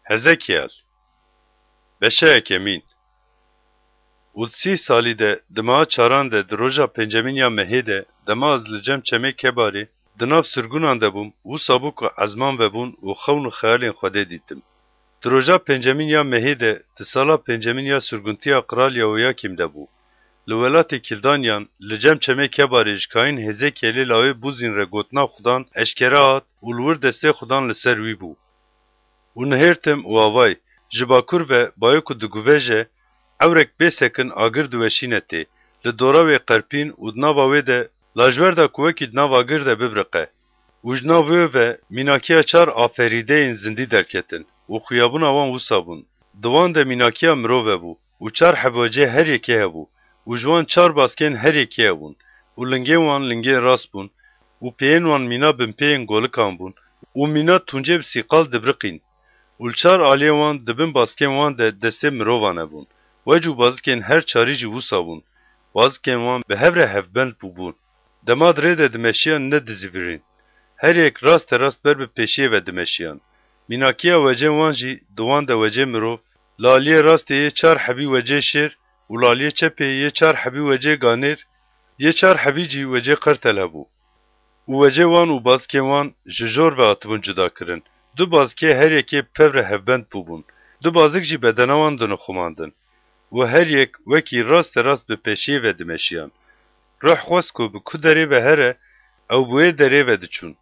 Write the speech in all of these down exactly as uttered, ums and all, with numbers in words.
Ezekiel. Beşa yekemîn. Û di sî salî de, di meha çaran de, di roja pêncemîn ya mehê de, dema ez li cem çemê Kebarê, di nav sirgunan de bûm, wisa bû ku ezman vebûn û xewn û xeyalên Xwedê dîtim. Di roja pêncemîn ya mehê de, di sala pêncemîn ya sirguntiya Qral Yehoyakîm de bû. Li welatê Kildaniyan, li cem çemê Kebarê ji kayîn Hêzekielê lawê Bûzîn re gotina Xudan eşkere hat û li wir destê Xudan li ser wî bû. Û nihêrtim û avay, ji bakur ve bayê ku diguveje, ewrek bê sekin agir diweşîne tê, li dora wê qerpîn û di nava wê de, lajwer da ku wekî di nav agir de bibiriqe. Û ji nav wê ve mînakiya çar aferîdeyên zindî derketin û xuyabûna wan wisa bûn. Di wan de mînakiya mirove bû û çar heb wecê her yekê hebû û ji wan çar baskên her yekê hebûn û lingên wan lingên rast bûn û pêyên wan mîna binpêyên golikan bûn û mîna tuncê bi sîqal dibiriqîn û li çar aliyên wan di bin baskên wan de destê mirovan hebûn. Wec û bazikên her çarî jî wisa bûn. Bazikên wan bi hev re hevbend bûbûn. Dema di rê de dimeşiyan nedizîvirîn. Her yek raste rast ber bi pêşiyê ve dimeşiyan. Mînakiya wecên wan jî di wan de wecê mirov, li aliyê rastê yê çar hebî wecê şêr û li aliyê çepê yê çar hebî wecê ganêr, yê çar hebî jî wecê qertel hebû. Û wecê wan û bazikên wan ji jor ve hatibûn cudakirin. Du bazikê her yekê bi pev re hevbend bûbûn. Du bazik jî bedena wan dinixumandin. Û her yek wekî raste rast bi pêşiyê ve dimeşiyan. Ruh xwest ku bi ku derê ve here, ew bi wê derê ve diçûn.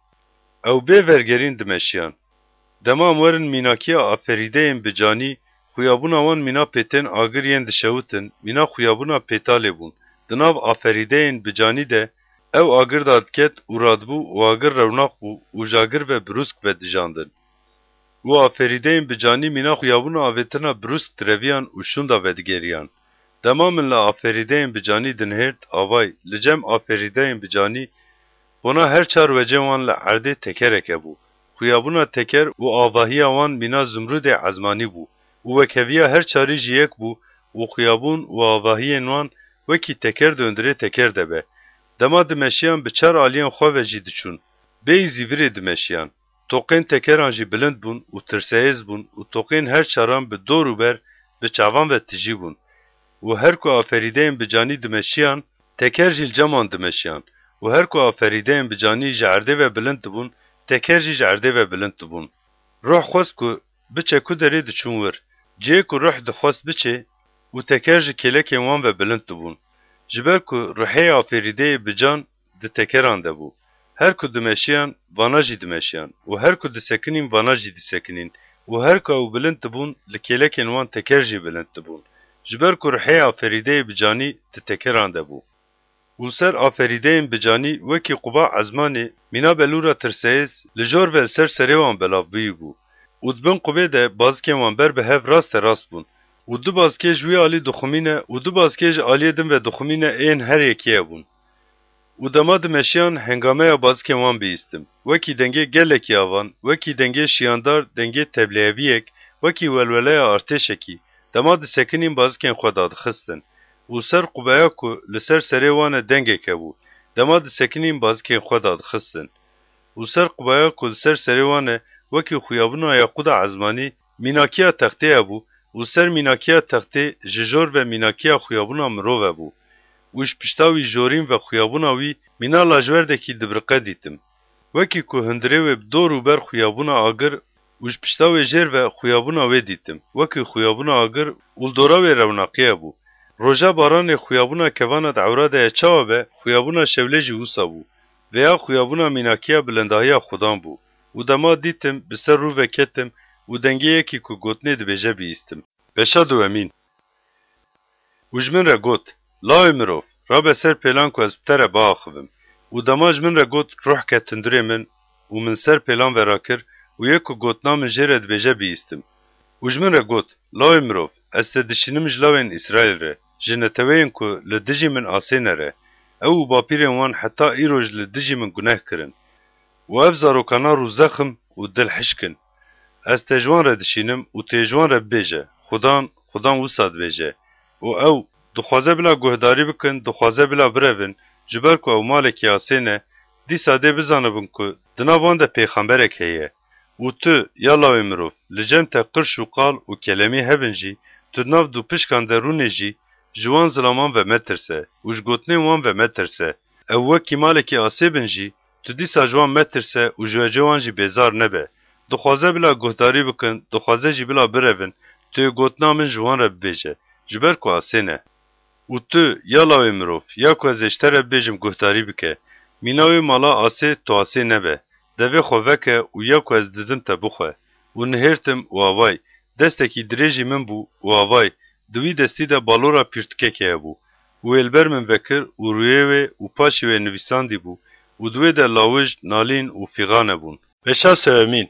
Ew bê vergerîn dimeşiyan. Dema em werin mînakiya aferîdeyên bi canî, xuyabûna wan mîna pêtên agir yên dişewitin, mîna xuyabûna pêtalê bûn. Di nav aferîdeyên bi canî de ew agir dadiket û radibû û agir rewnak bû û ji agir ve birûsk vedijandin. Û aferîdeyên bi canî mîna xuyabûna avêtina birûsk direviyan û şûnda vedigeriyan. Dema min li aferîdeyên bi canî dinihêrt, avay, li cem aferîdeyên bi canî bona her çar wecên wan li erdê tekerek hebû. Xuyabûna teker û avahiya wan mîna zimrûdê ezmanî bû û wekheviya her çarî ji yek bû û xuyabûn û avahiyên wan wekî teker di hundirê teker de be. Dema dimeşiyan bi çar aliyên xwe ve jî diçûn. Bêyî zîvirê dimeşiyan. Toqên tekeran jî bilind bûn û tirseyêz bûn û toqên her çaran bi dor û ber bi çavan ve tijî bûn. Û her ku aferîdeyên bi canî dimeşiyan, teker jî li cem wan dimeşiyan. Û her ku aferîdeyên bi canî ji erdê ve bilind dibûn, teker jî ji erdê ve bilind dibûn. Ruh xwest ku biçe ku derê diçûn wir. Cihê ku ruh dixwest biçê û teker ji kêlekên wan ve bilind dibûn. Ji ber ku ruhê aferîdeyê bi can di tekeran de bû. Her ku dimeşiyan, vana jî dimeşiyan û her ku disekinîn, vana jî disekinîn û her ku ew bilind dibûn, li kêlekên wan teker jî bilind dibûn. Ji ber ku ruhê aferîdeyê bi canî di tekeran de bû. Û li ser aferîdeyên bi canî wekî quba ezmanê, mîna belûra tirseyêz li jor ve li ser serê wan belav bûyî bû. Û di bin qubê de bazikên wan ber bi hev raste rast bûn. Û du bazikê ji wî alî dixumîne û du bazikê ji aliyê din ve dixumîne ên her yekê hebûn. Û dema dimeşiyan hengameya bazikên wan bihîstim. Wekî dengê gelekî avan, wekî dengê şiyandar, dengê teblêheviyek, wekî welweleya artêşekî, dema disekinîn bazikên xwe dadixistin. Û ser qubeya ku li ser serê wan e dengek hebû, dema disekinîn bazikên xwe dadixistin. Û ser qubeya ku li ser serê wan e, wekî xuyabûna yaqûda ezmanî, mînakiya textê hebû û ser mînakiya textê ji jor ve mînakiya xuyabûna mirov hebû. Û ji pişta wî jorîn ve xuyabûna wî mîna lajwerdekî dibiriqe dîtim. Wekî ku hundirê wê bi dor û ber xuyabûna agir û ji pişta wê jêr ve xuyabûna wê dîtim. Wekî xuyabûna agir û li dora wê rewnaqî hebû. Roja baranê xuyabûna kevana di ewra de ya çawa be, xuyabûna şewlê jî wisa bû. Vêya xuyabûna mînakiya bilindahiya Xudan bû. Û dema dîtim, bi ser rû ve ketim û dengê yekî ku gotinê dibêje bihîstim. Beşa duwemîn. Û ji min re got, Lawê mirov, rabe ser pêlan ku ez bi te re biaxivim. Û dema ji min re got, Ruh ket hundirê min, û min ser pêlan ve rakir, û yê ku gotina min jê re dibêje bihîstim. Û ji min re got, Lawê mirov, ez te dişînim ji lawên Îsraîl re, ji neteweyên ku li dijî min asêne re, ew û bapîrên wan heta îroj li dijî min guneh kirin. Û ev zarokana rû zexm û dil hişk in. Ez te ji wan re dişînim û tu yê ji wan re bibêje, Xudan, Xudan wisa dibêje. Û ew, dixwaze bila guhdarî bikin, dixwaze bila birevin, ji ber ku ew malekî asê ne, dîsa dê bizanibin ku di nav wan de pêxemberek heye. Û tu, ya lawê mirov, li cem te qirş û qal û kelemî hebin jî, tu di nav dûpişkan de rûnê jî, ji wan zilaman ve metirse û ji gotinên wan ve metirse. Ew wekî malekî asê bin jî, tu dîsa ji wan metirse û ji wecê wan jî bêzar nebe. Dixwaze bila guhdarî bikin, dixwaze jî bila birevin, tu yê gotina min ji wan re bibêje, ji ber ku asê ne. Û tu, ya lawê mirov, ya ku ez ê ji te re bibêjim guhdarî bike. Mîna wê mala asê tu asê nebe. Devê xwe veke û ya ku ez didim te bixwe. Û nihêrtim û avay, destekî dirêjî min bû û avay, di wî destî de balora pîrtikekê hebû. Û wê li ber min vekir û rûyê wê û paşê wê nivîsandî bû û di wê de lawij, nalîn û fîxan hebûn. Beşa sewemîn.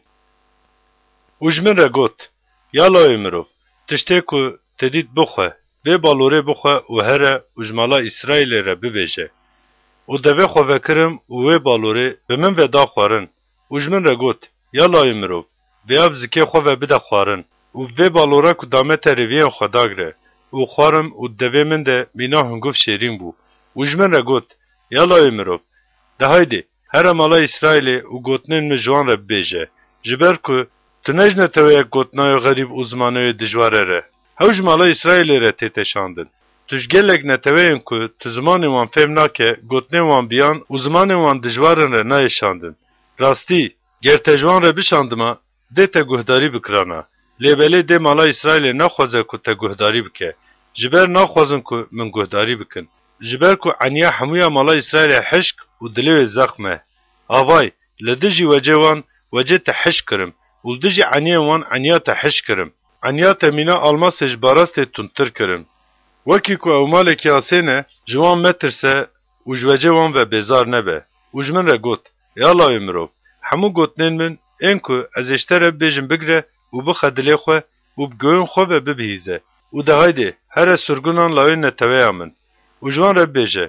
Û ji min re got, ya lawê mirov, tiştê ku te dît bixwe, vê balorê bixwe û here û ji mala Îsraîlê re bibêje. Û devê xwe vekirim û wê balorê bi min ve da xwarin. Û ji min re got, ya lawê mirov, vêya bi zikê xwe ve bide xwarin. Û bi vê balora ku dame te rêviyên xwe dagire. Û xwarim û di devê min de mîna hunguv şêrîn bû. Û ji min re got, ya lawê mirov, de haydê, here mala Îsraîlê û gotinên min ji wan re bibêje. Ji ber ku tu ne ji neteweyek gotina wê xerîb û zimana wê dijware re. Hew ji mala Îsraîlê re tête şandin. Tu ji gelek neteweyên ku tu zimanê wan fêm nake, gotinên wan biyan û zimanên wan dijwar in re nayê şandin. Rastî, ger te ji wan re bişandima, dê te guhdarî bikirana. Lê belê dê mala Îsraîlê naxwaze ku te guhdarî bike. Ji ber naxwazin ku min guhdarî bikin. Ji ber ku eniya hemûya mala Îsraîlê hişk û dilê wê zexm e. Avay, li dijî wecê wan, wecê te hişk kirim û li dijî eniyên wan eniya te hişk kirim. Eniya te mîna almasê ji barastê tundtir kirim. Wekî ku ew malekî asê ne, ji wan metirse û ji wecê wan ve bêzar nebe. Û ji min re got, ya lawê mirov, hemû gotinên min, ên ku ez ê ji te re bibêjim bigire û bixe dilê xwe û bi guhên xwe ve bibihîze. Û de haydê, here surgunan lawên neteweya min û ji wan re bibêje.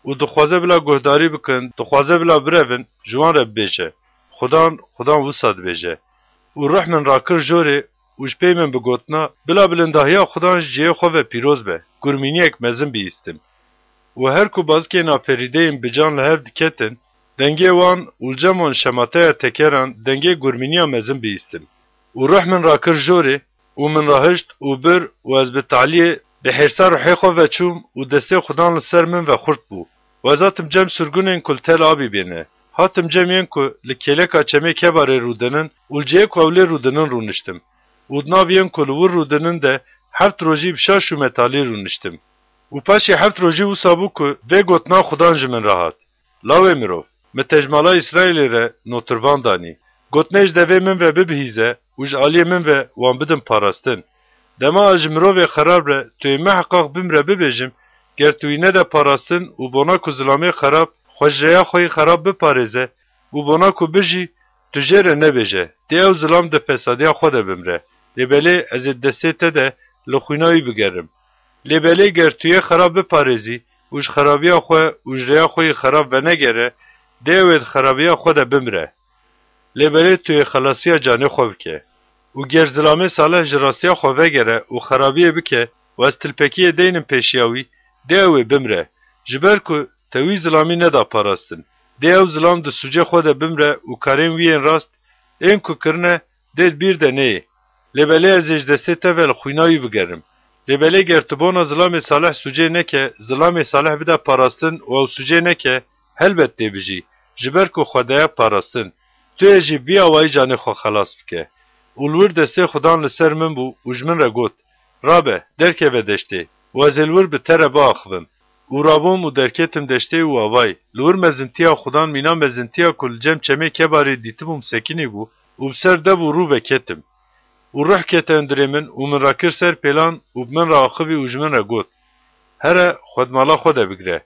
Û dixwaze bila guhdarî bikin, dixwaze bila birevin, ji wan re bibêje. Xudan, Xudan wisa dibêje. Û ruh min rakir jorê û ji pey min bi gotina, bila bilindahiya Xudan ji cihê xwe ve pîroz be, gurmîniyek mezin bihîstim. Û her ku bazikên aferîdeyên bi can li hev diketin, dengê wan û li cem wan şemateya tekeran dengê gurmîniya mezin bihîstim. Û ruh min rakir jorê û min rahişt û bir û ez bi taliyê bi hêrsa ruhê xwe ve çûm û destê Xudan li ser min ve xurt bû. Û ez hatim cem surgunên ku li Tel Abîbê ne. Hatim cem yên ku li kêleka çemê Kebarê rûdinin û li cihê ku ew lê rûdinin rûniştim. Û di nav yên ku li wir rûdinin de heft rojî bi şaş û metalî rûniştim. Û paşê heft rojî wisa bû ku vê gotina Xudan ji min re hat. Lawê mirov, min te ji mala Îsraîlê re notirvan danî. Gotinê ji devê min ve bibihîze û ji aliyê min ve wan bidin parastin. Dema ez ji mirovê xerab re tu yê miheqaq bimre bibêjim, ger tu wî nede parastin û bona ku zilamê xerab xwe ji rêya xwe yî xerab biparêze û bona ku bijî, tu jê re nebêje, dê ew zilam di fesadiya xwe de bimre. Lê belê ez ê destê te de li xwîna wî bigerim. Lê belê ger tu yê xerab biparêzî û ji xerabiya xwe û ji rêya xwe yî xerab venegere, dê ew ê di xerabiya xwe de bimire. Lê belê tu yê xelasiya canê xwe bike. Û ger zilamê salih ji rastiya xwe vegere û xerabiyê bike û ez tilpekiyê deynim pêşiya wî, dê ew ê bimire. Ji ber ku te wî zilamî neda parastin. Dê ew zilam di sûcê xwe de bimre û karên wî yên rast, ên ku kirine, dê di bîr de neyê. Lê belê ez ê ji destê te ve li xwîna wî bigerim. Lê belê ger tu bona zilamê salih sûcê neke, zilamê salih bide parastin û ew sûcê neke, helbet tê bijî, ji ber ku xwe daye parastin. Tu yê jî vî awayî canê xwe xelas bike. Û li wir destê Xudan li ser min bû û ji min re got, rabe, derkeve deştê û ez ê li wir bi te re biaxivim. Û rabûm û derketim deştê û avay, li wir mezintiya Xudan mîna mezintiya ku li cem çemê Kebarê dîtibûm sekinî bû û bi ser dev û rû ve ketim. Û ruh kete hundirê min û min rakir ser pêlan û bi min re axivî û ji min re got, here, xwe di mala xwe de bigire.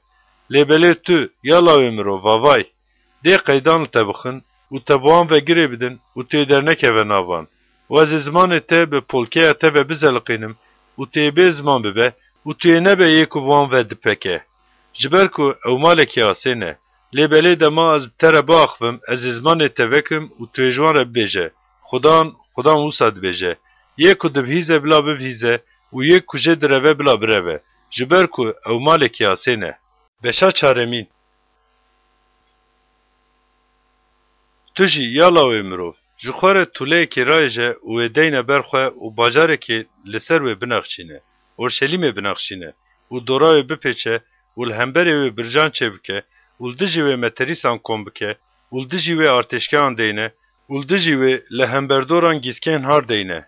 Lê belê tu, ya lawê mirov, avay, dê qeydan li te bixin û te bi wan ve girê bidin û tu yê dernekeve nav wan. Û ez ê zimanê te bi polkeya te ve bizeliqînim û tu yê bê ziman bibe û tu yê nebe yê ku bi wan ve dipeke. Ji ber ku ew malekî asê ne. Lê belê dema ez bi te re biaxivim, ez ê zimanê te vekim û tu yê ji wan re bibêje, Xudan, Xudan wisa dibêje, yê ku dibihîze bila bibihîze û yê ku jê direve bila bireve, ji ber ku ew malekî asê ne. Beşa çaremîn. Tu jî, ya lawê mirov, Ji xwe re tûleyekê rayêje û wê deyne ber xwe û bajarekê li ser wê binexşîne, Orşelîmê binexşîne û dora wê bipêçe û li hemberê wê bircan çêbike û li dijî wê meterîsan kom bike û li dijî wê artêşkeyan deyne û li dijî wê li hemberdoran gîskên har deyne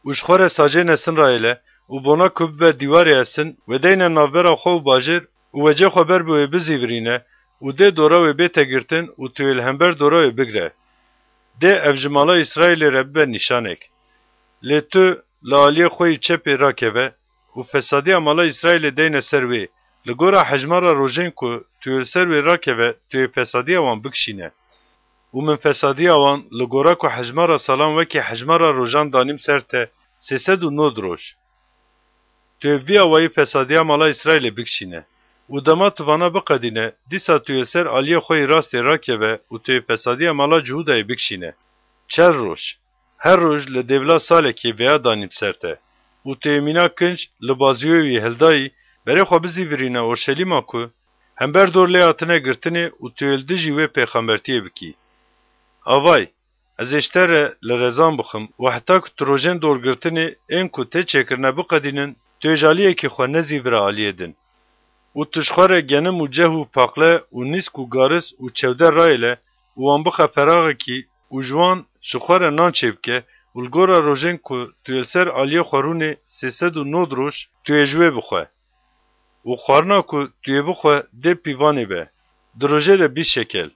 û ji xwe re sacê nesin rayêle û bona ku bibe dîwarê esin, wê deyne navbera xwe û bajêr û wecê xwe ber bi wê bizîvirîne û dê dora wê bête girtin û tu yê li hember dora wê bigre. Dê ev ji mala Îsraîlê re bibe nîşanek. Lê tu li aliyê xwe yî çepê rakeve û fesadiya mala Îsraîlê deyne ser wê, li gora hejmara rojên ku tu yê li ser wê rakeve, tu yê fesadiya wan bikişîne. Û min fesadiya wan li gora ku hejmara salan wekî hejmara rojan danîm ser te, sê sed û nod roj. Tu yê vî awayî fesadiya mala Îsraîlê bikişîne. Û dema tu vana biqedîne, dîsa tu yê ser aliyê xwe yî rastê rakeve û tu yê fesadiya mala Cihûdayê bikişîne. Çel roj. Her roj li dêvla salekê vêya danîm ser te. Û tu yê mîna kinc li bazûyê wî hildayî, berê xwe bizîvirîne Orşelîma ku hember dor lê hatine girtinê û tu yê li dijî wê pêxembertiyê bikî. Avay, ez ê ji te re li rezan bixim û heta ku tu rojên dorgirtinê ên ku tê çêkirine biqedînin, tu yê ji aliyekî xwe nezîvire aliyê din. Û tu ji xwe re genim û ceh û paqle û nîsk û garis û çewder rayêle û wan bixe feraxekî û ji wan ji xwe re nan çêbike û li gora rojên ku tu yê li ser aliyê xwe rûnê sê sed û nod roj tu yê ji wê bixwe. Û xwarina ku tu yê bixwe dê pîvanê be, di rojê de bîst şekel.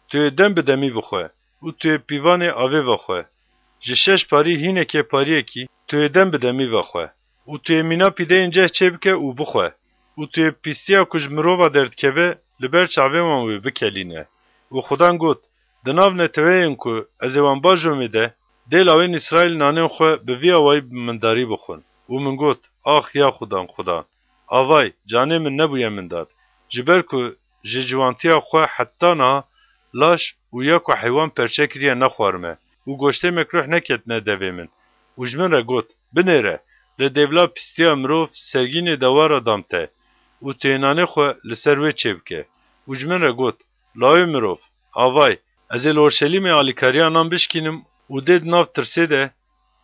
Tu yê dem bi demî bixwe û tu yê pîvanê avê vexwe. Ji şeş parî hînekê pariyekî tu yê dem bi demî vexwe. Û tu yê mîna pîdeyên ceh çêbike û bixwe. Û tu yê pîstiya ku ji mirova derdikeve li ber çavê wan wê bikelîne. Û Xudan got, Di nav neteweyên ku ez ê wan bajomê de, dê lawên Îsraîl nanên xwe bi vî awayî bi mindarî bixwin. Û min got, Ax ya Xudan, Xudan! Avay, canê min nebûye mindar, ji ber ku ji ciwantiya xwe heta niha laş û ya ku heywan perçe kiriye nexwarime û goştê mekruh neketine devê min. Û ji min re got, Binêre, li dêvla pîstiya mirov sergînê dewara dam te û tu yê nanê xwe li ser wê çêbike. Û ji min re got, Lawê mirov, avay, ez ê li Orşelîmê alîkariya nan bişkînim û dê di nav tirsê de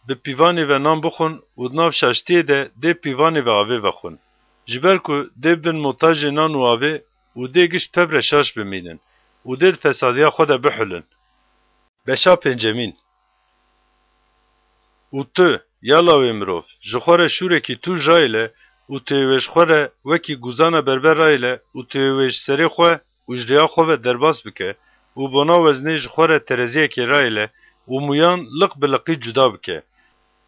bi pîvanê ve nan bixwin û di nav şaştiyê de dê pîvanê ve avê vexwin. Ji ber ku dê bibin motajê nan û avê û dê gişt pevre şaş bimînin û dê di fesadiya xwe de bihulin. Beşa pêncemîn. Û tu, ya lawê mirov, ji xwe re şûrekî tûj rayêle û tu yê wê ji xwe re wekî guzana berber rayêle û tu yê wê ji serê xwe û ji rêya xwe ve derbas bike û bona weznê ji xwe re tereziyekê rayêle û mûyan liq bi liqî cuda bike.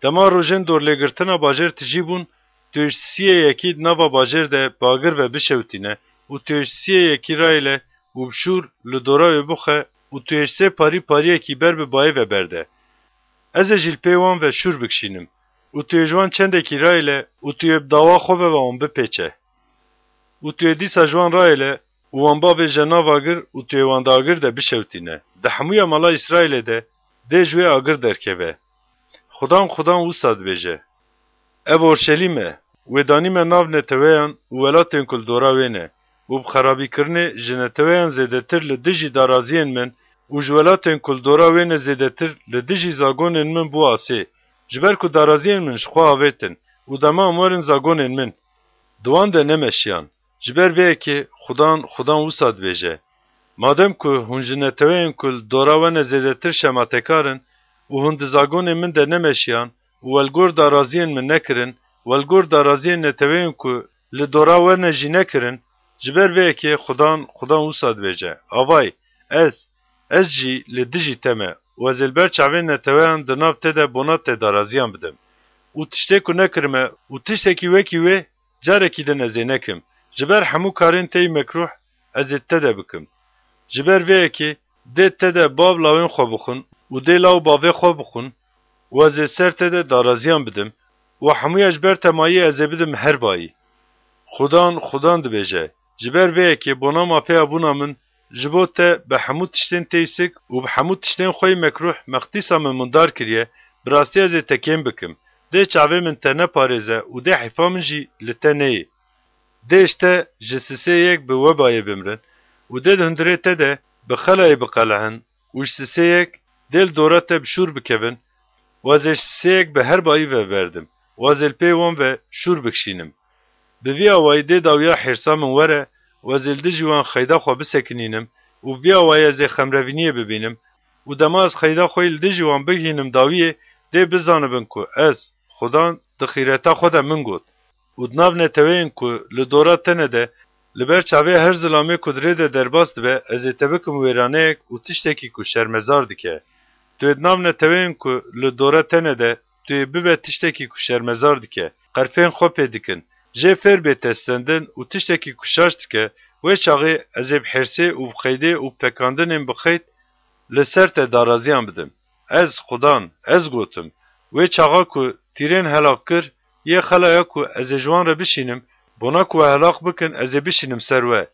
Dema rojên dorlêgirtina bajêr tijî bûn, tu yê ji siyê yekî di nava bajêr de bi agir ve bişewtîne û tu yê ji siyê yekî rayêle û bi şûr li dora wê bixe û tu yê ji sê parî pariyekî ber bi bayê ve berde. Ez ê jî li pê wan ve şûr bikişînim û tu yê ji wan çendekî rayêle û tu yê bi dawa xwe ve wan bipêçe. Û tu yê dîsa ji wan rayêle û wan bavêje nav agir û tu yê wan di agir de bişewtîne. Di hemûya mala Îsraîlê de dê ji wê agir derkeve. Xudan, Xudan wisa dibêje, Ev Orşelîm e, wê danîme nav neteweyan û welatên ku li dora wê ne û bi xerabîkirinê ji neteweyan zêdetir li dijî daraziyên min û ji welatên ku li dora wê ne zêdetir li dijî zagonên min bû asê, ji ber ku daraziyên min ji xwe avêtin û dema em werin zagonên min. Di wan de nemeşiyan. Ji ber vê yekê Xudan, Xudan wisa dibêje, Madem ku hûn ji neteweyên ku li dora we ne zêdetir şematekar in û hûn di zagonên min de nemeşiyan û we li gor daraziyên min nekirin, we li gor daraziyên neteweyên ku li dora we ne jî nekirin, ji ber vê yekê Xudan, Xudan wisa dibêje, Avay, ez, ez jî li dijî te me û ez ê li ber çavên neteweyan di nav te de bona te daraziyan bidim û tiştê ku nekirime û tiştekî wekî wê carekî din ez ê nekim. Ji ber hemû karên te yî mekruh ez ê te de bikim. Ji ber vê yekê dê te de bav lawên xwe bixwin û dê law bavê xwe bixwin û ez ê ser te de daraziyan bidim û hemûya ji ber te mayî ez ê bidim her bayî. Xudan, Xudan dibêje, Ji ber vê yekê bona mafeya bûna min ji bo te bi hemû tiştên têysik û bi hemû tiştên xwe yî mekruh me xtîsa min mundar kiriye, bi rastî ez ê te kêm bikim. Dê çavê min te neparêze û dê heyfa min jî li te neyê. Dê ji te ji sisê yek bi webayê bimrin û dê di hundirê te de bi xelayê biqelehin û ji sisê yek dê li dora te bi şûr bikevin, û ez ê ji sêyek bi her bayî ve berdim, û ez ê li pê wan ve şûr bikişînim. Bi vî awayî dê dawiya hêrsa min were, û ez ê li dijî wan xeyda xwe bisekinînim, û bi vî awayî ez ê xemrevîniyê bibînim, û dema ez xeyda xwe yî li dijî wan bigihînim dawiyê, dê bizanibin ku ez, Xudan, di xîreta xwe de min got. Û di nav neteweyên ku li dora tene de, li ber çavê her zilamê ku di rê de derbas dibe, ez ê te bikim wêraneyek û tiştekî ku şermezar dike. Tu yê di nav neteweyên ku li dora tene de, tu yê bibe tiştekî ku şermezar dike. Qerfên xwe pê dikin. Jê fêr bê te stendin û tiştekî ku şaş dike, wê çaxê ez ê bi hêrsê û bi qeydê û pekandinên bi qeyd li ser te daraziyan bidim. Ez, Xudan, ez gotim. Wê çaxa ku tîrên helaq kir, yê xelaya ku ez ê ji wan re bişînim, bona ku we helaq bikin, ez ê bişînim ser we.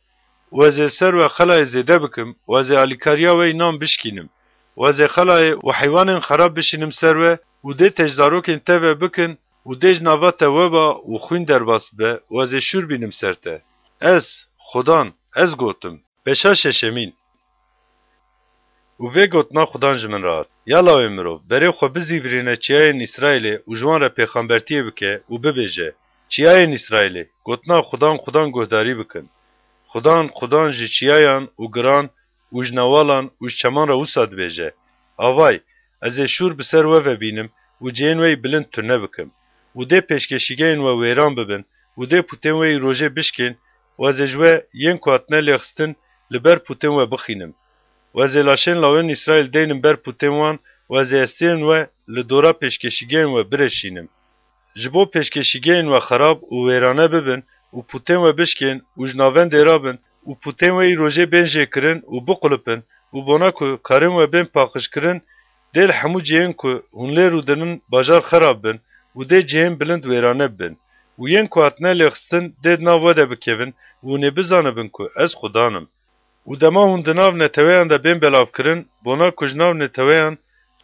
Û ez ê li ser we xelayê zêde bikim, û ez ê alîkariya we yî nan bişkînim. Û ez ê xelayê û heywanên xerab bişînim ser we, û dê te ji zarokên te ve bikin, û dê ji nava te weba û xwîn derbas bibe, û ez ê şûr bînim ser te. Ez, Xudan, ez gotim. Beşa şeşemîn. Û vê gotina Xudan ji min re hat: Ya lawê mirov, berê xwe bizîvirîne çiyayên Îsraîlê û ji wan re pêxambertiyê bike û bibêje: Çiyayên Îsraîlê, gotina Xudan Xudan guhdarî bikin. Xudan Xudan ji çiyayan û giran û ji newalan û ji çeman re wisa dibêje: Avay, ez ê şûr bi ser we ve bînim û cihên we yî bilind tune bikim. Û dê pêşkeşîgehên we wêran bibin û dê pûtên we yî rojê bişkên û ez ê ji we yên ku hatine lêxistin li ber pûtên we bixînim. Û ez ê laşên lawên Îsraîl deynim ber pûtên wan û ez ê hestiyên we li dora pêşkeşîgehên we bireşînim. Ji bo pêşkeşîgehên we xerab û wêrane bibin û pûtên we bişkên û ji navendê rabin û pûtên we yî rojê bên jêkirin û biqulipin û bona ku karên we bên paqijkirin, dê li hemû cihên ku hûn lê rûdinin bajar xerab bin û dê cihên bilind wêrane bibin û yên ku hatine lêxistin dê di nav we de bikevin û hûn ê bizanibin ku ez Xudan im. Û dema hûn di nav neteweyan de bên belavkirin, bona ku ji nav neteweyan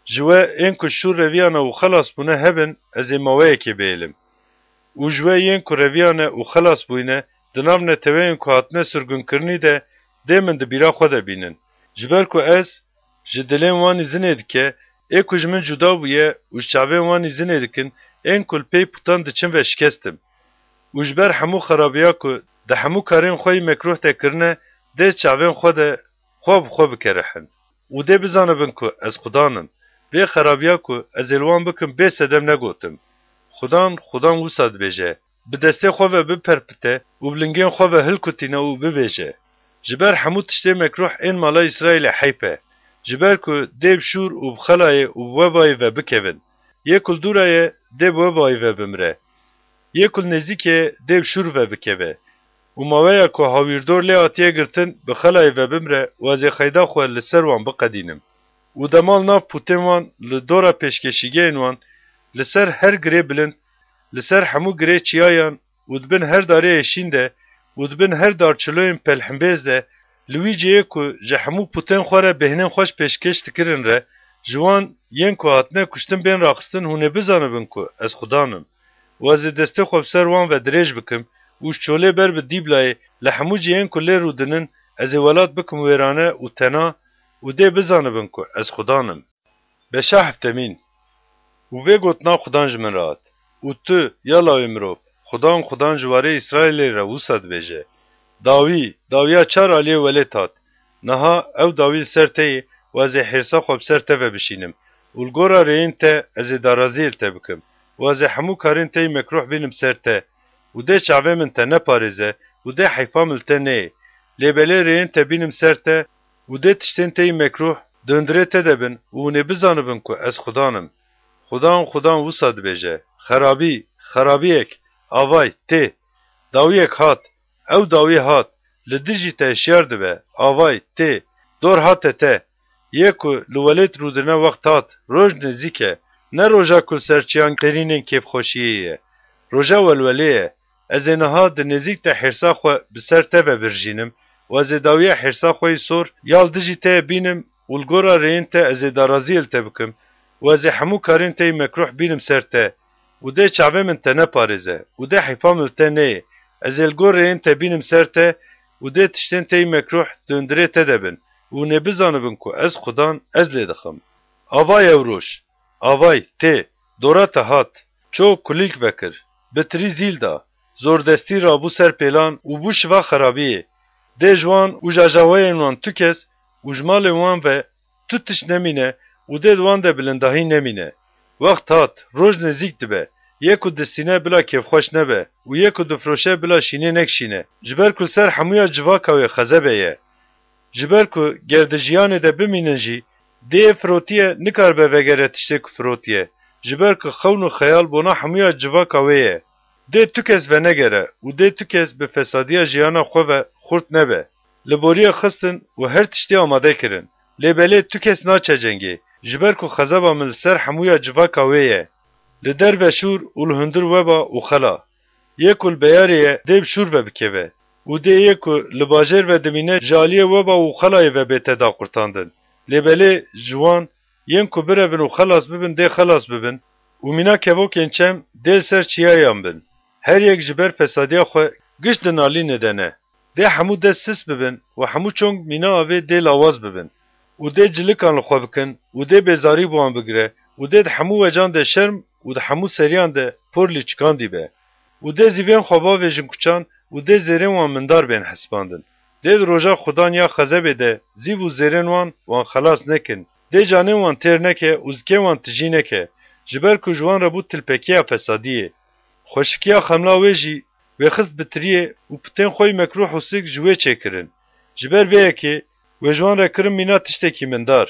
ji we ên ku şûr reviyane û xelas bûne hebin, ez ê maweyekê bihêlim. Û ji we yên ku reviyane û xelas bûyne, di nav neteweyên ku hatine sirgunkirinî de dê min di bîra xwe de bînin. Ji ber ku ez ji dilên wan îzinê dike, ê ku ji min cuda bûye û ji çavên wan îzinê dikin, ên ku li pêy putan diçin ve şikest im. Û ji ber hemû xerabiya ku di hemû karên xwe yî mekruh de kirine, dê çavên xwe de xwe bi xwe bikerihin. Û dê bizanibin ku ez Xudan im. Vê xerabiya ku ez ê li wan bikim bê sedem negotim. Xudan, Xudan wisa dibêje: Bi destê xwe ve biperpite û bi lingên xwe ve hilkutîne û bibêje: Ji ber hemû tiştê mekruh ên mala Îsraîlê heyf e. Ji ber ku dê bi şûr û bi xelayê û bi webayê ve bikevin. Yê ku li dûra ye, dê bi webayê ve bimire. Yê ku li nêzîkê ye, dê bi şûr ve bikeve. Û maweya ku hawîrdor lê hatiye girtin, bi xelayê ve bimire û ez ê xeyda xwe li ser wan biqedînim. Û dema li nav pûtên wan, li dora pêşkeşîgehên wan, li ser her girê bilind, li ser hemû girê çiyayan û di bin her darê êşîn de û di bin her darçiloyên pelhimbêz de, li wî cihê ku ji hemû pûtên xwe re bêhnên xweş pêşkêş dikirin re, ji wan yên ku hatine kuştin bên raxistin, hûn ê bizanibin ku ez Xudan im. Û ez ê destê xwe bi ser wan ve dirêj bikim û ji çolê ber bi Dîblayê, li hemû cihên ku lê rûdinin, ez ê welat bikim wêrane û tena û dê bizanibin ku ez Xudan im. Beşa heftemîn. Û vê gotina Xudan ji min re hat: Û tu, ya lawê mirov, Xudan, Xudan ji warê Îsraîlê re wisa dibêje: Dawî, dawiya çar aliyê welêt hat. Niha ew dawî li ser te yê û ez ê hêrsa xwe bi ser te ve bişînim û li gora rêyên te ez ê daraziyê li te bikim û ez ê hemû karên te yî mekruh bînim ser te û dê çavê min te neparêze û dê heyfa min li te neyê. Lê belê rêyên te bînim ser te û dê tiştên te yî mekruh di hundirê te de bin û hûn ê bizanibin ku ez Xudan im. Xudan, Xudan wisa dibêje: Xerabî, xerabiyek, avay, tê. Dawiyek hat, ew dawî hat, li dijî te hişyar dibe, avay, tê. Dor hate te. Yê ku li welêt rûdine wext hat, roj nêzîk e. Ne roja ku li ser çiyan qêrînên kêfxweşiyê ye. Roja welwelê ye. Ez ê niha di nêzîk de hêrsa xwe bi ser te ve birjînim û ez ê dawiya hêrsa xwe yî sor ya li dijî te bînim û li gora rêyên te ez ê daraziyê li te bikim û ez ê hemû karên te yî mekruh bînim ser te û dê çavê min te neparêze û dê heyfa min li te neyê. Ez ê li gor rêyên te bînim ser te û dê tiştên te yî mekruh di hundirê te de bin û hûn ê bizanibin ku ez Xudan ez lê dixim. Avay ew roj, avay, tê, dora te hat, ço kulîlk vekir, bi tirî zîl da, zordestî rabû ser pêlan û bû şiva xerabiyê. Dê ji wan û ji ajawayên wan tu kes û ji malên wan ve tu tişt nemîne û dê di wan de bilindahî nemîne. Wext hat, roj nêzîk dibe, yê ku distîne bila kêfxweş nebe û yê ku difroşe bila şînê nekşîne, ji ber ku li ser hemûya civaka wê xezebe ye. Ji ber ku ger di jiyanê de bimînin jî, dê yê firotiye nikaribe vegere tiştê ku firotiye, ji ber ku xewn û xeyal bona hemûya civaka wê ye. Dê tu kes venegere û dê tu kes bi fesadiya jiyana xwe ve xurt nebe. Li boriya xistin û her tiştê amade kirin. Lê belê tu kes naçe cengê, ji ber ku xezeba min li ser hemûya civaka wê ye. Li derve şûr û li hundir weba û xela. Yê ku li beyarê ye, dê bi şûr ve bikeve û dê yê ku li bajêr ve dimîne ji aliyê weba û xelayê ve bête daqurtandin. Lê belê ji wan, yên ku birevin û xelas bibin, dê xelas bibin û mîna kevokên çem dê li ser çiyayan bin. Her yek ji ber fesadiya xwe giş di nalînê de ne. Dê hemû dest sis bibin û hemû çong mîna avê dê lawaz bibin û dê cilikan li xwe bikin û dê bêzarî bi wan bigire û dê di hemû wecan de şerm û di hemû seriyan de por lîçikandî be û dê zîvên xwe bavêjin kuçan û dê zêrên wan mindar bên hesibandin. Dê di roja xudan ya xezebê de zîv û zêrên wan wan xelas nekin. Dê canên wan têr neke û zikên wan tijî neke, ji ber ku ji wan re bû tilpekiya fesadiyê. Xweşikiya xemla wê jî wê xist bi tiriyê û putên xwe yî mekruh û sik ji wê çêkirin. Ji ber vê yekê wê ji wan re kirin mîna tiştekî mindar.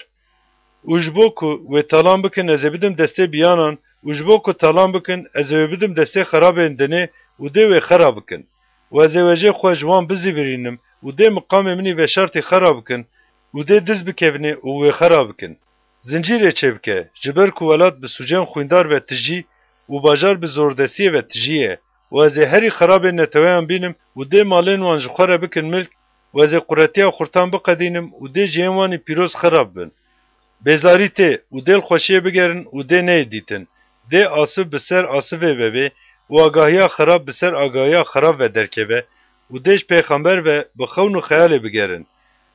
Û ji bo ku wê talan bikin, ez ê bidim destê biyanan û ji bo ku talan bikin, ez ê wê bidim destê xerabên dinê û dê wê xera bikin. Û ez ê wê jê xwe ji wan bizîvirînim û dê miqamê min î veşartî xera bikin û dê diz bikevine û wê xera bikin. Zincîrê çêbike, ji ber ku welat bi sûcên xwîndar ve tijî û bajar bi zordestiyê ve tijî ye û ez ê herî xerabên neteweyan bînim û dê malên wan ji xwe re bikin milk û ez ê quretiya xurtan biqedînim û dê cihên wan î pîroz xerab bin. Bêzarî tê û dê li xweşiyê bigerin û dê neyê dîtin. Dê asiv bi ser asivê ve bê û agahiya xerab bi ser agahiya xerab ve derkeve û dê ji pêxember ve bi xewn û xeyalê bigerin.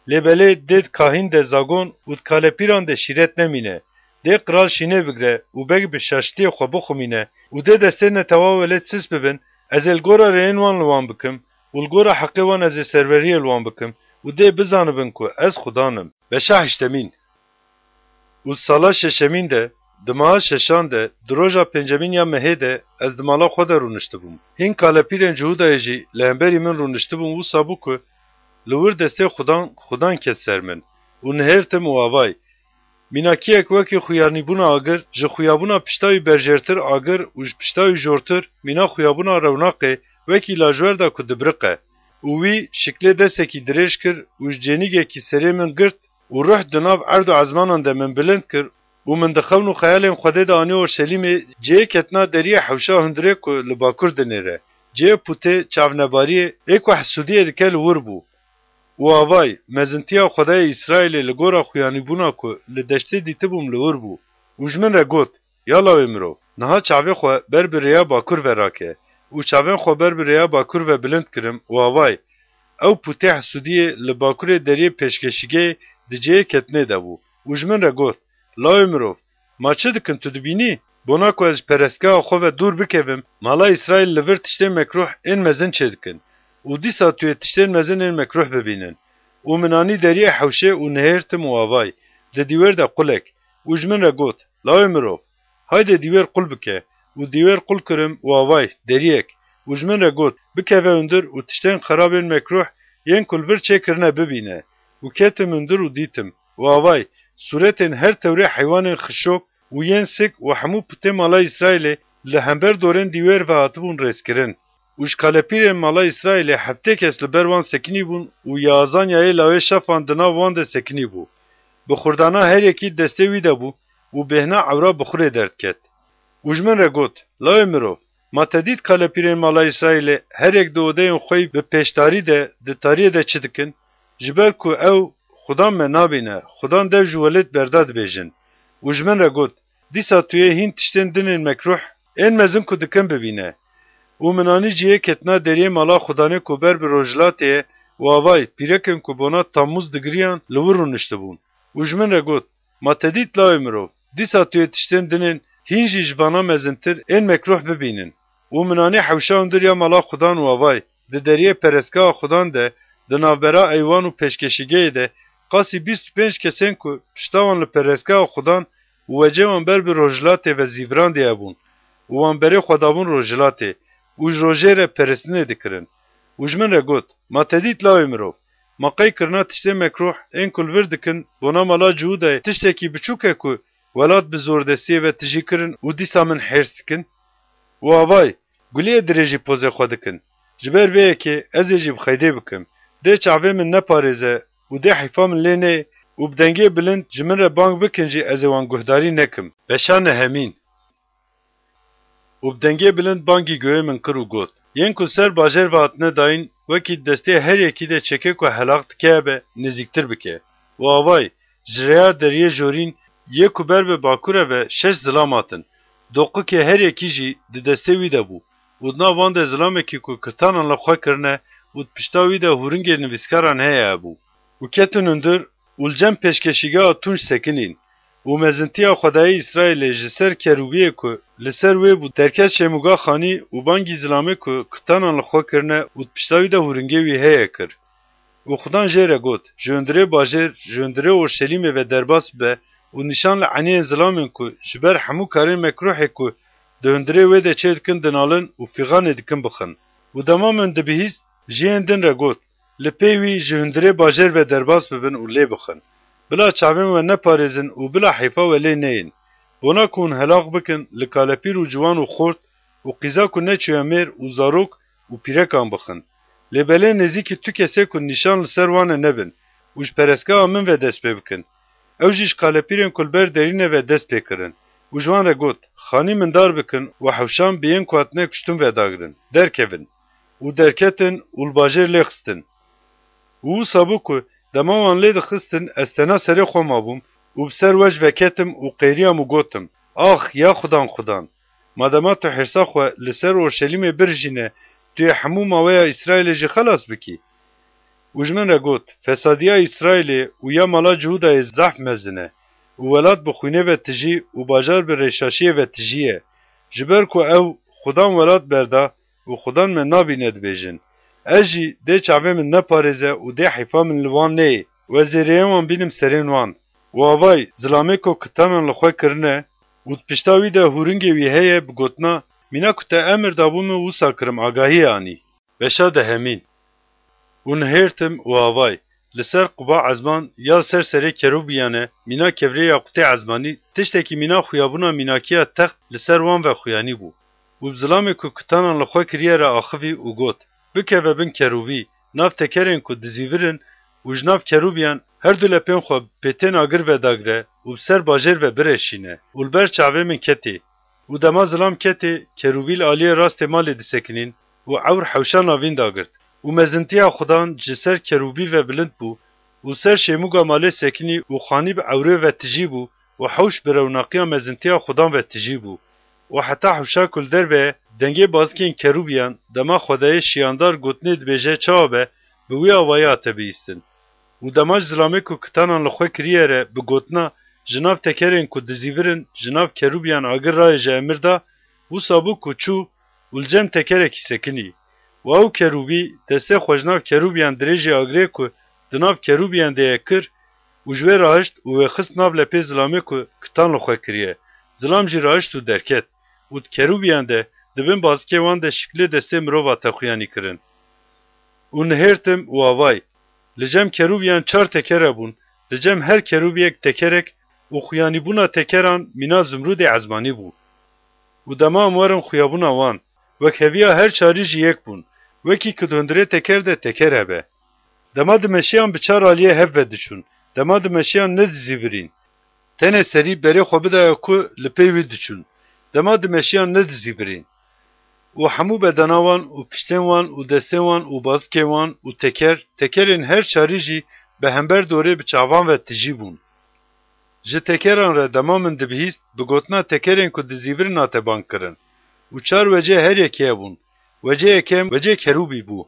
Lê belê dê di kahîn de zagon û di kalepîran de şîret nemîne. Dê qral şînê bigre û beg bi şaştiyê xwe bixumîne û dê destê netewa welêt sis bibin, ez ê li gora rêyên wan li wan bikim û li gora heqê wan ez ê serweriyê li wan bikim û dê bizanibin ku ez Xudan im. Beşa heştemîn. Û di sala şeşemîn de, di meha şeşan de, di roja pêncemîn ya mehê de ez di mala xwe de rûniştibûm. Hîn kalepîrên Cihûdayê jî li hemberî min rûniştibûn, wisa bû ku li wir destê Xudan, Xudan ket ser min û nihêrtim û avay. Mînakiyek wekî xuyanîbûna agir, ji xuyabûna pişta wî berjêrtir agir û ji pişta wî jortir mîna xuyabûna rewnaqê wekî lajwer da ku dibiriqe. Û wî şiklê destekî dirêj kir û ji cênîgekî serê min girt û ruh di nav erd û ezmanan de min bilind kir û min di xewn û xeyalên Xwedê de anî Orşelîmê, cihê ketina deriyê hewşa hundirê ku li bakur dinêre, cihê pûtê çavnebariyê ê ku hesûdiyê dike li wir bû. Û avay, mezintiya Xwedayê Îsraîlê li gora xuyanîbûna ku li deştê dîtibûm li wir bû. Û ji min re got, ya lawê mirov, niha çavê xwe ber bi rêya bakur ve rake. Û çavên xwe ber bi rêya bakur ve bilind kirim û avay, ew pûtê hesûdiyê li bakurê deriyê pêşkeşîgehê di cihê ketinê de bû. Û ji min re got, lawê mirov, ma çi dikin tu dibînî? Bona ku ez ji perestgeha xwe ve dûr bikevim, mala Îsraîl li vir tiştên mekruh ên mezin çêdikin. Û dîsa tu yê tiştên mezin ên mekruh bibînin. Û min anî deriyê hewşê û nihêrtim û avay, di dîwêr de qulek. Û ji min re got, lawê mirov, haydê dîwêr qul bike. Û dîwêr qul kirim û avay, deriyek. Û ji min re got, bikeve hundir û tiştên xerabên mekruh yên ku li vir çêkirine bibîne. Û ketim hundir û dîtim. Û avay, sûretên her tewrê heywanên xişok û yên sik û hemû putê mala Îsraîlê li hember dorên dîwêr ve hatibûn rêzkirin. Û ji kalepîrên mala Îsraîlê heftê kes li ber wan sekinî bûn û Yaazanya yê lawê Şafan di nav wan de sekinî bû. Bi xurdana her yekî destê wî de bû û bêhna ewra bi xurê derdiket. Û ji min re got, lawê mirov, ma te dît kalepîrên mala Îsraîlê her yek di odeyên xwe yî bi pêşdarî de di tariyê de çi dikin? Ji ber ku ew, Xudan me nabîne, Xudan dev ji welêt berda dibêjin. Û ji min re got, dîsa tu yê hîn tiştên din ên mekruh, ên mezin ku dikin bibîne. Û min anî cihê ketina deriyê mala Xudanê ku ber bi rojhilatê ye û avay, pîrekên ku bona Tammûz digiriyan li wir rûniştibûn. Û ji min re got, ma te dît lawê mirov, Dîsa tu yê tiştên dinên hîn jî ji vana mezintir ên mekrûh bibînin. Û min anî hewşa hundir ya mala Xudan û avay, di deriyê perestgeha Xudan de, di navbera eywan û pêşkeşîgehê de, qasî bîst û pênc kesên ku pişta wan li perestgeha Xudan û wecê wan ber bi rojhilatê ve zîvirandiye bûn û wan berê xwe dabûn rojhilatê û ji rojê re perestinê dikirin. Û ji min re got, Ma te dît lawê mirov? Ma qey kirina tiştê mekrûh ên ku li vir dikin bona mala Cihûdayê tiştekî biçûk e ku welat bi zordestiyê ve tijî kirin û dîsa min hêrs dikin? Û avay, guliyê dirêjî pozê xwe dikin. Ji ber vê yekê ez ê jî bi xeydê bikim. Dê çavê min neparêze û dê heyfa min lê neyê û bi dengê bilind ji min re bang bikin jî ez ê wan guhdarî nekim. Beşa nehemîn. Û bi dengê bilind bangî guhê min kir û got, Yên ku ser bajêr ve hatine dayîn, wekî destê her yekî de çekê ku helaq dike hebe, nêzîktir bike. Û avay, ji rêya deriyê jorîn, yê ku ber bi bakur e ve şeş zilam hatin. Doqikê her yekî jî di destê wî de bû. Û di nav wan de zilamekî ku kirtanan li xwe kirine û di pişta wî de hûringê nivîskaran heye hebû. Û ketin hundir û li cem pêşkeşîgeha tûnc sekinîn. Û mezintiya Xwedayê Îsraîlê ji ser kerûbiyê ku li ser wê bû derket şêmûga xanî û bangî zilamê ku kirtanan li xwe kirine û di pişta wî de hûringê wî heye kir. Û Xudan jê re got, Ji hundirê bajêr, ji hundirê Orşelîmê ve derbas bibe û nîşan li eniyên zilamên ku ji ber hemû karên mekrûhê ku di hundirê wê de çê dikin dinalin û fîxanê dikin bixin. Û dema min dibihîst, ji yên din re got, Li pê wî ji hundirê bajêr ve derbas bibin û lê bixin. Bila çavên we neparêzin û bila heyfa we lê neyên. Bona ku hûn helaq bikin li kalepîr û ciwan û xort û qîza ku neçûye mêr û zarok û pîrekan bixin. Lê belê nêzîkî tu kesê ku nîşan li ser wan e nebin û ji perestgeha min ve dest pê bikin. Ew jî ji kalepîrên ku li ber derîne ve dest pê kirin û ji wan re got, Xanî mindar bikin û hewşan bi yên ku hatine kuştin vedagirin, derkevin. Û derketin û li bajêr lê xistin. Û wisa bû ku dema wan lê dixistin, ez tena serê xwe mabûm û bi ser we ji veketim û qêriyam û gotim, Ax, ya Xudan Xudan! Ma dema tu hêrsa xwe li ser Orşelîmê birijîne, tu yê hemû maweya Îsraîlê jî xelas bikî? Û ji min re got, Fesadiya Îsraîlê û ya mala Cihûdayê zehf mezin e û welat bi xwînê ve tijî û bajar bi rêşaşiyê ve tijî ye. Ji ber ku ew Xudan welat berda û Xudan me nabîne dibêjin. Ez jî dê çavê min neparêze û dê heyfa min li wan neyê û ez ê rêyên wan bînim serên wan. Û avay, zilamê ku kitanan li xwe kirine û di pişta wî de hûringê wî heye bi gotina, Mîna ku te emir dabû min wisa kirim agahiyê anî. Beşa dehemîn. Û nihêrtim û avay, li ser quba ezman ya li ser serê kerûbiyan e, mîna kevirê yaqûtê ezmanî, tiştekî mîna xuyabûna mînakiya text li ser wan ve xuyanî bû. Û bi zilamê ku kitanan li xwe kiriye re axivî û got, Bikeve bin kerûbî, nav tekerên ku dizîvir in û ji nav kerûbiyan her du lepên xwe bi pêtên agir vedagire û bi ser bajêr ve bireşîne û li ber çavê min ketê. Û dema zilam ketê, kerûbî li aliyê rastê malê disekinîn û ewr hewşa navîn dagirt. Û mezintiya Xudan ji ser kerûbî ve bilind bû û ser şêmûga malê sekinî û xanî bi ewrê ve tijî bû û hewş bi rewnaqiya mezintiya Xudan ve tijî bû. Û heta hewşa ku li derve ye, dengê bazikên kerûbiyan, dema Xwedayê şiyandar gotinê dibêje çawa be, bi wî avayî hate bihîstin. Û dema ji zilamê ku kitanan li xwe kiriye re bi gotina, Ji nav tekerên ku dizîvir in, ji nav kerûbiyan agir rayê ji emir da, wisa bû ku çû û li cem tekerekî sekinî. Û ew kerûbî destê xwe ji nav kerûbiyan dirêjî agirê ku di nav kerûbiyan de ye kir û ji wê rahişt û wê xist nav lepê zilamê ku kitan li xwe kiriye. Zilam jî rahişt û derket û di kerûbiyan de di bin bazikê wan de şiklê destê mirov hate xuyanî kirin. Û nihêrtim û avay, Li cem kerûbiyan çar teker hebûn, li cem her kerûbiyek tekerek û xuyanîbûna tekeran mîna zimrûdê ezmanî bû. Û dema em werin xuyabûna wan, wek heviya her çarî jî yek bûn, wekî ku di hundirê teker de teker hebe. Dema dimeşiyan bi çar aliyê hev ve diçûn, dema dimeşiyan nedizîvirîn. Tenê serî berê xwe bidaya ku li pê wî diçûn. Dema dimeşiyan nedizîvirîn. Û hemû bedena wan û piştên wan û destên wan û bazikên wan û teker, tekerên her çarî jî bi hember dorê bi çavan ve tijî bûn. Ji tekeran re dema min dibihîst, bi gotina tekerên ku dizîvirin hate bang kirin. Û çar wecê her yekê hebûn. Wecê yekem wecê kerûbî bû.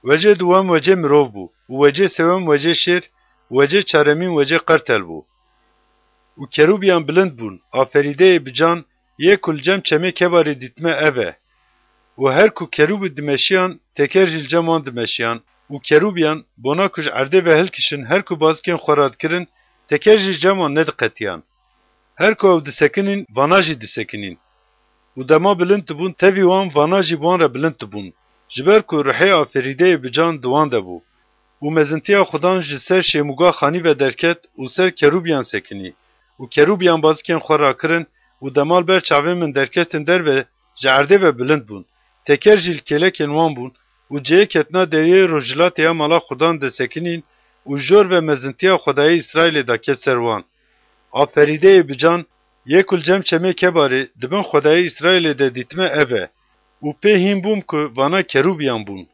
Wecê duwem wecê mirov bû. Û wecê sêwem wecê şêr. Û wecê çaremîn wecê qertel bû. Û kerûbiyan bilind bûn, aferîdeyê bi can, yê ku li cem çemê Kebarê dîtime ev e. Û her ku kerûbî dimeşiyan, teker jî li cem wan dimeşiyan, û kerûbiyan, bona ku ji erdê ve hilkişin, her ku bazikên xwe radikirin, teker jî li cem wan nediqetiyan. Her ku ew disekinîn, vana jî disekinîn. Û dema bilind dibûn, tevî wan vana jî bi wan re bilind dibûn. Ji ber ku ruhê aferîdeyê bi can di wan de bû. Û mezintiya Xudan ji ser şêmûga xanî ve derket û ser kerûbiyan sekinî. Û kerûbiyan bazikên xwe rakirin û dema li ber çavên min derketin derve, ji erdê ve bilind bûn. Teker jî li kêlekên wan bûn û cihê ketina deriyê rojhilatê ya mala Xudan de sekinîn û jor ve mezintiya Xwedayê Îsraîlê de ket ser wan. Aferîdeyê bi can, yê ku li cem çemê Kebarê di bin Xwedayê Îsraîlê de dîtime ev e. Û pê hîn bûm ku vana kerûbiyan bûn.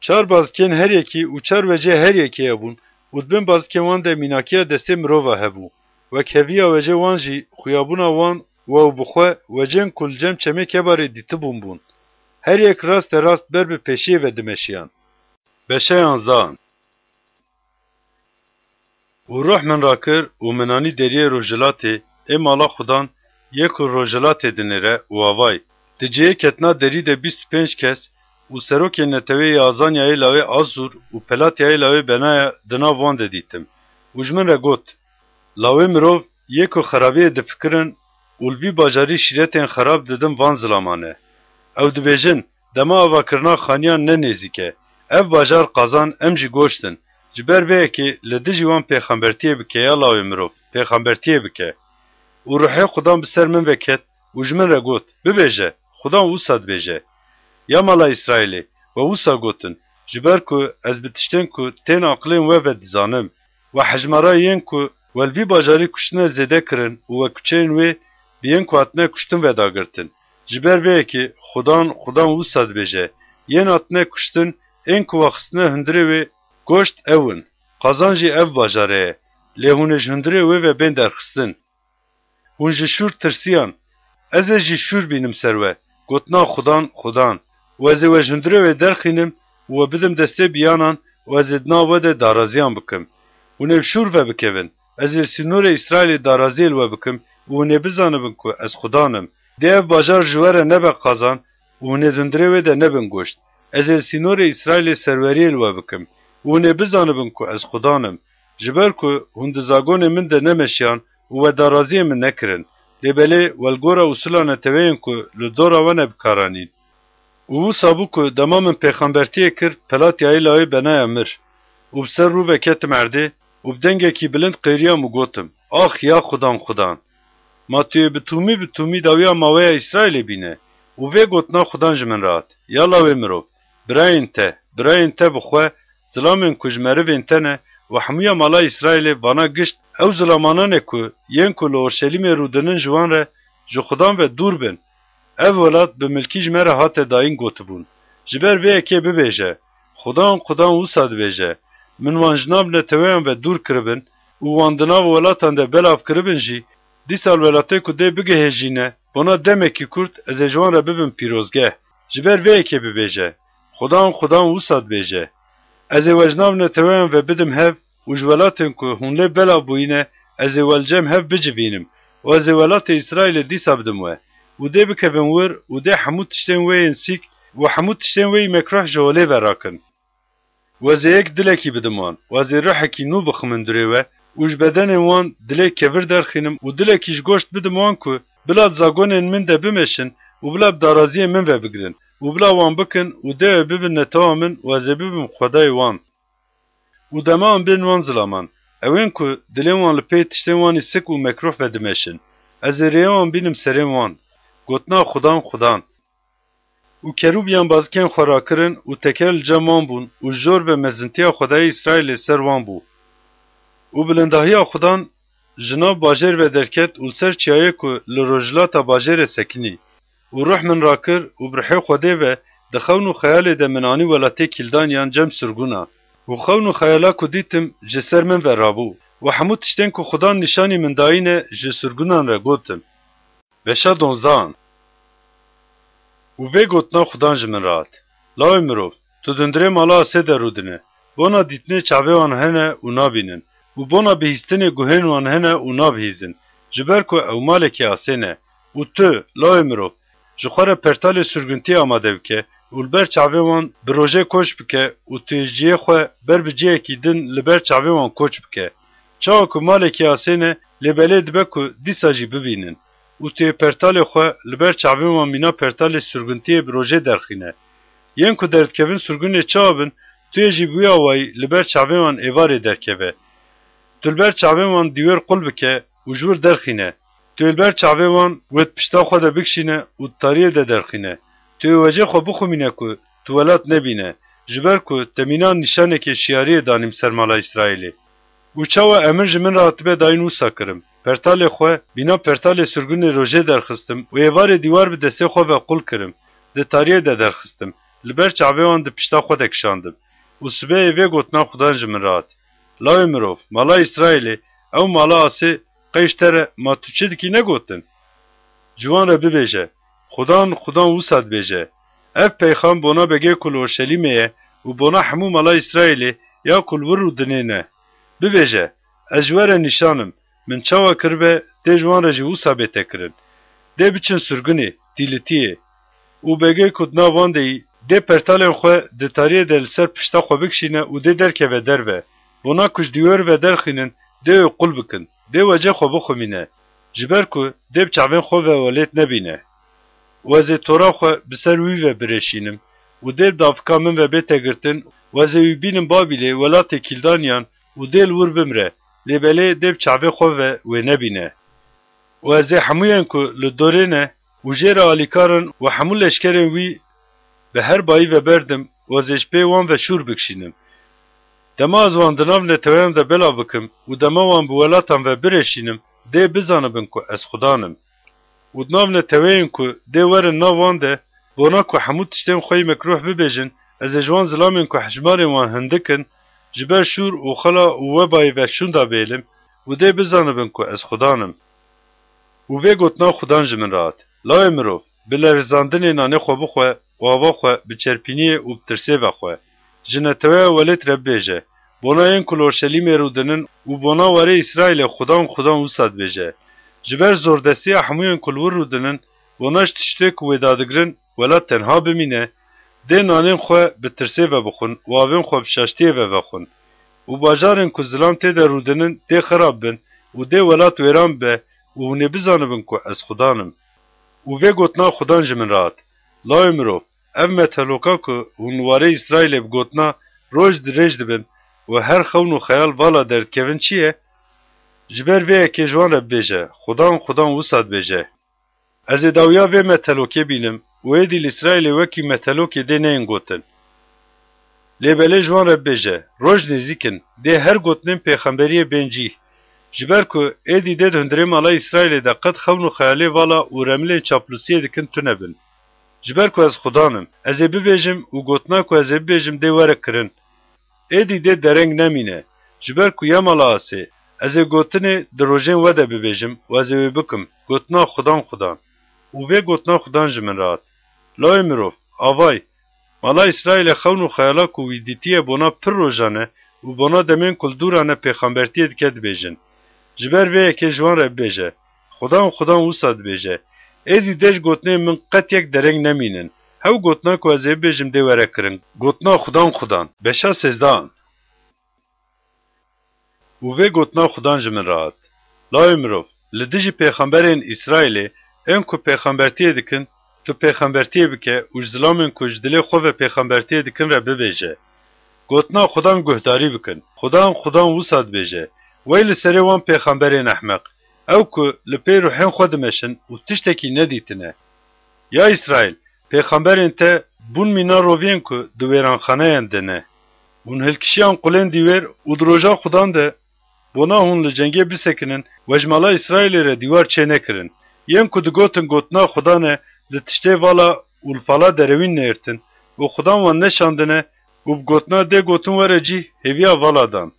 Çar bazikên her yekî û çar wecê her yekê hebûn û di bin bazikên wan de mînakiya destê mirova hebû. Wek heviya wecê wan jî xuyabûna wan û ew bi xwe wecên ku li cem çemê Kebarê dîtibûn bûn. Her yek raste rast ber bi pêşiyê ve dimeşiyan. Beşa yanzdan. Û ruh min rakir û min anî deriyê rojhilatê, ê mala Xudan, yê ku rojhilatê dinêre û avayî. Di cihê ketina derî de bîst û pênc kes û serokên neteweyê Azanyayê lawê Azûr û Pelatyayê lawê Benaya di nav wan de dîtim. Û ji min re got, Lawê mirov, yê ku xerabiyê difikirin û li vî bajarî şîretên xerab didin van zilaman e. Ew dibêjin, Dema avakirina xaniyan ne nêzîk e. Ev bajar qazan, em jî goşt in. Ji ber vê yekê li dijî wan pêxembertiyê bike ya lawê mirov, pêxembertiyê bike. Û ruhê Xudan bi ser min ve ket û ji min re got, Bibêje, Xudan wisa dibêje. Ya mala Îsraîlê, we wisa gotin, ji ber ku ez bi tiştên ku tên aqilên we ve dizanim, we hejmara yên ku we li vî bajarî kuştine zêde kirin û we kuçeyên wê bi yên ku hatine kuştin ve dagirtin. Ji ber vê yekê Xudan, Xudan wisa dibêje, Yên hatine kuştin, ên ku we xistine hundirê wê goşt ew in. Qazan jî ev bajare ye. Lê hûn ê ji hundirê wê ve bên derxistin. Hûn ji şûr tirsiyan. Ez ê jî şûr bînim ser we. Gotina Xudan, Xudan. Û ez ê we ji hundirê wê derxînim û we bidim destê biyanan û ez ê di nav we de daraziyan bikim. Hûn ê bi şûr ve bikevin. Ez ê li sînorê Îsraîlê daraziyê li we bikim û hûn ê bizanibin ku ez Xudan im. Dê ev bajar ji we re nebe qazan û hûn ê di hundirê wê de nebin goşt. Ez ê li sînorê Îsraîlê serweriyê li we bikim û hûn ê bizanibin ku ez Xudan im. Ji ber ku hûn di zagonê min de nemeşiyan û we daraziyê min nekirin. Lê belê we li gora usula neteweyên ku li dora we ne bikaranîn. Û wisa bû ku dema min pêxembertiyê kir, Pelatyayê lawê Benaya mir. Û bi ser rû ve ketim erdê û bi dengekî bilind qêriyam û gotim, Ax ya Xudan Xudan! Ma tu yê bi tûmî bi tûmî dawiya maweya Îsraîlê bîne? Û vê gotina Xudan ji min re hat, Ya lawê mirov, birayên te, birayên te bi xwe, zilamên ku ji merivên te ne û hemûya mala Îsraîlê vana gişt ew zilamanan e ku yên ku li Orşelîmê rûdinin ji wan re ji Xudan ve dûr bin. Ev welat bi milkî ji me re hate dayîn gotibûn. Ji ber vê yekê bibêje, Xudan, Xudan wisa dibêje, Min wan ji nav neteweyan ve dûr kiribin û wan di nav welatan de belav kiribin jî, dîsa li welatê ku dê bigihêjîne, bona demekî kurt ez ê ji wan re bibim pîrozgeh. Ji ber vê yekê bibêje, Xudan, Xudan wisa dibêje, Ez ê we ji nav neteweyan ve bidim hev û ji welatên ku hûn lê belav bûyîne, ez ê we li cem hev bicivînim û ez ê welatê Îsraîlê dîsa bidim we û dê bikevin wir û dê hemû tiştên wê yên sîk û hemû tiştên wê yî mekruh ji holê ve rakin. Û ez ê yek dilekî bidim wan û ez ê ruhekî nû biximim durê we û ji bedenên wan dilê kevir derxînim û dilekî ji goşt bidim wan ku bila di zagonên min de bimeşin û bila bi daraziyê min ve bigrin û bila wan bikin û dê ew bibin netewa min û ez ê bibim Xwedayê wan. Û dema em bên wan zilaman, ewên ku dilên wan li pê tiştên wan î sik û mekruh ve dimeşin, ez ê rêya wan bînim serên wan. Gotina Xudan, Xudan. Û kerûbiyan bazikên xwe rakirin û teker li cem wan bûn û jor ve mezintiya Xwedayê Îsraîlê ser wan bû. Û bilindahiya Xudan ji nav bajêr ve derket û li ser çiyayê ku li rojhilata bajêrê sekinî. Û ruh min rakir û bi ruhê Xwedê ve di xewn û xeyalê de min anî welatê Kîldaniyan cem sirgûna. Û xewn û xeyala ku dîtim ji ser min ve rabû. Û hemû tiştên ku Xudan nîşanî min dayîne ji sirgûnan re gotim. Beşa donzdan. Û vê gotina Xudan ji min re hat, Lawê mirov, tu di hundirê mala Asê de rûdine, bona dîtinê çavê wan hene û nabînin, û bona bihîstinê guhên wan hene û nabihîzin, ji ber ku ew malekî asê ne. Û tu, lawê mirov, ji xwe re pertalê surguntiyê amade bike û li ber çavê wan bi rojê koç bike û tu yê cihê xwe ber bi cihekî din li ber çavê wan koç bike. Çawa ku malekî asê ne, lê belê dibe ku dîsa jî bibînin û tu yê pertalê xwe li ber çavê wan mîna pertalê surguntiyê bi rojê derxîne. Yên ku derdikevin surgunê çawa bin, tu yê jî bi wî awayî li ber çavê wan êvarê derkeve. Tu li ber çavên wan dîwêr qul bike û ji wir derxîne. Tu yê li ber çavê wan wê di pişta xwe de bikişîne û di tariyê de derxîne. Tu yê wecê xwe bixumîne ku tu welat nebîne, ji ber ku te mîna nîşanekê şiyariyê danîm ser mala Îsraîlê. Û çawa emir ji min re hatibe dayîn wisa kirim. Pertalê xwe mîna pertalê surgunê rojê derxistim û êvarê dîwar bi destê xwe ve qul kirim. Di tariyê de derxistim. Li ber çavê wan di pişta xwe de kişandim. Û sibehê vê gotina Xudan ji min re hat. Lawê mirov, mala Îsraîlê, ew mala asê, qey ji te re ma tu çi dikî negotin? Ji wan re bibêje, Xudan, Xudan wisa dibêje, ev peyxam bona begê ku li Orşelîmê ye û bona hemû mala Îsraîlê ya ku li wir rûdinê ne. Bibêje, ez ji we re nîşan im, min çawa kiribe, dê ji wan re jî wisa bête kirin. Dê biçin surgunê, tîlitiyê. Û begê ku di nav wan de yî, dê pertalên xwe di tariyê de li ser pişta xwe bikişîne û dê derkeve derve. Bona ku ji dîwêr ve derxînin, dê wê qul bikin, dê wecê xwe bixumîne. Ji ber ku dê bi çavên xwe ve welêt nebîne. Û ez ê tora xwe bi ser wî ve birêşînim û dê bi davika min ve bête girtin û ez ê wî bînim Babîlê, welatê Kîldaniyan, û dê li wir bimre, lê belê dê bi çavê xwe ve wê nebîne. Û ez ê hemûyên ku li dorê ne û jê re alîkar in û hemû leşkerên wî bi her bayî ve berdim û ez ê ji pê wan ve şûr bikişînim. Dema ez wan di nav neteweyan de belav bikim û dema wan bi welatan ve birêşînim, dê bizanibin ku ez Xudan im. Û di nav neteweyên ku dê werin nav wan de, bona ku hemû tiştên xwe yî mekrûh bibêjin, ez ê ji wan zilamên ku hejmarên wan hindik in, ji ber şûr û xela û webayê ve şûnda bêlim û dê bizanibin ku ez Xudan im. Û vê gotina Xudan ji min re hat: Lawê mirov, bi lerizandinê nanê xwe bixwe û ava xwe bi çerpîniyê û bi tirsê vexwe. Ji neteweya welêt re bibêje, bona yên ku li Orşelîmê rûdinin û bona warê Îsraîlê Xudan, Xudan wisa dibêje: Ji ber zordestiya hemûyên ku li wir rûdinin, bona ji tiştê ku wê dadigrin welat tenha bimîne, dê nanên xwe bi tirsê ve bixwin û avên xwe bi şaştiyê ve vexwin. Û bajarên ku zilam tê de rûdinin dê xirab bin û dê welat wêran bibe û hûn ê bizanibin ku ez Xudan im. Û vê gotina Xudan ji min re hat: Lawê mirov, ev meteloka ku hûn li warê Îsraîlê bi gotina roj dirêj dibin û her xewn û xeyal vala derdikevin çi ye? Ji ber vê yekê ji wan re bibêje, Xudan, Xudan wisa dibêje: Ez ê dawiya vê metelokê bînim û êdî li Îsraîlê wekî metelokê dê neyên gotin. Lê belê ji wan re bibêje, roj nêzîk in, dê her gotinên pêxemberiyê bên cîh. Ji ber ku êdî dê di hundirê mala Îsraîlê de qet xewn û xeyalê vala û remilên çaplûsiyê dikin tune bin. Ji ber ku ez Xudan im, ez ê bibêjim û gotina ku ez ê bibêjim dê were kirin. Êdî dê dereng nemîne, ji ber ku ya mala asê, ez ê gotinê di rojên we de bibêjim û ez ê wê bikim, gotina Xudan, Xudan. Û vê gotina Xudan ji min re hat: Lawê mirov, avay, mala Îsraîlê xewn û xeyala ku wî dîtiye bona pir rojan e û bona demên ku li dûran e pêxembertiyê dike dibêjin. Ji ber vê yekê ji wan re bibêje, Xudan, Xudan wisa dibêje: Êdî dê ji gotinên min qet yek dereng nemînin. Hew gotina ku ez ê bibêjim dê were kirin. Gotina Xudan, Xudan. Beşa sêzdehan. Û vê gotina Xudan ji min re hat: Lawê mirov, li dijî pêxemberên Îsraîlê, ên ku pêxembertiyê dikin, tu pêxembertiyê bike û ji zilamên ku ji dilê xwe ve pêxembertiyê dikin re bibêje: Gotina Xudan guhdarî bikin. Xudan, Xudan wisa dibêje: Wey li serê wan pêxemberên ehmeq, ew ku li pêy ruhên xwe dimeşin û tiştekî nedîtine. Ya Îsraîl, pêxemberên te bûn mîna roviyên ku di wêranxaneyan de ne. Hûn hilkişiyan qulên dîwêr û di roja Xudan de bona hûn li cengê bisekinin we ji mala Îsraîlê re dîwar çê nekirin. Yên ku digotin gotina Xudan e, di tiştê vala û li fala derewîn nêrtin û Xudan wan neşandine û bi gotina dê gotin were cîh hêviya vala dan.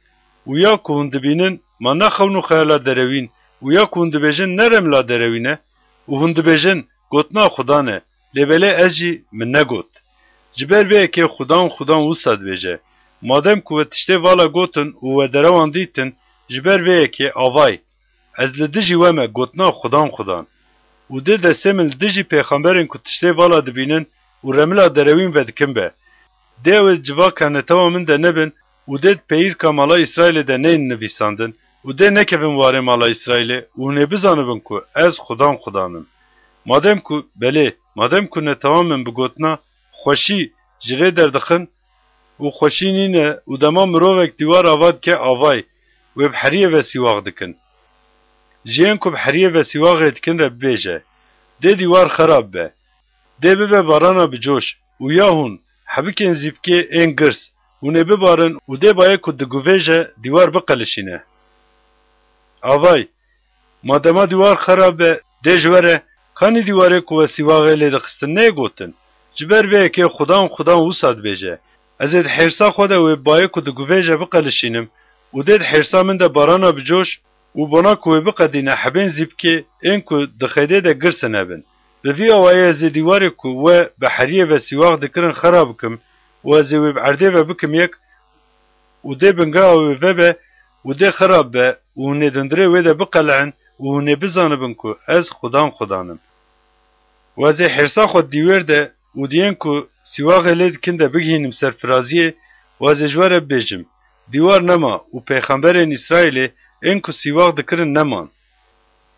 Û ya ku hûn dibînin ma ne xewn û xeyala derewîn û ya ku hûn dibêjin ne remla derewîn e û hûn dibêjin gotina Xudan e, lê belê ez jî min negot. Ji ber vê yekê Xudan, Xudan wisa dibêje: Madem ku we tiştê vala gotin û we derewan dîtin, ji ber vê yekê avay, Ez li dijî we me, gotina Xudan Xudan. Û dê destê min li dijî pêxemberên ku tiştê vala dibînin û remila derewîn vedikin be. Dê ew ê civaka netewa min de nebin û dê di peyîrka mala Îsraîlê de neyên nivîsandin û dê nekevin warê mala Îsraîlê û hûn ê bizanibin ku ez Xudan Xudan im. Madem ku, belê, madem ku netewa min bi gotina xweşî ji rê derdixin û xweşî nîne û dema mirovek dîwar ava dike avay, wê bi heriyê ve sîwax dikin. Ji yên ku bi heriyê ve sîwaxê dikin re bibêje, dê dîwar xerab be. Dê bibe barana bi coş û ya hûn hebikên zîpkê ên girs, hûn ê bibarin û dê bayê ku diguvêje dîwar biqelişîne. Avay, madema dîwar xerab be, dê ji we re, kanî dîwarê ku we sîwaxê lê dixistin neyê gotin? Ji ber vê yekê Xudan Xudan wisa dibêje, ez ê di hêrsa xwe de wê bayê ku diguvêje biqelişînim û dê di hêrsa min de barana bi coş û bona ku wê biqedîne hebên zîpkê ên ku di xêdê de girse nebin. Bi vî awayî ez ê dîwarê ku we bi heriyê ve sîwax dikirin xera bikim û ez ê wê bi erdê ve bikim yek û dê bingeha wê vebe û dê xerab be û hûn ê di hundirê wê de biqele'in û hûn ê bizanibin ku ez Xudan Xudan im. Û ez ê hêrsa xwe di dîwêr de û di yên ku sîwaxê lê dikin de bigihînim ser firaziyê û ez ê ji we re bibêjim, dîwar nema û pêxemberên Îsraîlê ên ku sîwax dikirin neman.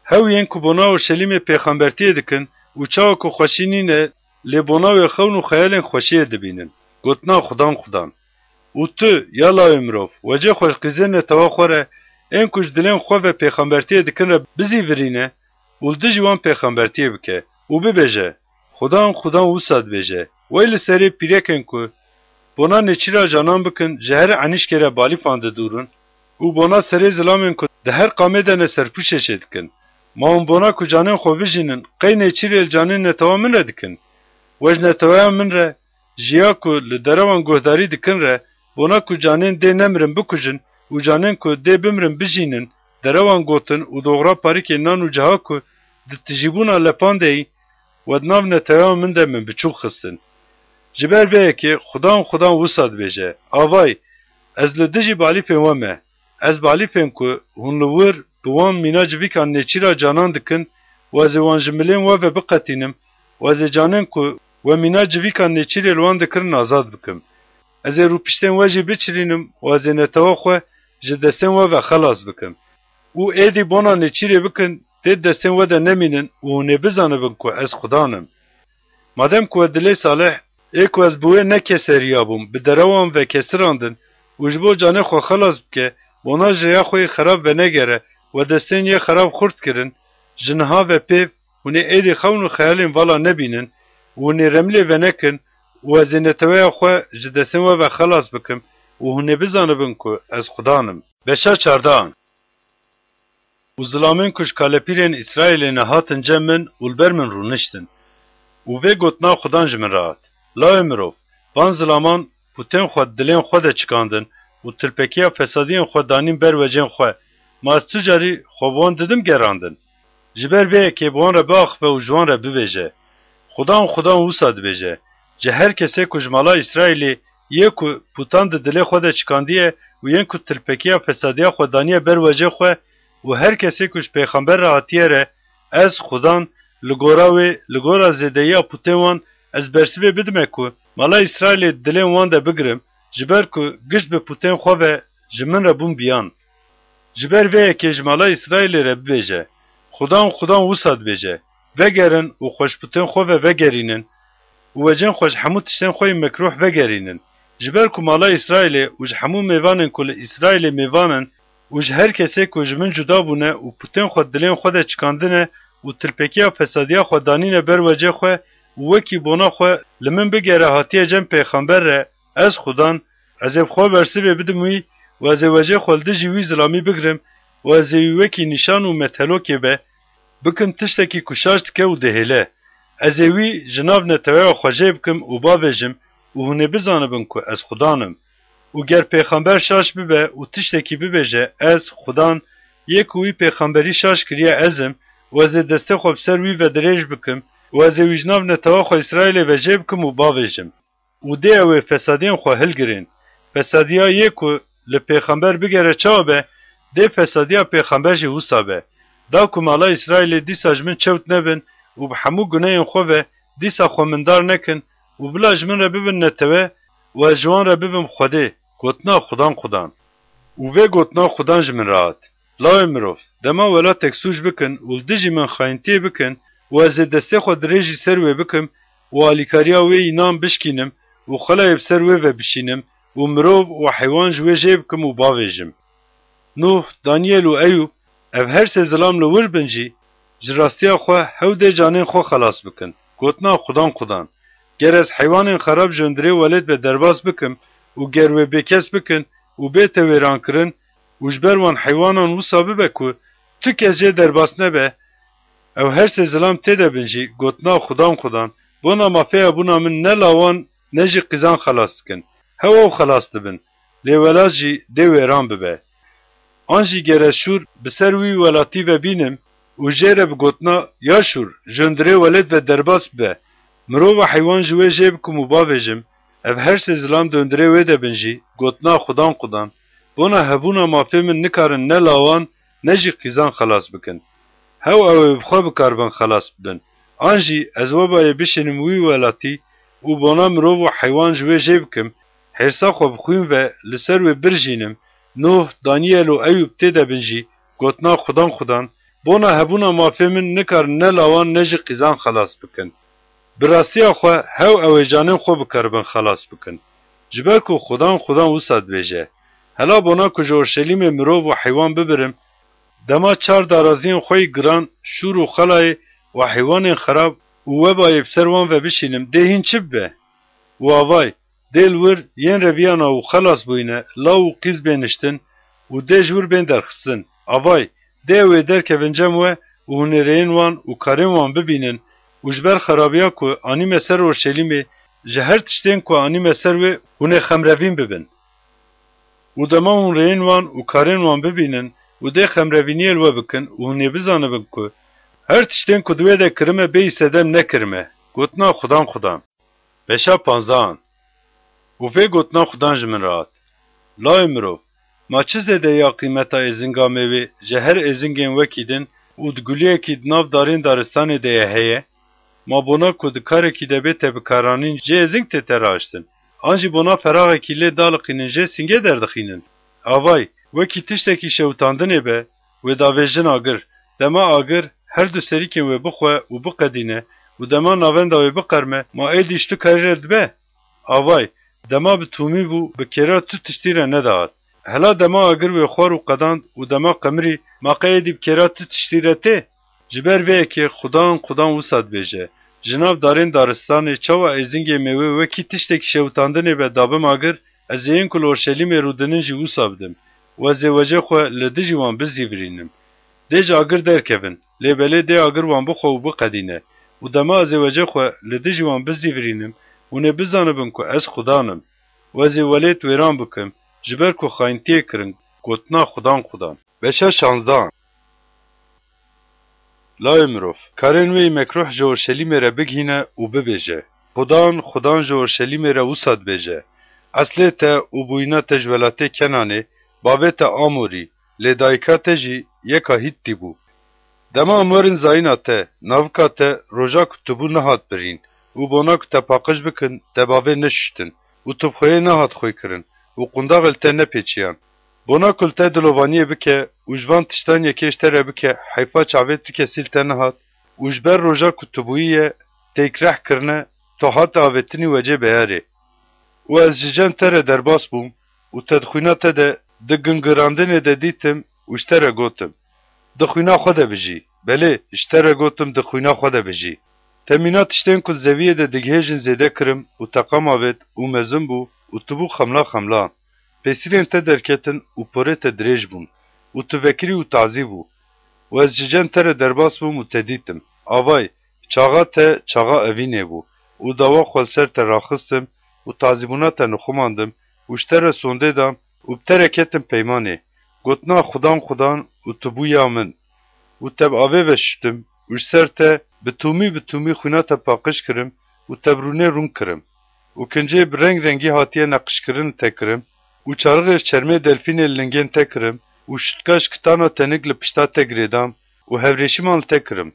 Hew yên ku bona Urşelîmê pêxembertiyê dikin û çawa ku xweşî nîne, lê bona wê xewn û xeyalên xweşiyê dibînin. Gotina Xudan Xudan. Û tu, ya lawê mirov, wecê xwe ji qîzên netewa xwe re, ên ku ji dilên xwe ve pêxembertiyê dikin re bizîvirîne û li dijî wan pêxembertiyê bike û bibêje, Xudan, Xudan wisa dibêje, wey li serê pîrekên ku bona nêçîra canan bikin, ji her enîşkê re balîfan didûrin û bona serê zilamên ku di her qamê de ne serpûşê çêdikin. Ma hûn bona ku canên xwe bijînin, qey nêçîrê li canên netewa min re dikin? We ji neteweya min re, ji ya ku li derewan guhdarî dikin re, bona ku canên dê nemirin bikujin û canên ku dê bimrin bijînin, derewan gotin û doxra parikê nan û ciha ku di tijîbûna lepan de yî, we di nav neteweya min de min biçûk xistin. Ji ber vê yekê Xudan Xudan wisa dibêje, Avay, ez li dijî balîfên we me. Ez balîfên ku hûn li wir bi wan mîna civîkan nêçîra canan dikin û ez ê wan ji milên we ve biqetînim û ez ê canên ku we mîna civîkan nêçîrê li wan dikirin azad bikim. Ez ê rûpiştên we jî biçirînim û ez ê netewa xwe ji destên we ve xelas bikim. Û êdî bona nêçîrê bikin, tê destên we de nemînin û hûn ê bizanibin ku ez Xudan im. Madem ku we dilê salih, ê ku ez bi wê ne keseriya bûm, bi derewan ve kesirandin û ji bo canê xwe xelas bike, bona ji rêya xwe yê xerab venegere, we destên yê xerab xurt kirin, ji niha ve pêv hûn ê êdî xewn û xeyalên vala nebînin û hûn ê remilê venekin û ez ê neteweya xwe ji destên we ve xelas bikim û hûn ê bizanibin ku ez Xudan im. Beşa çardehan. Û zilamên ku ji kalepîrên Îsraîlê ne hatin cem min û li ber min rûniştin. Û vê gotina Xudan ji min re hat, Lawê mirov, van zilaman pûtên xwe di dilên xwe de çikandin û tilpekiya fesadiyên xwe danîn ber wecên xwe, ma ez tu carî xwe bi wan didim gerandin? Ji ber vê yekê bi wan re biaxive û ji wan re bibêje, Xudan Xudan wisa dibêje, ji her kesê ku ji mala Îsraîlê yê ku pûtan di dilê xwe de çikandiye û yên ku tilpekiya fesadiya xwe daniye ber wecê xwe û her kesê ku ji pêxember re hatiye re, ez, Xudan, li gora wê, li gora zêdeyiya pûtên wan, ez bersivê bidime ku mala Îsraîlê di dilên wan de bigirim, ji ber ku gişt bi pûtên xwe ve ji min re bûn biyan. Ji ber vê yekê ji mala Îsraîlê re bibêje, Xudan, Xudan wisa dibêje, Vegerin û xwe ji pûtên xwe ve vegerînin û wecên xwe ji hemû tiştên xwe yên mekrûh vegerînin. Ji ber ku mala Îsraîlê û ji hemû mêvanên ku li Îsraîlê mêvan in û ji her kesê ku ji min cuda bûne û pûtên xwe di dilên xwe de çikandine û tilpekiya fesadiya xwe danîne ber wecê xwe û wekî bona xwe li min bigere hatiye cem pêxember re, ez, Xudan, ez ê bi xwe bersivê bidim wî û ez ê wecê xwe li dijî wî zilamî bigirim û ez ê wî wekî nîşan û methelokê be bikim tiştekî ku şaş dike û dihêle. Ez ê wî ji nav neteweya xwe jê bikim û bavêjim û hûn ê bizanibin ku ez Xudan im. Û ger pêxember şaş bibe û tiştekî bibêje, ez, Xudan, yê ku wî pêxemberî şaş kiriye ez im û ez ê destê xwe bi ser wî ve dirêj bikim û ez ê wî ji nav netewa xwe Îsraîlê ve jê bikim û bavêjim. Û dê ew ê fesadiyên xwe hilgirên. Fesadiya yê ku li pêxember bigere çawa be, dê fesadiya pêxember jî wisa be. Da ku mala Îsraîlê dîsa ji min çewt nebin û bi hemû gunehên xwe ve dîsa xwe mindar nekin û bila ji min re bibin netewe û ez ji wan re bibim Xwedê, gotina Xudan Xudan. Û vê gotina Xudan ji min re hat: Lawê mirov, dema welatek sûc bikin û li dijî min xayintiyê bikin û ez ê destê xwe dirêjî ser wê bikim û alîkariya wê înan bişkînim û xelayê bi ser wê ve bişînim û mirov û heywan ji wê jê bikim û bavêjim: Nuh, Daniel û Eyûb, ev her sê zilam li wir bin jî, ji rastiya xwe hew dê canên xwe xelas bikin, gotina Xudan Xudan. Ger ez heywanên xerab ji hundirê welêt ve derbas bikim û ger wê bêkes bikin û bête wêrankirin û ji ber wan heywanan wisa bibe ku tu kes jê derbas nebe, ew her sê zilam tê de bin jî, gotina Xudan Xudan, bona mafeya bûna min ne lawan ne jî qîzan xelas dikin. Hew ew xelas dibin, lê welat jî dê wêran bibe. An jî ger ez şûr bi ser wî welatî ve bînim û jê re bi gotina ya şûr, ji hundirê welêt ve derbas bibe, mirov û heywan ji wê jê bikim û bavêjim, ev her sê zilam di hundirê wê de bin jî, gotina Xudan Xudan, bona hebûna mafê min nikarin ne lawan ne jî qîzan xelas bikin. Hew ew ê bi xwe bikaribin xelas bibin. An jî ez webayê bişînim wî welatî û bona mirov û heywan ji wê jê bikim, hêrsa xwe bi xwîn ve li ser wê birjînim, Nuh, Daniel û Eyûb tê de bin jî, gotina Xudan Xudan, bona hebûna mafê min nikarin ne lawan ne jî qîzan xelas bikin. Bi rastiya xwe hew ew ê canên xwe bikaribin xelas bikin. Ji ber ku Xudan Xudan wisa dibêje: Hela bona ku ji Orşelîmê mirov û heywan bibirim, dema çar daraziyên xwe yî giran, şûr û xelayê û heywanên xerab û webayê bi ser wan ve bişînim, dê hîn çi bibe? Û avay, dê li wir yên reviyana û xelas bûyîne, law û qîz bên niştin û dê ji wir bên derxistin. Avay, dê ew ê derkevin cem we û hunereyên wan û karên wan bibînin û ji ber xerabiya ku anîme ser Orşelîmê, ji her tiştên ku anîme ser wê hûn ê xemrevîn bibin. Û dema hûn rêyên wan û karên wan bibînin û dê xemrevîniyê li we bikin û hûn ê bizanibin ku her tiştên ku di wê de kirime bêyî sedem nekirime, gotina Xudan Xudan. Beşa panzdehan. Û vê gotina Xudan ji min re hat: Lawê mirov, ma çi zêde ya qîmeta êzinga mêwê ji her êzingên wekî din û di guliyekî di nav darên daristanê de ye heye? Ma bona ku di karekî de bête bikaranîn jê êzing tête raiştin, an jî bona feraxekî lê daliqînin jê singê derdixînin? Avay, wekî tiştekî şewitandinê be, wê davêjin agir. Dema agir her du serîkên wê bixwe û biqedîne û dema navenda wê biqerme, ma êdî ji tu karî re dibe? Avay, dema bi tûmî bû, bi kêra tu tiştî re nedihat. Hela dema agir wê xwar û qedand û dema qemirî, ma qey êdî bi kêra tu tiştî re tê? Ji ber vê yekê Xudan, Xudan wisa dibêje: Ji nav darên daristanê çawa êzingê mêwê wekî tiştekî şewitandinê be dabim agir, ez ê yên ku li Orşelîmê rûdinin jî wisa bidim û ez ê wecê xwe li dijî wan bizîvirînim. Dê ji agir derkevin, lê belê dê agir wan bixwe û biqedîne. Û dema ez ê wecê xwe li dijî wan bizîvirînim, hûn ê bizanibin ku ez Xudan im. Û ez ê welêt wêran bikim, ji ber ku xayintiyê kirin, gotina Xudan Xudan. Beşa şanzdehan. Lawê mirov, karên wê yî mekruh ji Orşelîmê re bigihîne û bibêje: Xudan, Xudan ji Orşelîmê re wisa dibêje: Eslê te û bûyîna te ji welatê Kenanê, bavê te Amorî, lê dayika te jî yeka Hîttî bû. Dema em werin zayîna te, navika te, roja ku tu bû nehat birîn û bona ku te paqij bikin, te bavê neşuştin û tu bi xweyê nehat xwêkirin û qundax li te nepêçiyan. Bona ku li te dilovaniyê bike û ji van tiştan yekê ji te re bike, heyfa çavê tu kesî li te nehat û ji ber roja ku tu bûyî ye, te yî kireh kirine, tu hate avêtinî wecê beyarê. Û ez ji cem te re derbas bûm û te di xwîna te de, di gingirandinê de dîtim û ji te re gotim: Di xwîna xwe de bijî. Belê, ji te re gotim: Di xwîna xwe de bijî. Te mîna tiştên ku di zeviyê de digihêjin zêde kirim û te qam avêt û mezin bû û tu bû xemla xemlan. Pêsîrên te derketin û porê te dirêj bûn û tu vekirî û tazî bû. Û ez ji cem te re derbas bûm û te dîtim. Avay, çaxa te çaxa evînê bû û dawa xwe li ser te raxistim û tazîbûna te nixumandim û ji te re sondê dam û bi te re ketim peymanê. Gotina Xudan Xudan û tu bû ya min. Û te bi avê ve şuştim û ji ser te bi tûmî bi tûmî xwîna te paqij kirim û te bi rûnê rûn kirim. Û kincê bi reng rengî hatiye neqişkirin li te kirim û çarixê ji çermê delfînê li lingên te kirim û şutka ji kitana tenik li pişta te girêdam û hevrêşiman li te kirim.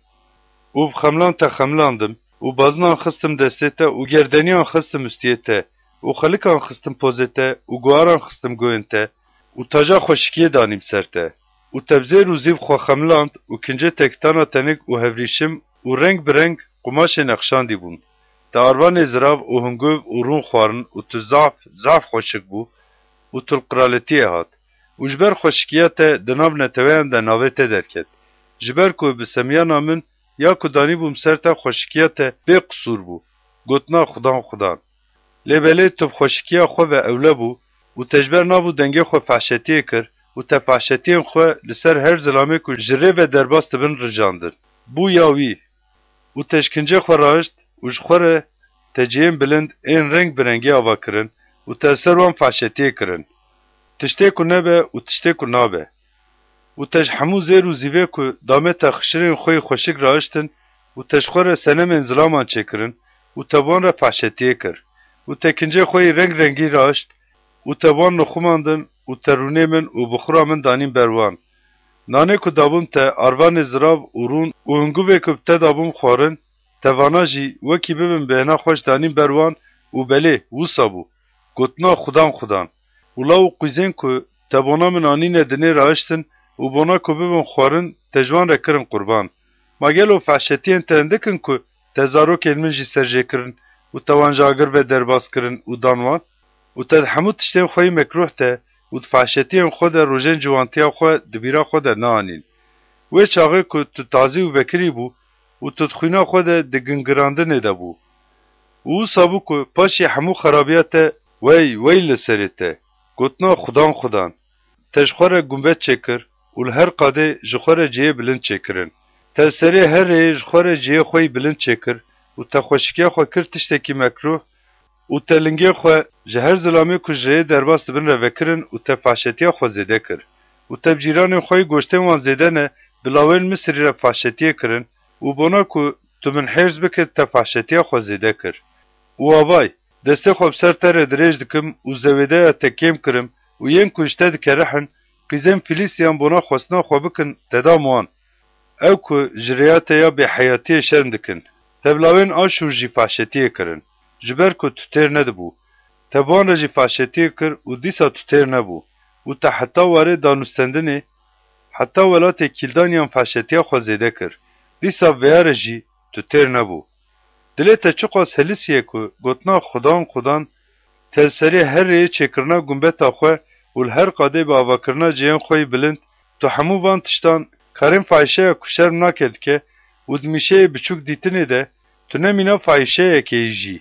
Û bi xemlan te xemlandim, û bazinan xistim destê te, û gerdeniyan xistim ustiyê te, û xelikan xistim pozê te, û guharan xistim goyên te, û taja xweşikiyê danîm ser te. Û te bi zêr û zîv xwe xemland, û kincê te kitana tenik û hevrîşim, û reng bi reng qumaşê nexşandî bûn. Te arvanê zirav û hunguv û rûn xwarin, û tu zaf, zaf xweşik bû, û tu li qiraletiyê hat. Û ji ber xweşikiya te di nav neteweyan de navê te derket. Ji ber ku bi semiyana min ya ku danîbûm ser te xweşikiya te bê qisûr bû. Gotina xudan xudan. Lê belê tu bi xweşikiya xwe ve ewle bû û te ji ber nav û dengê xwe fehşetiyê kir û te fehşetiyên xwe li ser her zilamê ku ji rê ve derbas dibin rijandin. Bû ya wî. Û te ji kincê xwe rahişt û ji xwe re te cihên bilind ên reng bi rengî ava kirin û te li ser wan fehşetiyê kirin. Tiştê ku nebe û tiştê ku nabe. Û te ji hemû zêr û zîvê ku dame te xişirên xwe yî xweşik rahiştin û te ji xwe re senemên zilaman çêkirin û te bi wan re fehşetiyê kir. Û te kincê xwe yî reng rengî rahişt û te bi wan nixumandin û te rûnê min û bixura min danîn ber wan. Nanê ku dabûm te, arvanê zirav û rûn û hinguvê ku bi te dabûm xwarin, te vana jî wekî bibin bêhna xweş danîn ber wan û belê, wisa bû. Gotina xudan xudan. Û law û qwîzên ku te bona min anîne dinê rahiştin û bona ku bibin xwarin, te ji wan re kirin qurban. Ma gelo fehşetiyên te hindik in ku te zarokên min jî serjê kirin û te wan ji agir ve derbas kirin û dan wan? Û te di hemû tiştên xwe yî mekrûh de û di fehşetiyên xwe de rojên ciwantiya xwe di bîra xwe de neanîn. Wê çaxê ku tu tazî û vekirî bû û tu di xwîna xwe de di gingirandinê de bû. Û wisa bû ku paşê hemû xerabiya te, wey, wey li serê te, gotina xudan xudan. Te ji xwe re gumbet çêkir û li her qadê ji xwe re cihê bilind çêkirin. Te li serê her rêyê ji xwe re cihê xwe yî bilind çêkir û te xweşikiya xwe kir tiştekî mekrûh û te lingê xwe ji her zilamê ku ji rêyê derbas dibin re vekirin û te fahşetiya xwe zêde kir. Û te bi cîranên xwe yî goştên wan zêde ne, bi lawên Misirî re fahşetiyê kirin û bona ku tu min hêrs bikit te fahşetiya xwe zêde kir. Û avay, destê xwe bi ser te re dirêj dikim û zewêdeya te kêm kirim û yên ku ji te dikerihin, qîzên Fîlîstiyan bona xwestina xwe bikin te dam wan. Ew ku ji rêya te ya bêheyatiyê şerm dikin, te bi lawên Aşûr jî fahşetiyê kirin, ji ber ku tu têr nedibû. Te bi wan re jî fahşetiyê kir û dîsa tu têr nebû û te heta warê danûstendinê, heta welatê Kîldaniyan fahşetiya xwe zêde kir. Dîsa vêya re jî tu têr nebû. Dilê te çiqas helisiye ku gotina xudan xudan, te li serê her rêyê çêkirina gumbeta xwe û li her qadê bi avakirina cihên xwe yî bilind, tu hemû van tiştan, karên fahîşeya ku şerm nake dike û di mîşeyê biçûk dîtinê de, tu ne mîna fahîşeyekê yî jî.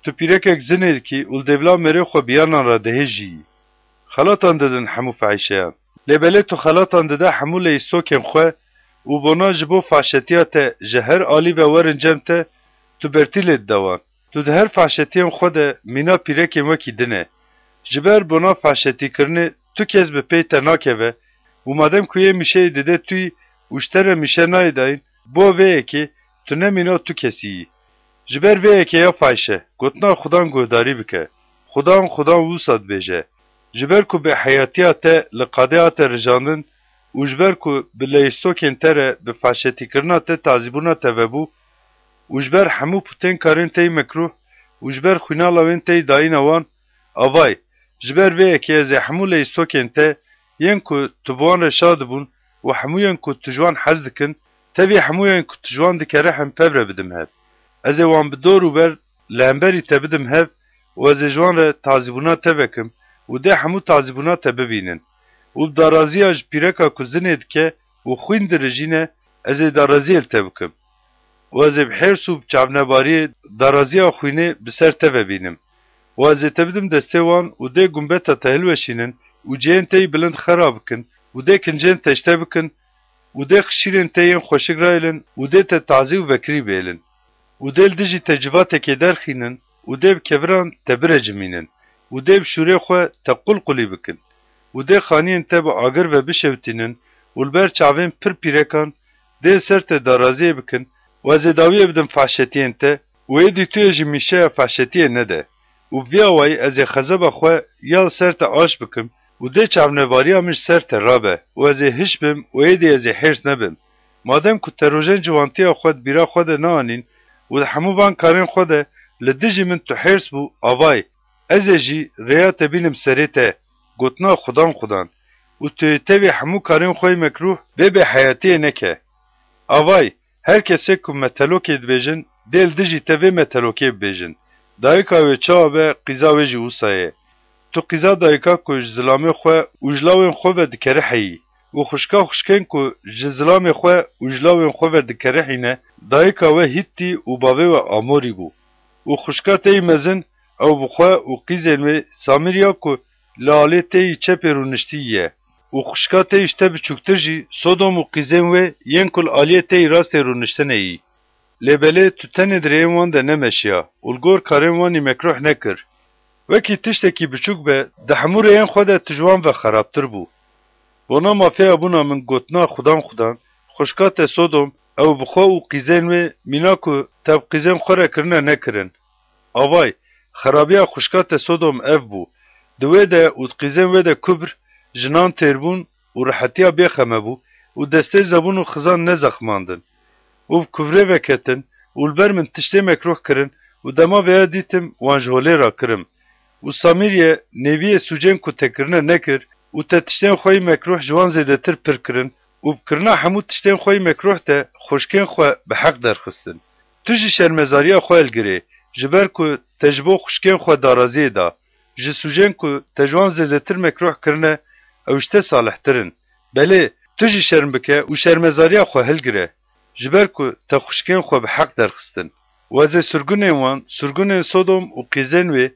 Tu pîrekek zinê dikî û li dêvla mêrê xwe bi yanan re dihêjî. Xelatan didin hemû fahîşeyan. Lê belê tu xelatan dide hemû leyîstokên xwe û bona ji bo fahşetiya te ji her alî ve werin cem te, tu bertî lê dide wan. Tu di her fahşetiyên xwe de mîna pîrekên wekî din e. Ji ber bona fahşetîkirinê tu kes bi pey te nakeve û madem ku yê mîşeyê dide tu yî û ji te re mîşe nayê dayîn, bo vê yekê tu ne mîna tu kesî yî. Ji ber vê yekê ya fahîşe, gotina xudan guhdarî bike. Xudan, xudan wisa dibêje. Ji ber ku bêheyatiya te li qadê hate rijandin û ji ber ku bi leyîstokên te re bi fahşetîkirina te tazîbûna te vebû û ji ber hemû pûtên karên te yî mekrûh û ji ber xwîna lawên te yî dayîna wan, avay, ji ber vê yekê ez ê hemû leyîstokên te yên ku tu bi wan re şa dibûn û hemûyên ku tu ji wan hez dikin, tevî hemûyên ku tu ji wan dikerihin pev re bidim hev. Ez ê wan bi dor û ber li hemberî te bidim hev û ez ê ji wan re tazîbûna te vekim û dê hemû tazîbûna te bibînin. Û bi daraziya ji pîreka ku zinê dike û xwîn dirijîne, ez ê daraziyê li te bikim. Û ez ê bi hêrs û bi çavnebariyê daraziya xwînê bi ser te ve bînim. Û ez ê te bidim destê wan û dê gumbeta te hilweşînin û cihên te yî bilind xera bikin û dê kincên te ji te bikin û dê qişîrên te yên xweşik rayêlin û dê te tazî û vekirî bêlin. Û dê li dijî te civatekê derxînin û dê bi keviran te birecimînin û dê bi şûrê xwe te qulqulî bikin û dê xaniyên te bi agir ve bişewitînin û li ber çavên pir pîrekan dê li ser te daraziyê bikin û ez ê dawiyê bidim fahşetiyên te û êdî tu yê jî mîşeya fahşetiyê nede. Û bi vî awayî ez ê xezeba xwe ya li ser te aş bikim û dê çavnevariya min ji ser te rabe û ez ê hiş bim û êdî ez ê hêrs nebim. Madem ku te rojên ciwantiya xwe di bîra xwe de neanîn û di hemû van karên xwe de li dijî min tu hêrs bû, avayî, ez ê jî rêya te bînim serê te, gotina xudan xudan, û tu yê tevî hemû karên xwe yê mekrûh bê bêheyatiyê neke. Avayî, her kesê ku metelokê dibêjin, dê li dijî te vê metelokê bibêjin. Dayika wê çawa be, qîza wê jî wisa ye. Tu qîza dayika ku ji zilamê xwe û ji lawên xwe ve dikeriheyî û xwişka xwişkên ku ji zilamê xwe û ji lawên xwe ve dikerihîne, dayika we Hîttî û bavê we Amorî bû. Û xwişka te yî mezin, ew bi xwe û qîzên wê Samîriya ku li alê te yî çepê rûniştî ye. Û xwişka te yî ji te biçûktir jî Sodom û qîzên wê yên ku li aliyê te yî rastê rûniştine yî. Lê belê tu tenê di rêyên wan de nemeşiya û li gor karên wan î mekruh nekir. Wekî tiştekî biçûk be, di hemû rêyên xwe de tu ji wan ve xerabtir bû. Bona mafeya bûna min gotina xudan xudan, xwişka te Sodom, ew bi xwe û qîzên wê mîna ku te bi qîzên xwe re kirine nekirin. Avay, xerabiya xwişka te Sodom ev bû. Di wê de û di qîzên wê de kubr, jinan têrbûn û rihetiya bêxeme bû û destê zebûn û xizan nezexmandin. Û bi kuvrê veketin û li ber min tiştê mekruh kirin û dema vêya dîtim wan ji holê rakirim. Û Samîrye nêviyê sûcên ku te kirine nekir û te tiştên xwe yî mekruh ji wan zêdetir pir kirin û bi kirina hemû tiştên xwe yî mekruh te xwişkên xwe bi heq derxistin. Tu jî şermezariya xwe hilgirê, ji ber ku te ji bo xwişkên xwe daraziyê da, ji sûcên ku te ji wan zêdetir mekruh kirine, ew ji te salihtir in. Belê, tu jî şerm bike û şermezariya xwe hilgire, ji ber ku te xwişkên xwe bi heq derxistin. Û ez ê surgunên wan, surgunên Sodom û qîzên wê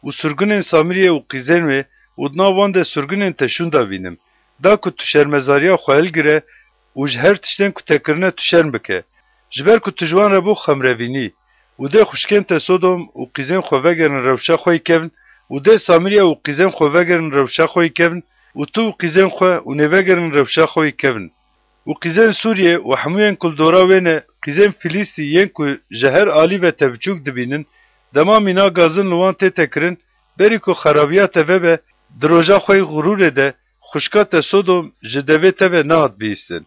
û surgunên Samîriyê û qîzên wê û di nav wan de surgunên te şûnda bînim, da ku tu şermezariya xwe hilgire û ji her tiştên ku te kirine tu şerm bike. Ji ber ku tu ji wan re bû xemrevînî. Û dê xwişkên te Sodom û qîzên xwe vegerin rewşa xwe yî kevn, û dê Samîriya û qîzên xwe vegerin rewşa xwe yî kevn, û tu û qîzên xwe û nê vegerin rewşa xwe yî kevn. Û qîzên Sûriyê û hemûyên ku li dora wê ne, qîzên Filîstî yên ku ji her alî ve te biçûk dibînin, dema mîna gazin li wan tête kirin, berî ku xerabiya te vebe, di roja xwe yî xurûrê de, xwişka te Sodom ji devê te ve nehat bihîstin.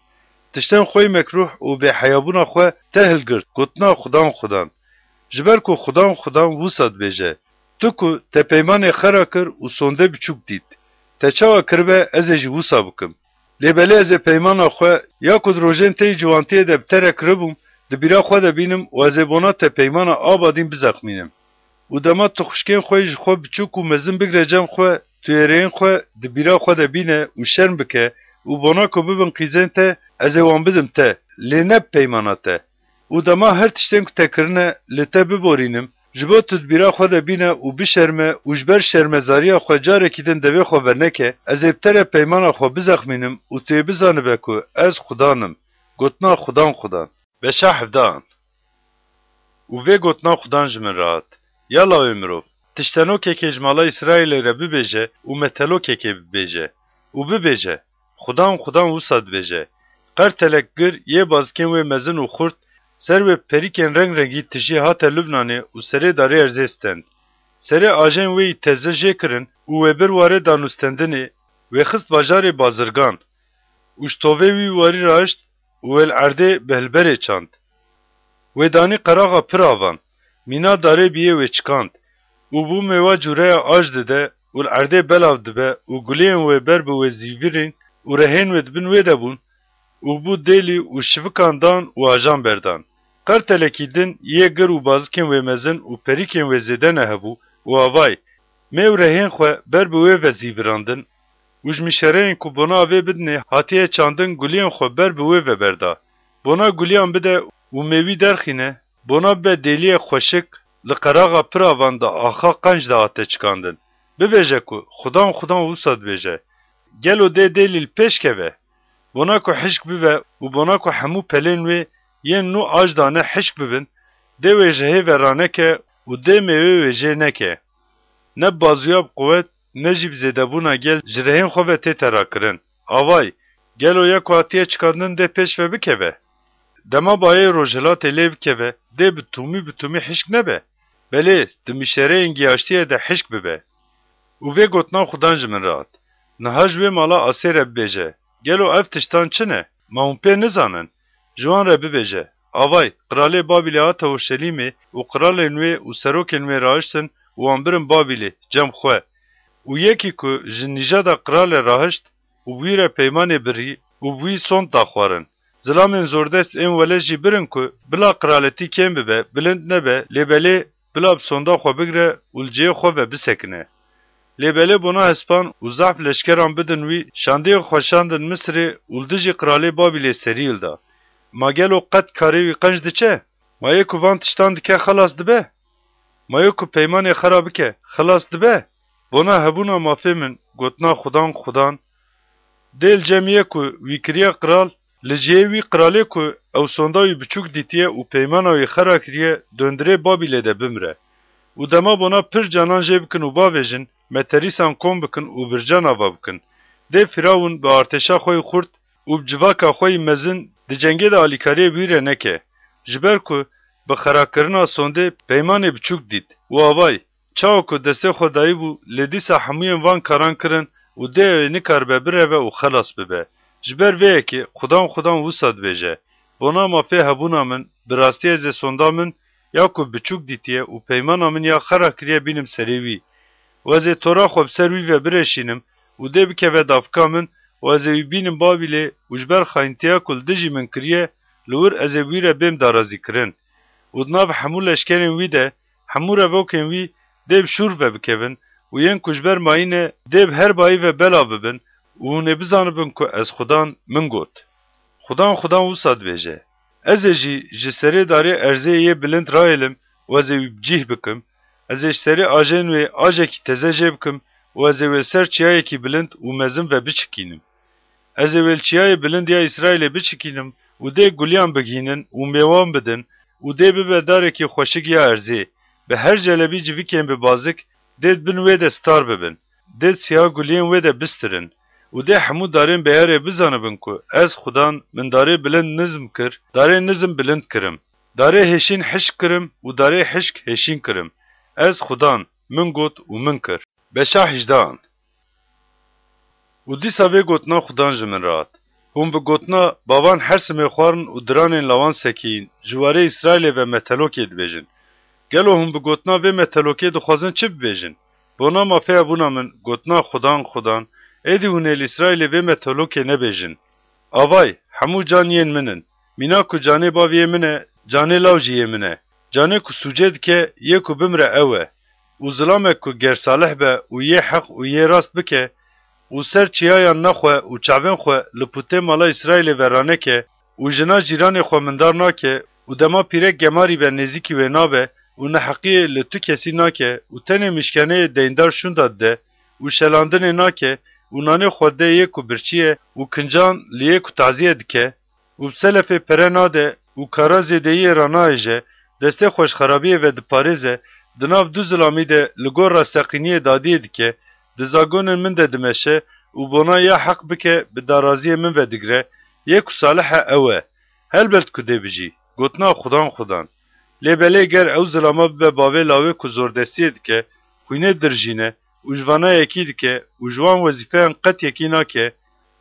Tiştên xwe yî mekruh û bêheyabûna xwe te hilgirt, gotina xudan xudan. Ji ber ku xudan xudan wisa dibêje, tu ku te peymanê xera kir û sondê biçûk dît, te çawa kiribe ez ê jî wisa bikim. Lê belê ez ê peymana xwe ya ku di rojên te yî ciwantiyê de bi te re kiribûm, di bîra xwe de bînim û ez ê bona te peymana abadîn bizexmînim. Û dema tu xwişkên xwe yî ji xwe biçûk û mezin bigire cem xwe, tu yê rêyên xwe di bîra xwe de bîne û şerm bike û bona ku bibin qîzên te, ez ê wan bidim te, lê ne bi peymana te. Û dema her tiştên ku te kirine li te biborînim, ji bo tu di bîra xwe de bîne û bişerme û ji ber şermezariya xwe carekî din devê xwe verneke, ez ê bi te re peymana xwe bizexmînim û tu yê bizanibe ku ez xudan im. Gotina xudan xudan. Beşa hevdehan. Û vê gotina xudan ji min re hat, ya lawê mirov, tiştenokekê ji mala Îsraîlê re bibêje û metelokekê bibêje û bibêje, xudan xudan wisa dibêje, qertelek gir yê bazikên wê mezin û xurt, ser wê perîkên reng rengî tijî hate Lubnanê û serê darê erzê stend. Serê ajên wê yî teze jê kirin û wê bir warê danûstendinê, wê xist bajarê bazirgan û ji tovê wî warî rahişt û wê li erdê bi hilberê çand. Wê danî qeraxa pir avan, mîna darê biyê wê çikand û bû mêwa cûreya aj dide û li erdê belav dibe û guliyên wê ber bi wê zîvirîn û rehên wê di bin wê de bûn û bû dêlî û şivikan dan û ajan berdan. Qertelekî din yê gir û bazikên wê mezin û perîkên wê zêde nehebû û avay, mê û rehên xwe ber bi wê ve zîvirandin û ji mişereyên ku bona avê bidinê hatiye çandin guliyên xwe ber bi wê ve berda. Bona guliyan bide û mêwî derxîne, bona bibe dêliyek xweşik, li qeraxa pir avan de axa qenc de hate çikandin. Bibêje ku xudan xudan wisa dibêje. Gelo dê dêlî li pêş keve? Bona ku hişk bibe û bona ku hemû pelên wê yên nû aj dane hişk bibin, dê wê ji hê ve raneke û dê mêwê wê jê neke. Ne bi bazuya bi quwet, ne jî bi zêdebûna gel ji rehên xwe ve tête rakirin. Avay, gelo ya ku hatiye çikandin dê pêş ve bikeve? Dema bayê rojhilatê lê bikeve, dê bi tûmî bi tûmî hişk nebe? Belê, di mişereyên giyaştiyê de hişk bibe. Û vê gotina xudan ji min re hat, niha ji wê mala asê re bibêje, gelo ev tiştan çi ne? Ma hûn pê nizanin? ji wan re bibêje, Avay, qiralê Babîlê hate Orşelîmê û qiralên wê û serokên wê rahiştin û wan birin Babîlê, cem xwe. Û yekî ku ji nîjada qiralê rahişt û bi wî re peymanê birî û bi wî sond da xwarin. Zilamên zordest ên wele jî birin ku bila qiraletî kêm bibe, bilind nebe, lê belê bila bi sonda xwe bigre û li cihê xwe ve bisekine. Lê belê bona hespan û zehf leşkeran bidin wî, şandiyê xwe şandin Misirê û li dijî qiralê Babîlê serî hilda. Ma gelo qet karê wî qenc diçe? Ma yê ku van tiştan dike xelas dibe? Ma yê ku peymanê xera bike xelas dibe? Bona hebûna mafê min, gotina Xudan, Xudan, dê li cem yê ku wî kiriye qral, li cihê wî qiralê ku ew sonda wî biçûk dîtiye û peymana wî xera kiriye, dondirê Babîlê de bimire. Û dema bona pir canan jê bikin û bavêjin, meterîsan kom bikin û bircan ava bikin. Dê Firawun bi artêşa xwe yî xurt û bi civaka xwe yî mezin di cengê de alîkariyê bi wî re neke. Ji ber ku bi xerakirina sondê peymanê biçûk dît û avay, çawa ku destê xwe dayîbû, lê dîsa hemûyên van karan kirin û dê ew ê nikaribe bireve û xelas bibe. Ji ber vê yekê Xudan Xudan wisa dibêje, Bona mafê hebûna min, bi rastî ez ê sonda min ya ku biçûk dîtiye û peymana min ya xera kiriye bînim serê wî. Û ez ê tora xwe bi ser wî ve bireşînim û dê bikeve davka min û ez ê wî bînim Babîlê û ji ber xayîntiya ku li dijî min kiriye, li wir ez ê bi wî re bêm darazîkirin. Û di nav hemû leşkerên wî de hemû revokên wî dê bi şûr ve bikevin û yên ku ji ber mayî ne dê bi her bayî ve belav bibin û hûn ê bizanibin ku ez Xudan min got. Xudan Xudan wisa dibêje, Ez ê jî ji serê darê erzê yê bilind rayêlim û ez ê wî bi cîh bikim. Ez ê ji serê ajên wê ajekî teze jê bikim û ez ê wê li ser çiyayekî bilind û mezin ve biçikînim. Ez ê wê li çiyayê bilind ya Îsraîlê biçikînim û dê guliyan bigihînin û mêwan bidin û dê bibe darekî xweşik ya erzê. Bi her celebî civikên bi bazik dê di bin wê de star bibin. Dê siya guliyên wê de bistirin û dê hemû darên beyarê bizanibin ku ez Xudan min darê bilind nizm kir, darê nizm bilind kirim. Darê hêşîn hişk kirim û darê hişk hêşîn kirim. Ez Xudan min got û min kir. Beşa hejdehan. Û dîsa vê gotina Xudan ji min re hat. Hûn bi gotina bavan her simê xwarin û diranên lawan sekiyîn, ji warê Îsraîlê ve metelokê dibêjin. Gelo hûn bi gotina vê metelokê dixwazin çi bibêjin? Bona mafeya bûna min, gotina Xudan, Xudan, êdî hûn ê li Îsraîlê vê metelokê nebêjin. Avay, hemû can yên min in. Mîna ku canê baviyê min e, canê law jî yê min e. Canê ku sûcê dike, yê ku bimre ew e. Û zilamek ku ger salih be û yê heq û yê rast bike û ser çiyayan nexwe û çavên xwe li pûtê mala Îsraîlê ve raneke û jina cîranê xwe mindar nake û dema pîrek gemarî be nêzîkî wê nabe û neheqiyê li tu kesî nake û tenê mişkeneyê deyndar şûnda dide û şelandinê nake û nanê xwe dide yê ku birçî ye û kincan li yê ku tazîye dike, û bi selefê pere nade û kara zêdeyiyê ranahêje, destê xwe ji xerabiyê ve diparêze, di nav du zilamî de li gor rasteqîniyê dadiyê dike, di zagonên min de dimeşe û bona ya heq bike bi daraziyê min ve digre, yê ku salih e ew e. Helbet ku dê bijî, gotina Xudan Xudan. Lê belê ger ew zilama bibe bavê lawê ku zordestiyê dike, xwînê dirijîne, û ji vana yekî dike û ji wan wezîfeyan qet yekî nake,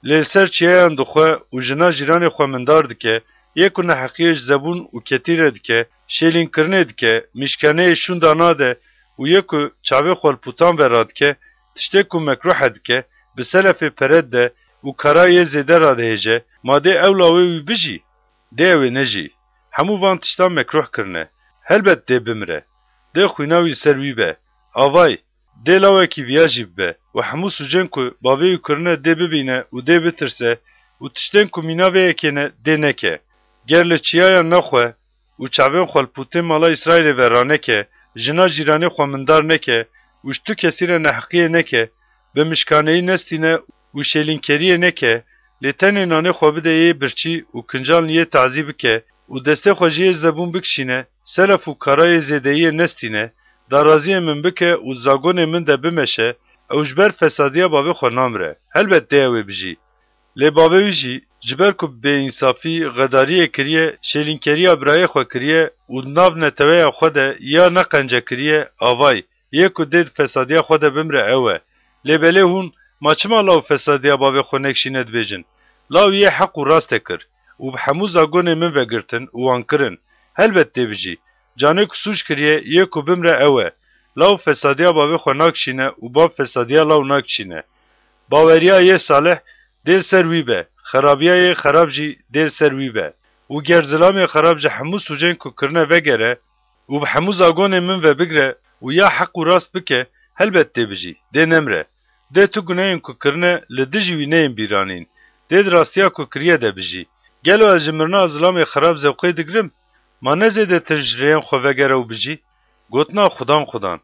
lê li ser çiyayan dixwe û jina cîranê xwe mindar dike, yê ku neheqiyê ji zebûn û ketî re dike, şêlînkirinê dike, mişkeneyê şûnda nade û yê ku çavê xwe li pûtan ve radike, tiştê ku mekruhe dike, bi selefê pere dide û kara yê zêde radihêje, ma dê ew lawê wî bijî? Dê ew ê nejî. Hemû van tiştan mekruh kirine. Helbet dê bimire. Dê xwîna wî li ser wî be. Avay, dê lawekî viya jî bibe û hemû sûcên ku bavê wî kirine dê bibîne û dê bitirse û tiştên ku mîna vê yekê ne dê neke. Ger li çiyayan nexwe û çavên xwe li pûtên mala Îsraîlê ve raneke, jina cîranê xwe mindar neke û ji tu kesî re neheqiyê neke, bi mişkaneyî nestîne û şêlînkeriyê neke, lê tenê nanê xwe bide yê birçî û kincan li yê tazî bike û destê xwe ji yê zebûn bikişîne, selef û karayê zêdeyiyê nestîne, daraziyê min bike û zagonê min de bimeşe, ew ji ber fesadiya bavê xwe namire. Helbet dê ew ê bijî. Lê bavê wî jî, ji ber ku bi bêînsafî, xedariyê kiriye, şêlînkeriya birayê xwe kiriye û di nav neteweya xwe de ya ne qence kiriye, avay, yê ku dê di fesadiya xwe de bimre ew e. Lê belê hûn, ma çima law fesadiya bavê xwe nekişîne dibêjin? Law yê heq û rast e kir. û bi hemû zagonê min ve girtin û wan kirin. Helbet tê bijî. Canê ku sûc kiriye, yê ku bimre ew e. Law fesadiya bavê xwe nakişîne û bav fesadiya law nakişîne. Baweriya yê salih dê li ser wî be, xerabiya yê xerab jî dê li ser wî be. Û ger zilamê xerab ji hemû sûcên ku kirine vegere û bi hemû zagonên min ve bigre û ya heq û rast bike, helbet tê bijî, dê nemre. Dê tu guneyên ku kirine li dijî wî neyên bîranîn. Dê di rastiya ku kiriye de bijî. Gelo ez ji mirina zilamê xerab zewqê digirim? Ma ne zêdetir ji rêyên xwe vegere û bijî? Gotina xudan xudan.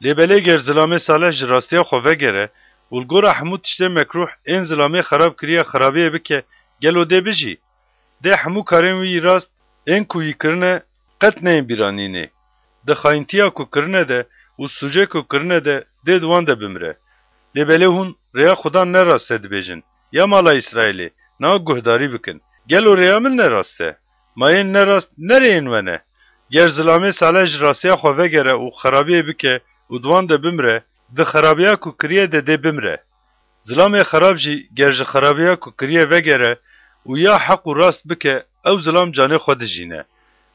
Lê belê ger zilamê salih ji rastiya xwe vegere û li gora hemû tiştên mekrûh ên zilamê xerab kiriye xerabiyê bike, gelo dê bijî? Dê hemû karên wî yî rast ên ku yî kirine qet neyên bîranînê. Di xayîntiya ku kirine de û sûcê ku kirine de dê di wan de bimire. Lê belê hûn rêya xudan ne rast e dibêjin. Ya mala Îsraîlê, niha guhdarî bikin. Gelo rêya min ne rast e? Ma yên ne rast ne rêyên we ne? Ger zilamê salih ji rastiya xwe vegere û xerabiyê bike û di wan de bimre, di xerabiya ku kiriye de dê bimre. Zilamê xerab jî ger ji xerabiya ku kiriye vegere û ya heq û rast bike, ew zilam canê xwe dijîne.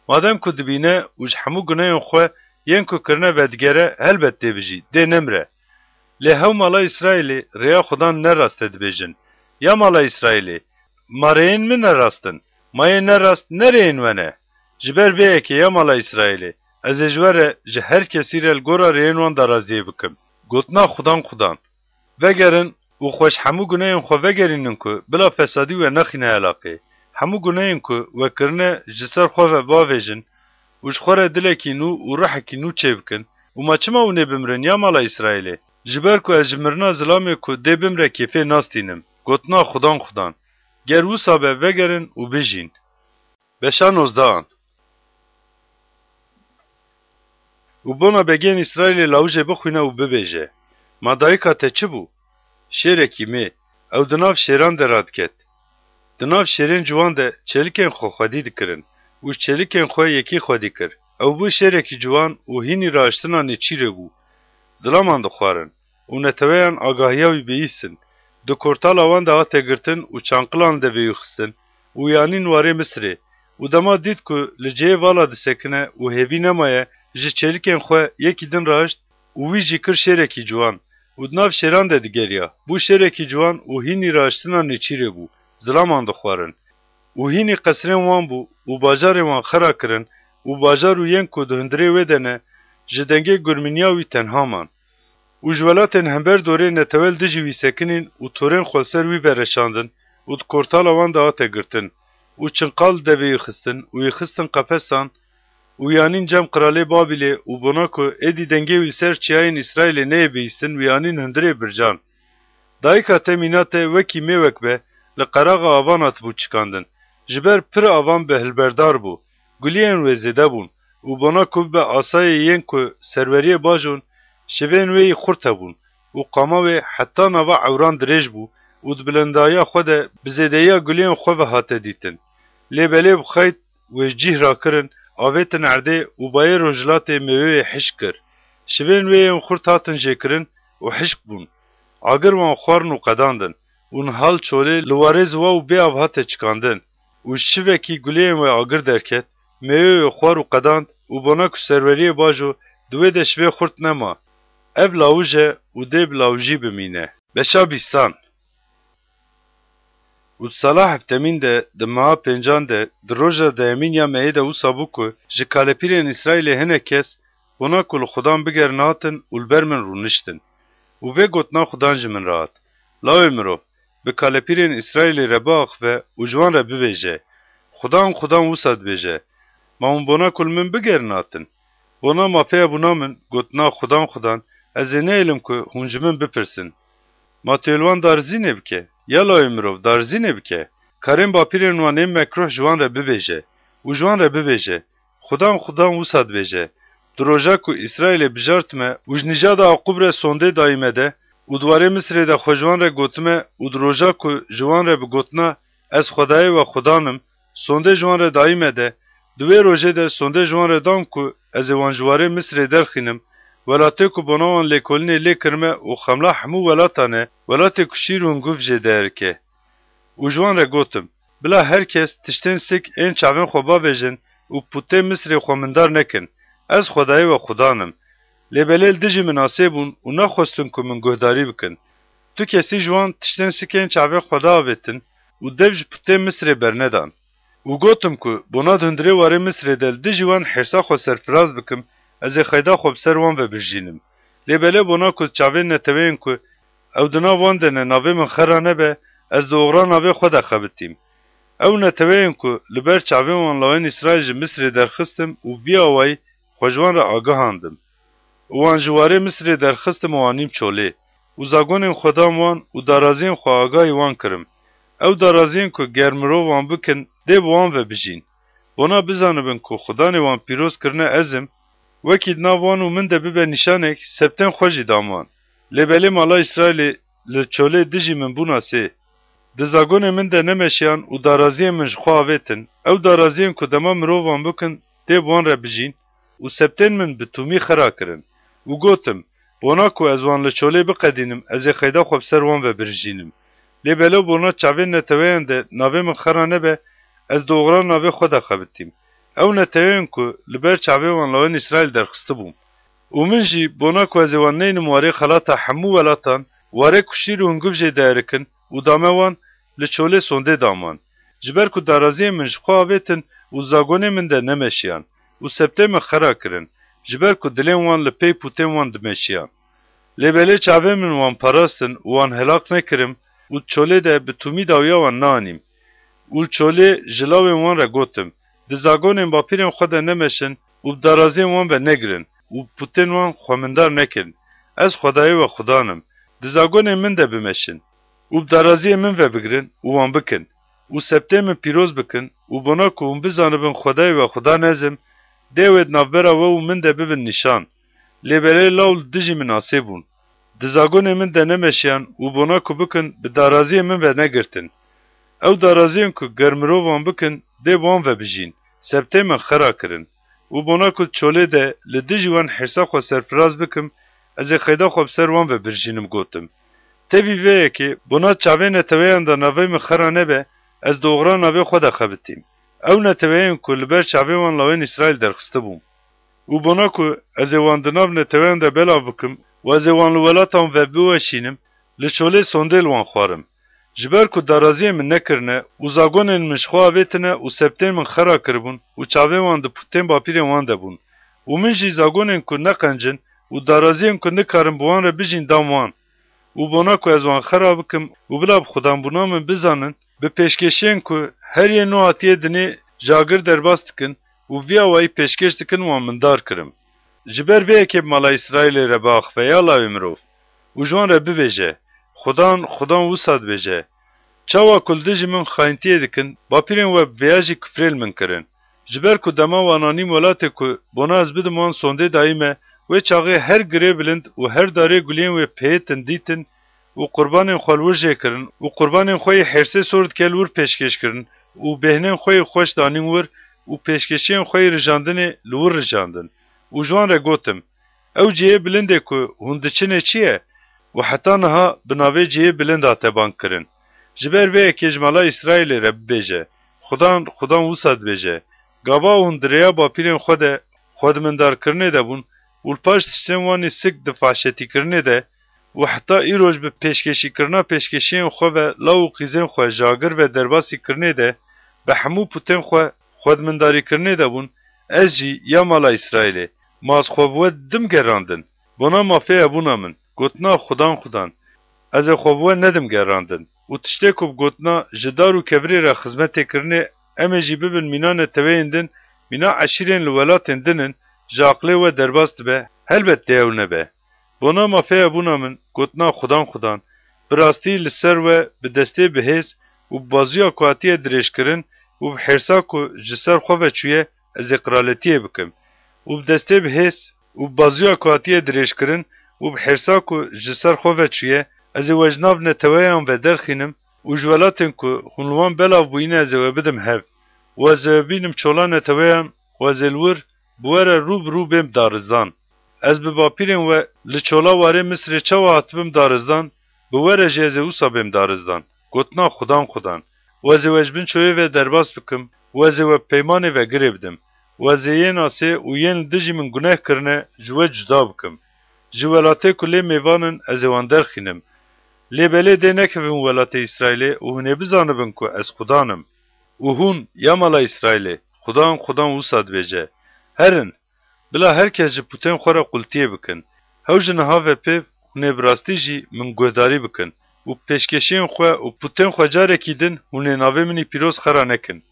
Madem ku dibîne û ji hemû guneyên xwe yên ku kirine vedigere, helbet dê bijî, dê nemre. Lê hew mala Îsraîlê, rêya xudan ne rast e dibêjin. Ya mala Îsraîlê, ma rêyên min ne rast in? Ma yên ne rast ne rêyên we ne? Ji ber vê yekê ya mala Îsraîlê, ez ê ji we re ji her kesî re li gora rêyên wan daraziyê bikim. Gotina xudan xudan. Vegerin û xwe ji hemû guneyên xwe vegerînin ku bila fesadî we nexîne elaqê. Hemû guneyên ku we kirine ji ser xwe ve bavêjin û ji xwe re dilekî nû û ruhekî nû çêbikin. Û ma çima hûn ê bimrin ya mala Îsraîlê? Ji ber ku ez ji mirina zilamê ku dê bimre kêfê nastînim. Gotina xudan xudan. Ger wisa be vegerin û bijîn. Beşa nozdehan. Û bona begên Îsraîlê lawijê bixwîne û bibêje, ma dayika te çi bû? Şêrekî mê, ew di nav şêran de radiket. Di nav şêrên ciwan de çêlikên xwe xwedî dikirin û ji çêlikên xwe yekî xwedî kir. Ew bû şêrekî ciwan û hînî rahiştina nêçîrê bû. Zilaman dixwarin û neteweyan agahiya wî bihîstin. Di kortala wan de hate girtin û çanqilan de vêwî xistin û yanîn warê Misirê. Û dema dît ku li cihê vala disekine û hêvî nemaye, ji çêlikên xwe yekî din rahişt û wî jî kir şêrekî ciwan û di nav şêran de digeriya. Bû şêrekî ciwan û hînî rahiştina nêçîrê bû, zilaman dixwarin. Û hînî qesrên wan bû û bajarên wan xera kirin û bajar û yên ku di hundirê wê de ne, ji dengê gurminiya wî tenha man. Û ji welatên hember dorê netewe li dijî wî sekinîn û torên xwe li ser wî vereşandin û di kortala wan de hate girtin û çinqal li devê wî xistin û wî xistin qefesan û wî anîn cem qiralê Babîlê û bona ku êdî dengê wî li ser çiyayên Îsraîlê neyê bihîstin, wî anîn hundirê bircan. Dayika te mîna te wekî mêwek be, li qeraxa avan hatibû çikandin. Ji ber pir avan bi hilberdar bû. Guliyên wê zêde bûn û bona ku bibe asayê yên ku serweriyê bajon, şivên wê yî xurt hebûn û qama wê heta nava ewran dirêj bû û di bilindahiya xwe de bi zêdehiya guliyên xwe ve hate dîtin. Lê belê bi xeyt wê ji cîh rakirin, avêtin erdê û bayê rojhilatê mêweyê hişk kir. Şivên wê yên xurt hatin jêkirin û hişk bûn. Agir wan xwarin û qedandin û niha li çolê li warê ziwa û bê av hate çikandin û ji şivekî guliyên wê agir derket, mêwê wê xwar û qedand û bona ku serweriyê bajo, di wê de şivê xurt nema. Ev lawij e û dê bi lawijî bimîne. Beşa bîstan. Û di sala heftemîn de, di meha pêncan de, di roja dehemîn ya mehê de wisa bû ku ji kalepîrên Îsraîlê hinek kes bona ku li Xudan bigerin hatin û li ber min rûniştin. Û vê gotina Xudan ji min re hat: Lawê mirov, bi kalepîrên Îsraîlê re biaxive û ji wan re bibêje, Xudan, Xudan wisa dibêje, ma hûn bona ku li min bigerin hatin? Bona mafeya bûna min, gotina Xudan, Xudan, ez ê nehêlim ku hûn ji min bipirsin. Ma tu yê li wan darizînê bike? Ya lawê mirov, darizînê bike. Karên bapîrên wan ên mekruh ji wan re bibêje û ji wan re bibêje, Xudan, Xudan wisa dibêje: Di roja ku Îsraîlê bijartime û ji nîjada Aqûb re sondê dayî me de û di warê Misirê de xwe ji wan re gotime û di roja ku ji wan re bi gotina Ez Xwedayê we Xudan im, sondê ji wan re dayî me de, di wê rojê de sondê ji wan re dam ku ez ê wan ji warê Misirê derxînim, welatê ku bona wan lêkolînê lê kirime û xemla hemû welatan e, welatê ku şîr û hunguv jê diherike. Û ji wan re gotim: Bila her kes tiştên sik ên çavên xwe bavêjin û pûtên Misirê xwe mindar nekin. Ez Xwedayê we Xudan im. Lê belê li dijî min asê bûn û nexwestin ku min guhdarî bikin. Tu kesî ji wan tiştên sik ên çavê xwe de avêtin û dev ji pûtên Misirê bernedan. Û gotim ku bona di hundirê warê Misirê de li dijî wan hêrsa xwe serfiraz bikim, ez ê xeyda xwe bi ser wan ve birjînim. Lê belê bona ku çavên neteweyên ku ew di nav wan de ne navê min xera nebe, ez di oxira navê xwe de xebitîm. Ew neteweyên ku li ber çavên wan lawên Îsraîl ji Misirê derxistim û vî awayî xwe ji wan re agahandim. Û wan ji warê Misirê derxistim û anîm çolê. Û zagonên xwe dam wan û daraziyên xwe agahî wan kirim. Ew daraziyên ku ger mirov wan bikin, dê bi wan ve bijîn. Bona bizanibin ku Xudanê wan pîroz kirine ez im, wekî di nav wan û min de bibe nîşanek, sebtên xwe jî dam wan. Lê belê mala Îsraîlê li çolê dijî min bûna sê. Di zagonê min de nemeşiyan û daraziyên min ji xwe avêtin. Ew daraziyên ku dema mirov wan bikin, dê bi wan re bijîn û sebtên min bi tûmî xera kirin. Û gotim, bona ku ez wan li çolê biqedînim, ez ê xeyda xwe bi ser wan ve birijînim. Lê belo bona çavên neteweyan de navê min xera nebe, ez di oxira navê xwe de xebitîm. Ew neteweyên ku li ber çavê wan lawên Îsraîl derxistibûm. Û min jî bona ku ez ê wan neynim warê xelata hemû welatan, warê ku şîr û hungiv jê dierikin û dame wan, li çolê sondê dam wan. Ji ber ku daraziyên min ji xwe avêtin û zagonê min de nemeşiyan û sebtê min xera kirin, ji ber ku dilên wan li pey pûtên wan dimeşiyan. Lê belê çavên min wan parastin û wan helaq nekirim û çolê de bi tûmî dawiya wan neanîm. Û li çolê ji lawên wan re gotim, di zagonên bapîrên xwe de nemeşin û bi daraziyên wan ve negirin û pûtên wan xwemindar nekin. Ez Xwedayê we Xudan im. Di zagonên min de bimeşin û bi daraziyên min ve bigirin û wan bikin û sebtê min pîroz bikin û bona ku hûn bizanibin Xwedayê we Xudan ez im, dê wê di navbera we û min de bibin nîşan. Lê belê law li dijî min asê bûn. Di zagonê min de nemeşiyan û bona ku bikin bi daraziyê min ve negirtin. Ew daraziyên ku ger mirov wan bikin, dê bi wan ve bijîn, sebtê min xera kirin. Û bona ku çolê de li dijî wan hêrsa xwe serfiraz bikim, ez ê qeyda xwe bi ser wan ve birjînim gotim. Tevî vê yekê, bona çavê neteweyan de navê min xera nebe, ez di oxira navê xwe de xebitîm. Ew neteweyên ku li ber çavê wan lawên Îsraîl derxistibûm. Û bona ku ez ê wan di nav neteweyan de belav bikim û ez ê wan li welatan ve biweşînim, li çolê sondê li wan xwarim. Ji ber ku daraziyên min nekirine û zagonên min ji xwe avêtine û sebtên min xera kiribûn û çavên wan di pûtên bapîrên wan de bûn. Û min jî zagonên ku neqenc in û daraziyên ku nikarin bi wan re bijîn dam wan. Û bona ku ez wan xera bikim û bila bi xudanbûna min bizanin, bi pêşkêşiyên ku her yên nû hatiye dinê ji agir derbas dikin û vî awayî pêşkêş dikin wan mindar kirim. Ji ber vê yekê bi mala Îsraîlê re biaxive ya lawê mirov û ji wan re bibêje, Xudan, Xudan wisa dibêje, çawa ku li dijî min xayintiyê dikin, bapîrên we bi vêya jî kifrê li min kirin. Ji ber ku dema wan anîm welatê ku bona ez bidim wan sondê dayî me, wê çaxê her girê bilind û her darê guliyên wê peyêtin dîtin û qurbanên xwe li wir jê kirin û qurbanên xwe yê hêrsê sor dike li wir pêşkêş kirin û bêhnên xwe yê xweş danîn wir û pêşkêşiyên xwe yê rijandinê li wir rijandin. Û ji wan re gotim, ew cihê bilindê ku hûn diçinê çi ye? Û heta niha bi navê cihê bilind hate bang kirin. Ji ber vê yekê ji mala Îsraîlê re bibêje, Xudan, Xudan wisa dibêje, gava hûn di rêya bapîrên xwe de xwedmindarkirinê de bûn û li paş tiştên wan ê sik di fahşetîkirinê de û heta îroj bi pêşkêşîkirina pêşkêşiyên xwe ve law û qîzên xwe ji agir ve derbasî kirinê de bi hemû pûtên xwe xwedmindarîkirinê de bûn, ez jî ya mala Îsraîlê, ma ez xwe bi we didim gerandin? Bona mafê hebûna min, gotina Xudan, Xudan, ez ê xwe bi we nedim gerandin. Û tiştê ku bi gotina ji dar û kevirê re xizmetê kirinê, em ê jî bibin mîna neteweyên din, mîna eşîrên li welatên din in, ji aqilê we derbas dibe, helbet dê ew nebe. Bona mafeya bûna min, gotina Xudan, Xudan, bi rastî li ser we bi destê bihêz û bi bazuya ku hatiye dirêjkirin û bi hêrsa ku ji ser xwe ve çûye, ez ê qiraletiyê bikim. Û bi destê bihêz û bi bazuya ku hatiye dirêjkirin û bi hêrsa ku ji ser xwe ve çûye, ez ê we ji nav neteweyan ve derxînim û ji welatên ku hûn li wan belav bûyîne ez ê we bidim hev. Û ez ê we bînim çola neteweyan û ez ê li wir bi we re rû bi rû bêm darizdan. Ez bi bapîrên we li çola warê Misirê çawa hatibim darizdan, bi we re jî ez ê wisa bêm darizdan. Gotina Xudan, Xudan. û ez ê we ji bin çoyê ve derbas bikim û ez ê we peymanê vegirê bidim û ez ê yên asê û yên li dijî min guneh kirine ji we cuda bikim. Ji welatê ku lê mêvan in ez ê wan derxînim. Lê belê dê nekevin welatê Îsraîlê û hûn ê bizanibin ku ez Xudan im. Û hûn, ya mala Îsraîlê, Xudan, Xudan wisa dibêje: Herin, bila her kes ji putên xwe re qultiyê bikin. Hew ji niha ve pêv hûn ê bi rastî jî min guhdarî bikin û pêşkêşiyên xwe û putên xwe carekî din hûn ê navê min î pîroz xera nekin.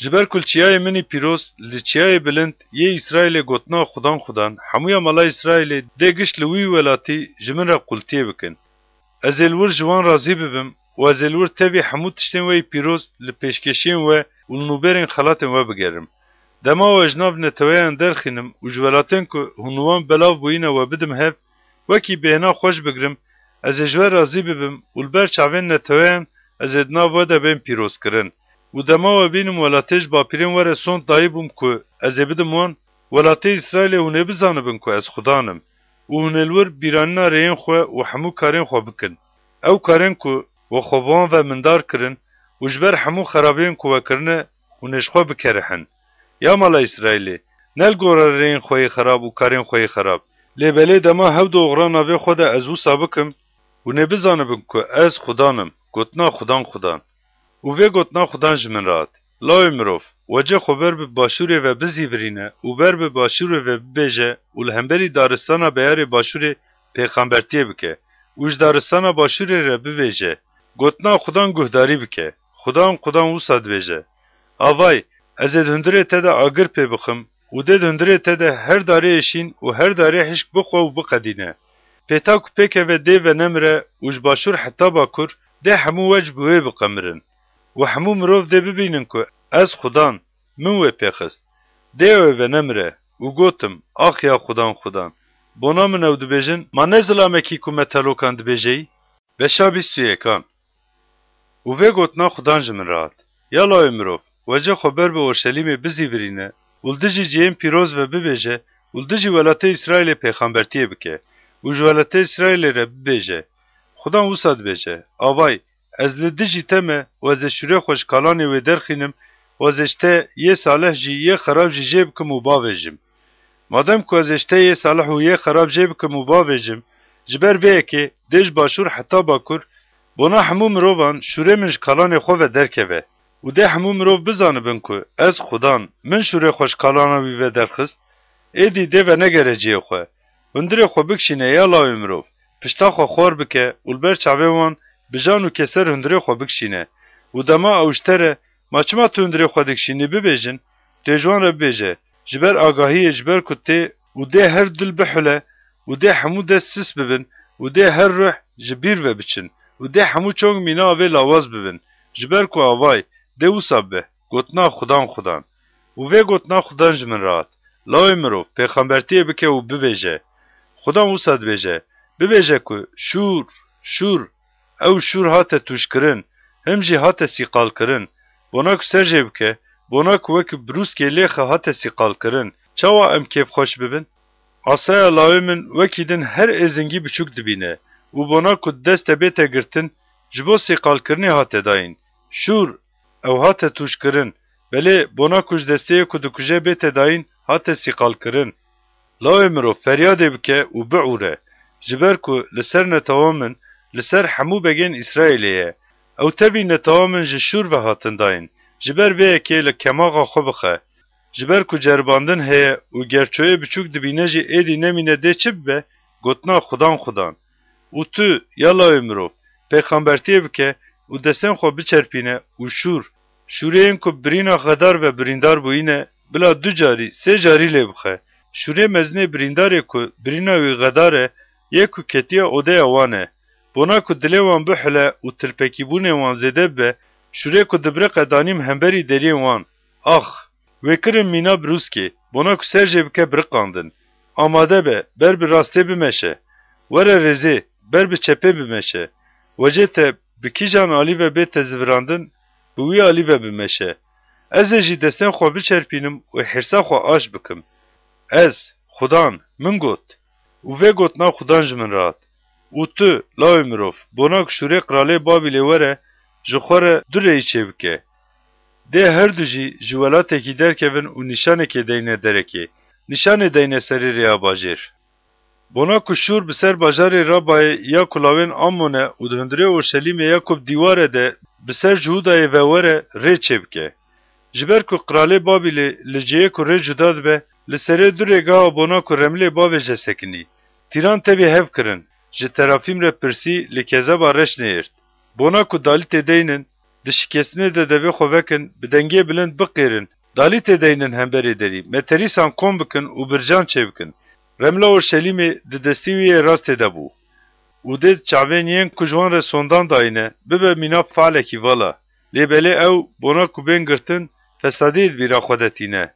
Ji ber ku li çiyayê min î pîroz, li çiyayê bilind yê Îsraîlê gotina Xudan, Xudan, hemûya mala Îsraîlê dê gişt li wî welatî ji min re qultiyê bikin. Ez ê li wir ji wan razî bibim û ez ê li wir tevî hemû tiştên we yê pîroz li pêşkêşiyên we û li nûberên xelatên we bigerim. Dema we ji nav neteweyan derxînim û ji welatên ku hûn li wan belav bûyîne we bidim hev, wekî bêhna xweş bigirim, ez ê ji we razî bibim û li ber çavên neteweyan ez ê di nav we de bên pîrozkirin. Û dema we bînim welatê ji bapîrên we re sond dayî bûm ku ez ê bidim wan, welatê Îsraîlê hûn ê bizanibin ku ez Xudan im. Û hûn ê li wir bîranîna rêyên xwe û hemû karên xwe bikin. Ew karên ku we xwe bi wan ve mindar kirin û ji ber hemû xerabiyên ku we kirine, hûn ê ji xwe bikerihin. Ya mala Îsraîlê, ne li gora rêyên xwe yê xerab û karên xwe yê xerab. Lê belê dema hev du oxira navê xwe de ez wisa bikim, hûn ê bizanibin ku ez Xudan im, gotina Xudan, Xudan. Û vê gotina Xudan ji min re hat: Lawê mirov, wece xwe ber bi başûrê ve bizîvirîne û ber bi başûrê ve bibêje û li hemberî daristana beyarê başûrê pêxembertiyê bike û ji daristana başûrê re bibêje: Gotina Xudan guhdarî bike. Xudan, Xudan wisa dibêje: Avay, ez ê di hundirê te de agir pê bixim û dê di hundirê te de her darê êşîn û her darê hişk bixwe û biqedîne. Pêta ku pêkeve dê venemire û ji başûr heta bakur dê hemû wec bi wê biqemirin. Û hemû mirov dê bibînin ku ez Xudan, min wê pêxist. Dê ew ê venemire. Û gotim: Ax ya Xudan, Xudan! Bona min ew dibêjin: Ma ne zilamekî ku me telokan dibêjeyî? Beşa bîst û yekan. Û vê gotina Xudan ji min re hat: Ya lawê mirov, wece xwe ber bi Orşelîmê bizîvirîne û li dijî cihên pîroz ve bibêje û li dijî welatê Îsraîlê pêxembertiyê bike û ji welatê Îsraîlê re bibêje: Xudan wisa dibêje: Avay, ez li dijî te me û ez ê şûrê xwe ji kalanê wê derxînim û ez ê ji te yê salih jî yê xerab jî jê bikim û bavêjim. Madem ku ez ê ji te yê salih û yê xerab jê bikim û bavêjim, ji ber vê yekê dê ji başûr heta bakur bona hemû mirovan şûrê min ji kalanê xwe ve derkeve û dê hemû mirov bizanibin ku ez Xudan, min şûrê xwe ji kalana wî ve derxist. Êdî dê venegere cihê xwe. Hundirê xwe bikişîne ya lawê mirov, pişta xwe xwar bike û li ber çavê wan bi jan û keser hundirê xwe bikişîne û dema ew ji te re: Ma çima tu hundirê xwe dikişînî? Bibêjin, tu yê ji wan re bibêje: Ji ber agahiyê, ji ber ku tê û dê her dil bihule û dê hemû dest sis bibin û dê her ruh ji bîr ve biçin û dê hemû çong mîna avê lawaz bibin, ji ber ku avay, dê wisa bibe, gotina Xudan, Xudan. Û vê gotina Xudan ji min re hat: Lawê mirov, pêxembertiyê bike û bibêje: Xudan wisa dibêje: Bibêje ku şûr, şûr, ew şûr hate tûjkirin, him jî hate sîqalkirin, bona ku ser jê bike, bona ku wek brûskê lêxe hate sîqalkirin. Çawa em kêfxweş bibin? Asaya lawê min wekî din her êzingî biçûk dibîne û bona ku dest te bête girtin, ji bo sîqalkirinê hate dayîn. Şûr, ew hate tûjkirin, belê bona ku ji destê yê ku dikuje bête dayîn, hate sîqalkirin. Lawê mirov, feryadê bike û biûre, ji ber ku li ser netewa min, li ser hemû begên Îsraîlê ye. Ew tevî netewa min ji şûr ve hatin dayîn, ji ber vê yekê li kemaxa xwe bixe. Ji ber ku ceribandin heye û ger çoyê biçûk dibîne jî êdî nemîne, dê çi bibe? Gotina Xudan, Xudan. Û tu, ya lawê mirov, pêxembertiyê bike û destên xwe biçerpîne û şûr, şûrê yên ku birîna xedar ve birîndar bûyîne, bila du carî, sê carî lê bixe. Şûrê mezinê birîndarê ku birîna wî xedar e, yê ku ketiye odeya wan e. Bona ku dilê wan bihule û tilpekîbûnên wan zêde bibe, şûrê ku dibiriqe danîm hemberî deriyên wan. Ax! Wê kirin mîna brûskê, bona ku ser jê bike biriqandin. Amade be, ber bi rastê bimeşe. Were rêzê, ber bi çepê bimeşe. Wecê te bi kîjan alî ve bête zivirandin, bi wî alî ve bimeşe. Ez ê jî destên xwe biçerpînim û hêrsa xwe aş bikim. Ez, Xudan, min got. Û vê gotina Xudan ji min re hat: Û tu, lawê mirov, bona ku şûrê qiralê Babîlê were, ji xwe re du rêyî çêbike. Dê her du jî ji welatekî derkevin û nîşanekê deyne derekê, nîşanê deyne serê rêya bajêr. Bona ku Şûr bi ser bajarê Rabayê ya ku lawên Amon e û di hundirê Orşelîmê ya ku bi dîwar e de bi ser Cihûdayê ve were rê çêbike. Ji ber ku qiralê Babîlê li cihê ku rê cuda dibe, li serê du rêgeha bona ku remilê bavêje sekinî. Tîran tevî hev kirin, ji terafîm re pirsî lê kezeba reş nêhirt. Bona ku dalîtê deynin, di şikestinê de devê xwe vekin, bi dengê bilind biqêrin, dalîtê deynin hemberê derî, meterîsan kom bikin û bircan çêbikin. Remla Orşelîmê di destê wî yê rastê de bû. Û dê çavên yên ku ji wan re sondan dayîne, bibe mîna falekî vala. Lê belê ew, bona ku bên girtin, fesadiyê di bîra xwe de tîne.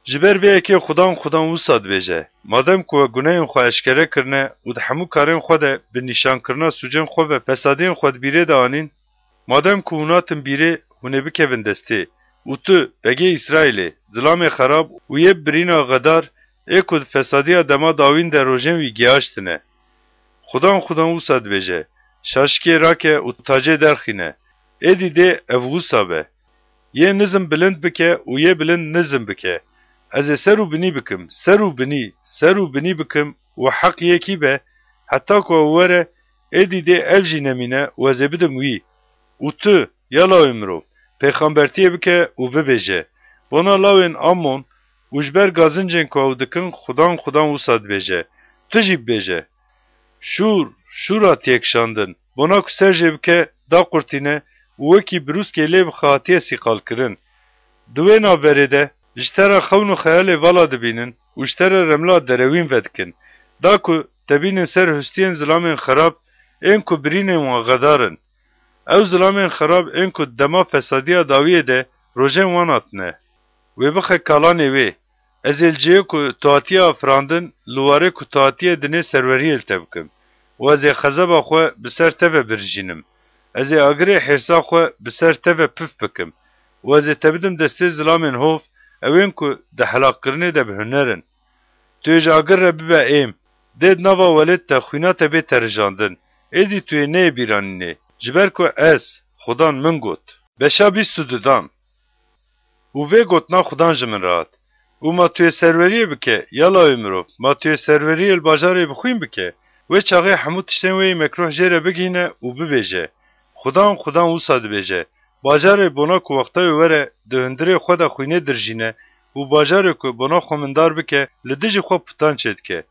Ji ber vê yekê Xudan Xudan wisa dibêje, madem ku we gunehên xwe eşkere kirine û di hemû karên xwe de bi nîşankirina sûcên xwe ve fesadiyên xwe di bîrê de anîn, madem ku hûn hatin bîrê, hûn ê bikevin destê. Û tu, begê Îsraîlê, zilamê xerab û yê birîna xedar, ê ku di fesadiya dema dawîn de rojên wî gihaştine. Xudan Xudan wisa dibêje, şaşikê rake û tacê derxîne. Êdî dê ev wisa be. Yê nizm bilind bike û yê bilind nizm bike. Ez ê ser û binî bikim, ser û binî, ser û binî bikim û heq yekî be, heta ku ew were, êdî dê ev jî nemîne û ez ê bidim wî. Û tu, ya lawê mirov, pêxembertiyê bike û bibêje, bona lawên Amon û ji ber gazincên ku ew dikin Xudan Xudan wisa dibêje, tu jî bibêje, Şûr, şûr hatiye kişandin, bona ku ser jê bike, daqurtîne û wekî birûskê lê bixe hatiye sîqalkirin. Di wê navberê de ji te re xewn û xeyalê vala dibînin û ji te re remla derewîn vedikin. Da ku te bînin ser hustiyên zilamên xerab, ên ku birînên wan xedar in. Ew zilamên xerab ên ku dema fesadiya dawiyê de rojên wan hatine. Wê bixe kalanê wê. Ez ê li cihê ku tu hatiye afirandin, li warê ku tu hatiye dinê serweriyê li te bikim. Û ez ê xezeba xwe bi ser te ve birijînim. Ez ê agirê hêrsa xwe bi ser te ve pif bikim. Û ez ê te bidim destê zilamên hov, ewên ku di helaqkirinê de bi huner in. Tu yê ji agir re bibe êm. Dê di nava welêt te xwîna te bê terijandin. Êdî tu yê neyê bîranînê. Ji ber ku ez, Xudan min got. Beşa bîst û dudan. Û vê gotina Xudan ji min re hat. Û ma tu yê serweriyê bike, ya lawê mirov, ma tu yê serweriyê li bajarê bi xwîn bike, wê çaxê hemû tiştên wê yê mekruh jê re bigihîne û bibêje, Xudan, Xudan wisa dibêje, bajarê bona ku wexta wê were di hundirê xwe de xwînê dirjîne û bajarê ku bona xwe mindar bike li dijî xwe putan çêdike.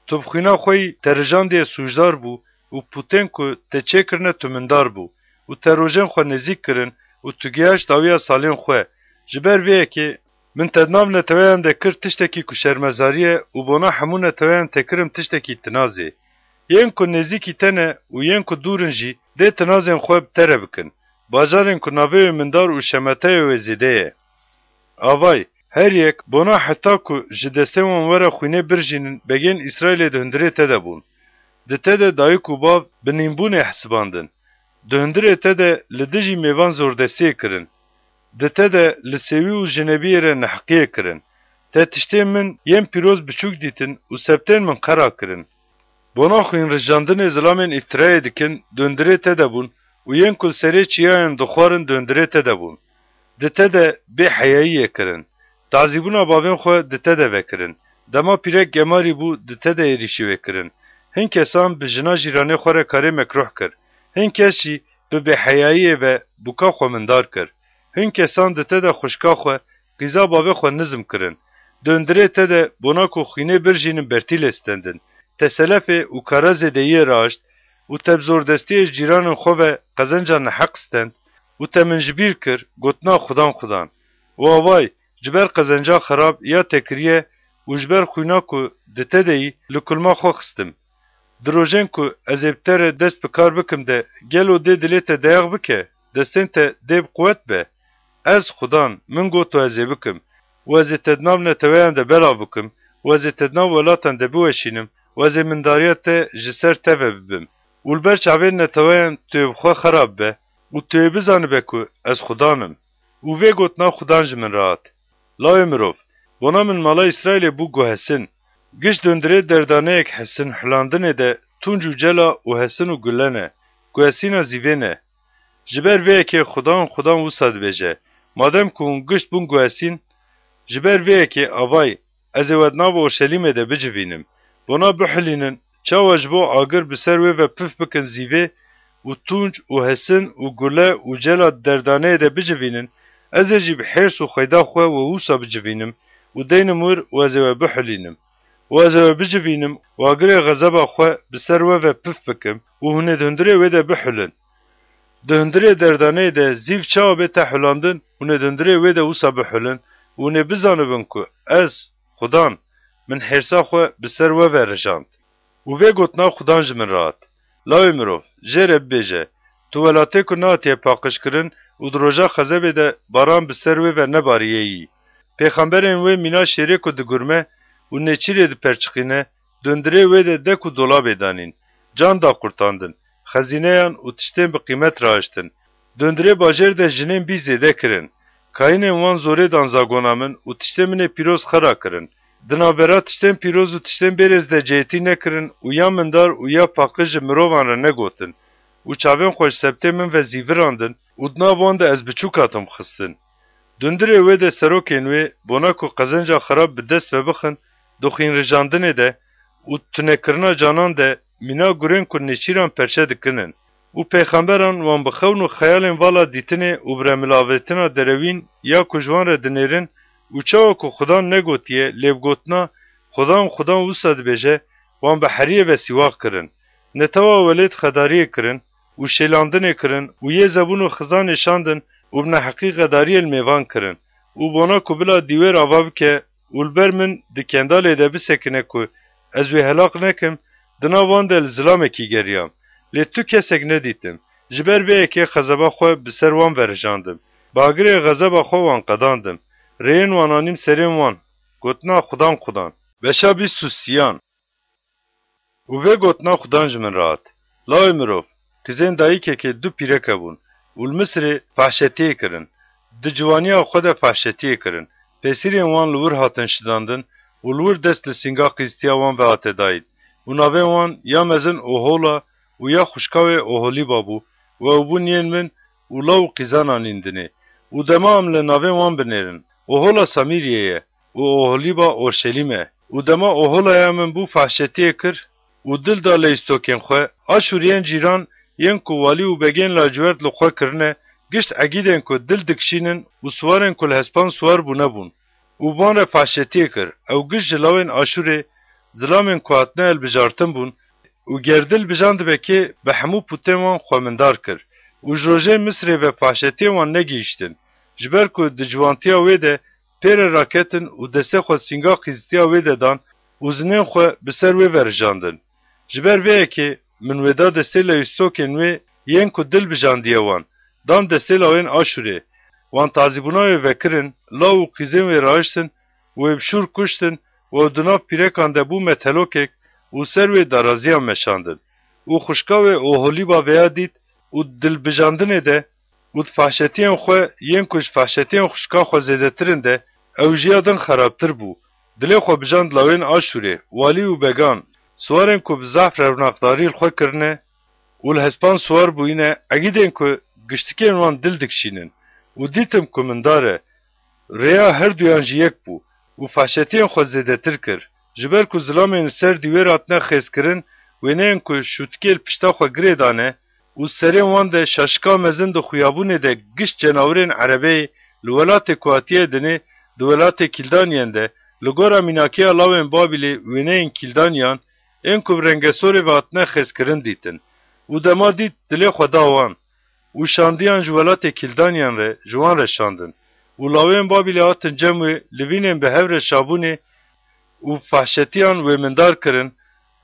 Tu bi xwîna xwe yî te rijandiye sûcdar bû û pûtên ku te çêkirine tu mindar bû û te rojên xwe nêzîk kirin û tu gihaşt dawiya salên xwe. Ji ber vê yekê min te di nav neteweyan de kir tiştekî ku şermezarî ye û bona hemû neteweyan te kirim tiştekî tinazê. Yên ku nêzîkî te ne û yên ku dûr in jî dê tinazên xwe bi te re bikin. Bajarên ku navê wê mindar û şemeteyê wê zêde ye. Avay, her yek bona heta ku ji destê wan were xwînê birjînin begên Îsraîlê di hundirê te de bûn. Di te de dayik û bav bi nînbûnê hesibandin. Di hundirê te de li dijî mêvan zordestiyê kirin. Di te de li sêwî û jinebiyê re neheqiyê kirin. Te tiştên min yên pîroz biçûk dîtin û sebtên min qera kirin. Bona xwînrijandinê zilamên îftirayê dikin, di hundirê te de bûn û yên ku li serê çiyayan dixwarin di hundirê te de bûn. Di te de bêheyayiyê kirin. Tazîbûna bavên xwe di te de vekirin. Dema pîrek gemarî bû, di te de êrîşî wê kirin. Hin kesan bi jina jîranê xwe re karê mekruh kir. Hin kes jî bi bêheyayiyê ve bûka xwe mindar kir. Hin kesan di te de xwişka xwe, qîza bavê xwe nizm kirin. Di hundirê te de bona ku xwînê birjînin bertî lê stendin. Te selefê û kara zêdeyiyê raşt û te bi zordestiyê ji cîranên xwe ve qezenca neheq stend û te min ji bîr kir, gotina Xudan Xudan. Û avay, ji ber qezenca xerab ya te kiriye û ji ber xwîna ku di te de yî li kulma xwe xistim. Di rojên ku ez ê bi te re dest bi kar bikim de gelo dê dilê te deyax bike, destên te dê bi quwet be? Ez, Xudan, min got û ez ê bikim û ez ê te di nav neteweyan de belav bikim û ez ê te di nav welatan de biweşînim û ez ê mindariya te ji ser te ve bibim û li ber çavên neteweyan tu yê bi xwe xerab be û tu yê bizanibe ku ez Xudan im. Û vê gotina Xudan ji min re hat. Lawê mirov, bona min mala Îsraîlê bû guhesin. Giş di hundirê derdaneyek hesin hulandinê de tunc û cela û hesin û gule ne, guhesîna zîvê ne. Ji ber vê yekê Xudan, Xudan wisa dibêje, madem ku hûn gişt bûn guhesîn, ji ber vê yekê avay ez ê we di nav Orşelîmê de bicivînim. Bona bihulînin, çawa ji bo agir bi ser wê ve pif bikin zîvê û tunc û hesin û gule û cela di derdaneyê de bicivînin, ez ê jî bi hêrs û xweyda xwe we wisa bicivînim û deynim wir û ez ê we bihulînim. Û ez ê we bicivînim û agirê xezeba xwe bi ser we ve pif bikim û hûn ê di hundirê wê de bihulin. Di hundirê derdaneyê de zîv çawa bête hulandin, hûn ê di hundirê wê de wisa bihulin û hûn ê bizanibin ku ez, Xudan, min hêrsa xwe bi ser we ve rijand. Û vê gotina Xudan ji min re hat: Lawê mirov, jê re bibêje, tu welatê ku nehatiye paqijkirin û di roja xezebê de baran bi ser wê ve nebariyeyî. Pêxemberên wê mîna şêrê ku digurme û nêçîrê diperçiqîne, di hundirê wê de dek û dolabê danîn, can daqurtandin, xezîneyan û tiştên bi qîmet rahiştin. Di hundirê bajêr de jinên bî zêde kirin. Kayînên wan zorê dan zagona min û tiştên min ê pîroz xera kirin. Di navbera tiştên pîroz û tiştên bêrêz de cêtî nekirin û ya mindar û ya paqij ji mirovan re negotin û çavên xwe ji sebtê min ve zîvirandin û di nav wan de ez biçûk hatim xistin. Di hundirê wê de serokên wê, bona ku qezenca xerab bi dest ve bixin, di xwînrijandinê de û tunekirina canan de mîna gurên ku nêçîran perçe dikinin û pêxemberan wan bi xewn û xeyalên vala dîtinê û bi remilavêtina derewîn ya ku ji wan re dinêrin û çawa ku Xudan negotiye, lê bi gotina Xudan, Xudan wisa dibêje, wan bi heriyê ve sîwax kirin. Netewa welêt xedariyê kirin û şêlandinê kirin û yê zebûn û xizanê şandin û bi neheqî xedariyê li mêvan kirin û bona ku bila dîwêr ava bike û li ber min di kendalê de bisekine ku ez wê helaq nekim, di nav wan de li zilamekî geriyam. Lê tu kesek nedîtim. Ji ber vê yekê xezeba xwe bi ser wan verijandim. Bagirê xezeba xwe wan qedandim. Rêyên wan anîm serên wan. Gotina Xudan Xudan. Beşa bîst û siyan. Û vê gotina Xudan ji min re hat: Lawê mirov, kizên dayikekê du pîreke bûn û li Misirê fehşetiyê kirin. Di ciwaniya xwe de fehşetiyê kirin. Pêsîrên wan li wir hatin şidandin û li wir dest li sînga qîztiya wan ve hate dayîn. Û navên wan ya mezin Ohola û ya xwişka wê Oholîba bû û ew bûn yên min û law û qîzana nîndinê. Û dema em li navên wan binêrin, Ohola Samîriyê ye û Oholîba Orşelîm e. Û dema Oholaya min bû fehşetiyê kir û dil da leyîstokên xwe, Aşûriyên cîran yên ku walî û begên lacivert li xwe kirine, gişt egîdên ku dil dikişînin û siwarên ku li hespan siwar bûne bûn. Û van re fehşetiyê kir, ew gişt ji lawên Aşûrê, zilamên ku hatine hilbijartin bûn, û ger dil bijandibe kê, bi hemû pûtên wan xwemindar kir û ji rojê Misirê ve fehşetiyên wan negihîştin, ji ber ku di ciwantiya wê de pê re raketin û destê xwe sînga qîzitiya wê de dan û zinên xwe bi ser wê verijandin. Ji ber vê yekê min wê da destê leyîstokên wê yên ku dil bijandiye wan, dan destê lawên Aşûrê. Wan tazîbûna wê vekirin, law û qîzên wê rahiştin, wê bi şûr kuştin û ew di nav pîrekan de bû metelokek û ser wê daraziyan meşandin. Û xwişka wê Oholîba vêya dît û di dilbijandinê de û di fehşetiyên xwe yên ku ji fehşetiyên xwişka xwe zêdetir in de ew ji ya din xerabtir bû. Dilê xwe bijand lawên Aşûrê, walî û began, siwarên ku bi zehf revnaqdarî li xwe kirine û li hespan siwar bûyîne, egîdên ku giştikên wan dil dikişînin û dîtim ku min dare, rêya her duyan jî yek bû û fehşetiyên xwe zêdetir kir. Ji ber ku zilamên li ser dîwêr hatine xêzkirin, wêneyên ku şûtikê li pişta xwe girê dane û serên wan de şaşika mezin di xuyabûnê de gişt cenawirên erebeyê li welatê ku hatiye dinê, di welatê Kîldaniyen de, li gora mînakiya lawên Babîlê wêneyên Kîldaniyan, ên ku bi rengesorê ve hatine xêzkirin dîtin. Û dema dît, dilê xwe da wan. Û şandiyan ji welatê Kîldaniyan re ji wan re şandin. Û lawên Babîlê hatin cem wê, livînên bi hev re şabûnê û fehşetiyan wê mindar kirin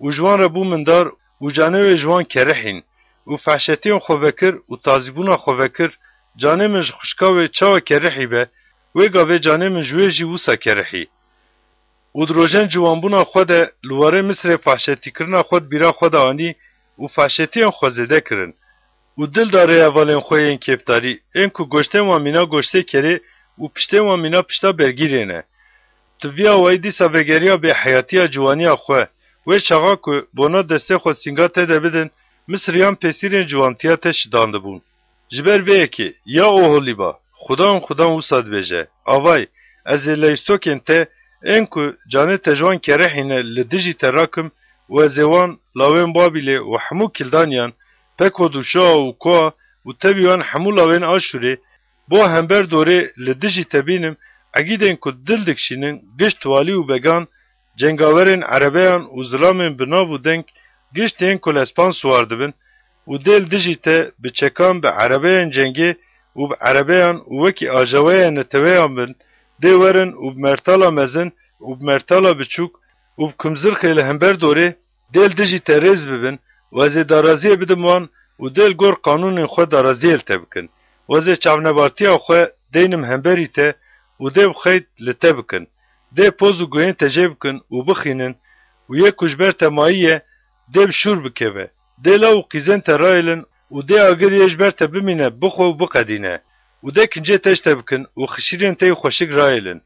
û ji wan re bû mindar û canê wê ji wan kerihîn û fehşetiyên xwe vekir û tazîbûna xwe vekir, canê min ji xwişka wê çawa kerihî be, wê gavê canê min ji wê jî wisa kerihî. Û di rojên ciwanbûna xwe de li warê Misirê fehşetîkirina xwe di bîra xwe de anî û fehşetiyên xwe zêde kirin û dil da rêhevalên xwe yên kêfdarî, ên ku goştên wan mîna goştê kerê û piştên wan mîna pişta bergîrê ne. Tu vî awayî dîsa vegeriya bêheyatiya ciwaniya xwe, wê çaxa ku bona destê xwe sînga te de bidin, Misiriyan pêsîrên ciwantiya te şidandibûn. Ji ber vê yekê, ya Oholîba, Xudan, Xudan wisa dibêje, Avay, ez ê leyistokên te, ên ku canê te ji wan kerihîne, li dijî te rakim û ez ê wan lawên Babîlê û hemû Kildaniyan, Pekod û Şua û Koa û tevî wan hemû lawên Aşûrê, bo hember dorê li dijî te bînim, egîdên ku dil dikişînin, gişt walî û began, cengawerên erebeyan û zilamên bi nav û deng, gişt yên ku li espan siwar dibin û dê li dijî te bi çekan, bi erebeyên cengê û bi erebeyan û wekî ajaweya neteweyan bin, dê werin û bi mertala mezin û bi mertala biçûk û bi kumzirxê li hember dorê, dê li dijî te rêz bibin û ez ê daraziyê bidim wan û dê li gor qanûnên xwe daraziyê li te bikin û ez ê çavnebartiya xwe deynim hemberî te û dê bi xeyt li te bikin. Dê poz û guhên te jê bikin û bixînin û yê ku ji ber te mayî ye, dê bi şûr bikeve. Dê law û qîzên te rayêlin û dê agir yê ji ber te bimîne bixwe û biqedîne û dê kincê te ji te bikin û xişîrên te yê xweşik rayêlin.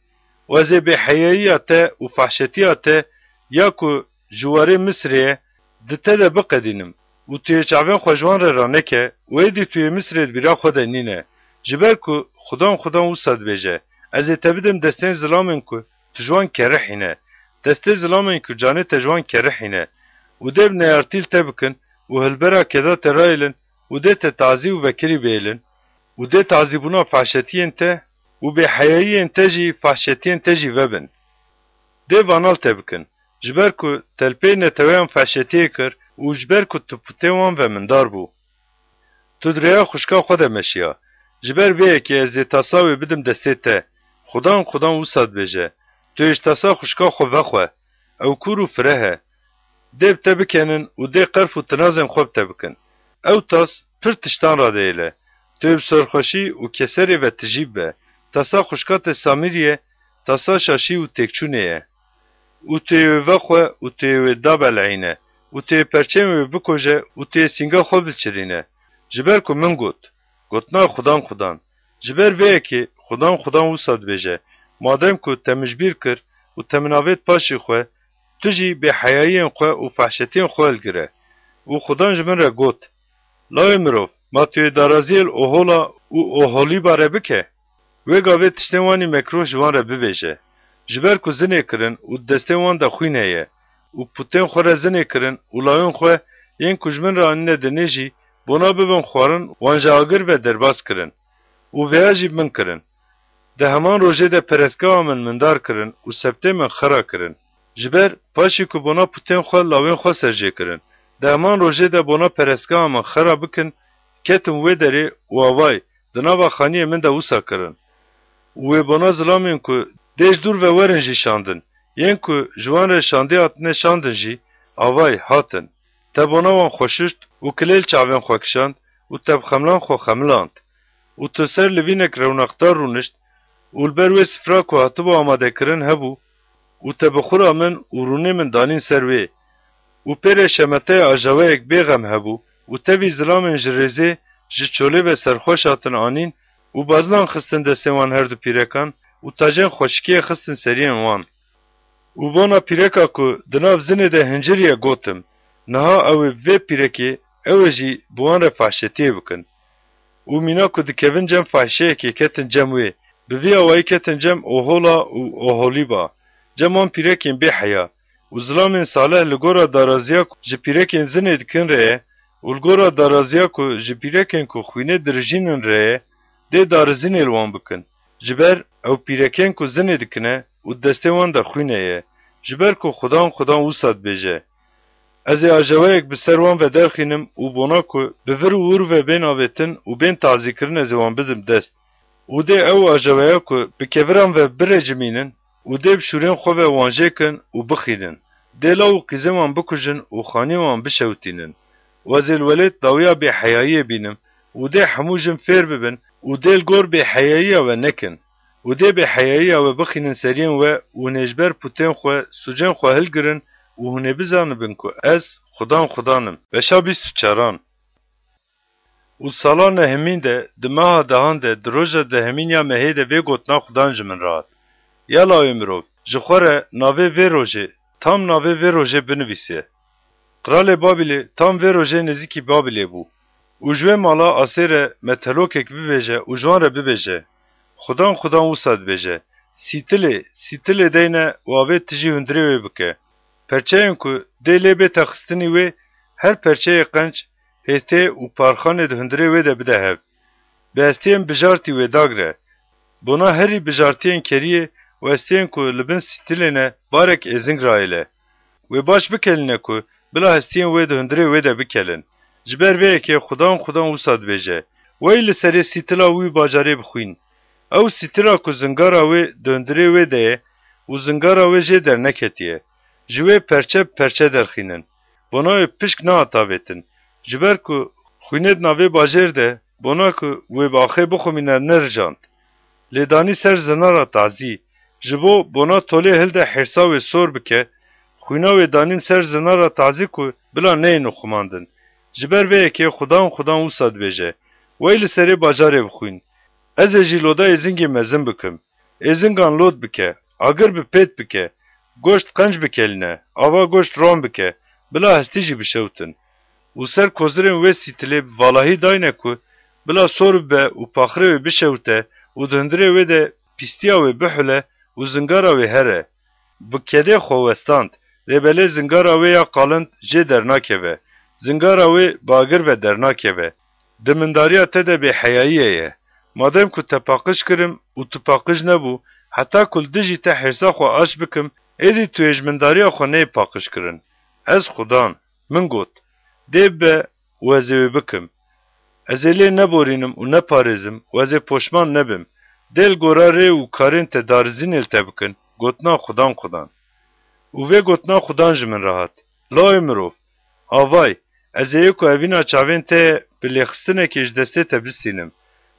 Û ez ê bêheyayiya te û fehşetiya te ya ku ji warê Misirê ye, di te de biqedînim û tu yê çavên xwe ji wan re raneke û êdî tu yê Misirê di bîra xwe de nîne. Ji ber ku Xudan, Xudan wisa dibêje, ez ê te bidim destên zilamên ku tu ji wan kerihîne, destê zilamên ku canê te ji wan kerihîne û dê bi neyartî li te bikin û hilbera keda te rayêlin û dê te tazî û vekirî bêlin û dê tazîbûna fahşetiyên te û bêheyayiyên te jî fahşetiyên te jî vebin. Dê vana li te bikin, ji ber ku te li pê neteweyan fahşetiyê kir û ji ber ku tu putên wan ve mindar bû. Tu di rêya xwişka xwe de meşiya. Ji ber vê yekê ez ê tasa wê bidim destê te. Xudan, Xudan wisa dibêje, tu yê ji tasa xwişka xwe vexwe. Ew kûr û fireh e. Dê bi te bikenin û dê qerf û tinazên xwe bi te bikin. Ew tas pir tiştan radeyêle. Tu yê bi serxweşî û keserê ve tijî bibe. Tasa xwişka te Samîrî ye, tasa şaşî û têkçûnê ye. Û tu yê wê vexwe û tu yê wê dabeleyîne û tu yê perçeyên wê bikoje û tu yê sînga xwe biçirîne. Ji ber ku min got, gotina Xudan Xudan. Ji ber vê yekê Xudan Xudan wisa dibêje, madem ku te min ji bîr kir û te min avêt paşî xwe, tu jî bêheyayiyên xwe û fehşetiyên xwe hilgire. Û Xudan ji min re got, Lawê mirov, ma tu yê daraziyê li Ohola û Oholîba re bike? Wê gavê tiştên wanî mekruh ji wan re bibêje. Ji ber ku zinê kirin û di destên wan de xwîn heye û putên xwe re zinê kirin û lawên xwe yên ku ji min re anîne dinê jî bona bibin xwarin wan ji agir ve derbas kirin û vêya jî bi min kirin. Di heman rojê de perestgeha min mindar kirin û sebtê min xera kirin. Ji ber paşî ku bona putên xwe lawên xwe ser jê kirin, di heman rojê de bona perestgeha min xera bikin, ketim wê derê û avay, di nava xaniyê min de wisa kirin. Û wê bona zilamên ku dê ji dûr ve werin jî şandin, yên ku ji wan re şandê hatine şandin jî, avay, hatin. Te bona wan xwe şuşt û kilê li çavên xwe kişand û te bi xemlan xwe xemiland. Û tu ser livînek rewnaqdar rûnişt û li ber wê sifra ku hatibû amadekirin hebû û te bi xura min û rûnê min danîn ser wê. Û pê re şemeteya ajaweyek bê xem hebû û tevî zilamên ji rêzê ji çolê ve serxweş hatin anîn û bazinan xistin destên wan her du pîrekan û tacên xweşikiyê xistin seriyên wan. Û bona pîreka ku di nav zinê de hinciriye gotim, Niha ew ê bi vê pîrekê ew ê jî bi wan re fahşetiyê bikin. Û mîna ku dikevin cem fahşeyekê ketin cem wê, bi vî awayî ketin cem Ohola û Oholîba, cem wan pîrekên bêheya. Û zilamên salih li gora daraziya ku ji pîrekên zinê dikin re ye û li gora daraziya ku ji pîrekên ku xwînê dirijînin re ye, dê darizînê li wan bikin. Ji ber ew pîrekên ku zinê dikine û di destê wan de xwîne ye. Ji ber ku Xudan, Xudan wisa dibêje, Ez ê ajaweyek bi ser wan ve derxînim û bona ku bi vir û wir ve bên avêtin û bên tazîkirin ez ê wan bidim dest. Û dê ew ajaweya ku bi keviran ve birecimînin û dê bi şûrên xwe ve wan jê kin û bixînin. Dê law û qîzên wan bikujin û xaniyên wan bişewitînin. Û ez ê li welêt dawiya bêheyayiyê bînim û dê hemû jin fêr bibin û dê li gor bêheyayiya we nekin. Û dê bêheyayiya we bixînin seriyên we û hûn ê ji ber pûtên xwe, sûcên xwe hilgirin û hûn ê bizanibin ku ez Xudan Xudan im. Beşa bîst û çaran. Û sala nehemîn de, di meha dehan de, di roja dehemîn ya mehê de vê gotina Xudan ji min re hat. Ya lawê mirov, ji xwe re navê vê rojê, tam navê vê rojê binivîse. Qralê Babîlê tam vê rojê nêzîkî Babîlê bû. û ji wê mala Asêre metelokek bibêje û ji wan re bibêje, Xudan, Xudan wisa dibêje, Sîtilê, sîtilê deyne û avê tijî hundirê wê bike. Perçeyên ku dê lê bête xistinî wê, her perçeyê qenc, hêtê û parxanê di hundirê wê de bide hev. Bi estiyên bijartî wê dagre. Bona herî bijartiyên keriyê û estiyên ku li bin sîtilê ne barek êzing rayêle. Wê baş bikelîne ku bila hestiyên wê di hundirê wê de bikelin. Ji ber vê yekê Xudan, Xudan wisa dibêje, Wey li serê sîtila wî bajarê bixwîn! Ew sîtila ku zingara wê di hundirê wê de ye û zingara wê jê derneketiye. Ji wê perçe bi perçe derxînin. Bona wê pişk nehat avêtin. Ji ber ku xwînê di navê bajêr de, bona ku wê bi axê bixumîne nerijand. Lê danî ser zinara tazî, ji bo bona tolê hilde hêrsa wê sor bike, xwîna wê danîn ser zinara tazî ku bila neyên xumandin. Ji ber vê yekê Xudan, Xudan wisa dibêje, Wey li serê bajarê bixwîn! Ez ê jî loda êzingê mezin bikim. Êzingan lod bike, agir bi pêt bike, goşt qenc bikelîne, ava goşt ron bike, bila hestî jî bişewtin. Û ser kozirên wê sîtilê bi valahî dayne ku bila sor bibe û paxirê wê bişewite û di hundirê wê de pîstiya wê bihule û zingara wê here. Bi kedê xwe westand, lê belê zingara wê ya qalind jê dernakeve, zingara wê bi agir ve dernakeve. Di mindariya te de bêheyayîye ye. Madem ku te paqij kirim û tu paqij nebû, heta ku li dijî te hêrsa xwe aş bikim, êdî tu yê ji mindariya xwe neyê paqij kirin. Ez Xudan, min got, Dê bibe û ez ê wê bikim. Ez ê lê neborînim û neparêzim û ez ê poşman nebim. Dê li gora rê û karên te darizînê li te bikin, gotina Xudan Xudan. Û vê gotina Xudan ji min re hat, Lawê mirov, avay, ez ê yê ku evîna çavên te ye bi lêxistinekê ji destê te bistînim.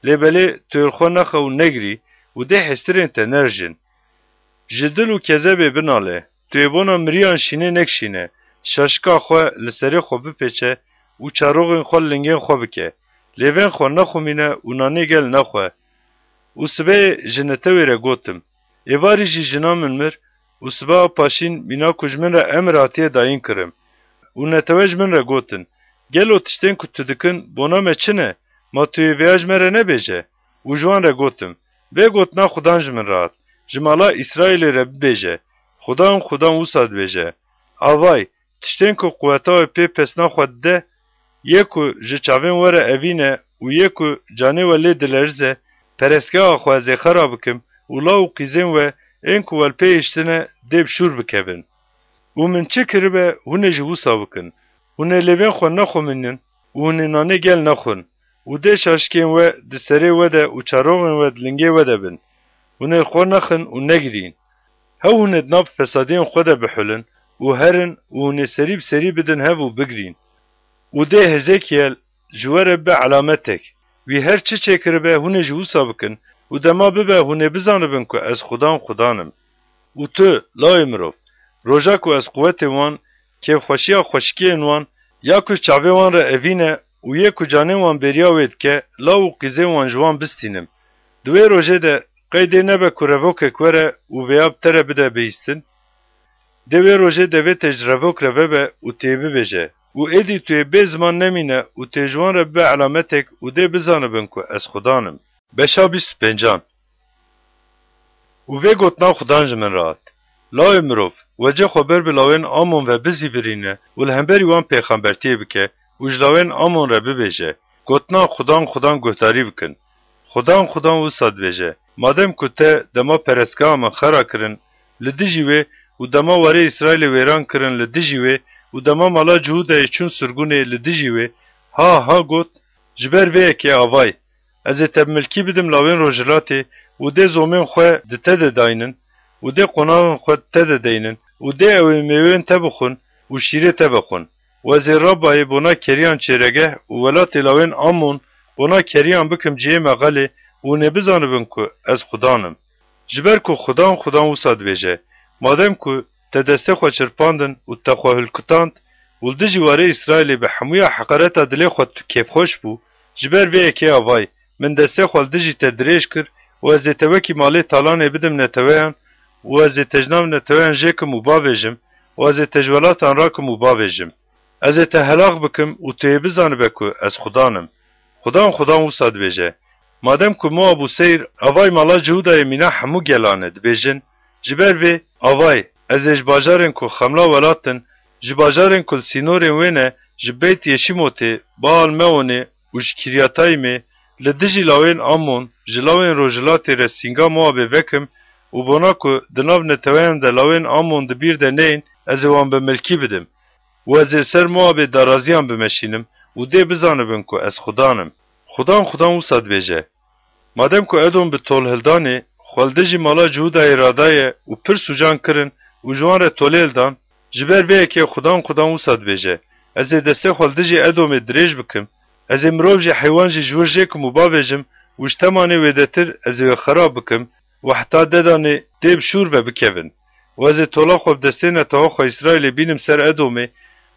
Lê belê tu yê li xwe nexe û negirî û dê hêstirên te nerijin. Ji dil û kezebê binale, tu yê bona miriyan şînê nekişîne, şaşika xwe li serê xwe bipêçe û çaroxên xwe li lingên xwe bike. Lêvên xwe nexumîne û nanê gel nexwe. Û sibehê ji netewê re gotim, Êvarî jî jina min mir û sibeha paşîn mîna ku ji min re emir hatiye dayîn kirim. Û netewe ji min re gotin, Gelo tiştên ku tu dikin bona me çi ne? Ma tu yê vêya ji me re nebêje? Û ji wan re gotim, Vê gotina Xudan ji min re hat, Ji mala Îsraîlê re bibêje, Xudan, Xudan wisa dibêje, Avay, tiştên ku quweta wê pê pesna xwe dide, yê ku ji çavên we re evîne û yê ku canê we lê dilerize, perestgeha xwe ez ê xera bikim û law û qîzên we ên ku we li pê hiştine dê bi şûr bikevin. Û min çi kiribe, hûn ê jî wisa bikin. Hûn ê lêvên xwe nexumînin û hûn ê nanê gel nexwin û dê şaşikên we di serê we de û çaroxên we di lingê we de bin. Hûn ê li xwe nexin û negirîn. Hew hûn ê di nav fesadiyên xwe de bihulin û herin û hûn ê serî bi serî bidin hev û bigirîn. Û dê Hezekiel ji we re bibe elametek. Wî her çi çêkiribe hûn ê jî wisa bikin û dema bibe hûn ê bizanibin ku ez Xudan Xudan im. Û tu, lawê mirov, roja ku ez quwetê wan, kêfxweşiya xweşikiyên wan, ya ku ji çavê wan re evîne û yê ku canê wan bêriya wê dike, law û qîzên wan ji wan bistînim. Di wê rojê de qey dê nebe ku revokek were û vêya bi te re bide bihîstin? Dê wê rojê devê te ji revok re vebe û tu yê bibêje û êdî tu yê bê ziman nemîne û tu yê ji wan re bibe elametek û dê bizanibin ku ez Xudan im. Beşa bîst û pêncan. Û vê gotina Xudan ji min re hat, Lawê mirov, wecê xwe ber bi lawên Amon ve bizîvirîne û li hemberî wan pêxembertiyê bike û ji lawên Amon re bibêje, Gotina Xudan Xudan guhdarî bikin. Xudan Xudan wisa dibêje, Madem ku te dema perestgeha min xera kirin li dijî wê û dema warê Îsraîlê wêran kirin li dijî wê û dema mala Cihûdayê çûn sirgûnê li dijî wê, ha, ha got, Ji ber vê yekê avay, Ez ê te bi milkî bidim lawên rojhilatê û dê zomên xwe di te de daynin û dê qonaxên xwe di te de deynin û dê ew ê mêwên te bixwin û şîrê te vexwin. Û ez ê Rabayê bona keriyan çêregeh û welatê lawên Amon bona keriyan bikim cihê mexelê û hûn ê bizanibin ku ez Xudan im. Ji ber ku Xudan Xudan wisa dibêje, Madem ku te destê xwe çirpandin û te xwe hilkutand û li dijî warê Îsraîlê bi hemûya heqareta dilê xwe tu kêfxweş bû, ji ber vê yekê avay min destê xwe li dijî te dirêj kir û ez ê te wekî malê talanê bidim neteweyan û ez ê te ji nav neteweyan jêkim û bavêjim û ez ê te ji welatan rakim û bavêjim. Ez ê te helaq bikim û tu yê bizanibe ku ez Xudan im. Xudan, Xudan wisa dibêje: Madem ku Moab û Seyr, avayî mala Cihûdayê mîna hemû gelan e, dibêjin: Ji ber vê, avayî, ez ê ji bajarên ku xemla welat in, ji bajarên ku li sînorên wê ne, ji Beyt Yeşîmotê, Baal Meonê û ji Kiryatayîmê, li dijî lawên Amon, ji lawên rojhilatê re sînga Moabê vekim û bona ku di nav neteweyan de lawên Amon di bîr de neyên, ez ê wan bi milkî bidim û ez ê li ser Moabê daraziyan bimeşînim û dê bizanibin ku ez Xudan im. Xudan, Xudan wisa dibêje: Madem ku Edom bi tolhildanê xwe li dijî mala Cihûdayê radaye û pir sûcan kirin û ji wan re tolêl dan, ji ber vê yekê Xudan, Xudan wisa dibêje: Ez ê destê xwe li dijî Edomê dirêj bikim, ez ê mirov jî heywan jî ji wir jêkim û bavêjim û ji Temanê wêdetir ez ê wê xerab bikim û heta Dedanê dê bi şûr ve bikevin. Û ez ê tola xwe bi destê netewa xwe Îsraîlê bînim ser Edomê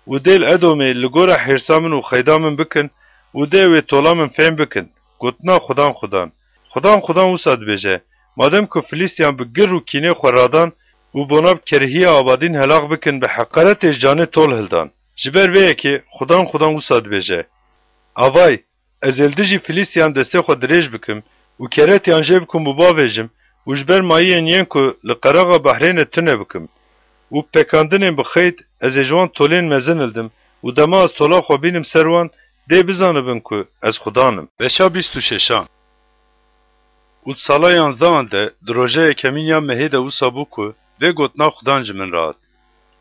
û dê li Edomê li gora hêrsa min û xeyda min bikin û dê wê tola min fêm bikin. Gotina Xudan, Xudan. Xudan, Xudan wisa dibêje: Madem ku Filîstiyan bi gir û kînê xwe radan û bona bi kerihiya abadîn helaq bikin, bi heqaretê ji canê tol hildan. Ji ber vê yekê Xudan, Xudan wisa dibêje: Avay, ez ê li dijî Filîstiyan destê xwe dirêj bikim û keretiyan jê bikim û bavêjim û ji ber mayiyên yên ku li qeraxa behrê ne tune bikim û pekandinên bi xeyt ez ê ji wan tolên mezin hildim û dema ez tola xwe bînim ser wan, dê bizanibin ku ez Xudan im. Beşa bîst û şeşan. Û di sala yanzdehan de, di roja yekemîn ya mehê de wisa bû ku vê gotina Xudan ji min re hat: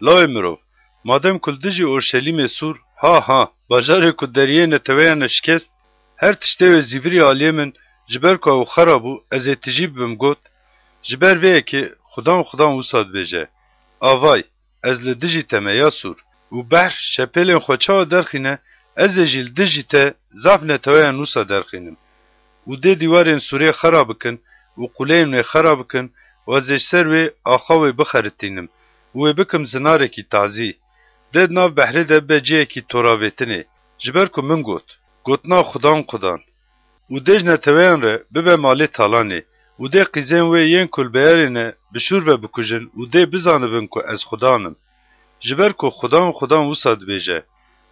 Lawê mirov, madem ku li dijî Orşelîmê sûr, ha, ha, bajarê ku deriyê neteweyan e şikest, her tiştê wê zîvirî aliyê min, ji ber ku ew xera bû, ez ê tijî bibim, got: Ji ber vê yekê Xudan, Xudan wisa dibêje: Avay, ez li dijî te me ya sûr û behr şepêlên xwe çawa derxîne, ez ê jî li dijî te zaf neteweyan wisa derxînim. Û dê dîwarên sûrê xera bikin û quleyên wê xera bikin û ez ê ji ser wê axa wê bixeritînim û wê bikim zinarekî tazî. Dê di nav behrê de bibe cihekî toravêtinê, ji ber ku min got: Gotina Xudan, Xudan. Û dê ji neteweyan re bibe malê talanê û dê qîzên wê yên ku li beyarê ne bi şûr ve bikujin û dê bizanibin ku ez Xudan im. Ji ber ku Xudan, Xudan wisa dibêje: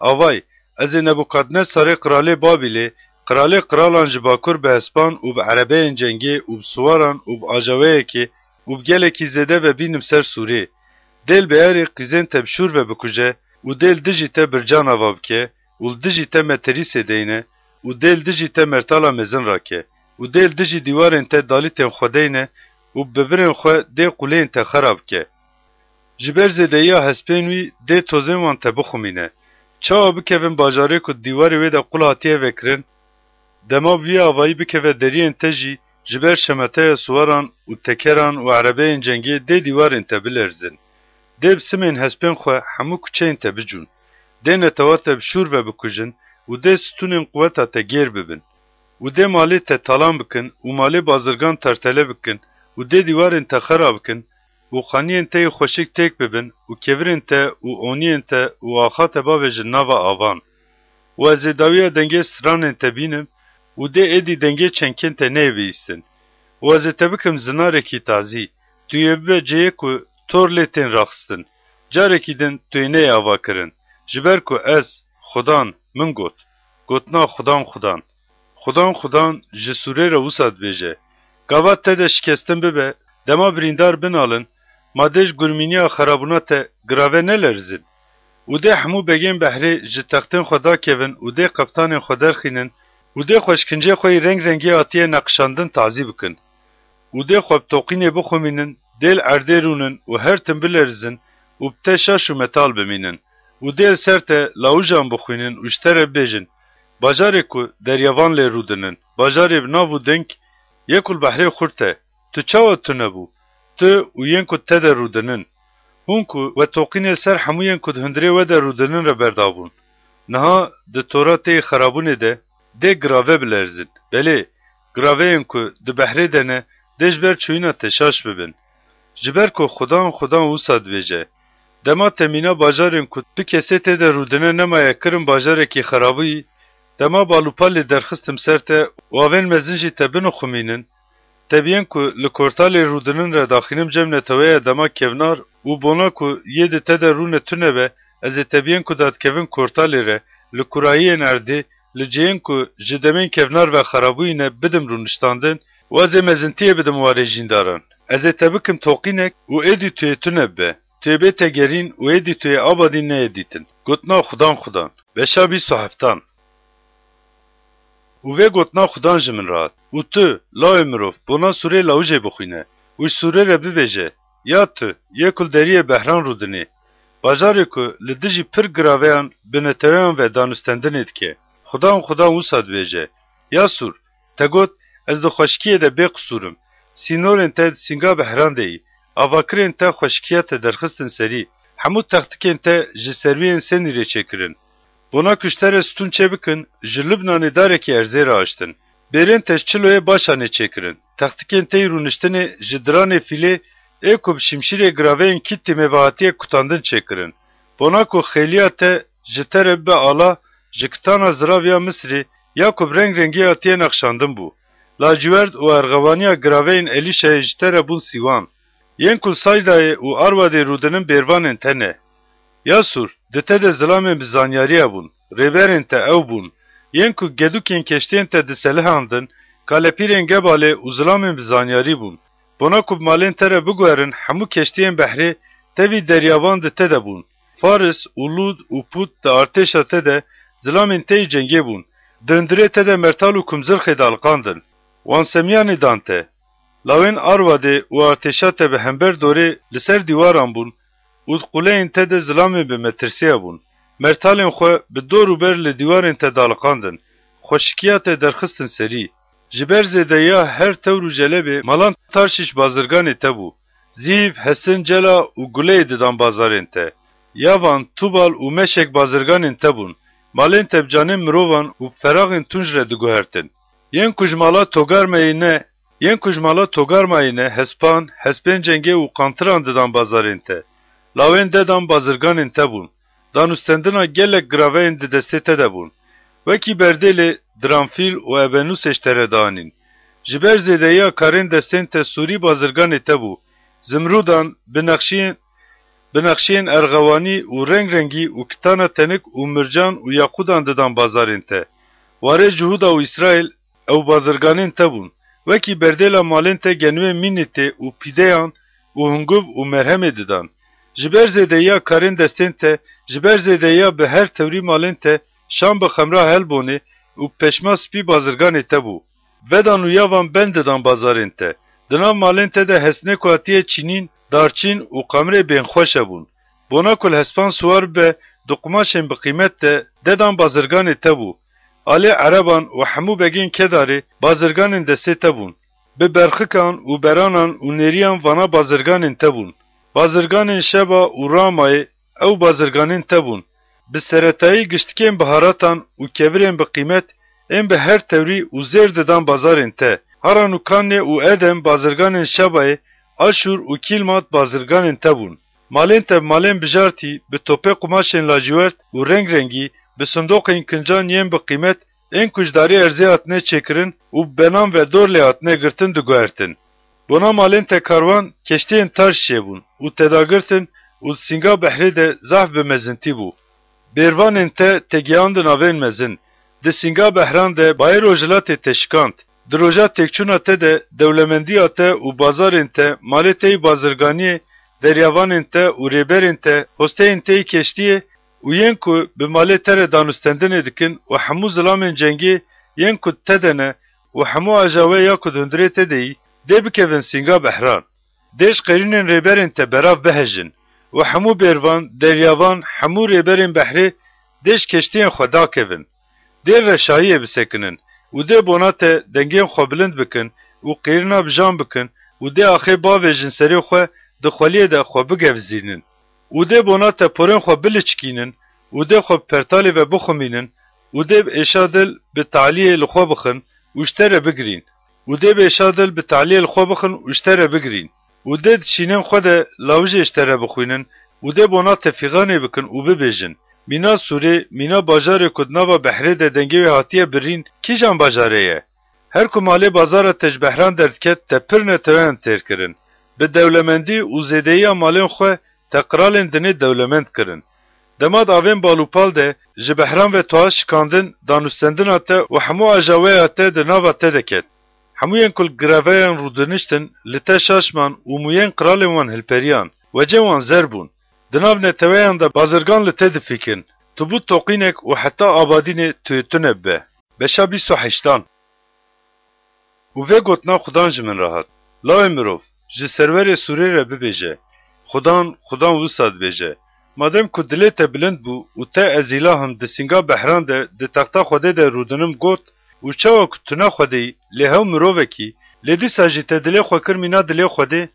Avay, ez ê Nebukadnesarê qiralê Babîlê, qiralê qiralan ji bakur bi hespan û bi erebeyên cengê û bi siwaran û bi ajaweyekê û bi gelekî zêde ve bînim ser Sûrê. Dê li beyarê qîzên te bi şûr ve bikuje û dê li dijî te bircan ava bike û li dijî te meterîsê deyne û dê li dijî te mertala mezin rake û dê li dijî dîwarên te dalîtên xwe deyne û bi bivirên xwe dê quleyên te xera bike. Ji ber zêdeyiya hespên wî dê tozên wan te bixumîne. Çawa bikevin bajarê ku di dîwarê wê de qul hatiye vekirin, dema bi vî avayî bikeve deriyên te jî, ji ber şemeteya siwaran û tekeran û erebeyên cengê dê dîwarên te bilerzin. Dê bi simên hespên xwe hemû kuçeyên te bicûn. Dê netewa te bi şûr ve bikujin û dê stûnên quweta te gêr bibin. Û dê malê te talan bikin û malê bazirgan tertele bikin û dê dîwarên te xera bikin û xaniyên te yê xweşik têk bibin û kevirên te û oniyên te û axa te bavêjin nava avan. Û ez ê dawiya dengê stranên te bînim û dê êdî dengê çenkên te neyê bihîstin. Û ez ê te bikim zinarekî tazî, tu yê bibe cihê ku tor lê tên raxistin. Carekî din tu yê neyê ava kirin. Ji ber ku ez, Xudan, min got. Gotina Xudan, Xudan. Xudan, Xudan ji sûrê re wisa dibêje: Gava te de şikestin bibe, dema birîndar binalin, ma dê ji gurmîniya xerabûna te girave nelerizin? Û dê hemû begên behrê ji textên xwe dakevin û dê qeftanên xwe derxînin û dê xwe ji kincê xwe yî reng rengî hatiye neqişandin tazî bikin. Û dê xwe bi toqînê bixumînin, dê li erdê rûnin û her tim bilerizin û bi te şaş û metal bimînin. Û dê li ser te lawijan bixwînin û ji te re bibêjin: Bajarê ku deryavan lê rûdinin, bajarê bi nav û deng, yê ku li behrê xurt e, tu çawa tune bû, tu û yên ku te de rûdinin? Hûn ku we toqînê ser hemû yên ku di hundirê we de rûdinin re berdabûn, niha di tora tê yê xerabûnê de dê girave bilerzin. Belê, giraveyên ku di behrê de ne, dê ji ber çûyîna te şaş bibin. Ji ber ku Xudan, Xudan wisa dibêje: Dema te mîna bajarên ku tu kesê tê de rûdine nemaye kirin bajarekî xerabûyî, dema balûpalê derxistim ser te û avên mezin jî te binixumînin, te bi yên ku li kortalê rûdinin re daxînim cem neteweya dema kevnar û bona ku yê di te de rûne tune be, ez ê tebiyên ku dadikevin kortalê re, li kurayiyên erdê, li cihên ku ji demên kevnar ve xerabûyî ne, bidim rûniştandin û ez ê mezintiyê bidim warê jîndaran. Ez ê te bikim toqînek û êdî tu yê tune bibe. Tu yê bê tegerîn û êdî tu yê abadî neyê dîtin. Gotina Xudan Xudan. Beşa bîst û heftan. Û vê gotina Xudan ji min re hat. Û tu, lawê mirov, bona sûrê lawijê bixwîne û ji sûrê re bibêje, ya tu, yê ku li deriyê behran rûdinê, bajarê ku li dijî pir giraveyan bi neteweyan ve danûstendinê dike. Xudan Xudan wisa dibêje, ya sûr, te got, ez di xweşikiyê de bê qisûr im. Sînorên te di sînga behran de yî. Avakirên te xweşikiya te derxistin serî. Hemû textikên te ji serwiyên Senîrê çêkirin. Bona ku ji te re stûn çêbikin, ji Lubnanê darekî erzê re aştin. Bêrên te ji Çiloyê Başanê çêkirin. Textikên te yî rûniştinê ji diranê Fîlê ê ku bi şimşîrê giraveyên Kîttîmê ve hatiye kutandin çêkirin. Bona ku xêliya te ji te re bibe ala, ji kitana zirav ya Misirê ya ku bi reng rengî hatiye nexşandin bû. Lacîwerd û erxewaniya giraveyên Elîşayê ji te re bûn sîwan. Yên ku li Saydayê û Arwadê rûdinin bêrvanên te ne. Ya sûr, di te de zilamên bi zanyariya bûn, rêberên te ew bûn. Yên ku gedûkên keştiyên te diselihandin, kalepîrên Gebalê û zilamên bi zanyarî bûn. Bona ku bi malên te re biguherin, hemû keştiyên behrê tevî deryavan di te de bûn. Faris û Lûd û Pût di artêşa te de zilamên te yî cengê bûn. Di hundirê te de mertal û kumzirxê daliqandin. Wan semiyanê dan te. Lawên Arwadê û artêşa te bi hember dorê li ser dîwaran bûn û di qûleyên te de zilamên bi metirsiya bûn. Mertalên xwe bi dor û ber li dîwarên te daliqandin. Xweşikiya te derxistin serî. Ji ber zêdeyiya her tewr û celebê malan Tarşîş bazirganê te bû. Zîv, hesin, cela û guleyê didan bazarên te. Yavan, Tûbal û Meşek bazirganên te bûn. Malên te bi canên mirovan û bi feraxên tunc re diguhertin. Yên ku ji mala Togarmayê ne, yên ku ji mala Togarmayê ne, hespan, hespên cengê û qantiran didan bazarên te. Lawên dedan bazirganên te bûn. Danûstendina gelek giraveyên di destê te de bûn. Wekî berdêlê Diranfîl û Ebenûsê ji te re dianîn. Ji ber zêdeyiya karên destên te sûrî bazirganê te bû. Zimrûdan, bi nexşiyên, bi nexşiyên erxewanî û reng rengî û kitana tenik û mircan û yaqûdan didan bazarên te. Warê Cihûda û Îsraîl, ew bazirganên te bûn. Wekî berdêla malên te genûyên Mînîtê û pîdeyan û hunguv û merhemê didan. Ji ber zêdeyiya karên destên te, ji ber zêdeyiya bi her tewrî malên te şan bi xemra Helbonê û peşma spî bazirganê te bû. Vedan û Yavan ben didan bazarên te. Di nav malên te de hesnê ku hatiye çînîn, darçîn û qamrê bênxweş hebûn. Bona ku li hespan siwar bibe, di qumaşên bi qîmet de dedan bazirganê te bû. Alê Ereban û hemû begên Kedarê bazirganên destê te bûn. Bi berxikan û beranan û nêriyan vana bazirganên te bûn. Bazirganên Şeba û Ramayê ew bazirganên te bûn. Bi seretayî giştikên biharatan û kevirên bi qîmet ên bi her tewrî û zêr didan bazarên te. Haran û Kannê û Edem bazirganên Şebayê, Aşûr û Kîlmat bazirganên te bûn. Malên te bi malên bijartî, bi topê qumaşên lacîwert û reng rengî, bi sindoqên kincan yên bi qîmet ên ku ji darê erzê hatine çêkirin û bi benan ve dor lê hatine girtin diguhertin. Bona malên te karwan keştiyên Tarşîşê bûn û tedagirtin û di sînga behrê de zehf bi mezintî bû. Bêrvanên te tegehan di navên mezin. Di sînga behran de bayê rojhilatê te şikand. Di roja têkçûna te de dewlemendiya te û bazarên te, malê te yî bazirganiyê, deryavanên te û rêberên te, hosteyên te yî keştiyê û yên ku bi malê te re danûstendinê dikin û hemû zilamên cengê yên ku di te de ne û hemû ajawe ya ku di hundirê te de yî, dê bikevin sînga behran. Dê ji qêrînên rêberên te berav bihejin û hemû bêrvan, deryavan, hemû rêberên behrê dê ji keştiyên xwe dakevin. Dê reşahiyê bisekinin û dê bona te dengên xwe bilind bikin û qêrîna bijan bikin û dê axê bavêjin serê xwe, di xweliyê de xwe bigevizînin. Û dê bona te porên xwe biliçikînin û dê xwe bi pertalê ve bixumînin û dê bi êşa dil bi taliyê li xwe bixin û ji te re bigirîn. Û dê bi êşa dil bi taliyê li xwe bixin û ji te re bigirîn. Û dê di şînên xwe de lawijê ji te re bixwînin û dê bona te fîxanê bikin û bibêjin, Mîna Sûrê, mîna bajarê ku di nava behrê de dengê wê hatiye birîn, kîjan bajarê ye? Her ku malê bazara te ji behran derdiket, te pir neteweyan têr kirin. Bi dewlemendî û zêdeyiya malên xwe te qiralên dinê dewlemend kirin. Dema di avên balûpal de ji behran ve tuha şikandin, danûstendina te û hemû ajaweya te di nava te de ket. Hemûyên ku li greveyan rûdiniştin, li te şaş man û mûyên qiralên wan hilperiyan, wecên wan zer bûn. Di nav neteweyan de bazirgan li te difikin. Tu bû toqînek û heta abadînê tu yê tune bibe. Beşa bîst û heştan. Û vê gotina Xudan ji min re hat: Lawê mirov, ji serwerê sûrê re bibêje: Xudan, Xudan wisa dibêje: Madem ku dilê te bilind bû û te, ez îlah im, di sînga behran de di texta Xwedê de rûdinim got, û çawa ku tu ne Xwedê yî, lê hew mirovekî, lê dîsa jî te dilê xwe kir mîna dilê Xwedê,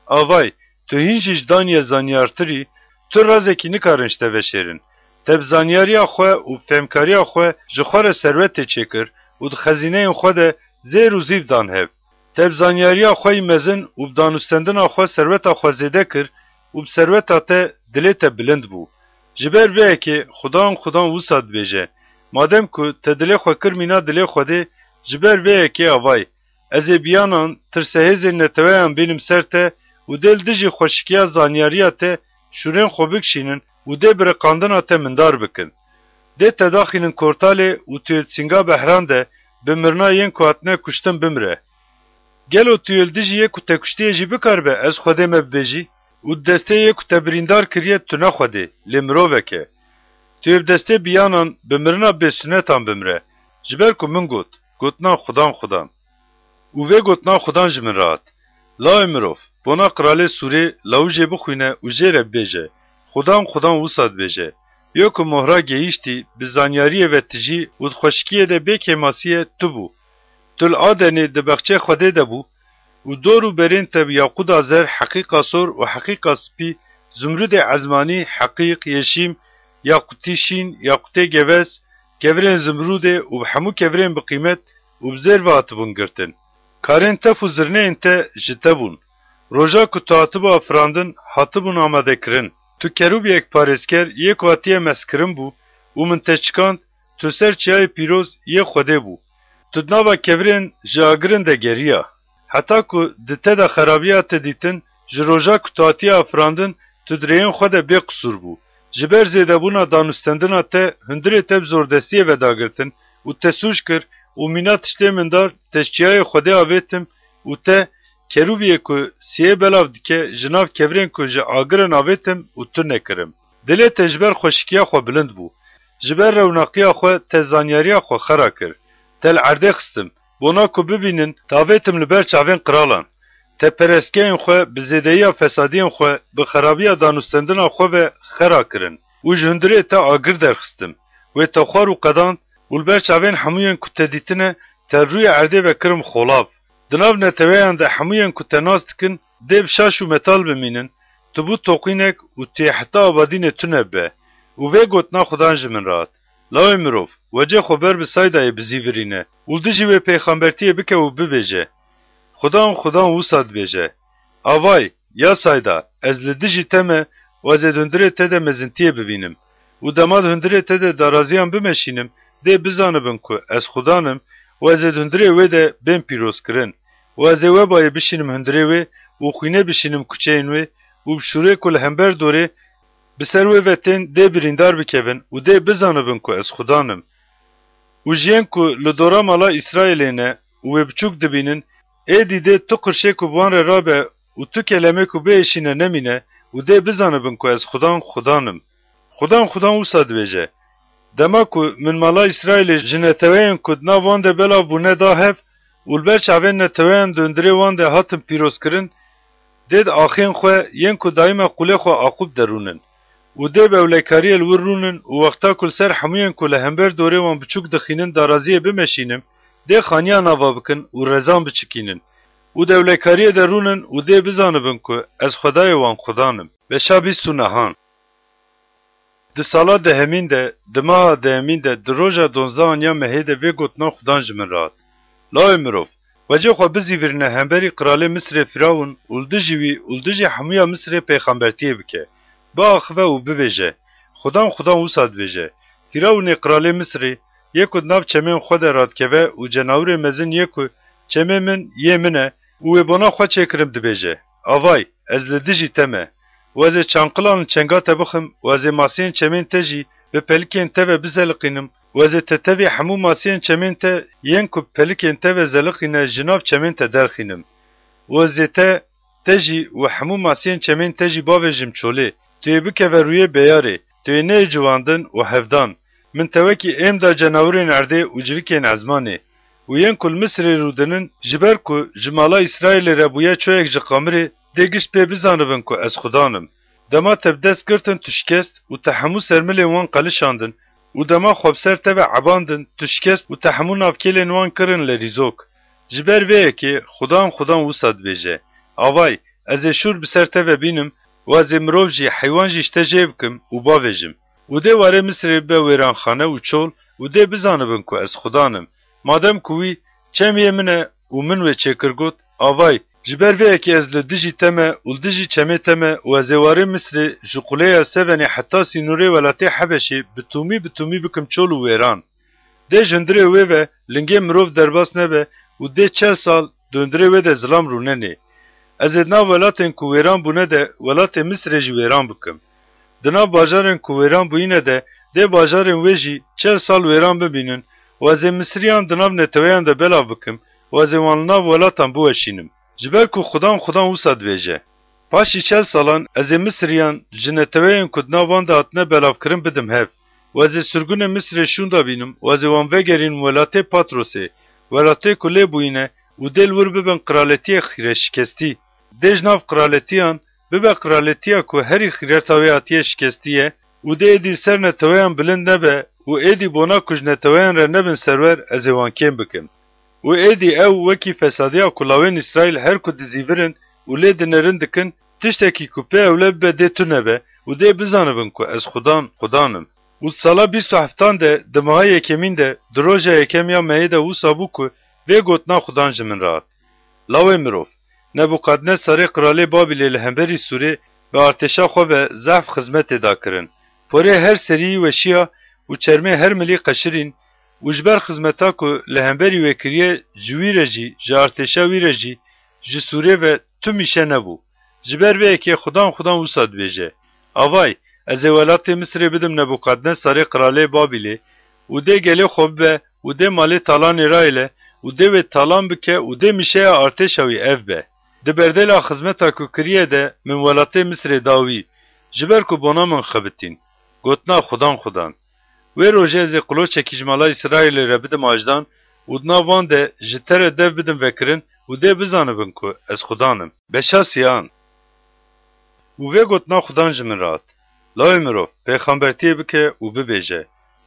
avay, tu hîn jî ji daniye zanyartir î, tu razekî nikarin ji te veşêrin. Te bi zanyariya xwe û bi fêmkariya xwe ji xwe re serwetê çêkir û di xezîneyên xwe de zêr û zîv dan hev. Te bi zanyariya xwe yî mezin û bi danûstendina xwe serweta xwe zêde kir û bi serweta te dilê te bilind bû. Ji ber vê yekê Xudan, Xudan wisa dibêje: Madem ku te dilê xwe kir mîna dilê Xwedê, ji ber vê yekê avay, ez ê biyanan tirsehêzên neteweyan bînim ser te û dê li dijî xweşikiya zanyariya te şûrên xwe bikişînin û dê biriqandina te mindar bikin. Dê te daxînin kortalê û tu yê di sînga behran de bi mirina yên ku hatine kuştin bimire. Gelo tu yê li dijî yê ku te kuştiye jî bikaribe ez Xwedê me bibêjî? Û di destê yê ku te birîndar kiriye tu ne Xwedê, lê mirovek e. Tu yê bi destê biyanan bi mirina bêsunetan bimire, ji ber ku min got, Gotina Xudan, Xudan. Û vê gotina Xudan ji min re hat: Lawê mirov, bona qiralê Sûrê lawûjê bixwîne û jê re bibêje: Xudan, Xudan wisa dibêje: Yo ku mohra gehîştî, bi zanyariyê ve tijî û di xweşikiyê de bê kêmasiyê tu bû. Tu li Adenê di bexçê Xwedê de bû û dor û berên te bi yaqûda zer, heqîqa sor û heqîqa spî, zumrûdê ezmanî, heqîq, yeşîm, yaqûtî şîn, yaqûtê gevez, kevirên zumrûdê û bi hemû kevirên bi qîmet û bi zêr ve hatibûn girtin. Karên tef û zirneyên te ji te bûn. Roja ku tu hatibû afirandin, hatibûn amadekirin. Tu kerûbiyek parêzker yê ku hatiye meskirin bû û min te çikand, tu ser çiyayê pîroz yê Xwedê bû. Tu di nava kevirên ji agirin de geriya. Heta ku di te de xerabiya te dîtin, ji roja ku tu hatiye afirandin, tu di rêyên xwe de bê qisûr bû. Ji ber zêdebûna danûstendina te, hundirê te bi zordestiyê ve dagirtin û te sûc kir û mîna tiştê min dar te ji çiyayê Xwedê avêtim û te, kerûbiyê ku siyê belav dike, ji nav kevirên ku ji agirin avêtim û tu nekirim. Dilê te ji ber xweşikiya xwe bilind bû. Ji ber rewnaqiya xwe te zanyariya xwe xera kir. Te li erdê xistim, bona ku bibînin, te avêtim li ber çavên qiralan. Te perestgehên xwe bi zêdeyiya fesadiyên xwe, bi xerabiya danûstendina xwe ve xera kirin û ji hundirê te agir derxistim. Wê te xwar û qedand û li ber çavên hemûyên ku te dîtine, te li rûyê erdê ve kirim xolav. Di nav neteweyan de hemûyên ku te nas dikin, dê bi şaş û metal bimînin, tu bû toqînek û tu yê heta abadînê tune bibe. Û vê gotina Xudan ji min re hat: Lawê mirov, wecê xwe ber bi Saydayê bizîvirîne û li dijî wê pêxembertiyê bike û bibêje: Xudan, Xudan wisa dibêje: Avay, ya Sayda, ez li dijî te me û ez ê di hundirê te de mezintiyê bibînim. Û dema di hundirê te de daraziyan bimeşînim, dê bizanibin ku ez Xudan im û ez ê di hundirê wê de bên pîrozkirin. Û ez ê webayê bişînim hundirê wê û xwînê bişînim kuçeyên wê û bi şûrê ku li hember dorê bi ser wê ve tên dê birîndar bikevin û dê bizanibin ku ez Xudan im. Û ji yên ku li dora mala Îsraîlê ne û wê biçûk dibînin, êdî dê tu qirşê ku bi wan re rabe û tu kelemê ku biêşîne nemîne û dê bizanibin ku ez Xudan, Xudan im. Xudan, Xudan wisa dibêje: Dema ku min mala Îsraîlê ji neteweyên ku di nav wan de belav bûne da hev û li ber çavên neteweyan di hundirê wan de hatin pîrozkirin, dê di axên xwe yên ku daîme qûlê xwe Aqûb de rûnin û dê bi ewlekariyê li wir rûnin û wexta ku li ser hemûyên ku li hember dorê wan biçûk dixînin daraziyê bimeşînim, dê xaniya nava bikin û rezan biçikînin û di ewlekariyê de rûnin û dê bizanibin ku ez Xwedayê wan Xudan im. Beşa bîst û nehan. Di sala dehemîn de, di meha dehemîn de, di roja donzdehan ya mehê de vê gotina Xudan ji min re hat: Lawê mirov, xwecê xwe bizîvirîne hemberî qiralê Misirê Fîrawûn û li dijî wî û li dijî hemûya Misirê pêxembertiyê bike. Biaxive û bibêje: Xudan, Xudan wisa dibêje: Fîrawûnê qiralê Misirê, yê ku di nav çemên xwe de radikeve û cenawirê mezin yê ku çemê min yê min e û wê bona xwe çêkirim dibêje: Avay, ez li dijî te me. û ez ê çanqilan li çenga te bixim û ez ê masiyên çemên te jî bi pelikên te ve bizeliqînim û ez ê te tevî hemû masiyên çemên te yên ku bi pelikên te ve zeliqîne ji nav çemên te derxînim. Û ez ê te, te jî û hemû masiyên çemên te jî bavêjim çolê. Tu yê bikeve rûyê beyarê, tu yê neyê civandin û hevdan. Min te wekî êm da cenawirên erdê û civikên ezmanê. Û yên ku li Misirê rûdinin, ji ber ku ji mala Îsraîlê re bûye çoyek ji qamirê, dê gişt pê bizanibin ku ez Xudan im. Dema te bi dest girtin tu şikest û te hemû sermilên wan qelişandin û dema xwe bi ser te ve ebandin tu şikest û te hemû navkêlên wan kirin lerîzok. Ji ber vê yekê Xudan, Xudan wisa dibêje: Avay, ez ê şûr bi ser te ve bînim û ez ê mirov jî, heywan jî ji te jê bikim û bavêjim. Û dê warê Misirê bibe wêranxane û çol û dê bizanibin ku ez Xudan im. Madem ku wî çem yê min e û min wê çêkir, got: Avay, ji ber vê yekê ez li dijî te me û li dijî çemê te me û ez ê warê Misirê ji quleya Sevenê heta sînorê welatê Hebeşê bi tûmî bi tûmî bikim çol û wêran. Dê ji hundirê wê ve lingê mirov derbas nebe û dê çel sal di hundirê wê de zilam rûnenê. Ez ê di nav welatên ku wêran bûne de welatê Misirê jî wêran bikim. Di nav bajarên ku wêran bûyîne de dê bajarên wê jî çel sal wêran bibînin û ez ê Misiriyan di nav neteweyan de belav bikim û ez ê wan li nav welatan biweşînim. Ji ber ku Xudan, Xudan wisa dibêje: Paşî çel salan ez ê Misiriyan ji neteweyên ku di nav wan de hatine belavkirin bidim hev û ez ê sirgûnê Misirê şûnda bînim û ez ê wan vegerînim welatê Patrosê, welatê ku lê bûyîne û dê li wir bibin qiraletiyê xîreşikestî. Dê ji nav qiraletiyan bibe qiraletiya ku herî xîreta wê hatiye şikestî ye û dê êdî li ser neteweyan bilind nebe û êdî bona ku ji neteweyan re nebin serwer ez ê wan kêm bikim. Û êdî ew wekî fesadiya ku lawên Îsraîl her ku dizîvirin û lê dinerin dikin, tiştekî ku pê ewle bibe dê tune be û dê bizanibin ku ez Xudan, Xudan im. Û di sala bîst û heftan de, di meha yekemîn de, di roja yekem ya meyê de wisa bû ku vê gotina Xudan ji min re hat: Lawê mirov, Nebûkadnesarê qiralê Babilê li hemberî Sûrê bi artêşa xwe ve zehf xizmetê da kirin. Porê her seriyî weşiya û çermê her milî qeşirîn û ji ber xizmeta ku li hemberî wê kiriye, ji wî re jî, ji artêşa wî re jî, ji Sûrê ve tu mîşe nebû. Ji ber vê yekê Xudan, Xudan wisa dibêje: Avay, ez ê welatê Misirê bidim Nebûkadnesarê qiralê Babilê û dê gelê xwe bibe û dê malê talanê rayêle û dê wê talan bike û dê mîşeya artêşa wî ev be. Di berdêla xizmeta ku kiriye de min welatê Misirê da wî, ji ber ku bona min xebitîn. Gotina Xudan, Xudan. Wê rojê ez ê qiloçekî ji mala Îsraîlê re bidim ajdan û di nav wan de ji te re dev bidim vekirin û dê bizanibin ku ez Xudan im. Beşa siyan. Û vê gotina Xudan ji min re hat: Lawê mirov, pêxembertiyê bike û bibêje: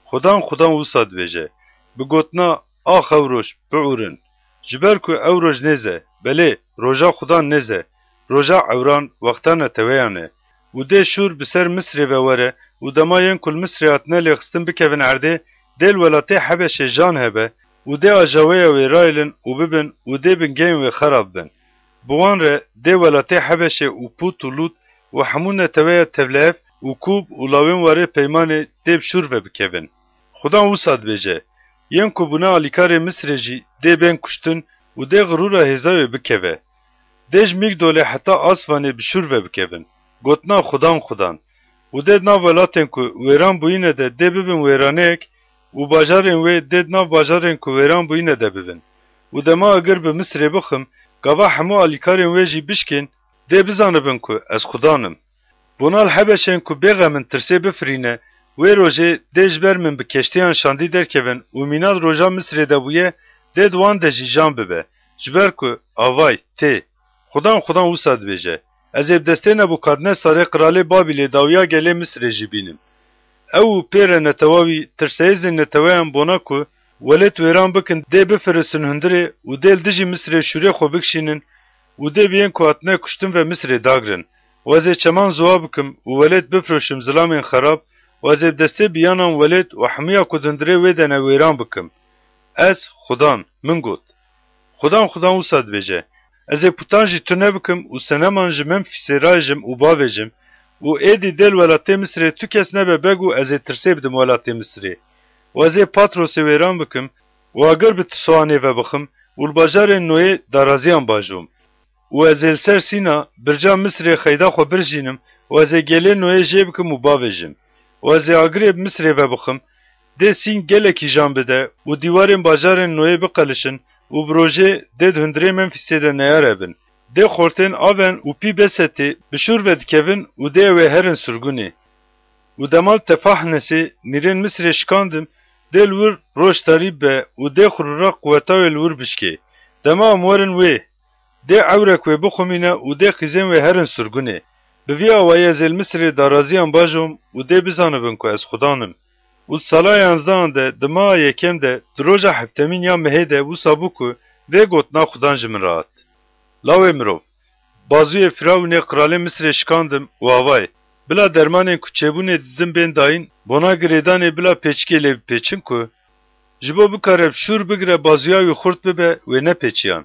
Xudan, Xudan wisa dibêje: Bi gotina ax ew roj biûrin, ji ber ku ew roj nêz e, belê, roja Xudan nêz e, roja ewran, wexta neteweyan e. Û dê şûr bi ser Misirê ve were û dema yên ku li Misirê hatine lêxistin bikevin erdê, dê li welatê Hebeşê jan hebe û dê ajaweya wê rayêlin û bibin û dê bingehên wê xerab bin. Bi wan re dê welatê Hebeşê û Pût û Lût û hemû neteweya tevlihev û Kûb û lawên warê peymanê dê bi şûr ve bikevin. Xudan wisa dibêje: Yên ku bûne alîkarê Misirê jî dê bên kuştin û dê xirûra hêza wê bikeve. Dê ji Mîgdolê heta Asvanê bi şûr ve bikevin. Gotina Xudan, Xudan. Û dê di nav welatên ku wêran bûyîne de dê bibin wêraneyek û bajarên wê dê di nav bajarên ku wêran bûyîne de bibin. Û dema agir bi Misirê bixim, gava hemû alîkarên wê jî bişkên, dê bizanibin ku ez Xudan im. Bona li Hebeşên ku bêxem in tirsê bifirîne, wê rojê dê ji ber min bi keştiyan şandî derkevin û mîna di roja Misirê de bûye, dê di wan de jî jan bibe. Ji ber ku, avay, tê. Xudan, Xudan wisa dibêje: Ez ê bi destê Nebûkadnesarê qiralê Babilê dawiya gelê Misirê jî bînim. Ew û pê re netewa wî, tirseyêzên neteweyan bona ku welêt wêran bikin, dê bifirisin hundirê û dê li dijî Misirê şûrê xwe bikişînin û dê bi yên ku hatine kuştin ve Misirê dagrin. Û ez ê çeman ziwa bikim û welêt bifiroşim zilamên xerab û ez ê bi destê biyanan welêt û hemiya ku di hundirê wê de ne wêran bikim. Ez, Xudan, min got. Xudan, Xudan wisa dibêje: Ez ê putan jî tune bikim û seneman ji Memfîsê rayêjim û bavêjim û êdî dê li welatê Misirê tu kes nebe beg û ez ê tirsê bidim welatê Misirê. Û ez ê Patrosê wêran bikim û agir bi Tisoanê ve bixim û li bajarên Noyê daraziyan bajom. Û ez ê li ser Sîna, birca Misirê xeyda xwe birjînim û ez ê gelê Noyê jê bikim û bavêjim. Û ez ê agirê bi Misirê ve bixim, dê sîng gelekî jan bide û dîwarên bajarên Noyê biqelişin û bi rojê dê di hundirê Memfîsê de neyare bin. Dê xortên Aven û Pî Besetê bi şûr ve dikevin û dê ew ê herin sirgunê. Û dema li Tefahnesê nîrên Misirê şikandim, dê li wir roj tarî bibe û dê xurûra quweta wê li wir bişkê. Dema em werin wê, dê ewrek wê bixumîne û dê qîzên wê herin sirgunê. Bi vî awayî ez ê li Misirê daraziyan bajom û dê bizanibin ku ez Xudan im. Û di sala yanzdehan de, di meha yekem de, di roja heftemîn ya mehê de wisa bû ku vê gotina Xudan ji min re hat: Lawê mirov, bazûyê Firawûnê qiralê Misirê şikandim û avayê, bila dermanên ku çêbûnê didim bên dayîn, bona girêdanê bila pêçikê lê bipêçin ku ji bo bikare bi şûr bigire bazûya wî xurt bibe, wê nepêçiyan.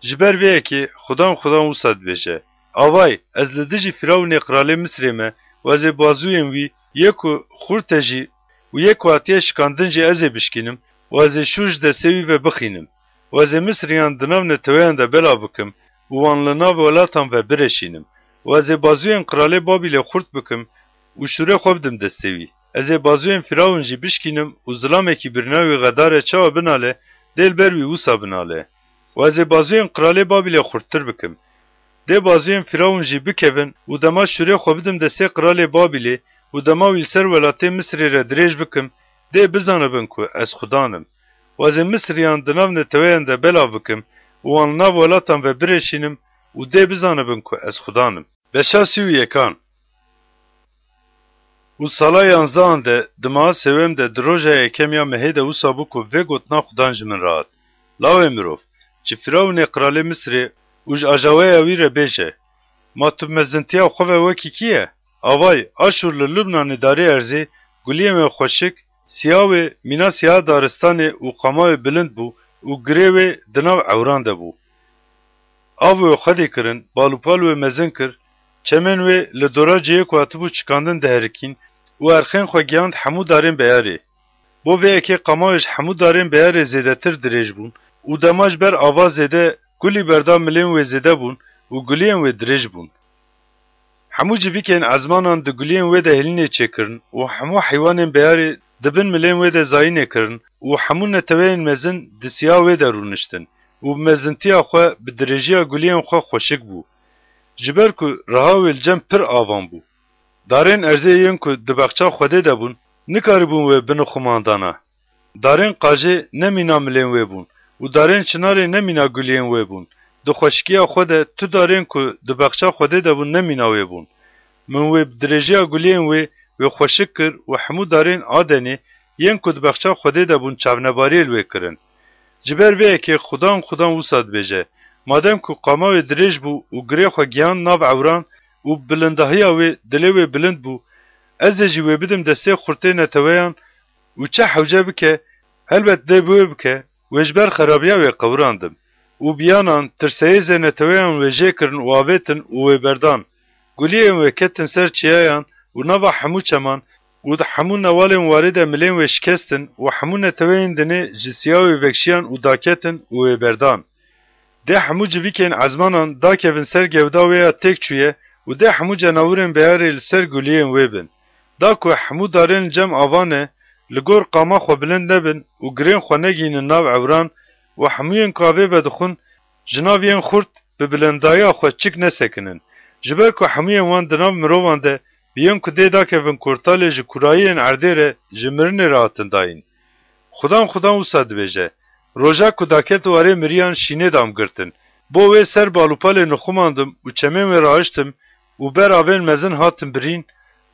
Ji ber vê yekê Xudan Xudan wisa dibêje: Avay, ez li dijî Firawûnê qiralê Misirê me û ez ê bazûyên wî, yê ku xurt e jî û yê ku hatiye şikandin jî ez ê bişkînim û ez ê şûr ji destê wî ve bixînim û ez ê Misiriyan di nav neteweyan de belav bikim û wan li nav welatan ve bireşînim û ez ê bazûyên qiralê Babîlê xurt bikim û şûrê xwe bidim destê wî. Ez ê bazûyên Firawûn jî bişkînim û zilamekî birîna wî xedar e çawa binale, dê li ber wî wisa binale. Û ez ê bazûyên qiralê Babîlê xurttir bikim. Dê bazûyên Firawûn jî bikevin û dema şûrê xwe bidim destê qiralê Babîlê û dema wî li ser welatê Misirê re dirêj bikim, dê bizanibin ku ez Xudan im. Û ez ê Misiriyan di nav neteweyan de belav bikim û wan li nav welatan ve bireşînim û dê bizanibin ku ez Xudan im. Beşa sî û yekan. Û sala yanzdehan de, di meha sêwem de, di roja yekem ya mehê de wisa bû ku vê gotina Xudan ji min re hat: Lawê mirov, ji Firawûnê qiralê Misirê û ji ajaweya wî re bêje: Ma tu bi mezintiya xwe ve wekî kî ye? Avay, Aşûr li Lubnanê darê erzê, guliyên wê xweşik, siya wê mîna siya daristanê û qama wê bilind bû û girê wê di nav ewran de bû. Av wê xwedî kirin, balûpal wê mezin kir, çemên wê li dora cihê ku hatibû çikandin diherikîn û erxên xwe gihand hemû darên beyarê. Bo vê yekê qama wê ji hemû darên beyarê zêdetir dirêj bûn û dema ji ber ava zêde gulî berda milên wê zêde bûn û guliyên wê dirêj bûn. Hemû civîkên ezmanan di guliyên wê de hêlînê çêkirin û hemû heywanên beyarê di bin milên wê de zayînê kirin û hemû neteweyên mezin di siya wê de rûniştin û bi mezintiya xwe, bi dirêjiya guliyên xwe xweşik bû. Ji ber ku riha wê li cem pir avan bû. Darên erzê yên ku di bexça Xwedê de bûn, nikaribûn wê binixumandana. Darên qajê ne mîna milên wê bûn û darên çinarê ne mîna guliyên wê bûn. Di xweşikiya xwe de tu darên ku di bexça Xwedê de bûn ne mîna wê bûn. Min wê bi dirêjiya guliyên wê, wê xweşik kir û hemû darên Adenê yên ku di bexça Xwedê de bûn çavnebariyê li wê kirin. Ji ber vê yekê Xudan Xudan wisa dibêje: Madem ku qama wê dirêj bû û girê xwe gihand nav ewran û bilindahiya wê dilê wê bilind bû, ez ê jî wê bidim destê xurtê neteweyan û çi hewce bike, helbet dê bi wê bike, wê ji ber xerabiya wê qewirandim. Û biyanan tirseyêzê neteweyan wê jê kirin û avêtin û wê berdan. Guliyên wê ketin ser çiyayan û nava hemû çeman û di hemû newalên warê de milên wê şikestin û hemû neteweyên dinê ji siya wê vekşiyan û daketin û wê berdan. Dê hemû civîkên ezmanan dakevin ser gewda wê ya têk çûye û dê hemû cenawirên beyarê li ser guliyên wê bin. Da ku hemû darên li cem avan e, li gor qama xwe bilind nebin û girên xwe negihînin nav ewran û hemûyên ku avê vedixwin ji nav yên xurt bi bilindahiya xwe çik nesekinin. Ji ber ku hemûyên wan di nav mirovan de bi yên ku dê dakevin kortalê ji kurayiyên erdê re ji mirinê re hatin dayîn. Xudan Xudan wisa dibêje: Roja ku daket warê miriyan şînê damgirtin. Bo wê ser balûpalê nixumandim û çemên wê rahiştim û ber avên mezin hatin birîn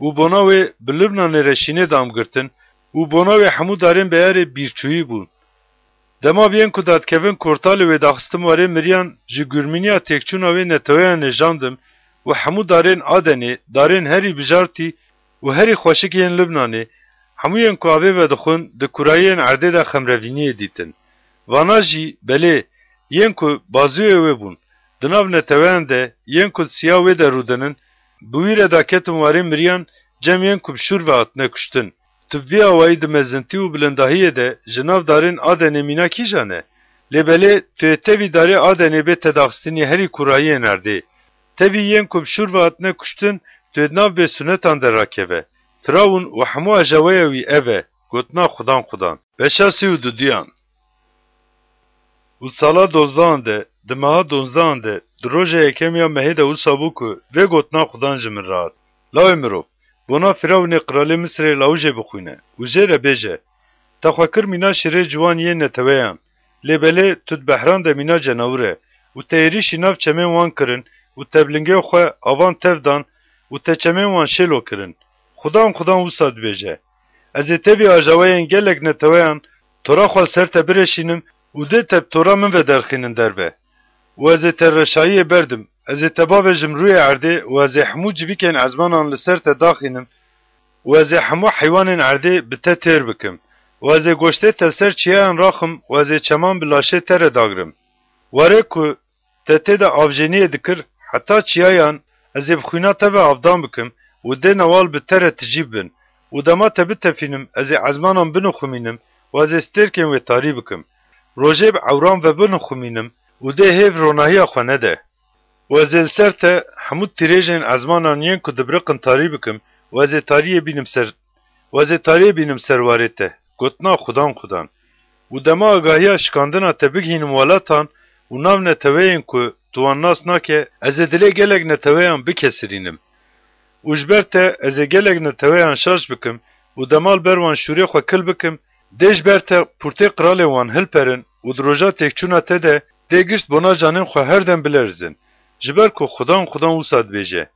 û bona wê bi Libnanê re şînê damgirtin û bona wê hemû darên beyarê bîrçûyî bûn. Dema bi yên ku dadkevin kortalê wê daxistim warê miriyan, ji gurmîniya têkçûna wê neteweyan nêjandim û hemû darên Adenê, darên herî bijartî û herî xweşik yên Libnanê, hemûyên ku avê vedixwin di kurayiyên erdê de xemrevîniyê dîtin. Vana jî, belê, yên ku bazûyê wê bûn, di nav neteweyan de, yên ku di siya wê de rûdinin, bi wî re daketin warê miriyan, cem yên ku bi şûr ve hatine kuştin. Tu bi vî awayî di mezintî û bilindahiyê de ji nav darên Adenê mîna kîjan e? Lê belê tu yê tevî darê Adenê bê tedaxistinî herî kurayiyên erdê. Tevî yên ku bi şûr ve hatine kuştin tu yê di nav bêsunetan de rakeve. Firawun û hemû ajaweya wî ev e, gotina xudan xudan. Beşa sî û duduyan. Û sala dozdahan de, di meha dozdahan de, di roja yekem ya mehê de wisa bû ku vê gotina xudan ji min re hat: Lawê mirov, bona Firawunê qiralê Misirê lawijê bixwîne û jê re bêje: Te xwe kir mîna şirê ciwan yên neteweyan, lê belê tu di behran de mîna cenawir e û te êrîşî nav çemên wan kirin û te bi lingê xwe avan tev dan û te çemên wan şêlo kirin. Xudan xudan wisa dibêje: Ez ê tevî ajaweyên gelek neteweyan tora xwe li ser te birêşînim û dê te bi tora min ve derxînin derve. Û ez ê te reşayiyê berdim, ez ê te bavêjim rûyê erdê û ez ê hemû civîkên ezmanan li ser te daxînim û ez ê hemû heywanên erdê bi te têr bikim û ez ê goştê te li ser çiyayan raxim û ez ê çeman bi laşê te re dagrim. Warê ku te tê de avjeniyê dikir, heta çiyayan ez ê bi xwîna te ve avdan bikim û dê newal bi te re tijî bibin û dema te bitefînim, ez ê ezmanan binixumînim û ez ê stêrkên wê tarî bikim. Rojê bi ewran ve binixumînim û dê hêv ronahiya xwe nede. Û ez ê li ser te hemû tîrêjên ezmanan yên ku dibiriqin tarî bikim û ez ê tariyê bînim ser, û ez ê tariyê bînim ser warê te, gotina xudan xudan. Û dema agahiya şikandina te bigihînim welatan û nav neteweyên ku tu wan nas nake, ez ê dilê gelek neteweyan bikesirînim. Û ji ber te ez ê gelek neteweyan şaş bikim û dema li ber wan şûrê xwe kil bikim, dê ji ber te pûrtê qiralê wan hilperin û di roja têkçûna te de dê gişt bona canên xwe her dem bilerizin. Ji ber ku xudan xudan wisa dibêje: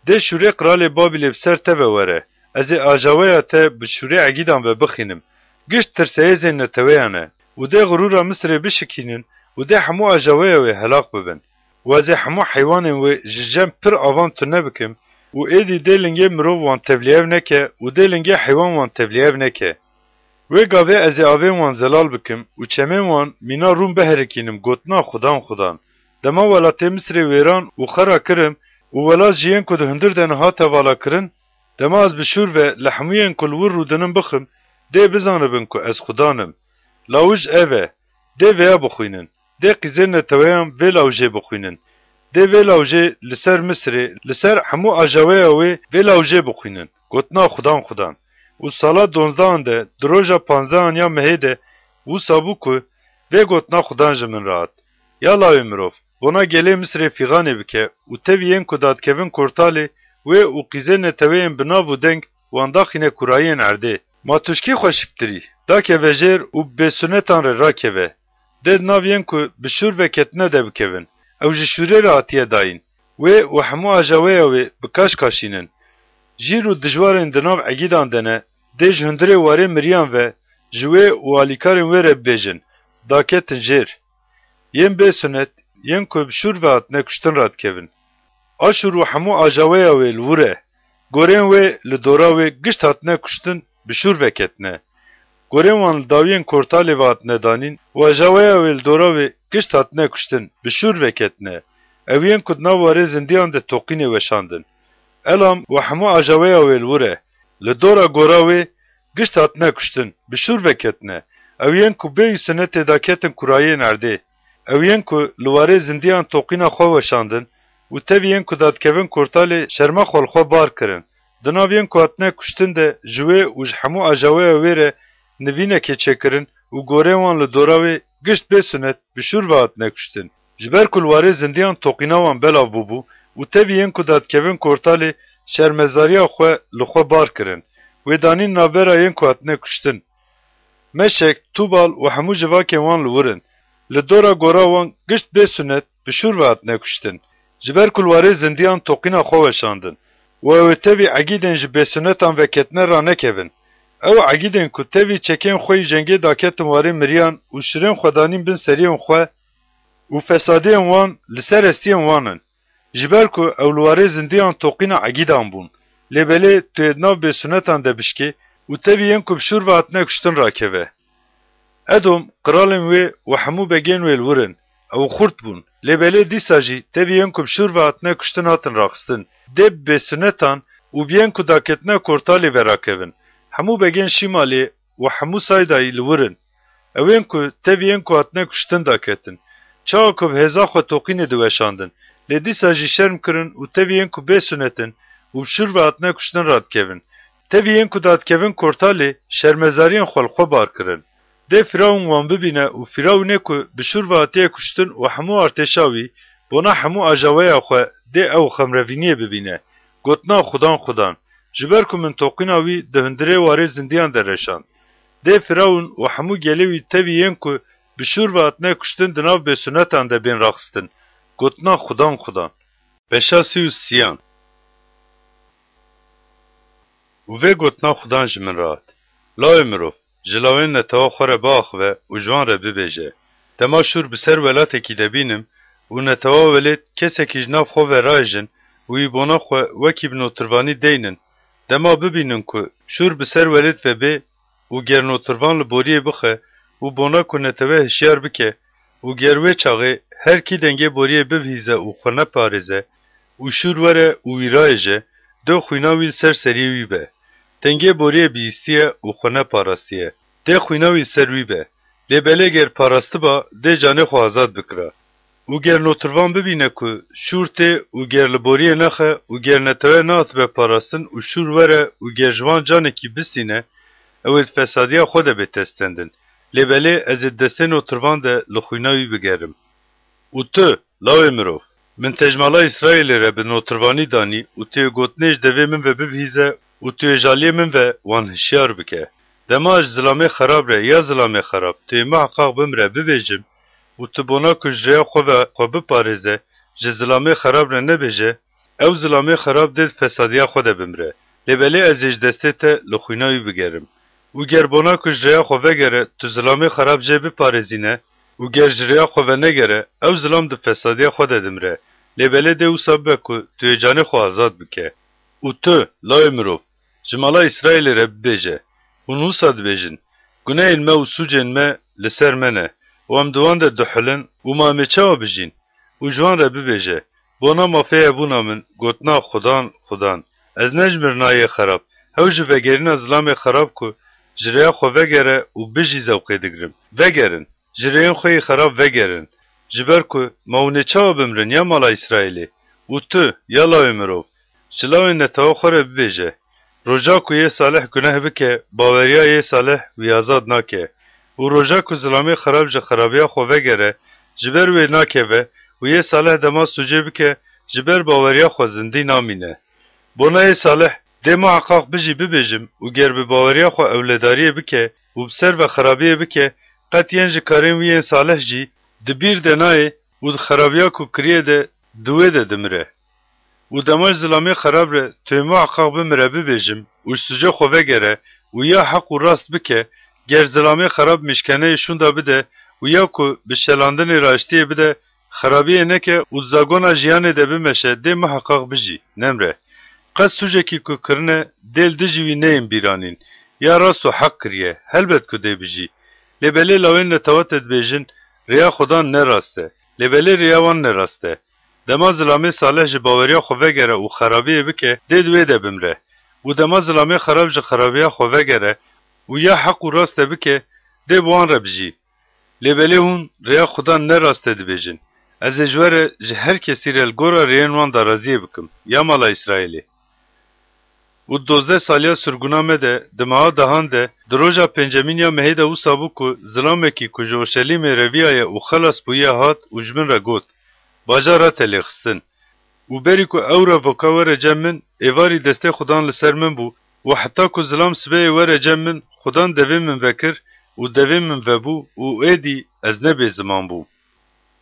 Dê şûrê qiralê Babîlê bi ser te ve were, ez ê ajaweya te bi şûrê egîdan ve bixînim. Gişt tirseyêzên neteweyan e û dê xirûra Misirê bişikînin û dê hemû ajaweya wê helaq bibin. Û ez ê hemû heywanên wê ji cem pir avan tune bikim û êdî dê lingê mirov wan tevlihev neke û dê lingê heywan wan tevlihev neke. Wê gavê ez ê avên wan zelal bikim û çemên wan mîna rûn biherikînim gotina xudan xudan. Dema welatê Misirê wêran û xera kirim û welat ji yên ku di hundir de niha te vala kirin, dema ez bi şûr ve li hemûyên ku li wir rûdinin bixim, dê bizanibin ku ez xudan im. Lawij ev e, dê vêya bixwînin. Dê qîzên neteweyan vê lawijê bixwînin. Dê vê lawijê li ser Misirê, li ser hemû ajaweya wê vê lawijê bixwînin. Gotina xudan xudan. Û sala donzdahan de, di roja panzdahan ya mehê de, wisa bû ku vê gotina xudan ji min re hat: Ya lawê mirov, bona gelê Misirê fîxanê bike û tevî yên ku dadikevin kortalê wê û qîzên neteweyên bi nav û deng wan daxîne kurayiyên erdê. Ma tu ji kî xweşiktir î? Dakeve jêr û bi bêsunetan re rakeve. Dê di nav yên ku bi şûr ve ketine de bikevin. Ew ji şûrê re hatiye dayîn. Wê û hemû ajaweya wê bi kaş kaşînin. Jîr û dijwarên di nav egîdan de ne, dê ji hundirê warê miriyan ve ji wê û alîkarên wê re bibêjin: Daketin jêr. Yên bêsunet, yên ku bi şûr ve hatine kuştin radikevin. Aşûr û hemû ajaweya wê li wir e. Gorên wê li dora wê gişt hatine kuştin, bi şûr ve ketine. Gorên wan li dawiyên kortalê ve hatine danîn û ajaweya wê li dora wê gişt hatine kuştin, bi şûr ve ketine. Ew yên ku di nav warê zindiyan de toqînê weşandin. Elam û hemû ajaweya wê li wir e. Li dora gora wê gişt hatine kuştin, bi şûr ve ketine. Ew yên ku bêyî sunetê daketin kurayiyên erdê. Ew yên ku li warê zindiyan toqîna xwe weşandin û tevî yên ku dadikevin kortalê şerma xwe li xwe bar kirin. Di nav yên ku hatine kuştin de ji wê û ji hemû ajaweya wê re nivînekê çêkirin û gorên wan li dora wê gişt bê sunet bi şûr ve hatine kuştin. Ji ber ku li warê zindiyan toqîna wan belav bûbû û tevî yên ku dadikevin kortalê şermezariya xwe li xwe bar kirin, wê danîn navbera yên ku hatine kuştin. Meşek, Tûbal û hemû civakên wan li wir in. Li dora gora wan gişt bê sunet bi şûr ve hatine kuştin. Ji ber ku li warê zindiyan toqîna xwe weşandin û ew ê tevî egîdên ji bêsunetan veketine ranekevin. Ew egîdên ku tevî çekên xwe yî cengê daketin warê miriyan û şirên xwe danîn bin seriyên xwe û fesadiyên wan li ser hestiyên wan in. Ji ber ku ew li warê zindiyan toqîna egîdan bûn. Lê belê tu yê di nav bêsunetan de bişkê û tevî yên ku bi şûr ve hatine kuştin rakeve. Edom, qiralên wê û hemû begên wê li wir in. Ew xurt bûn. Lê belê dîsa jî tevî yên ku bi şûr ve hatine kuştin hatin raxistin. Dê bi bêsunetan û bi yên ku daketine kortalê ve rakevin. Hemû begên Şîmalê û hemû Saydayî li wir in. Ew ên ku tevî yên ku hatine kuştin daketin. Çawa ku bi hêza xwe toqînê diweşandin. Lê dîsa jî şerm kirin û tevî yên ku bê sunet in û bi şûr ve hatine kuştin radikevin. Tevî yên ku dadikevin kortalê, şermezariyên xwe li xwe bar kirin. Dê Firawun wan bibîne û Firawunê ku bi şûr ve hatiye kuştin û hemû artêşa wî, bona hemû ajaweya xwe dê ew xemrevîniyê bibîne. Gotina Xudan Xudan, ji ber ku min toqîna wî di hundirê warê zindiyan de reşand. Dê Firawun û hemû gelê wî tevî yên ku bi şûr ve hatine kuştin di nav bêsunetan de bên raxistin. Gotina Xudan Xudan. Beşa sî û siyan. Û vê gotina Xudan ji min re hat: Lawê mirov, ji lawên netewa xwe re biaxive û ji wan re bibêje: Dema şûr bi ser welatekî de bînim û netewa welêt kesekî ji nav xwe ve raêjin û wî bona xwe wekî bi notirvanî deynin, dema bibînin ku şûr bi ser welêt ve bê û ger notirvan li boriyê bixe û bona ku netewe hişyar bike û ger wê çaxê her kî dengê boriyê bibihîze û xwe neparêze û şûr were û wî raêje, dê xwîna wî li ser seriyê wî be. Dengê boriyê bihîstiye û xwe neparastiye. Dê xwîna wî li ser wî be. Lê belê ger parastiba, dê canê xwe azad bikira. Û ger notirvan bibîne ku şûr tê û ger li boriyê nexe û ger netewe nehatbe parastin û şûr were û ger ji wan canekî bistîne, ew ê di fesadiya xwe de bê testendin. Lê belê ez ê di destê notirvan de li xwîna wî bigerim. Û tu, lawê mirov, min te ji mala Îsraîlê re bi notirvanî danî û tu yê gotinê ji devê min ve bibihîze û tu yê ji aliyê min ve wan hişyar bike. Dema ez ji zilamê xerab re ya zilamê xerab tu yê miheqaq bi min re bibêjim û tu bona ku ji rêya xwe ve xwe biparêze, ji zilamê xerab re nebêje, ew zilamê xerab dê di fesadiya xwe de bimire. Lê belê ez ê ji destê te li xwîna wî bigerim. Û ger bona ku ji rêya xwe vegere tu zilamê xerab jê biparêzîne û ger ji rêya xwe venegere, ew zilam di fesadiya xwe de dimire. Lê belê dê wisa bibe ku tu yê canê xwe azad bike. Û tu, lawê mirov, ji mala Îsraîlê re bibêje: Hûn wisa dibêjin: Gunehên me û sûcên me li ser me ne û em di wan de dihulin û ma em ê çawa bijîn? Û ji wan re bibêje: Bona mafê hebûna min, gotina Xudan, Xudan, ez ne ji mirina yê xerab, hew ji vegerîna zilamê xerab ku ji rêya xwe vegere û bijî zewqê digirim. Vegerin, ji rêyên xwe yê xerab vegerin. Ji ber ku ma hûn ê çawa bimrin ya mala Îsraîlê? Û tu, ya lawê mirov, ji lawên netewa xwe re bibêje: Roja ku yê salih guneh bike, baweriya yê salih wî azad nake. Û roja ku zilamê xerab ji xerabiya xwe vegere, ji ber wê nakeve û yê salih dema sûcê bike, ji ber baweriya xwe zindî namîne. Bona yê salih dê muheqaq bijî bibêjim û ger bi baweriya xwe ewledariyê bike û bi ser ve xerabiyê bike, qet yên ji karên wî yên salih jî di bîr de nayê û di xerabiya ku kiriye de di wê de dimire. Û dema ji zilamê xerab re tu yê muheqaq bi min re bibêjim û ji sûcê xwe vegere û ya heq û rast bike, ger zilamê xerab mişkeneyê şûnda bide û ya ku bi şelandinê raştiyê bide, xerabiyê neke û di zagona jiyanê de bimeşe, dê muheqaq bijî, nemre. Qet sûcekî ku kirine, dê li dijî wî neyên bîranîn. Ya rast û heq kiriye, helbet ku dê bijî. Lê belê lawên netewa te dibêjin: Rêya Xudan ne rast e. Lê belê rêya wan ne rast e. Dema zilamê salih ji baweriya xwe vegere û xerabiyê bike, dê di wê de bimre. Û dema zilamê xerab ji xerabiya xwe vegere û ya heq û rast e bike, dê bi wan re bijî. Lê belê hûn rêya Xudan ne rast e dibêjin. Ez ê ji we re ji her kesî re li gora rêyên wan daraziyê bikim, ya mala Îsraîlê. Û di dozdeh saliya sirgûna me de, di meha dehan de, di roja pêncemîn ya mehê de wisa bû ku zilamekî ku ji Orşelîmê reviyaye û xelas bûye hat û ji min re got: Bajara te lêxistin. Û berî ku ew revoka were cem min, êvarî destê Xudan li ser min bû û heta ku zilam sibehê were cem min, Xudan devê min vekir û devê min vebû û êdî ez ne bêziman bûm.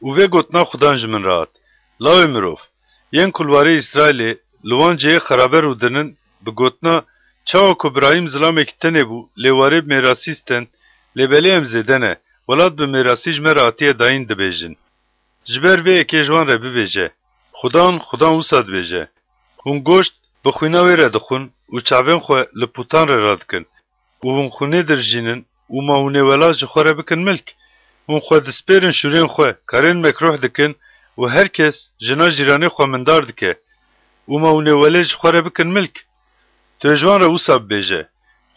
Û vê gotina Xudan ji min re hat: Lawê mirov, yên ku li warê Îsraîlê li wan cihê xerabe rûdinin, bi gotina: Çawa ku Birahîm zilamekî tenê bû, lê warê bi mêrasî stend, lê belê em zêde ne, welat bi mêrasî ji me re hatiye dayîn, dibêjin. Ji ber vê yekê ji wan re bibêje: Xudan, Xudan wisa dibêje: Hûn goşt bi xwîna wê re dixwin û çavên xwe li pûtan re radikin û hûn xwînê dirijînin û ma hûn ê welat ji xwe re bikin milk? Hûn xwe dispêrin şûrên xwe, karên mekrûh dikin û her kes jina jîranê xwe mindar dike û ma hûn ê welêt ji xwe re bikin milk? Tu yê ji wan re wisa bibêje: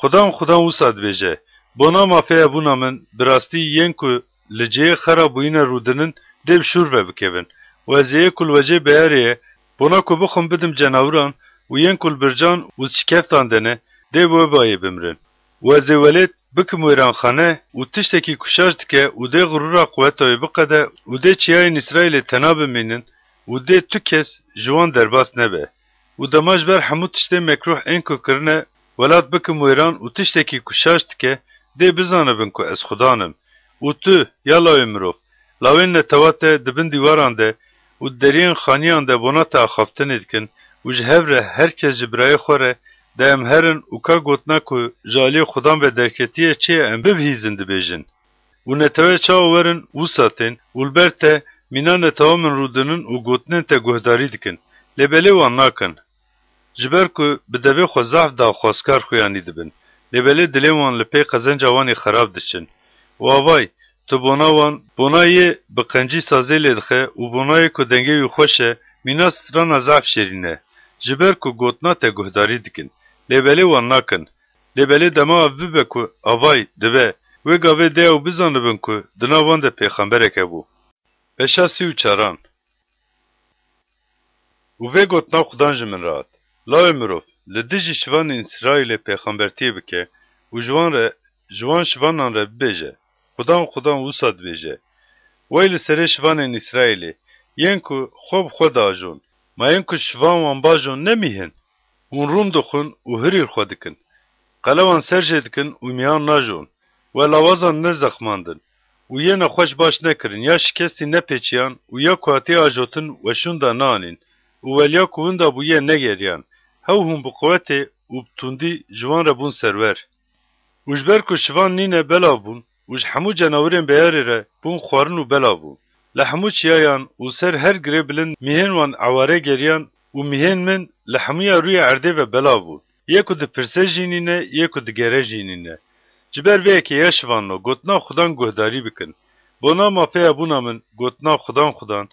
Xudan, Xudan wisa dibêje: Bona mafê hebûna min, bi rastî yên ku li cihê xera bûyîne rûdinin, dê bi şûr ve bikevin. Û ez ê yê ku li wecê beyarê ye, bona ku bixwim bidim cenawiran, û yên ku li bircan û şikeftan de ne, dê bi wê bayê bimirin. Û ez ê welêt bikim wêranxane û tiştekî ku şaş dike û dê xurûra quweta wê biqede û dê çiyayên Îsraîlê tena bimînin û dê tu kes ji wan derbas nebe. Û dema ji ber hemû tiştên mekrûh ên ku kirine, welat bikim wêran û tiştekî ku şaş dike, dê bizanibin ku ez Xudan im. Û tu, ya lawê mirov, lawên netewa te di bin dîwaran de û di deriyên xaniyan de bona te axaftinê dikin û ji hev re her kes ji birayê xwe re de em herin û ka gotina ku ji aliyê Xudan ve derketiye çi ye em bibihîzin dibêjin. Û netewe çawa werin wisa tên û li ber te mîna netewa min rûdinin û gotinên te guhdarî dikin. Lê belê wan nakin. Ji ber ku bi devê xwe zehf daxwazkar xuyanî dibin. Lê belê dilên wan li pê qezenca wan ê xerab diçin. Û avay, tu bona wan, bona yê bi qencî sazê lê dixe û bona yê ku dengê wî xweş e, mîna strana zehf şêrîn e. Ji ber ku gotina te guhdarî dikin. Lê belê wan nakin. Lê belê dema ev bibe ku avay dibe, wê gavê dê ew bizanibin ku di nav wan de pêxemberek hebû. Beşa sî û çaran. Û vê gotina Xudan ji min re hat: Lawê mirov, li dijî şivanên Îsraîlê pêxembertiyê bike û ji wan re, ji wan şivanan re bibêje: Xudan, Xudan wisa dibêje: Wey li serê şivanên Îsraîlê, yên ku xwe bi xwe diajon, ma yên ku şivan wan bajon ne mîh in? Hûn rûn dixwin û hirî li xwe dikin. Qelewan ser jê dikin û mîhan najon. We lawazan nezexmandin û yê nexweş baş nekirin, ya şikestî nepêçiyan û ya ku hatiye ajotin we şûnda neanîn û welya ku winda bûye negeriyan. Hew hûn bi quwetê û bi tundî ji wan re bûn serwer. Û ji ber ku şivan nîne belav bûn û ji hemû cenawirên beyarê re bûn xwarin û belav bûn. Li hemû çiyayan û ser her girê bilind mîhên wan eware geriyan û mîhên min li hemûya rûyê erdê ve belav bûn. Yê ku dipirse jî nîne, yê ku digere jî nîne. Ji ber vê yekê ya şivanno, gotina Xudan guhdarî bikin. Bona mafeya bûna min, gotina Xudan, Xudan,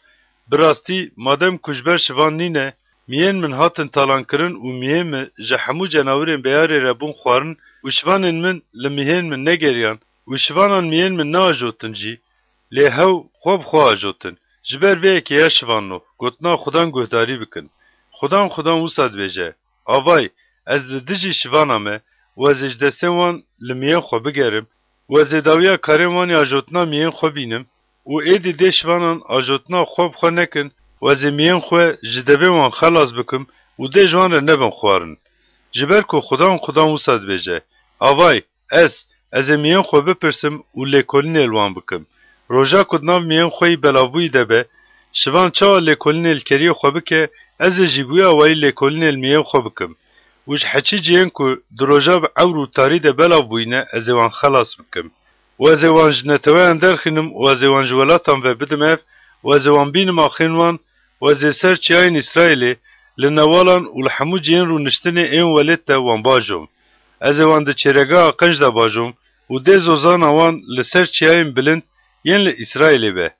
bi rastî, madem ku ji ber şivan nîne, mîhên min hatin talankirin û mîhên min ji hemû cenawirên beyarê re bûn xwarin û şivanên min li mîhên min negeriyan û şivanan mîhên min neajotin jî, lê hew xwe bi xwe ajotin. Ji ber vê yekê ya şivanno, gotina Xudan guhdarî bikin. Xudan, Xudan wisa dibêje: Avay, ez li dijî şivana me û ez ê ji destên wan li mîhên xwe bigerim û ez ê dawiya karên wan ê ajotina mîhên xwe bînim û êdî dê şivanan ajotina xwe bi xwe nekin û ez ê mîhên xwe ji devê wan xelas bikim û dê ji wan re nebin xwarin. Ji ber ku Xudan, Xudan wisa dibêje: Avay, ez, ez ê mîhên xwe bipirsim û lêkolînê li wan bikim. Roja ku di nav mîhên xwe yî belavbûyî de be, şivan çawa lêkolînê li keriyê xwe bike, ez ê jî bi wî awayî lêkolînê li mîhên xwe bikim. Û ji heçî cihên ku di roja bi ewr û tarî de belav bûyîne, ez ê wan xelas bikim. Û ez ê wan ji neteweyan derxînim û ez ê wan ji welatan ve bidim ev û ez ê wan bînim axên wan û ez ê ser çiyayên Îsraîlê, li newalan û li hemû cihên rûniştinê ên welêt de wan bajom. Ez ê wan di çêregeha qenc de bajom û dê zozana wan li ser çiyayên bilind yên li Îsraîlê be.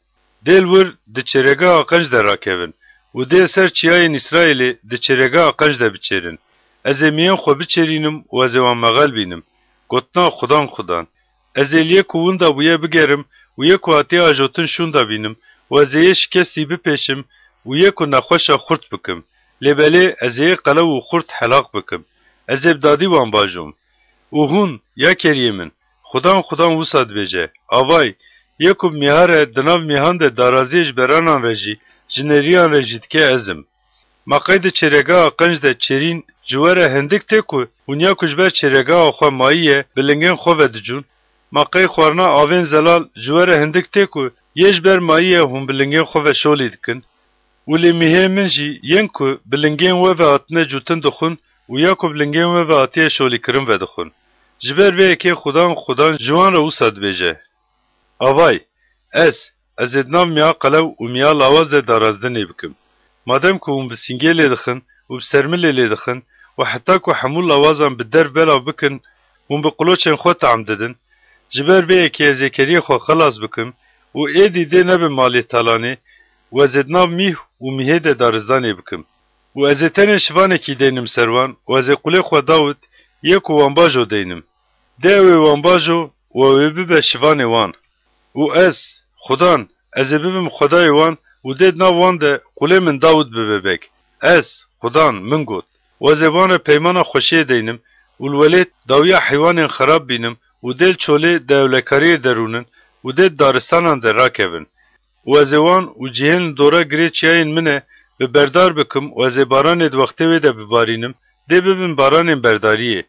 Dê li wir di çêregeha qenc de rakevin û dê ser çiyayên Îsraîlê di çêregeha qenc de biçêrin. Ez ê miyên xwe biçêrînim û ez ê wan mexel bînim. Gotina Xudan, Xudan. Ez ê li yê ku winda bûye bigerim û yê ku hatiye ajotin şûnda bînim û ez ê yê şikestî bipêşim û yê ku nexweş e xurt bikim. Lê belê ez ê yê qelew û xurt helaq bikim. Ez ê bi dadî wan bajom. Û hûn, ya keriyê min, Xudan, Xudan wisa dibêje: Avay, yê ku bi mîha re di nav mîhan de daraziyê ji beranan re jî, ji nêriyan re jî dike, ez im. Ma qey di çêregeha qenc de çêrîn ji we re hindik tê ku hûn ya ku ji ber çêregeha xwe mayî ye, bi lingên xwe ve dicûn? Ma qey xwarina avên zelal ji we re hindik tê ku yê ji ber mayî ye hûn bi lingên xwe ve şolî dikin? Û lê mîhê min jî yên ku bi lingên we ve hatine cûtin dixwin û ya ku bi lingên we ve hatiye şolîkirin vedixwin. Ji ber vê yekê Xudan, Xudan ji wan re wisa dibêje: Avay, ez, ez ê di nav miya qelew û miya lawaz de darazdinê bikim. Madem ku hûn bi sîngê lê dixin û bi sermilê lê dixin û heta ku hemû lawazan bi derv belav bikin, hûn bi qiloçên xwe tam didin, ji ber vê yekê ez ê keriyê xwe xelas bikim û êdî dê nebin malê talanê û ez ê di nav mîh û mîhê de darizdanê bikim. Û ez ê tenê şivanekî deynim ser wan û ez ê qulê xwe Dawid, yê ku wan bajo, deynim. Dê ew ê wan bajo û ew ê bibe şivanê wan. Û ez, Xudan, ez ê bibim Xwedayê wan û dê di nav wan de qulê min Dawid bibe beg. Ez, Xudan, min got. Û ez ê wan re peymana xweşiyê deynim û li welêt dawiya heywanên xerab bînim û dê li çolê di ewlekariyê de rûnin û dê di daristanan de rakevin. Û ez ê wan û cihên li dora girê çiyayên min e bi berdar bikim û ez ê baranê di wextê wê de bibarînim, dê bibin baranên berdariyê.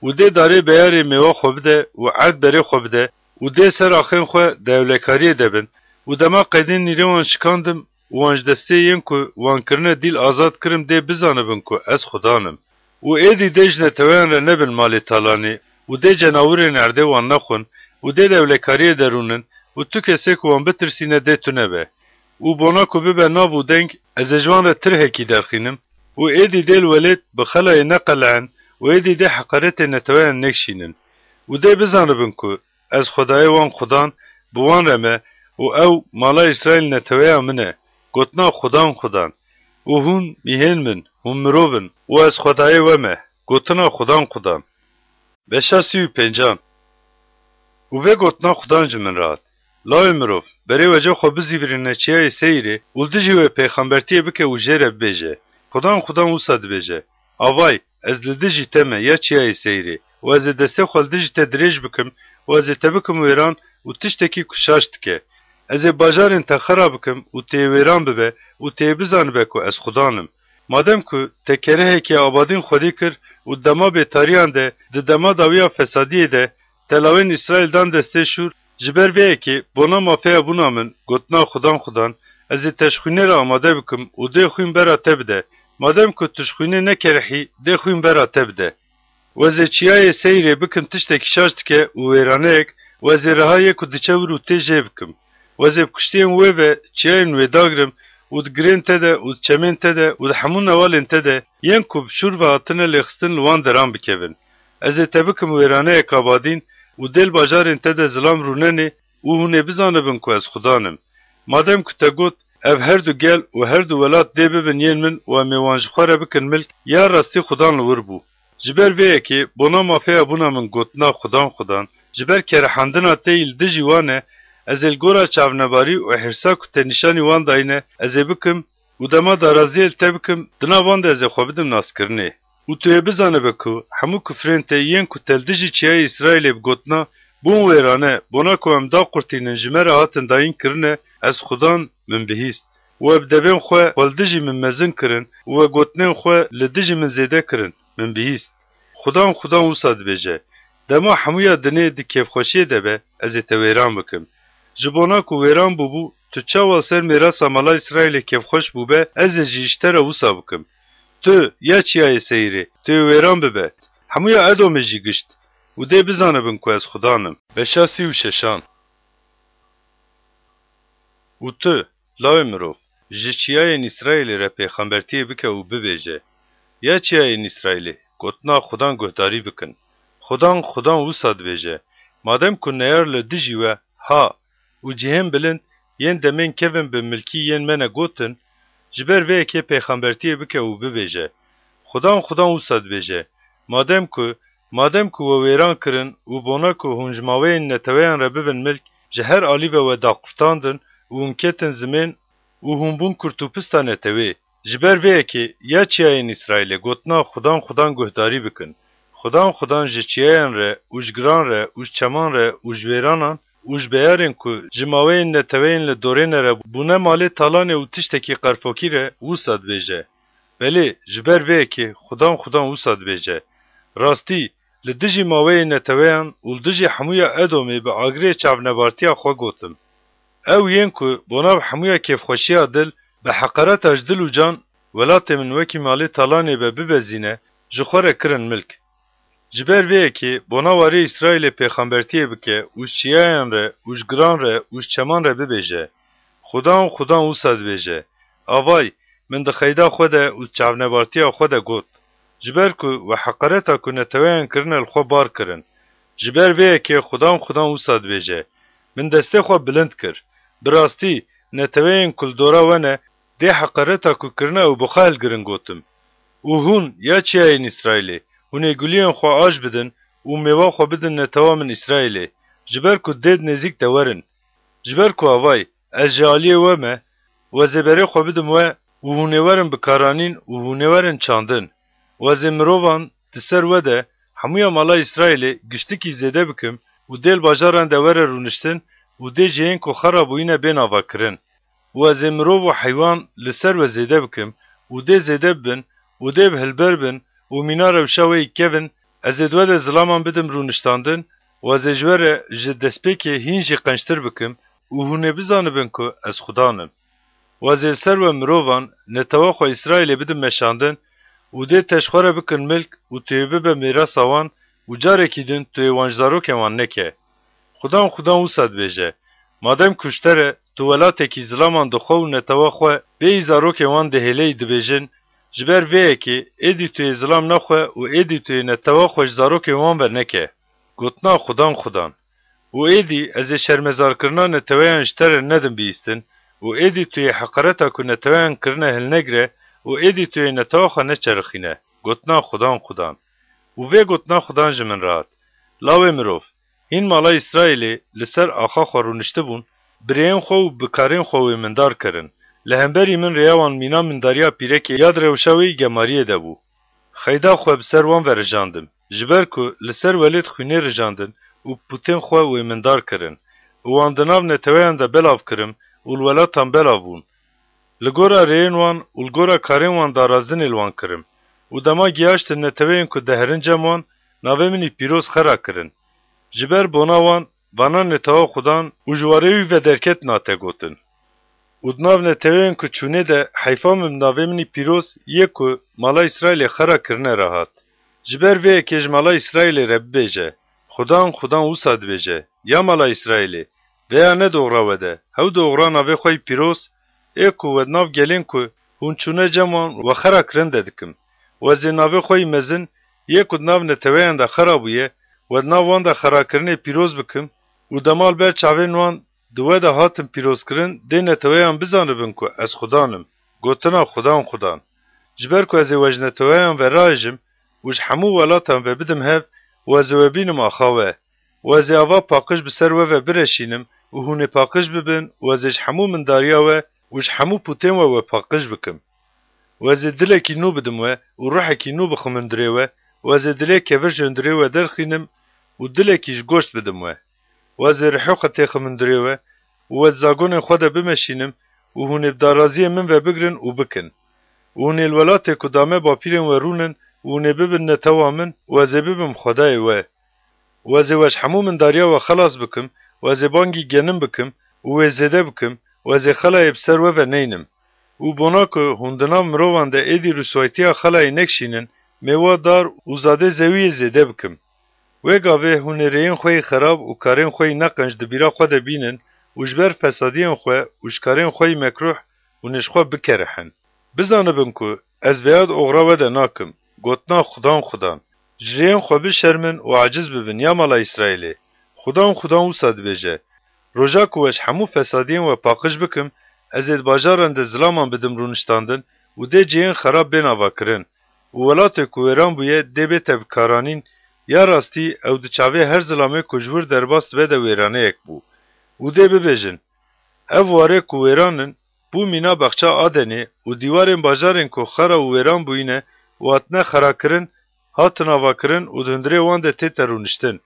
Û dê darê beyarê mêwa xwe bide û erd berê xwe bide û dê ser axên xwe di ewlekariyê de bin. Û dema qeydên nîrê wan şikandim û wan ji destê yên ku wan kirine dîl azad kirim, dê bizanibin ku ez Xudan im. Û êdî dê ji neteweyan re nebin malê talanê û dê cenawirên erdê wan nexwin û dê di ewlekariyê de rûnin û tu kesê ku wan bitirsîne dê tune be. Û bona ku bibe nav û deng, ez ê ji wan re tirhekî derxînim û êdî dê li welêt bi xelayê neqele'in û êdî dê heqaretê neteweyan nekişînin. Û dê bizanibin ku ez Xwedayê wan xudan bi wan re me û ew mala Îsraîl neteweya min e, gotina xudan xudan. Û hûn mîhên min, hûn mirov in û ez Xwedayê we me, gotina xudan xudan. Beşa sî û pêncan. Û vê gotina xudan ji min re hat: Lawê mirov, berê wecê xwe bizîvirîne çiyayê Seyîrê û li dijî wê pêxembertiyê bike û jê re bibêje: Xudan xudan wisa dibêje: Avay, ez li dijî te me ya çiyayê Seyîrê û ez ê destê xwe li dijî te dirêj bikim û ez ê te bikim wêran û tiştekî ku şaş dike. Ez ê bajarên te xera bikim û tê wêran bibe û tê bizanibe ku ez xudan im. Madem ku te kerehekê abadîn xwedî kir û dema bêtariyan de, di dema dawiya fesadiyê de, te lawên Îsraîl dan destê şûr, ji ber vê yekê bona mafeya bûna min, gotina xudan xudan, ez ê te ji xwînê re amade bikim û dê xwîn bera te bide. Madem ku tu ji xwînê nekerihî, dê xwîn bera te bide. Û ez ê çiyayê Seyîrê bikim tiştekî şaş dike û wêraneyek û ez ê riha yê ku diçe wir û tê jê bikim. Û ez ê bi kuştiyên wê ve çiyayên wê dagrim û di girên te de û di çemên te de û di hemû newalên te de yên ku bi şûr ve hatine lêxistin li wan deran bikevin. Ez ê te bikim wêraneyek abadîn û dê li bajarên te de zilam rûnenê û hûn ê bizanibin ku ez xudan im. Madem ku te got, ev her du gel û her du welat dê bibin yên min û em ê wan ji xwe re bikin milk, ya rastî xudan li wir bû. Ji ber vê yekê bona mafeya bûna min gotina xudan xudan, ji ber kerehandina te yî li dijî wan e, ez ê li gora çavnebarî û hêrsa ku te nîşanî wan dayîne, ez ê bikim û dema daraziyê li te bikim, di nav wan de ez ê xwe bidim naskirinê. Û tu yê bizanibe ku hemû kufrên te yên ku te li dijî çiyayê Îsraîlê bi gotina, bûn wêrane, bona ku em daqurtînin ji me re hatin dayîn kirine, ez xudan, min bihîst. We bi devên xwe xwe li dijî min mezin kirin û we gotinên xwe li dijî min zêde kirin, min bihîst. Xudan xudan wisa dibêje: Dema hemûya dinê di kêfxweşiyê de be, ez ê te wêran bikim. Ji bona ku wêran bûbû, tu çawa ser mêrasa mala Îsraîlê kêfxweş bûbe, ez ê jî ji te re wisa bikim. Tu, ya çiyayê Seyîrê, tu yê wêran bibe. Hemûya Edomê jî gişt û dê bizanibin ku ez xudan im. Beşa sî û şeşan. Û tu, lawê mirov, ji çiyayên Îsraîlê re pêxembertiyê bike û bibêje: Ya çiyayên Îsraîlê, gotina xudan guhdarî bikin. Xudan xudan wisa dibêje: Madem ku neyar li dijî we, ha, û cihên bilind yên demên kevin bi milkî yên me ne gotin, ji ber vê yekê pêxembertiyê bike û bibêje: Xudan xudan wisa dibêje: Madem ku, madem ku we wêran kirin û bona ku hûn ji maweyên neteweyan re bibin milk, ji her alî ve we daqurtandin û hûn ketin zimên û hûn bûn kurt û pista netewê. Ji ber vê yekê ya çiyayên Îsraîlê gotina xudan xudan guhdarî bikin. Xudan xudan ji çiyayan re û ji giran re û ji çeman re û ji wêranan û ji beyarên ku ji maweyên neteweyên li dorêne re bûne malê talanê û tiştekî qerfokî re wisa dibêje: Belê, ji ber vê yekê xudan xudan wisa dibêje: Rastî, li dijî maweyê neteweyan û li dijî hemûya Edomê bi agirê çavnebartiya xwe gotim. Ew yên ku bona bi hemûya kêfxweşiya dil, bi heqareta ji dil û can, welatê min wekî malê talanê be bibezîne, ji xwe re kirin milk. Ji ber vê yekê bona warê Îsraîlê pêxembertiyê bike û ji çiyayan re û ji giran re û ji çeman re bibêje: Xudan xudan wisa dibêje: Avay, min di qeyda xwe de û di çavnebartiya xwe de got. Ji ber ku we heqareta ku neteweyan kirine li xwe bar kirin. Ji ber vê yekê xudan xudan wisa dibêje: Min destê xwe bilind kir. Bi rastî, neteweyên ku li dora we ne, dê heqareta ku kirine ew bi xwe hilgirin gotim. Û hûn, ya çiyayên Îsraîlê, hûn ê guliyên xwe aj bidin û mêwa xwe bidin netewa min Îsraîlê, ji ber ku dêd nêzîk de werin. Ji ber ku avay, ez ji aliyê we me û ez ê berê xwe bidim we û hûn ê werin bikaranîn û hûn ê werin çandin. û ez ê mirovan di ser we de hemûya mala Îsraîlê giştikî zêde bikim û dê li bajaran de were rûniştin û dê cihên ku xera bûyîne bên avakirin. Û ez ê mirov û heywan li ser we zêde bikim û dê zêde bibin û dê bi hilber bin û mîna rewşa we yî kevin, ez ê di we de zilaman bidim rûniştandin û ez ê ji we re ji destpêkê hîn jî qençtir bikim û hûn ê bizanibin ku ez Xudan im. Û ez ê li ser we mirovan, netewa xwe Îsraîlê bidim meşandin û dê te ji xwe re bikin milk û tu yê bibe mîrasa wan û carekî din tu yê wan ji zarokên wan neke. Xudan, Xudan wisa dibêje, madem ku ji te re tu welatekî zilaman di xwe û netewa xwe bêyî zarokên wan dihêleyî dibêjin, ji ber vê yekê êdî tu yê zilam nexwe û êdî tu yê netewa xwe ji zarokên wan ve neke. Gotina Xudan, Xudan. Û êdî ez ê şermezarkirina neteweyan ji te re nedim bihîstin û êdî tu yê heqareta ku neteweyan kirine hilnegire û êdî tu yê netewa xwe neçerixîne. Gotina Xudan, Xudan. Û vê gotina Xudan ji min re hat, Lawê mirov, hîn mala Îsraîlê li ser axa xwe rûniştibûn, bi rêyên xwe û bi karên xwe wê mindar kirin. Li hemberî min rêya wan mîna mindariya pîrekê ya di rewşa wê yî gemariyê de bû. Xeyda xwe bi ser wan ve rijandim, ji ber ku li ser welêt xwînê rijandin û pûtên xwe wê mindar kirin û wan di nav neteweyan de belav kirim û li welatan belav bûn. Li gora rêyên wan û li gora karên wan darazdinê li wan kirim û dema gihaştin neteweyên ku diherin cem wan, navê min î pîroz xera kirin. Ji ber bona wan, vana netewa Xudan û ji warê wî ve derketina te gotin. Û di nav neteweyên ku çûnê de heyfa min bi navê min î pîroz yê ku mala Îsraîlê xera kirine re hat. Ji ber vê yekê ji mala Îsraîlê re bibêje, Xudan, Xudan wisa dibêje, ya mala Îsraîlê, vêya ne di oxira we de, hew di oxira navê xwe yî pîroz, ê ku we di nav gelên ku hûn çûne cem wan we xera kirin de dikim. Û ez ê navê xwe yî mezin, yê ku di nav neteweyan de xera bûye, we di nav wan de xerakirinê pîroz bikim û dema li ber çavên wan di we de hatim pîrozkirin, dê neteweyan bizanibin ku ez Xudan im. Gotina Xudan, Xudan. Ji ber ku ez ê we ji neteweyan ve rahêjim û ji hemû welatan ve bidim hev û ez ê we bînim axa we. Û ez ê ava paqij bi ser we ve bireşînim û hûn ê paqij bibin û ez ê ji hemû mindariya we û ji hemû pûtên we we paqij bikim. Û ez ê dilekî nû bidim we û ruhekî nû bixim hundirê we û ez ê dilê kevir ji hundirê we derxînim û dilekî ji goşt bidim we. Û ez ê rihê xwe têxim hundirê we û we di zagonên xwe de bimeşînim û hûn ê bi daraziyê min ve bigrin û bikin. Û hûn ê li welatê ku dame bapîrên we rûnin û hûn ê bibin netewa min û ez ê bibim Xwedayê we. Û ez ê we ji hemû mindariya we xelas bikim û ez ê bangî genim bikim û wê zêde bikim û ez ê xelayê bi ser we ve neynim. Û bona ku hûn di nav mirovan de êdî rûswaytiya xelayê nekişînin, mêwa dar û zadê zewiyê zêde bikim. Wê gavê hûn ê rêyên xwe yê xerab û karên xwe yî neqenc di bîra xwe de bînin û ji ber fesadiyên xwe û ji karên xwe yî mekruh hûn ê ji xwe bikerihin. Bizanibin ku ez vêya di oxira we de nakim, gotina Xudan Xudan. Ji rêyên xwe bişermin û aciz bibin ya mala Îsraîlê. Xudan Xudan wisa dibêje, Roja ku we ji hemû fesadiyên we paqij bikim, ez ê di bajaran de zilaman bidim rûniştandin û dê cihên xerab bên avakirin. Û welatê ku wêran bûye dê bête bikaranîn, ya rastî ew di çavê her zilamê ku ji wir derbas dibe de wêraneyek bû. Û dê bibêjin, Ev warê ku wêran in, bû mîna baxça Adenê û dîwarên bajarên ku xera û wêran bûyîne û hatine xerakirin, hatin avakirin û di hundirê wan de tête rûniştin.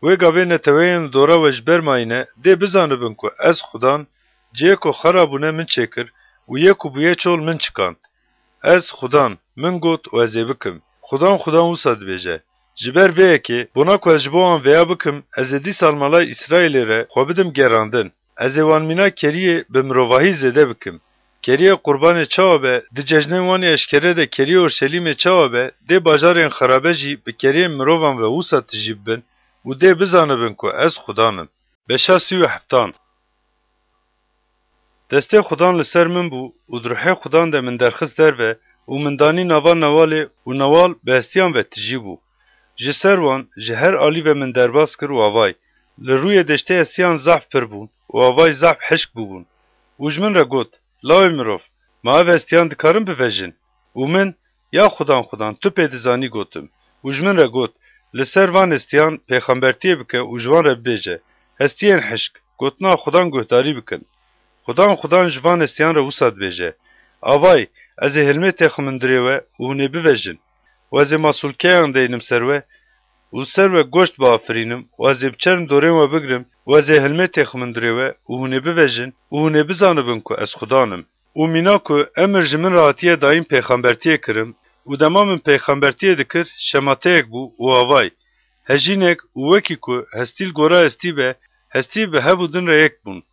Wê gavê neteweyên li dora we ji ber mayîne, dê bizanibin ku ez Xudan, cihê ku xera bûne min çêkir û yê ku bûye çol min çikand. Ez Xudan, min got û ez ê bikim. Xudan, Xudan wisa dibêje, Ji ber vê yekê, bona ku ez ji bo wan vêya bikim, ez ê dîsa li mala Îsraîlê re xwe bidim gerandin. Ez ê wan mîna keriyê bi mirovahî zêde bikim. Keriyê qurbanê çawa be, di cejnên wan ê eşkere de keriyê Orşelîmê çawa be, dê bajarên xerabe jî bi keriyên mirovan ve wisa tijî bibin û dê bizanibin ku ez Xudan im. Beşa sî û heftan. Destê Xudan li ser min bû û di ruhê Xudan de min derxist derve û min danî nava newalê û newal bi hestiyan ve tijî bû. Ji ser wan ji her alî ve min derbas kir û avay, li rûyê deştê hestiyan zehf pir bûn û avay zehf hişk bûbûn. Û ji min re got, Lawê mirov, ma ev hestiyan dikarin bivejin? Û min, Ya Xudan, Xudan, tu pê dizanî, gotim. Û ji min re got, Li ser van hestiyan pêxembertiyê bike û ji wan re bibêje, Hestiyên hişk, gotina Xudan guhdarî bikin. Xudan, Xudan ji van hestiyan re wisa dibêje, Avay, ez ê hilmê têxim hundirê we û hûn ê bivejin. û ez ê masulkeyan deynim ser we, û ser we goşt biafirînim, û ez ê bi çerm dorên we bigrim, û ez ê hilmê têxim hundirê we, û hûn ê bivejin, û hûn ê bizanibin ku ez Xudan im. Û mîna ku emir ji min re hatiye dayîn pêxembertiyê kirim, û dema min pêxembertiyê dikir, şemateyek bû û avay, hejînek û wekî ku hestî li gora hestî be, hestî bi hev û din re yek bûn.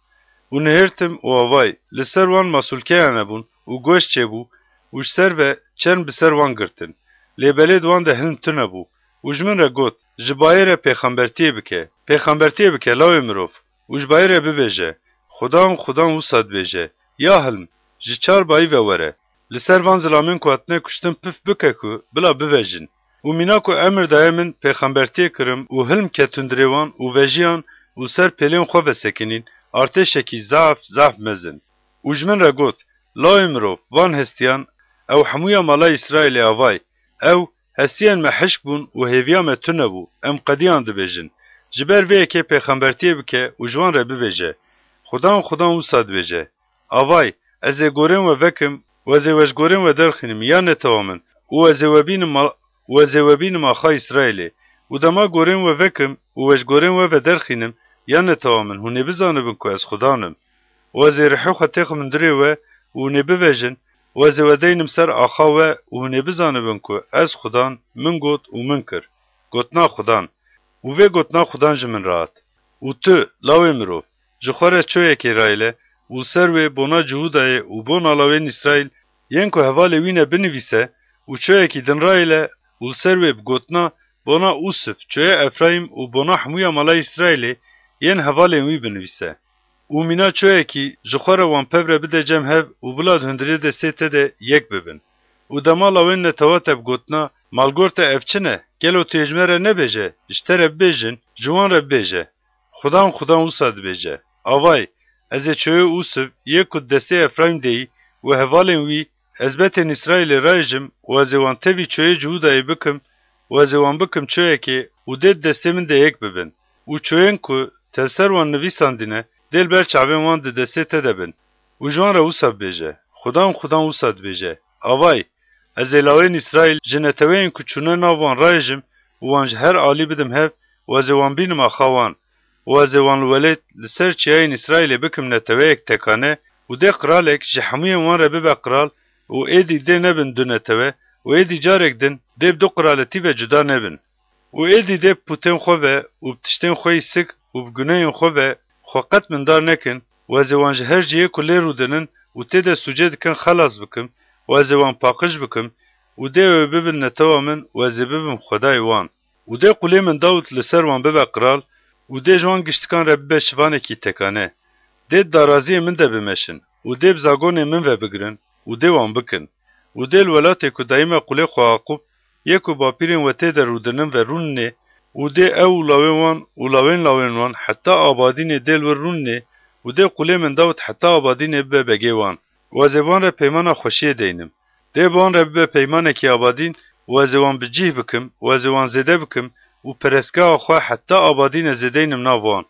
Û nihêrtim û avay, li ser wan masulkeyan hebûn û goşt çêbû û ji ser ve çerm bi ser wan girtin. Lê belê di wan de hilm tune bû û ji min re got, ji bayê re pêxembertiyê bike, pêxembertiyê bike lawê mirov û ji bayê re bibêje, Xudan, Xudan wisa dibêje, ya hilm, ji çar bayî ve were, li ser van zilamên ku hatine kuştin pif bike ku bila bivejin. Û mîna ku emir daye min pêxembertiyê kirim û hilm ket hundirê wan û vejiyan û ser pêlên xwe vesekinîn artêşekî zaf, zaf mezin. Û ji min re got, lawê mirov, van hestiyan, ew hemûya mala Îsraîlê avay, ew hestiyên me hişk bûn û hêviya me tune bû, em qediyan dibêjin. Ji ber vê yekê pêxembertiyê bike û ji wan re bibêje, Xudan, Xudan wisa dibêje, avay, ez ê gorên we vekim û ez ê we ji gorên we derxînim ya netewa min û ez ê we bînim ma-, û ez ê we bînim axa Îsraîlê. Û dema gorên we vekim û we ji gorên we ve derxînim ya netewa min, hûn ê bizanibin ku ez Xudan im. Û ez ê rihê xwe têxim hundirê we û hûn ê bivejin û ez ê we deynim ser axa we û hûn ê bizanibin ku ez Xudan, min got û min kir. Gotina Xudan. Û vê gotina Xudan ji min re hat. Û tu, lawê mirov, ji xwe re çoyekê rayêle û ser wê bona Cihûdayê û bona lawên Îsraîl yên ku hevalê wî ne binivîse û çoyekî din rayêle û li ser wê bi gotina bona Ûsif, çoyê Efrayîm û bona hemûya mala Îsraîlê yên hevalên wî binivîse. Û mîna çoyekî ji xwe re wan pev re bide cem hev û bila di hundirê destê te de yek bibin. Û dema lawên netewa te bi gotina, malgor te ev çi ne? Gelo tu yê ji me re nebêje, ji te re bibêjin, ji wan re bibêje, Xudan, Xudan wisa dibêje, avay, ez ê çoyê Ûsif, yê ku di destê Efrayîm de yî û hevalên wî, ez betên Îsraîlê rayêjim û ez ê wan tevî çoyê Cihûdayê bikim û ez ê wan bikim çoyekê û dê di destê min de yek bibin. Û çoyên ku te li ser wan nivîsandine, dê li ber çavên wan di destê te de bin. Û ji wan re wisa bibêje, Xudan, Xudan wisa dibêje, avay, ez ê lawên Îsraîl ji neteweyên ku çûne nav wan rayêjim û wan ji her alî bidim hev û ez ê wan bînim axa wan. Û ez ê wan li welêt li ser çiyayên Îsraîlê bikim neteweyek tekane û dê qiralek ji hemûyên wan re bibe qiral û êdî dê nebin du netewe û êdî carek din dê bi du qiraletî ve cuda nebin. Û êdî dê bi pûtên xwe ve û bi tiştên xwe yî sik û bi gunehên xwe ve xwe qet mindar nekin û ez ê wan ji her cihê ku lê rûdinin û tê de sûcê dikin xelas bikim û ez ê wan paqij bikim û dê ew ê bibin netewa min û ez ê bibim Xwedayê wan. Û dê qulê min Dawid li ser wan bibe qral û dê ji wan giştikan re bibe şivanekî tekane. Dê di daraziyê min de bimeşin û dê bi zagonê min ve bigrin û dê wan bikin. Û dê li welatê ku dayî me qulê xwe Yaqûb, yê ku bapîrên we tê de rûdinin ve rûninê û dê ew û lawên wan û lawên lawên wan heta abadînê dê li wir rûninê û dê qulê min Dawid heta abadînê bibe begê wan. Û ez ê bi wan re peymana xweşiyê deynim. Dê bi wan re bibe peymanekî abadîn û ez ê wan bi cih bikim û ez ê wan zêde bikim û perestgeha xwe heta abadîn ez ê deynim nav wan.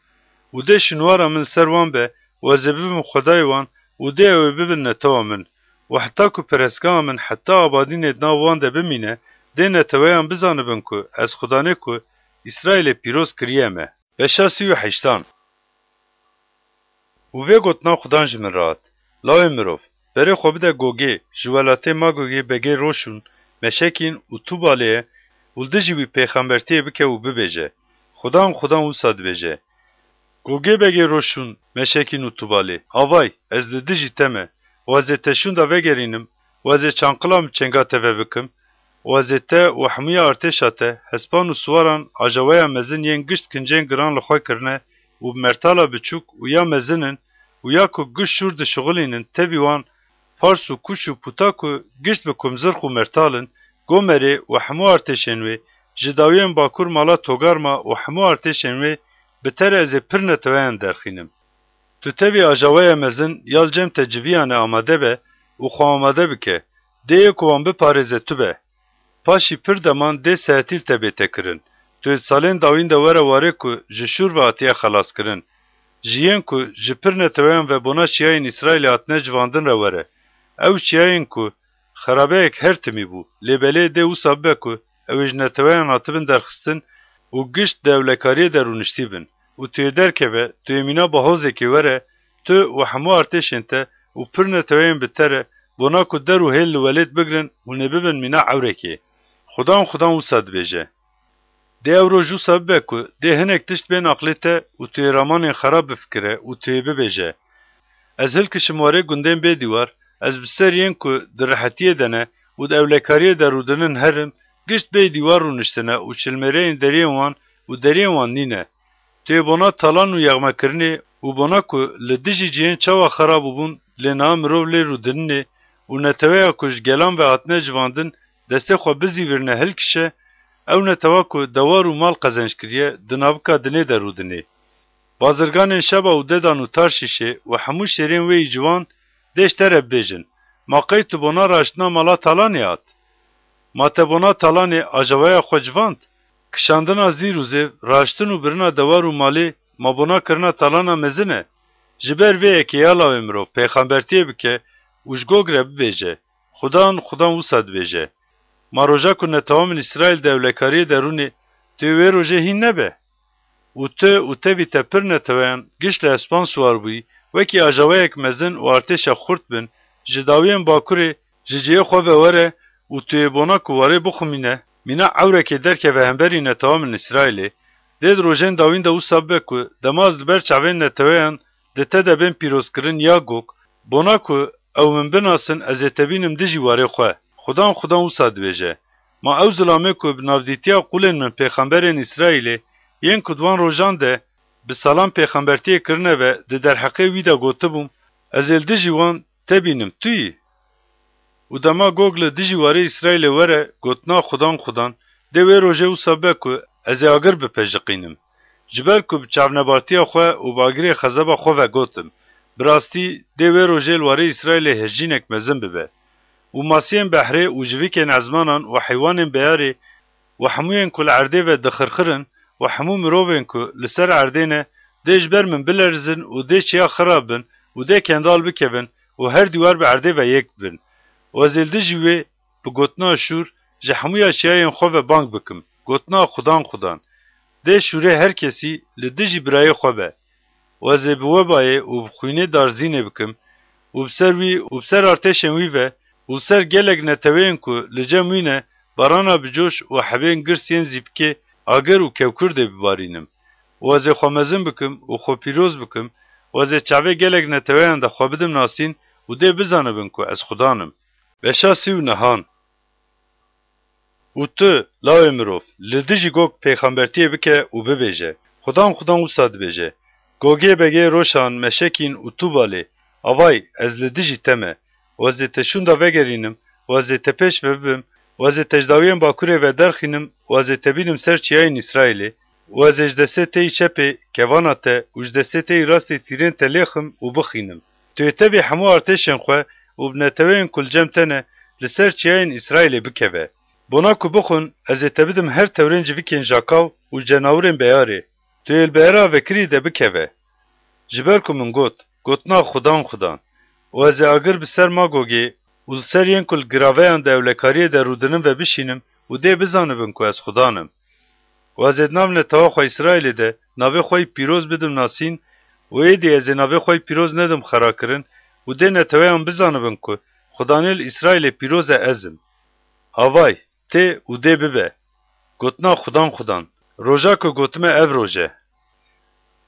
Û dê şinwara min ser wan be û ez ê bibim Xwedayê wan û dê ew ê bibin netewa min. Û heta ku perestgeha min heta abadînê di nav wan de bimîne, dê neteweyan bizanibin ku ez Xudanê ku Îsraîlê pîroz kiriye me. Beşa sî û heştan. Û vê gotina Xudan ji min re hat, lawê mirov, berê xwe bide Gogê, ji welatê Magogê begê Roşûn, Meşekîn û Tûbalê ye û li dijî wî pêxembertiyê bike û bibêje, Xudan, Xudan wisa dibêje, Gogê begê Roşûn, Meşekîn û Tûbalê, avay, ez li dijî te me û ez ê te şûnda vegerînim û ez ê çanqila min çênga te ve bikim û ez ê te û hemûya artêşa te, hespan û siwaran, ajaweya mezin yên gişt kincên giran li xwe kirine û bi mertala biçûk û ya mezin in û ya ku gişt şûr dişixulînin, tevî wan, Fars û Kuş û Pûta ku gişt bi kumzirx û mertal in, Gomerê û hemû artêşên wê, ji dawiyên bakur mala Togarma û hemû artêşên wê, bi te re ez ê pir neteweyan derxînim. Tu tevî ajaweya mezin ya li cem te civiyane amade be û xwe amade bike, dê yê ku wan biparêze tu be. Paşî pir deman dê sehetî li te bête kirin. Tu yê di salên dawîn de were warê ku ji şûr ve hatiye xelaskirin. Ji yên ku ji pir neteweyan ve bona çiyayên Îsraîlê hatine civandin re were. Ew çiyayên ku xerabeyek her timî bû, lê belê dê wisa bibe ku ew ê ji neteweyan hatibin derxistin û gişt di ewlekariyê de rûniştî bin û tu yê derkeve, tu yê mîna bahozekê were, tu û hemû artêşên te û pir neteweyên bi te re, bona ku der û hêl li welêt bigrin, hûn ê bibin mîna ewrekê. Xudan xudan wisa dibêje. Dê ew roj wisa bibe ku dê hinek tişt bên aqlê te û tu yê ramanên xerab bifikire û tu yê bibêje, ez hilkişim warê gundên bê dîwar, ez bi ser yên ku di rihetiyê de ne û di ewlekariyê de rûdinin herim, gişt bê dîwar rûniştine û çilmêreyên deriyên wan û deriyên wan nîne. Tu yê bona talan û yexmekirinê û bona ku li dijî cihên çawa xera bûbûn, lê niha mirov lê rûdininê û neteweya ku ji gelan ve hatine civandin, destê xwe bizîvirine hilkişe, ew netewa ku dewar û mal qezenc kiriye, di navika dinê de rûdinê. Bazirganên Şeba û Dedan û Tarşîşê û hemû şêrên wê yî ciwan dê ji te re bibêjin, ma qey tu bona raştina mala talanê hat? Ma te bona talanê ajawaya xwe civand? Kişandina zîr û zêv, raştin û birina dewar û malê, ma bona kirina talana mezin e? Ji ber vê yekê ya lawê mirov pêxembertiyê bike û ji Gog re bibêje, Xudan, xudan wisa dibêje, ma roja ku netewa min Îsraîl di ewlekariyê de rûnê, tu yê wê rojê hîn nebe? Û tu û tevî te pir neteweyan giş li espan siwar bûyî, wekî ajawayek mezin û artêşa xurt bin, ji dawiyên bakurê ji cihê xwe ve were û tu yê bona ku warê bixumîne, mîna ewrekê derkeve hemberî netewa min Îsraîlê, dê di rojên dawîn de wisa bibe ku dema ez li ber çavên neteweyan di te de bên pîrozkirin ya Gog, bona ku ew min binasin, ez ê te bînim dijî warê xwe. Xudan xudan wisa dibêje, ma ew zilamê ku bi navdîtiya qûlên min pêxemberên Îsraîlê, yên ku di wan rojan de bi salan pêxembertiyê kirine ve, di derheqê wî de gotibûm, ez ê li dijî wan te bînim, tu yî? Û dema Gog li dijî warê Îsraîlê were, gotina xudan xudan, dê wê rojê wisa be ku ez ê agir bipejiqînim. Ji ber ku bi çavnebartiya xwe û bi agirê xezeba xwe ve gotim, bi rastî dê wê rojê li warê Îsraîlê hejînek mezin bibe. Û masiyên behrê û jivikên ezmanan û heywanên beyarê û hemûyên ku li erdê ve dixirxirin û hemû mirovên ku li ser erdê ne, dê ji ber min bilerizin û dê çiya xira bin û dê kendal bikevin û her dîwar bi erdê ve yek bin. Û ez ê li dijî wê bi gotina şûr ji hemûya çiyayên xwe ve bang bikim, gotina xudan xudan. Dê şûrê her kesî li dijî birayê xwe be. Û ez ê bi webayê û bi xwînê darzînê bikim û bi ser wî û bi ser artêşên wî ve û li ser gelek neteweyên ku li cem wî ne, barana bi coş û hebên girs yên zîpikê agir û kevkurdê bibarînim. Û ez ê xwe mezin bikim û xwe pîroz bikim û ez ê çavê gelek neteweyan de xwe bidim nasîn û dê bizanibin ku ez xudan im. Beşa sî û nehan. Û tu, lawê mirov, li dijî Gog pêxembertiyê bike û bibêje, Xudan xudan wisa dibêje, Gogê begê Roşan, Meşekîn û Tûbalê, avay, ez li dijî te me, û ez ê te şûnda vegerînim, û ez ê te pêş ve bibim, û ez ê te ji dawiyên bakurê ve derxînim, û ez ê te bînim ser çiyayên Îsraîlê, û ez ê ji destê te yî çepê kevana te û ji destê te yî rastê tîrên te lêxim û bixînim. Tu yê tevî hemû artêşên xwe û bi neteweyên ku li cem te ne li ser çiyayên Îsraîlê bikeve. Bona ku bixwin, ez ê te bidim her tewrên civikên jakaw û cenawirên beyarê. Tu yê li beyara vekirî de bikeve. Ji ber ku min got, gotina xudan xudan. Û ez ê agir bi ser Magogê û li ser yên ku li giraveyan di ewlekariyê de rûdinin ve bişînim û dê bizanibin ku ez xudan im. Û ez ê di nav netewa xwe Îsraîlê de navê xwe yî pîroz bidim nasîn û êdî ez ê navê xwe yî pîroz nedim xerakirin û dê neteweyan bizanibin ku Xudanê li Îsraîlê pîroz e ez im. Avay, tê û dê bibe. Gotina xudan xudan. Roja ku gotime ev roj e.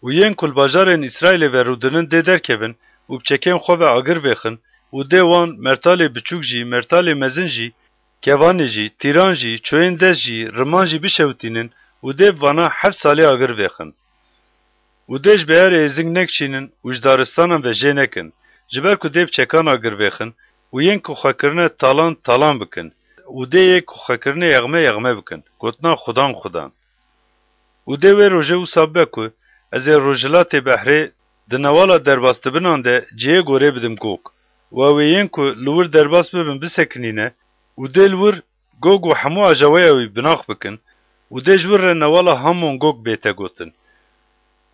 Û yên ku li bajarên Îsraîlê ve rûdinin dê derkevin û bi çekên xwe ve agir vêxin û dê wan mertalê biçûk jî, mertalê mezin jî, kevanê jî, tîran jî, çoyên dest jî, riman jî bişewitînin û dê bi vana heft salî agir vêxin. Û dê ji beyarê êzing nekişînin û ji daristanan ve jê nekin, ji ber ku dê bi çekan agir vêxin û yên ku xwe kirine talan, talan bikin û dê yê ku xwe kirine yexme, yexme bikin. Gotina xudan xudan. Û dê wê rojê wisa bibe ku ez ê rojhilatê behrê di newala derbasdibinan de cihê gorê bidim Gog. Û ew ê yên ku li wir derbas bibin bisekinîne û dê li wir Gog û hemû ajaweya wî binax bikin û dê ji wir re newala Hamon Gog bête gotin.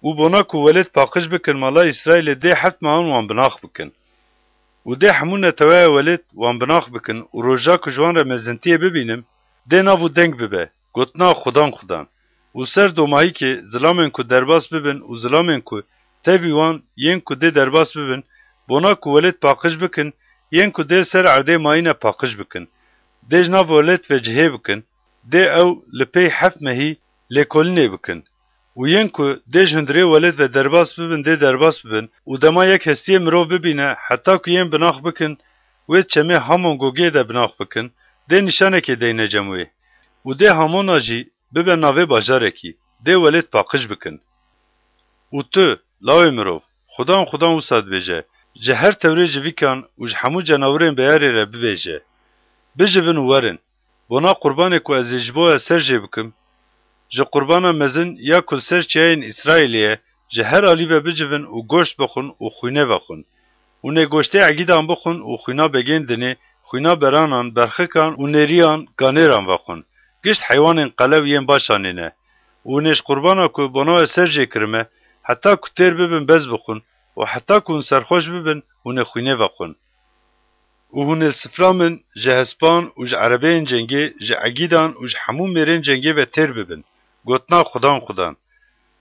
Û bona ku welêt paqij bikin mala Îsraîlê dê heft mehan wan binax bikin. Û dê hemû neteweya welêt wan binax bikin û roja ku ji wan re mezintiyê bibînim, dê nav û deng bibe, gotina xudan xudan. Û ser domahîkê zilamên ku derbas bibin û zilamên ku tevî wan yên ku dê derbas bibin, bona ku welêt paqij bikin, yên ku dê ser erdê mayîne paqij bikin. Dê ji nav welêt ve cihê bikin, dê ew li pey heft mehî lêkolînê bikin. Û yên ku dê ji hundirê welêt ve derbas bibin, dê derbas bibin û dema yek hestiyê mirov bibîne, heta ku yên binax bikin, wê çemê Hamon Gogê de binax bikin, dê nîşanekê deyne cem wê. Û dê Hamona jî bibe navê bajarekî, dê welêt paqij bikin. Û tu, lawê mirov, xudan xudan wisa dibêje, ji her tewrê jivikan û ji hemû cenawirên beyarê re bibêje, bijivin û werin, bona qurbanê ku ez ê ji bo we ser jê bikim, ji qurbana mezin ya ku li ser çiyayên Îsraîlê ye, ji her alî ve bicivin û goşt bixwin û xwîne vexwin. Û nê goştê egîdan bixwin û xwîna begên dinê, xwîna beranan, berxikan û nêriyan, ganêran vexwin. Gişt heywanên qelew yên başanê ne. Û nê ji qurbana ku bona we ser jê kirime, heta ku têr bibin bez bixwin û heta ku hûn serxweş bibin, hûn ê xwînê vexwin. Û hûn ê sifra min ji hespan û ji erebeyên cengê, ji egîdan û ji hemû mêrên cengê ve têr bibin, gotina xudan xudan.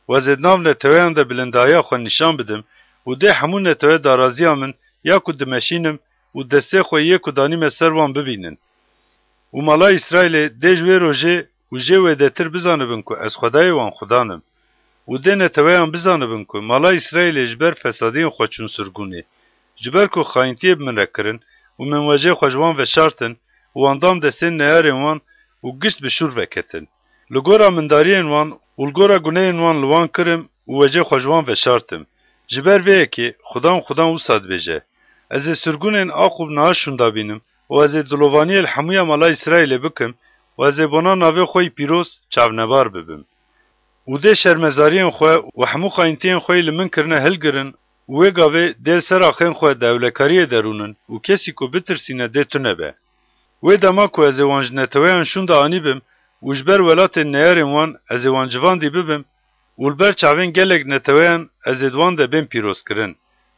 Wa ez ê di nav neteweyan de bilindahiya xwe nîşan bidim û dê hemû netewe daraziya min ya ku dimeşînim û destê xwe yê ku danîme ser wan bibînin. Û mala Îsraîlê dê ji wê rojê û jê wêdetir bizanibin ku ez Xwedayê wan xudan im. Û dê neteweyan bizanibin ku mala Îsraîlê ji ber fesadiyên xwe çûn sirgûnê, ji ber ku xayintiyê bi min re kirin û min wecê xwe ji wan veşartin û wan dam destên neyarên wan û gişt bi şûr veketin. Li gora mindariyên wan û li gora guneyên wan li wan kirim û wecê xwe ji wan veşartim. Ji ber vê yekê xudan xudan wisa dibêje, ez ê sirgûnên Aqûb niha şûnda bînim û ez ê dilovaniyê li hemûya mala Îsraîlê bikim û ez ê bona navê xwe yî pîroz çavnebar bibim. Û dê şermezariyên xwe û hemû xayintiyên xwe yî li min kirine hilgirin û wê gavê dê li ser axên xwe di ewlekariyê de rûnin û kesî ku bitirsîne dê tune be. Wê dema ku ez ê wan ji neteweyan şûnda anîbim û ji ber welatên neyarên wan ez ê wan civandî bibim û li ber çavên gelek neteweyan ez ê di wan de bên pîrozkirin.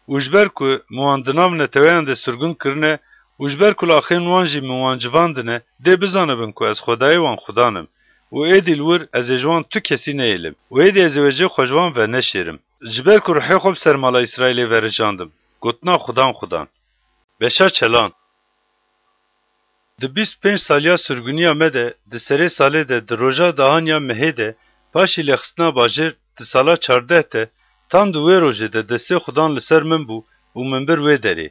Û ji ber ku min wan di nav neteweyan de sirgûn kirine û ji ber ku li axên wan jî min wan civandine, dê bizanibin ku ez Xwedayê wan xudan im û êdî li wir ez ê ji wan tu kesî neyêlim û êdî ez ê wecê xwe ji wan veneşêrim. Ji ber ku ruhê xwe bi ser mala Îsraîlê verijandim, gotina xudan xudan. Beşa Çelan. Di bîst û pênc saliya sirgûniya me de, di serê salê de, di roja dahan ya mehê de, paşî lêxistina bajêr, di sala çardeh de, tam di wê rojê de destê xudan li ser min bû û min bir wê derê.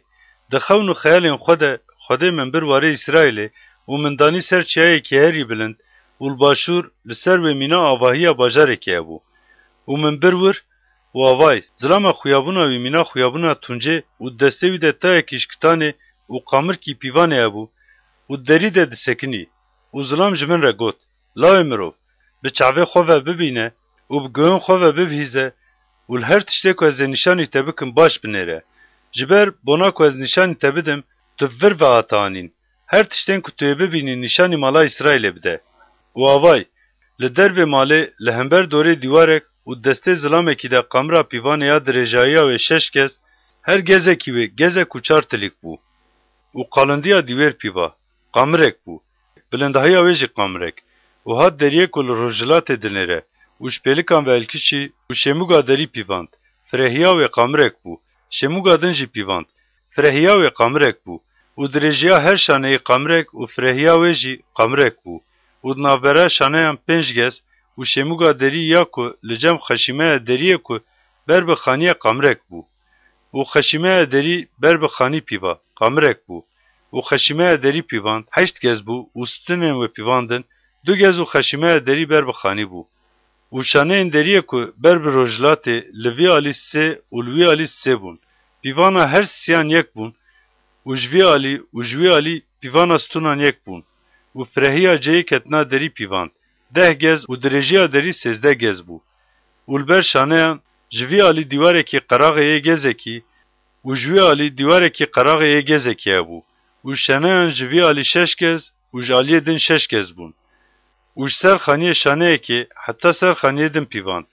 Di xewn û xeyalên xwe de, Xwedê min bir warê Îsraîlê û min danî ser çiyayekî herî bilind û li başûr, li ser wê mîna avahiya bajarekî hebû. Û min bir wir û avay, zilama xuyabûna wî mîna xuyabûna Tuncê û destê wî de tayekî ji kitanê û qamirkî pîvanê hebû û di derî de disekinî û zilam ji min re got, Lawê mirov, bi çavê xwe ve bibîne û bi guhên xwe ve bibihîze û li her tiştê ku ez ê nîşanî te bikim baş binêre. Ji ber bona ku ez nîşanî te bidim, tu vir ve hate anîn. Her tiştên ku tu yê bibînî nîşanî mala Îsraîlê bide. Û avay, li dervê malê, li hember dorê dîwarek û destê zilamekî de qamira pîvanê ya dirêjayiya wê şeş gez, her gezekî wê gezek û çar tilîk bû. Û qalindiya dîwêr pîva, qamirek bû, bilindahiya wê jî qamirek. Û hat deriyê ku li rojhilatê dinêre û ji pêlikan ve hilkişî û şêmûga derî pîvand, firehiya wê qamirek bû, şêmûga din jî pîvand, firehiya wê qamirek bû. Û dirêjiya her şaneyî qamirek û firehiya wê jî qamirek bû. Û di navbera şaneyan pênc gez û şêmûga derî ya ku li cem xeşîmeya deriyê ku ber bi xaniyê qamirek bû. Û xeşîmeya derî ber bi xanî pîva, qamirek bû. Û xeşîmeya derî pîvand, heşt gez bû û stûnên wê pîvandin, du gez û xeşîmeya derî ber bi xanî bû. Û şaneyên deriyê ku ber bi rojhilatê li vî alî sê û li wî alî sê bûn, pîvana her siyan yek bûn, û ji vî alî û ji wî alî pîvana stûnan yek bûn. Û firehiya cihê ketina derî pîvand, deh gez û dirêjiya derî sêzdeh gez bû. Û li ber şaneyan ji vî alî dîwarekî qeraxê yê gezekî û ji wî alî dîwarekî qeraxê yê gezekî hebû. Û şaneyan ji vî alî şeş gez û ji aliyê din şeş gez bûn. Û ji ser xaniyê şaneyekê heta ser xaniyê din pîvand.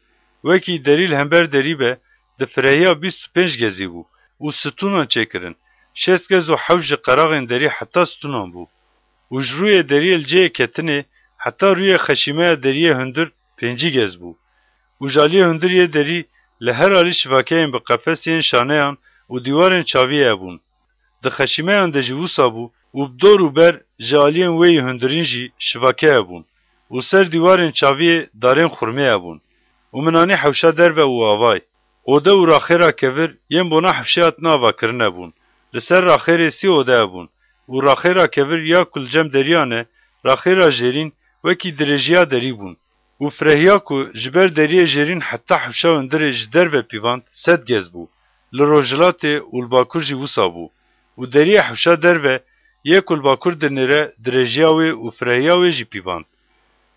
Wekî derî li hember derî be, di firehiya bîst û pênc gezî bû û stûnan çêkirin. şêst gez û hewş ji qeraxên derî heta stûnan bû. Û ji rûyê deriyê li cihê ketinê heta rûyê xeşîmeya deriyê hundir pêncî gez bû. Û ji aliyê hundir yê derî li her alî şivakeyên bi qefes yên şaneyan û dîwarên çaviyê hebûn. Di xeşîmeyan de jî wisa bû û bi dor û ber ji aliyên wê yî hundirîn jî şivake hebûn û ser dîwarên çaviyê darên xurmê hebûn. Û min anî hewşa derve û avay. Ode û raxêra kevir yên bona hewşê hatin avakirin hebûn. Li ser raxêrê sî ode hebûn û raxêra kevir ya ku li cem deriyan e, raxêra jêrîn wekî dirêjiya derî bûn. Û firehiya ku ji ber deriyê jêrîn heta hewşa hundirê ji derve pîvand sed gez bû, li rojhilatê û li bakur jî wisa bû. Û deriyê hewşa derve yê ku li bakur dinêre dirêjiya wê û firehiya wê jî pîvand.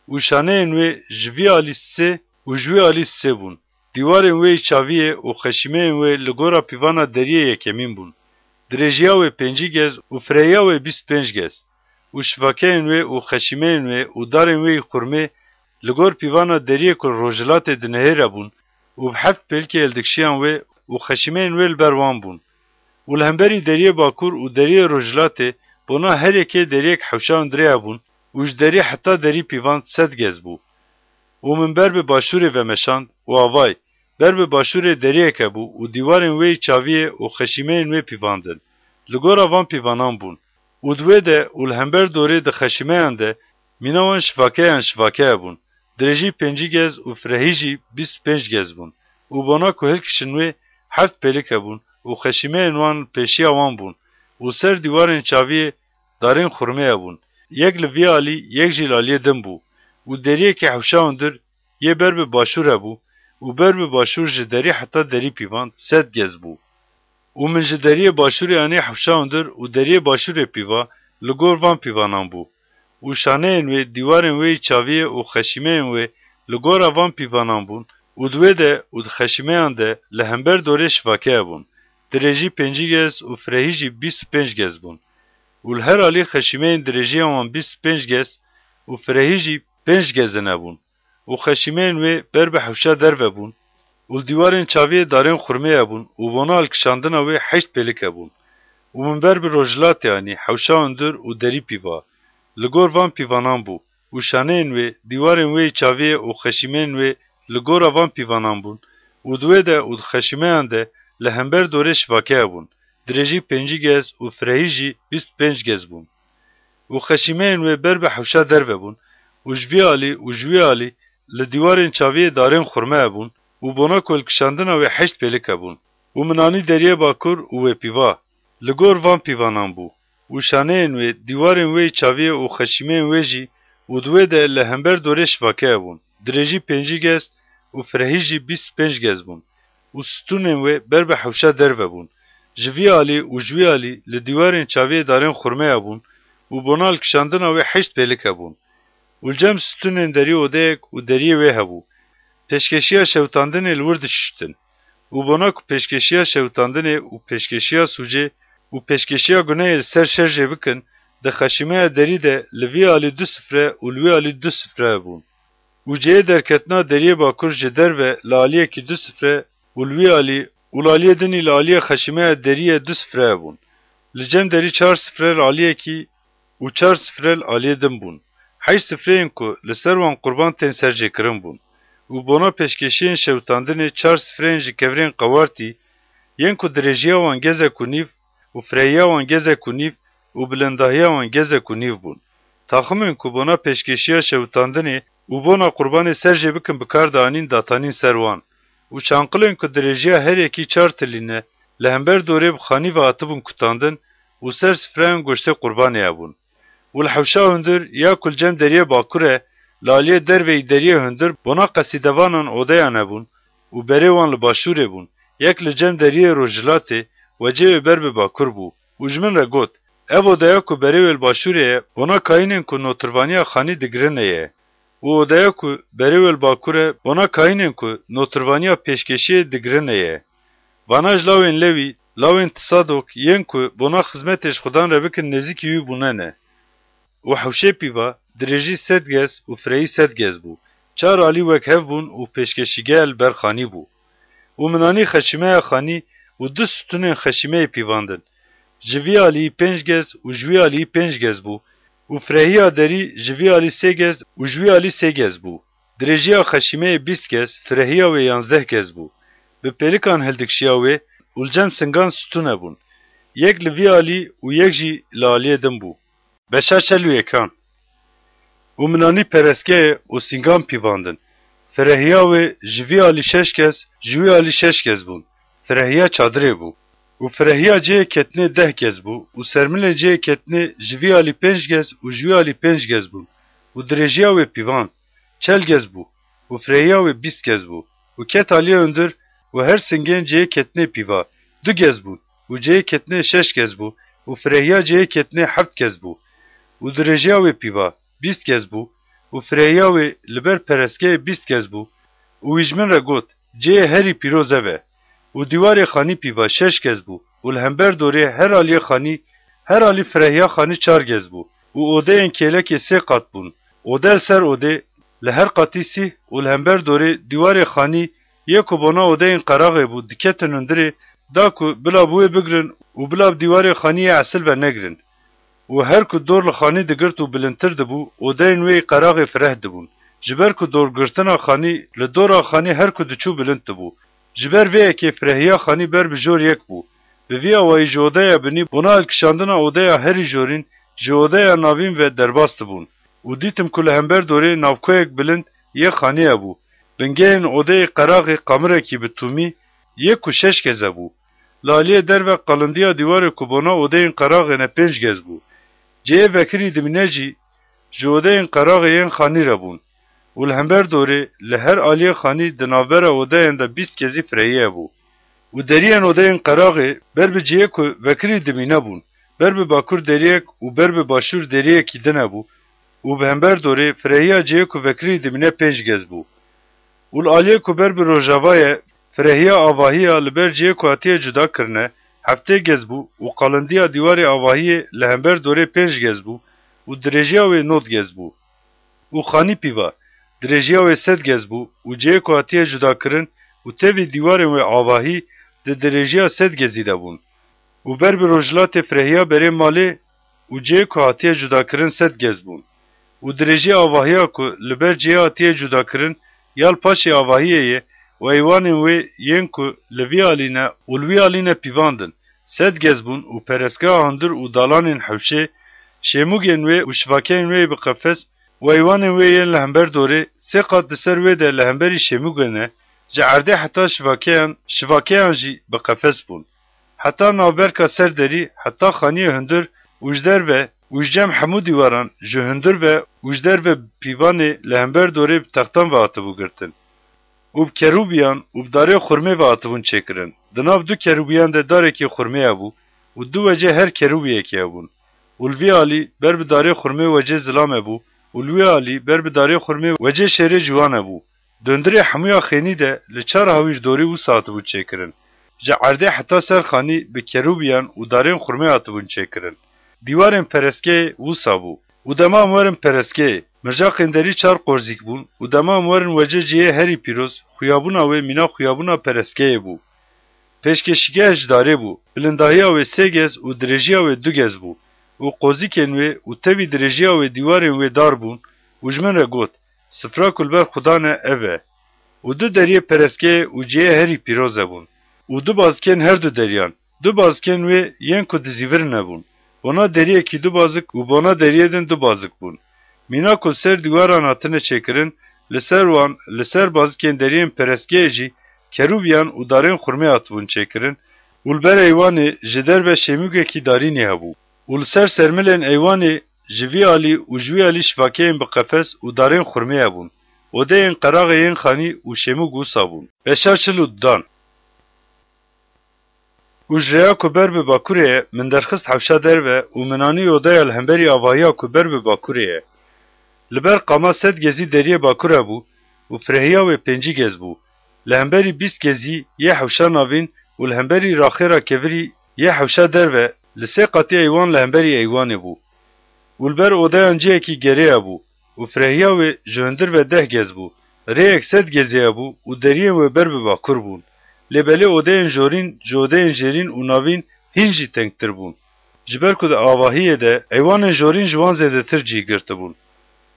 Û şaneyên wê ji vî alî sê û ji wî alî sê bûn. Dîwarên wê yî çaviyê û xeşîmeyên wê li gora pîvana deriyê yekemîn bûn. Dirêjiya wê pêncî gez û firehiya wê bîst û pênc gez. Û şivakeyên wê û xeşîmeyên wê û darên wê yî xurmê li gor pîvana deriyê ku li rojhilatê dinihêre bûn û bi heft pêlikê hildikişiyan wê û xeşîmeyên wê li ber wan bûn. Û li hemberî deriyê bakur û deriyê rojhilatê bona her yekê deriyek hewşa hundirê hebûn û ji derî heta derî pîvand sed gez bû. Û min ber bi başûrê vemeşand û avay, ber bi başûrê deriyek hebû û dîwarên wê yî çaviyê û xeşîmeyên wê pîvandin. Li gora van pîvanan bûn. Û di wê de û li hember dorê di xeşîmeyan de mîna wan şivakeyan şivake hebûn. Dirêjî pêncî gez û firehî jî bîst û pênc gez bûn. Û bona ku hilkişin wê heft pêlik hebûn û xeşîmeyên wan li pêşiya wan bûn û ser dîwarên çaviyê darên xurmê hebûn. Yek li vî alî, yek jî li aliyê din bû. Û deriyekî hewşa hundir yê ber bi başûr hebû û ber bi başûr ji derî heta derî pîvan sed gez bû. Û min ji deriyê başûrê anî hewşa hundir û deriyê başûrê pîva li gor van pîvanan bû. Û şaneyên wê, dîwarên wê yî çaviyê û xeşîmeyên wê li gora van pîvanan bûn û di wê de û di xeşîmeyan de li hember dorê şivake hebûn. Dirêjî pêncî gez û firehî jî bîst û pênc gez bûn. Û li her alî xeşîmeyên dirêjiya wan bîst û pênc gez û firehî jî pênc gezin hebûn. Û xeşîmeyên wê ber bi hewşa derve bûn û li dîwarên çaviyê darên xurmê hebûn û bona hilkişandina wê heşt pêlik hebûn. Û min ber bi rojhilatê anî hewşa hundir û derî pîva. Li gor van pîvanan bû û şaneyên wê, dîwarên wê yî çaviyê û xeşîmeyên wê li gora van pîvanan bûn û di wê de û di xeşîmeyan de li hember dorê şivake hebûn. Dirêjî pêncî gez û firehî jî bîst û pênc gez bûn. Û xeşîmeyên wê ber bi hewşa derve bûn û ji vî alî û ji wî alî li dîwarên çaviyê darên xurme hebûn û bona ku hilkişandina wê heşt pêlik hebûn. Û min anî deriyê bakur û wê pîva. Li gor van pîvanan bû û şaneyên wê, dîwarên wê yî çaviyê û xeşîmeyên wê jî û di wê de li hember dorê şivake hebûn. Dirêjî pêncî gez û firehî jî bîst û pênc gez bûn. Û stûnên wê ber bi hewşa derve bûn. Ji vî alî û ji wî alî li dîwarên çaviyê darên xurme hebûn û bona hilkişandina wê heşt pêlik hebûn. Û li cem stûnên derî odeyek û deriyê wê hebû. Pêşkeşiya şewitandinê li wir dişiştin. Û bona ku pêşkeşiya şewitandinê û pêşkeşiya sûcê û pêşkeşiya guneyê li ser şerjê bikin, di xeşîmeya derî de li vî alî du sifre û li wî alî du sifre hebûn. Û cihê derketina deriyê bakur ji derve li aliyekî du sifre û li wî alî û li aliyê din î li aliyê xeşîmeya deriyê du sifre hebûn. Li cem derî çar sifre li aliyekî û çar sifre li aliyê din bûn. Heşt sifreyên ku li ser wan qurban tên serjêkirin bûn. Û bona pêşkêşiyên şewitandinê çar sifreyên ji kevirên qewartî, yên ku dirêjiya wan gezek û nîv û firehiya wan gezek û nîv û bilindahiya wan gezek û nîv bûn. Taximên ku bona pêşkêşiya şewitandinê û bona qurbanê serjê bikin bi kar dianîn datanîn ser wan. Û çanqilên ku dirêjiya her yekî çar tilî ne, li hember dorê bi xanî ve hatibûn kutandin û ser sifreyan goştê qurbanê hebûn. Û li hewşa hundir ya ku li cem deriyê bakur e, li aliyê derveyî deriyê hundir bona qesîdevanan odeyan hebûn û berê wan li başûrê bûn, yek li cem deriyê rojhilatê, wecê wê ber bi bakur bû û ji min re got, ev odeya ku berê wê li başûrê ye, bona kayînên ku notirvaniya xanî digirine ye. Û odeya ku berê wê li bakur e, bona kayînên ku notirvaniya pêşkêşiyê digirine ye. Vana ji lawên Lewî, lawên Tisadok, yên ku bona xizmetê ji Xudan re bikin nêzîkî wî bûne ne. Û hewşê pîva, dirêjî sed gez û fireyî sed gez bû. Çar alî wek hev bûn û pêşkêşîgeha li ber xanî bû. Û min anî xeşîmeya xanî û du stûnên xeşîmeyê pîvandin. ji vî alî pênc gez û ji wî alî pênc gez bû û firehiya derî ji vî alî sê gez û ji wî alî sê gez bû. Dirêjiya xeşîmeyê bîst gez, firehiya wê yanzdeh gez bû. Bi pêlikan hildikşiya wê û li cem singan stûne bûn. Yek li vî alî û yek jî li aliyê din bû. Beşa çel û yekan. Û min anî perestgehê û singan pîvandin. Firehiya wê ji vî alî şeş gez, ji wî alî şeş gez bûn. Firehiya çadirê bû. Û firehiya cihê ketinê deh gez bû û sermilê cihê ketinê ji vî alî pênc gez û ji wî alî pênc gez bûn. Û dirêjiya wê pîvan çel gez bû û firehiya wê bîst gez bû. Û ket aliyê hundir û her singên cihê ketinê pîva du gez bûn û cihê ketinê şeş gez bû û firehiya cihê ketinê heft gez bû. Û dirêjiya wê pîva bîst gez bû û firehiya wê li ber perestgehê bîst gez bû. Û wî ji min re got, cihê herî pîroz ev e. Û dîwarê xanî pîva şeş gez bû û li hember dorê her aliyê xanî, her alî firehiya xanî çar gez bû û odeyên kêlekê sê qat bûn. Ode li ser odê, li her qatî sîh û li hember dorê dîwarê xanî yê ku bona odeyên qeraxê bû diketin hundirê, da ku bila bi wê bigrin û bila bi dîwarê xanî yê esil ve negrin. Û her ku dor li xanî digirt û bilindtir dibû, odeyên wê yî qeraxê fireh dibûn. Ji ber ku dorgirtina xanî li dora xanî her ku diçû bilind dibû. Ji ber vê yekê firehiya xanî ber bi jor yek bû. Bi vî awayî ji odeya binî bona hilkişandina odeya herî jorîn ji odeya navîn ve derbas dibûn. Û dîtim ku li hember dorê navkoyek bilind yê xanî hebû. Bingehên odeyê qeraxê qamirekî bi tûmî yek û şeş gez hebû. Li aliyê derve qalindiya dîwarê ku bona odeyên qeraxê ne pênc gez bû. Cihê vekirî dimîne jî ji odeyên qeraxê yên xanî re bûn û li hember dorê li her aliyê xanî di navbera odeyan de bîst gezî firehî hebû. Û deriyên odeyên qeraxê ber bi cihê ku vekirî dimîne bûn, ber bi bakur deriyek û ber bi başûr deriyekî din hebû û bi hember dorê firehiya cihê ku vekirî dimîne pênc gez bû. Û li aliyê ku ber bi rojava ye, firehiya avahiya li ber cihê ku hatiye cuda kirine, heftê gez bû û qalindiya dîwarê avahiyê li hember dorê pênc gez bû û dirêjiya wê nod gez bû. Û xanî pîva, dirêjiya wê sed gez bû û cihê ku hatiye cuda kirin û tevî dîwarên wê avahî di dirêjiya sed gezî de bûn. Û ber bi rojhilatê firehiya berê malê û cihê ku hatiye cudakirin sed gez bûn. Û dirêjiya avahiya ku li ber cihê hatiye cudakirin ya li paşê avahiyê ye û eywanên wê yên ku li vî alî ne û li wî alî ne pîvandin, sed gez bûn û perestgeha hundir û dalanên hewşê, şêmûgên wê û şivakeyên wê yê bi qefes û eywanên wê yên li hember dorê sê qat di ser wê de li hemberî şêmûgê ne, ji erdê heta şivakeyan, şivakeyan jî bi qefes bûn. Heta navberka ser derî, heta xaniyê hundir û ji derve û ji cem hemû dîwaran ji hundir ve û ji derve bi pîvanê li hember dorê bi textan ve hatibû girtin. Û bi kerûbiyan û bi darê xurmê ve hatibûn çêkirin. Di nav du kerûbiyan de darekî xurmê hebû û du wecê her kerûbiyekê hebûn. Û li vî alî ber bi darê xurmê wecê zilam hebû û li wî alî ber bi darê xurmê wecê şêrê ciwan hebû. Di hundirê hemûya xênî de li çar hawîr dorî wisa hatibû çêkirin. Ji erdê heta ser xanî bi kerûbiyan û darên xurmê hatibûn çêkirin. Dîwarên perestgehê wisa bû. Û dema em werin perestgehê, mircaqên derî çar qorzîk bûn û dema em werin wecê cihê herî pîroz, xuyabûna wê mîna xuyabûna perestgehê bû. Pêşkêşîgeh ji darê bû, bilindahiya wê sê gez û dirêjiya wê du gez bû û qozîkên wê û tevî dirêjiya wê dîwarên wê dar bûn û ji min re got, Sifra ku li ber Xudan e, ev e. Û du deriyê perestgehê û cihê herî pîroz hebûn. Û du bazikên her du deriyan, du bazikên wê yên ku dizîvirine bûn. Bona deriyekî du bazik û bona deriyê din du bazik bûn. Mîna ku li ser dîwaran hatine çêkirin, li ser wan, li ser bazikên deriyên perestgehê jî kerûbiyan û darên xurmê hatibûn çêkirin û li ber eywanê ji derve şêmûgekî darînî hebû. Û li ser sermilên eywanê ji vî alî û ji wî alî şivakeyên bi qefes û darên xurmê hebûn. Odeyên qeraxê yên xanî û şêmûg wisa bûn. Beşa çil û dudan. Û ji rêya ku ber bi bakurê ye, min derxist hewşa derve û min anî odeya li hemberî avahiya ku ber bi bakurê ye. Li ber qama sed gezî deriyê bakur hebû û firehiya wê pêncî gez bû. Li hemberî bîst gezî yê hewşa navîn û li hemberî raxêra kevirî yê hewşa derve li sê qatî eywan li hemberî eywanê bû. Û li ber odeyan cihekî gerê hebû û firehiya wê ji hundir ve deh gez bû. Rêyek sed gezê hebû û deriyên wê ber bi bakur bûn. Lê belê odeyên jorîn ji odeyên jêrîn û navîn hîn jî tengtir bûn. ji ber ku di avahiyê de eywanên jorîn ji wan zêdetir cih girtibûn.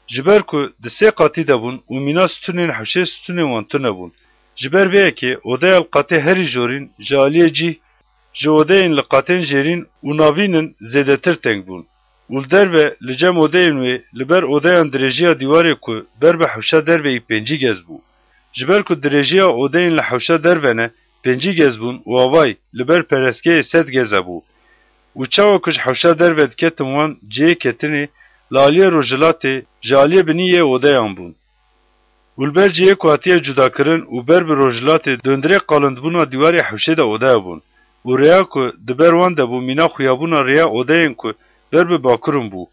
Ji ber ku di sê qatî de bûn û mîna stûnên hewşê stûnên wan tune bûn. Ji ber vê yekê odeya li qatê herî jorîn ji aliyê cih ji odeyên li qatên jêrîn û navîn in zêdetir teng bûn û li derve li cem odeyên wê li ber odeyan dirêjiya dîwarê ku ber bi hewşa derve yî pêncî gez bû. Ji ber ku dirêjiya odeyên li hewşa derve ne pêncî gez bûn û avay li ber perestgehê sed geze bû. Û çawa ku ji hewşa derve diketin wan cihê ketinê li aliyê rojhilatê ji aliyê binî yê odeyan bûn. Û li ber cihê ku hatiye cudakirin û ber bi rojhilatê döndirê qalindbûna dîwarê hewşê de odeya bûn. Û rêya ku di ber wan de bû mîna xuyabûna rêya odeyên ku ber bi bakurin bû.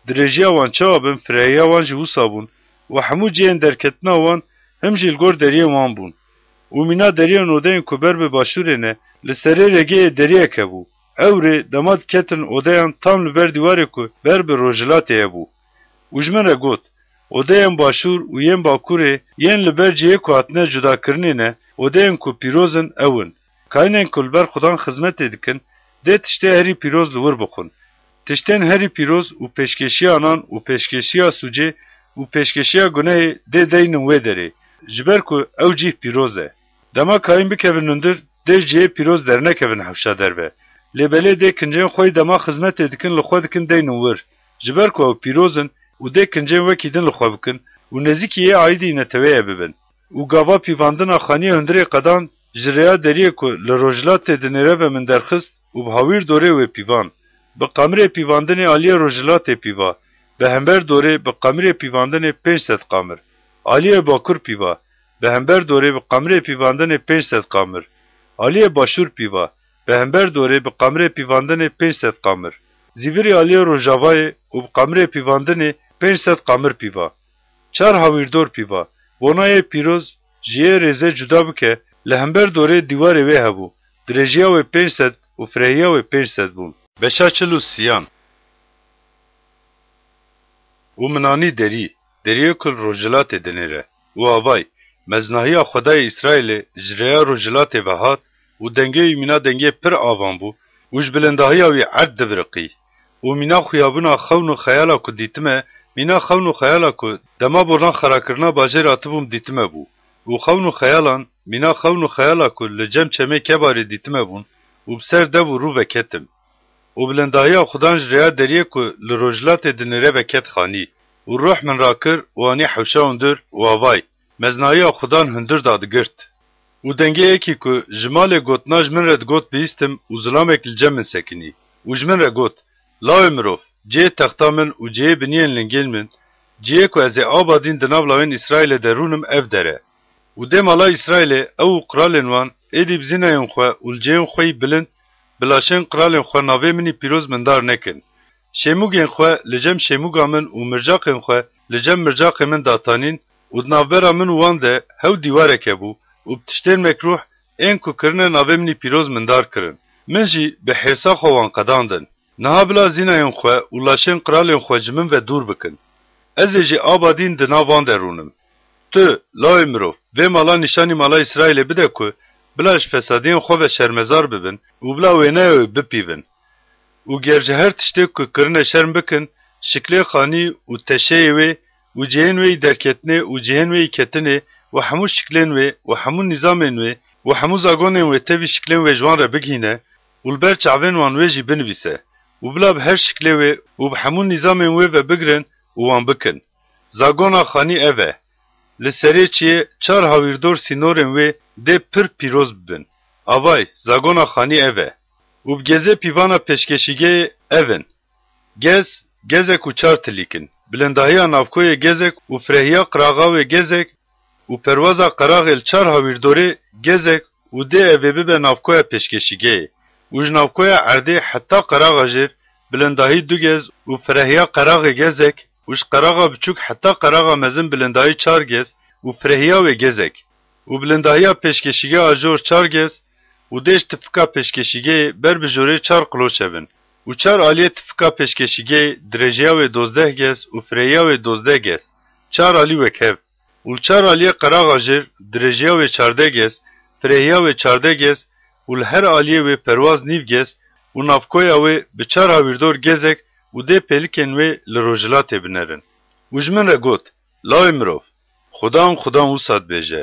Dirêjiya wan çawa bin, firehiya wan jî wisa bûn û hemû cihên derketina wan him jî li gor deriyên wan bûn. Û mîna deriyên odeyên ku ber bi başûrê ne li serê rêgehê deriyek hebû. Ew rê dema diketin odeyan tam li ber dîwarê ku ber bi rojhilatê hebû. Û ji min re got, odeyên başûr û yên bakurê yên li ber cihê ku hatine cudakirinê ne, odeyên ku pîroz in ew in. Kaynên ku li ber Xudan xizmetê dikin, dê tiştê herî pîroz li wir bixwin. Tiştên herî pîroz û pêşkêşiya nan û pêşkêşiya sûcê û pêşkêşiya gunehê dê deynin wê derê, ji ber ku ew cih pîroz e. Dema kayîn bikevin hundir, dê ji cihê pîroz dernekevin hewşa derve. Lê belê dê kincên xwe yî dema xizmetê dikin li xwe dikin deynin wir, ji ber ku ew pîroz in û dê kincên wekî din li xwe bikin û nêzîkî yê aîdî neteweyê bibin. Û gava pîvandina xaniyê hundirê qedan ji rêya deriyê ku li rojhilatê dinêre ve min derxist û bi hawîr dorê wê pîvan. Bi qamirê pîvandinê aliyê rojhilatê pîva, bi hember dorê bi qamirê pîvandinê pênc sed qamir, aliyê bakur pîva, bi hember dorê bi qamirê pîvandinê pênc sed qamir, aliyê başûr pîva, bi hember dorê bi qamirê pîvandinê pênc sed qamir, zîvirê aliyê rojavayê û bi qamirê pîvandinê pênc sed qamir pîva. Çar hawîrdor pîva, bona yê pîroz ji yê rêze cuda bike, li hember dorê dîwarê wê hebû, dirêjiya wê pênc sed û firehiya wê pênc sed bûn. Beşa çil û siyan. Û min anî derî, deriyê ku li rojhilatê dinêre, û avay, meznahiya Xwedayê Îsraîlê ji rêya rojhilatê ve hat, û dengê wî mîna dengê pir avan bû, û ji bilindahiya wî erd dibiriqî. Û mîna xuyabûna xewn û xeyala ku dîtime, mîna xewn û xeyala ku dema bolan xerakirina bajêr hatibûm dîtime bû. Û xewn û xeyalan, mîna xewn û xeyala ku li cem çemê Kebarê dîtime bûn, û bi ser dev û rû veketim. Û bilindahiya Xudan ji rêya deriyê ku li rojhilatê dinêre veket xanî. Û ruh min rakir û anî hewşa hundir û avay, meznahiya Xudan hundir dadigirt. Û dengê yekî ku ji malê gotina ji min re digot bihîstim û zilamek li cem min sekinî. Û ji min re got, lawê mirov, cihê texta min û cihê biniyên lingên min, cihê ku ez ê aba dîn di nav lawên Îsraîlê de rûnim ev der e. Û dê mala Îsraîlê ew û qiralên wan êdî bi zînayên xwe û li cihên xwe yî bilind bi laşên qiralên xwe navê min î pîroz mindar nekin. Şêmûgên xwe li cem şêmûga min û mircaqên xwe li cem mircaqê min datanîn û di navbera min û wan de hew dîwarek hebû û bi tiştên mekrûh ên ku kirine navê min î pîroz mindar kirin. Min jî bi hêrsa xwe wan qedandin. Niha bila zînayên xwe û laşên qiralên xwe ji min ve dûr bikin. Ez ê jî aba dîn di nav wan de rûnim. Tu, lawê mirov, vê mala nîşanî mala Îsraîlê bide ku bila ji fesadiyên xwe ve şermezar bibin û bila wêneya wê bipîvin. Û ger ji her tiştê ku kirine şerm bikin, şiklê xanî û teşeyê wê û cihên wê yî derketinê û cihên wê yî ketinê û hemû şiklên wê û hemû nîzamên wê û hemû zagonên wê tevî şiklên wê ji wan re bigihîne û li ber çavên wan wê jî binivîse û bila bi her şiklê wê û bi hemû nîzamên wê ve bigrin û wan bikin. Zagona xanî ev e. Li serê çiyê çar hawîrdor sînorên wê dê pir pîroz bibin. Avay, zagona xanî ev e. Û bi gezê pîvana pêşkêşîgehê ev in. Gez, gezek û çar tilîk in. Bilindahiya navkoyê gezek û firehiya qiraxa wê gezek û perwaza qeraxê li çar hawîrdorê gezek û dê ev ê bibe navkoya pêşkêşîgehê. Û ji navkoya erdê heta qeraxa jêr bilindahî du gez û firehiya qeraxê gezek û ji qeraxa biçûk heta qeraxa mezin bilindahî çar gez û firehiya wê gezek. Û bilindahiya pêşkêşîgeha jor çar gez û dê ji tifika pêşkêşîgehê ber bi jorê çar qiloçe bin. Û çar aliyê tifika pêşkêşîgehê dirêjiya wê dozdeh gez û firehiya wê dozdeh gez, çar alî wekhev. Û li çar aliyê qeraxa jêr dirêjiya wê çardeh gez, firehiya wê çardeh gez û li her aliyê wê perwaz nîv gez û navkoya wê bi çar hawîrdor gezek û dê pêlikên wê li rojhilatê binerin. Û ji min re got, Lawê mirov, Xudan, Xudan wisa dibêje,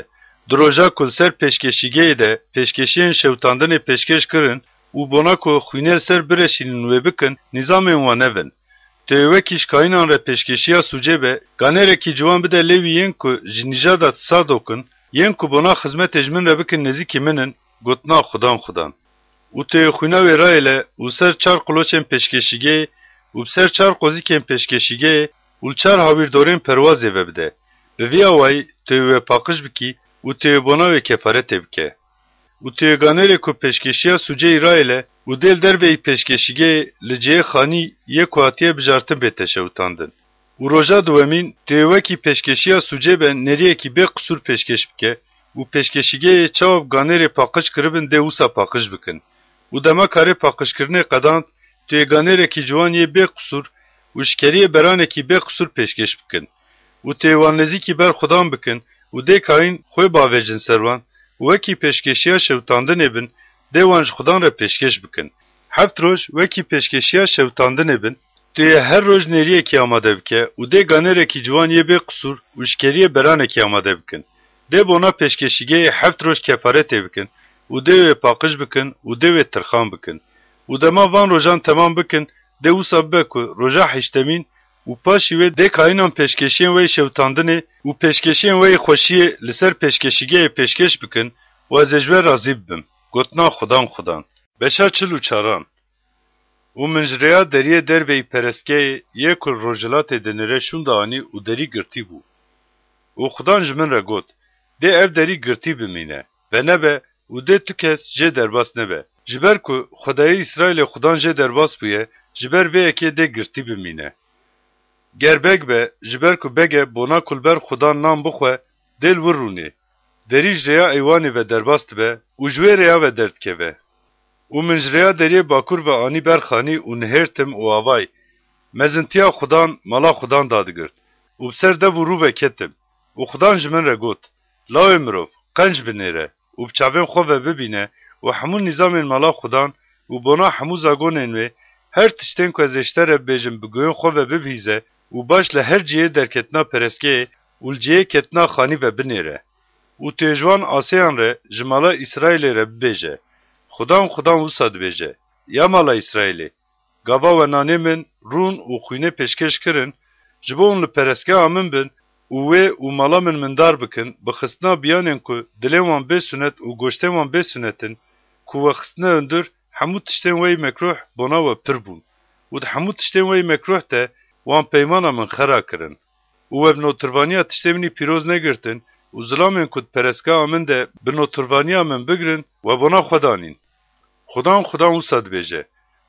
di roja ku li ser pêşkeşîgehê de pêşkeşiyên şewitandinê pêşkêş kirin û bona ku xwînê li ser bireşînin wê bikin, nîzamên wan ev in. Tu yê wekî ji kahînan re pêşkeşiya sûcê be, ganêrekî ciwan bide lê wî yên ku ji nîjada Tsadok in, yên ku bona xizmetê ji min re bikin nêzîkî min in, gotina Xudan, Xudan. Û tu yê xwîna wê rayêle û ser çar quloçên pêşkeşîgehê û bi ser çar qozîkên pêşkeşîgehê û li çar hawîrdorên perwazê ve bide. Bi vî awayî tu yê wê paqij bikî û tu yê bona wê kefaretê bike. Û tu yê ganêrê ku pêşkeşiya sûceyî rayêle û dê li derveyî pêşkeşîgehê li cihê xanî yê ku hatiye bijartin bête şewitandin. Û roja duwemîn tu yê wekî pêşkeşiya sûcê be nêriyekî bê qisûr pêşkêş bike û pêşkeşîgehê çawa bi ganêrê paqij kiribin dê wisa paqij bikin. Û dema karê paqijkirinê qedand, tu yê ganêrekî ciwan yê bê qisûr û ji keriyê beranekî bê qisûr pêşkêş bikin. Û tu yê wan nêzîkî ber Xudan bikin û dê kayîn xwê bavêjin ser wan û wekî pêşkêşiya şewitandinê bin, dê wan ji Xudan re pêşkêş bikin. Heft roj wekî pêşkêşiya şewitandinê bin, tu yê her roj nêriyekî amade bike û dê ganêrekî ciwan yê bê qisûr û ji keriyê beranekî amade bikin. Dê bona pêşkêşîgehê heft roj kefaretê bikin û dê wê paqij bikin û dê wê tirxan bikin. Û dema van rojan temam bikin, dê wisa bibe ku roja heştemîn û paşî wê dê kayînan pêşkêşiyên we yê şewitandinê û pêşkêşiyên we yê xweşiyê li ser pêşkêşîgehê pêşkêş bikin û ez ê ji we razî bibim. Gotina Xudan, Xudan. Beşa çil û çaran. Û min ji rêya deriyê derveyî perestgehê yê ku li rojhilatê dinêre şûnda anî û derî girtî bû. Û Xudan ji min re got, Dê ev derî girtî bimîne, venebe û dê tu kes jê derbas nebe. Ji ber ku Xwedayê Îsraîlê Xudan jê derbas bûye, ji ber vê yekê dê girtî bimîne. Ger beg be, ji ber ku beg e, bona ku li ber Xudan nan bixwe, dê li wir rûnê. Derî ji rêya eywanê ve derbas dibe û ji wê rêya ve derdikeve. Û min ji rêya deriyê bakur ve anî ber xanî û nihêrtim û avay, Mezintiya Xudan mala Xudan dadigirt û bi ser dev û rû ve ketim. Û Xudan ji min re got, Lawê mirov, qenc binêre û bi çavên xwe ve bibîne û hemû nîzamên mala Xudan û bona hemû zagonên wê, her tiştên ku ez ê ji te re bibêjim bi guhên xwe ve bibihîze û baş li her cihê derketina perestgehê û li cihê ketina xanî ve binêre. Û tu yê ji wan asêyan re ji mala Îsraîlê re bibêje, Xudan, Xudan wisa dibêje, Ya mala Îsraîlê, gava we nanê min rûn û xwînê pêşkêş kirin, ji bo hûn li perestgeha min bin û wê û mala min mindar bikin, bi xistina biyanên ku dilên wan bê sunet û goştên wan bê sunet in, ku we xistine hundir, hemû tiştên we yê mekruh bona we pir bûn û di hemû tiştên we yê mekruh de wan peymana min xera kirin. Û we bi notirvaniya tiştê min î pîroz negirtin û zilamên ku di perestgeha min de bi notirvaniya min bigirin, we bona xwe danîn. Xudan, Xudan wisa dibêje,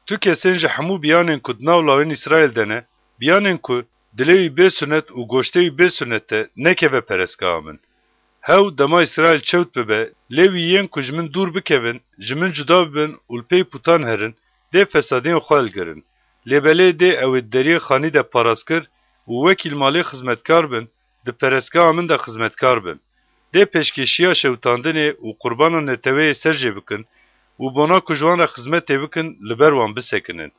Tu kesên ji hemû biyanên ku di nav lawên Îsraîl de ne, biyanên ku dilê wî bê sunet û goştê wî bê sunet e, nekeve perestgeha min. Hew dema Îsraîl çewt bibe, lê wî yên ku ji min dûr bikevin, ji min cuda bibin û li pey putan herin, dê fesadiyên xwe hilgirin. Lê belê dê ew ê di deriyê xanî de parazkir û wekî li malê xizmetkar bin, di perestgeha min de xizmetkar bin. Dê pêşkêşiya şewitandinê û qurbana neteweyê ser jê bikin û bona ku ji wan re xizmetê bikin, li ber wan bisekinin.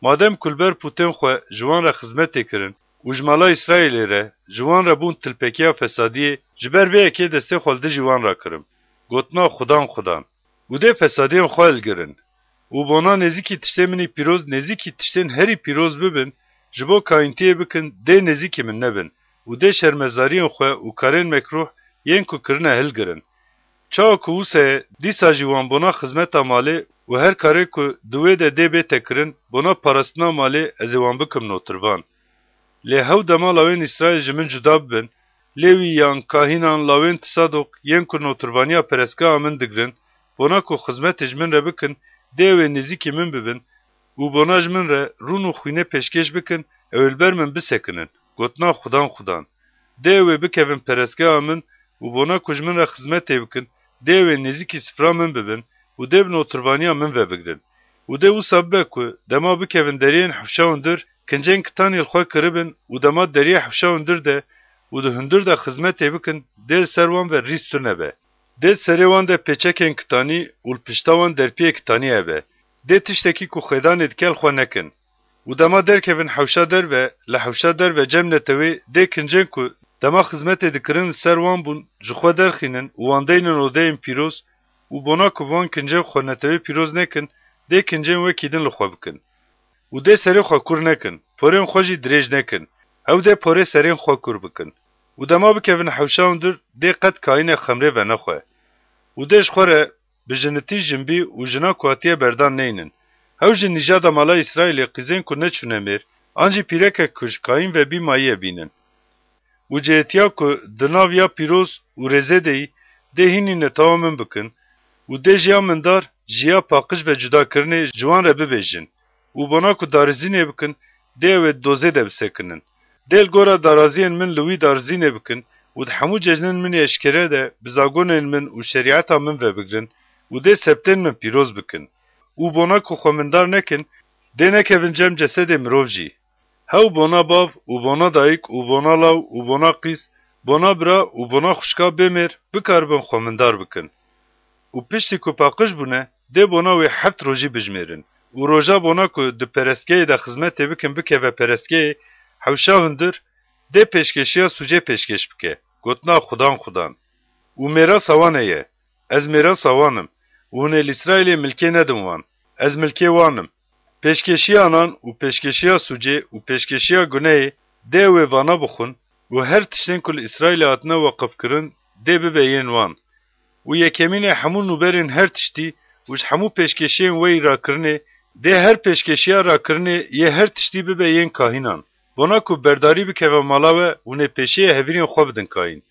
Madem ku li ber pûtên xwe ji wan re xizmetê kirin û ji mala Îsraîlê re ji wan re bûn tilpekiya fesadiyê, ji ber vê yekê destê xwe li dijî wan rakirim. Gotina Xudan, Xudan. Û dê fesadiyên xwe hilgirin. Û bona nêzîkî tiştê min î pîroz, nêzîkî tiştên herî pîroz bibin, ji bo kayîntiyê bikin, dê nêzîkî min nebin. Û dê şermezariyên xwe û karên mekruh yên ku kirine hilgirin. Çawa ku wisa ye, dîsa jî wan bona xizmeta malê û her karê ku di wê de dê bête kirin, bona parastina malê ez ê wan bikim notirvan. Lê hew dema lawên Îsraîl ji min cuda bibin, Lêwî yan kahînan, lawên Tsadok yên ku notirvaniya perestgeha min digirin, bona ku xizmetê ji min re bikin, dê ew ê nêzîkî min bibin û bona ji min re rûn û xwînê pêşkêş bikin, ew ê li ber min bisekinin. Gotina Xudan, Xudan. Dê ew ê bikevin perestgeha min û bona ku ji min re xizmetê bikin, dê ew ê nêzîkî sifra min bibin û dê bi notirvaniya min ve bigirin. Û dê wisa bibe ku dema bikevin deriyên hewşa hundir, kincên kitanî li xwe kiribin û dema deriyê hewşa hundir de û di hundir de xizmetê bikin, dê li ser wan ve rîs tune be. Dê di serê wan de pêçekên kitanî û li pişta wan derpiyê kitanî hebe. dê tiştekî ku xêdanê dike li xwe nekin. Û dema derkevin hewşa derve, li hewşa derve cem netewê dê kincên ku dema xizmetê dikirin li ser wan bûn, ji xwe derxînin û wan deynin odeyên pîroz û bona ku van kincên xwe netewê pîroz nekin, dê kincên wekî din li xwe bikin. Û dê serê xwe kûr nekin, porên xwe jî dirêj nekin. Ew dê porê serên xwe kûr bikin. Û dema bikevin hewşa hundir, dê qet kayînek xemrê venexwe. Û dê ji xwe re bi jinitî jinbî û jina ku hatiye berdan neynin. Hew ji nîjada mala Îsraîlê qîzên ku neçûne mêr, an jî pîrekek ku ji kayîn ve bî mayî ye bînin. Û cihêtiya ku di nav ya pîroz û rêzê de yî, dê hînî netewa min bikin û dê ji ya mindar, ji ya paqij ve cudakirinê ji wan re bibêjin û bona ku darizînê bikin, dê ew ê di dozê de bisekinin. Dê li gora daraziyên min li wî darizînê bikin û di hemû cejnên min ê eşkere de bi zagonên min û şerîeta min ve bigrin û dê sebtên min pîroz bikin û bona ku xwe mindar nekin, dê nekevin cem cesedê mirov jî. Hew bona bav û bona dayik û bona law û bona qîz, bona bira û bona xwişka bê mêr bikaribin xwe mindar bikin. Û piştî ku paqij bûne, dê bona wê heft rojî bijmêrin. Û roja bona ku di perestgehê de xizmetê bikin bikeve perestgehê, hewşa hundir, dê pêşkeşiya sûcê pêşkêş bike, gotina Xudan Xudan. Û mêrasa wan heye, ez mêrasa wan im, û hûn ê li Îsraîlê milkê nedin wan, ez milkê wan im. Pêşkeşiya nan û pêşkeşiya sûcê û pêşkeşiya gunehê dê ew ê vana bixwin û her tiştên ku li Îsraîlê hatine weqifkirin dê bibe yên wan. Û yekemînê hemû nûberên her tiştî û ji hemû pêşkeşiyên wê yî rakirinê dê her pêşkeşiya rakirinê yê her tiştî bibe yên kahînan. Bona ku berdarî bikeve mala we, hûn ê pêşiyê hevirên xwe bidin kayîn.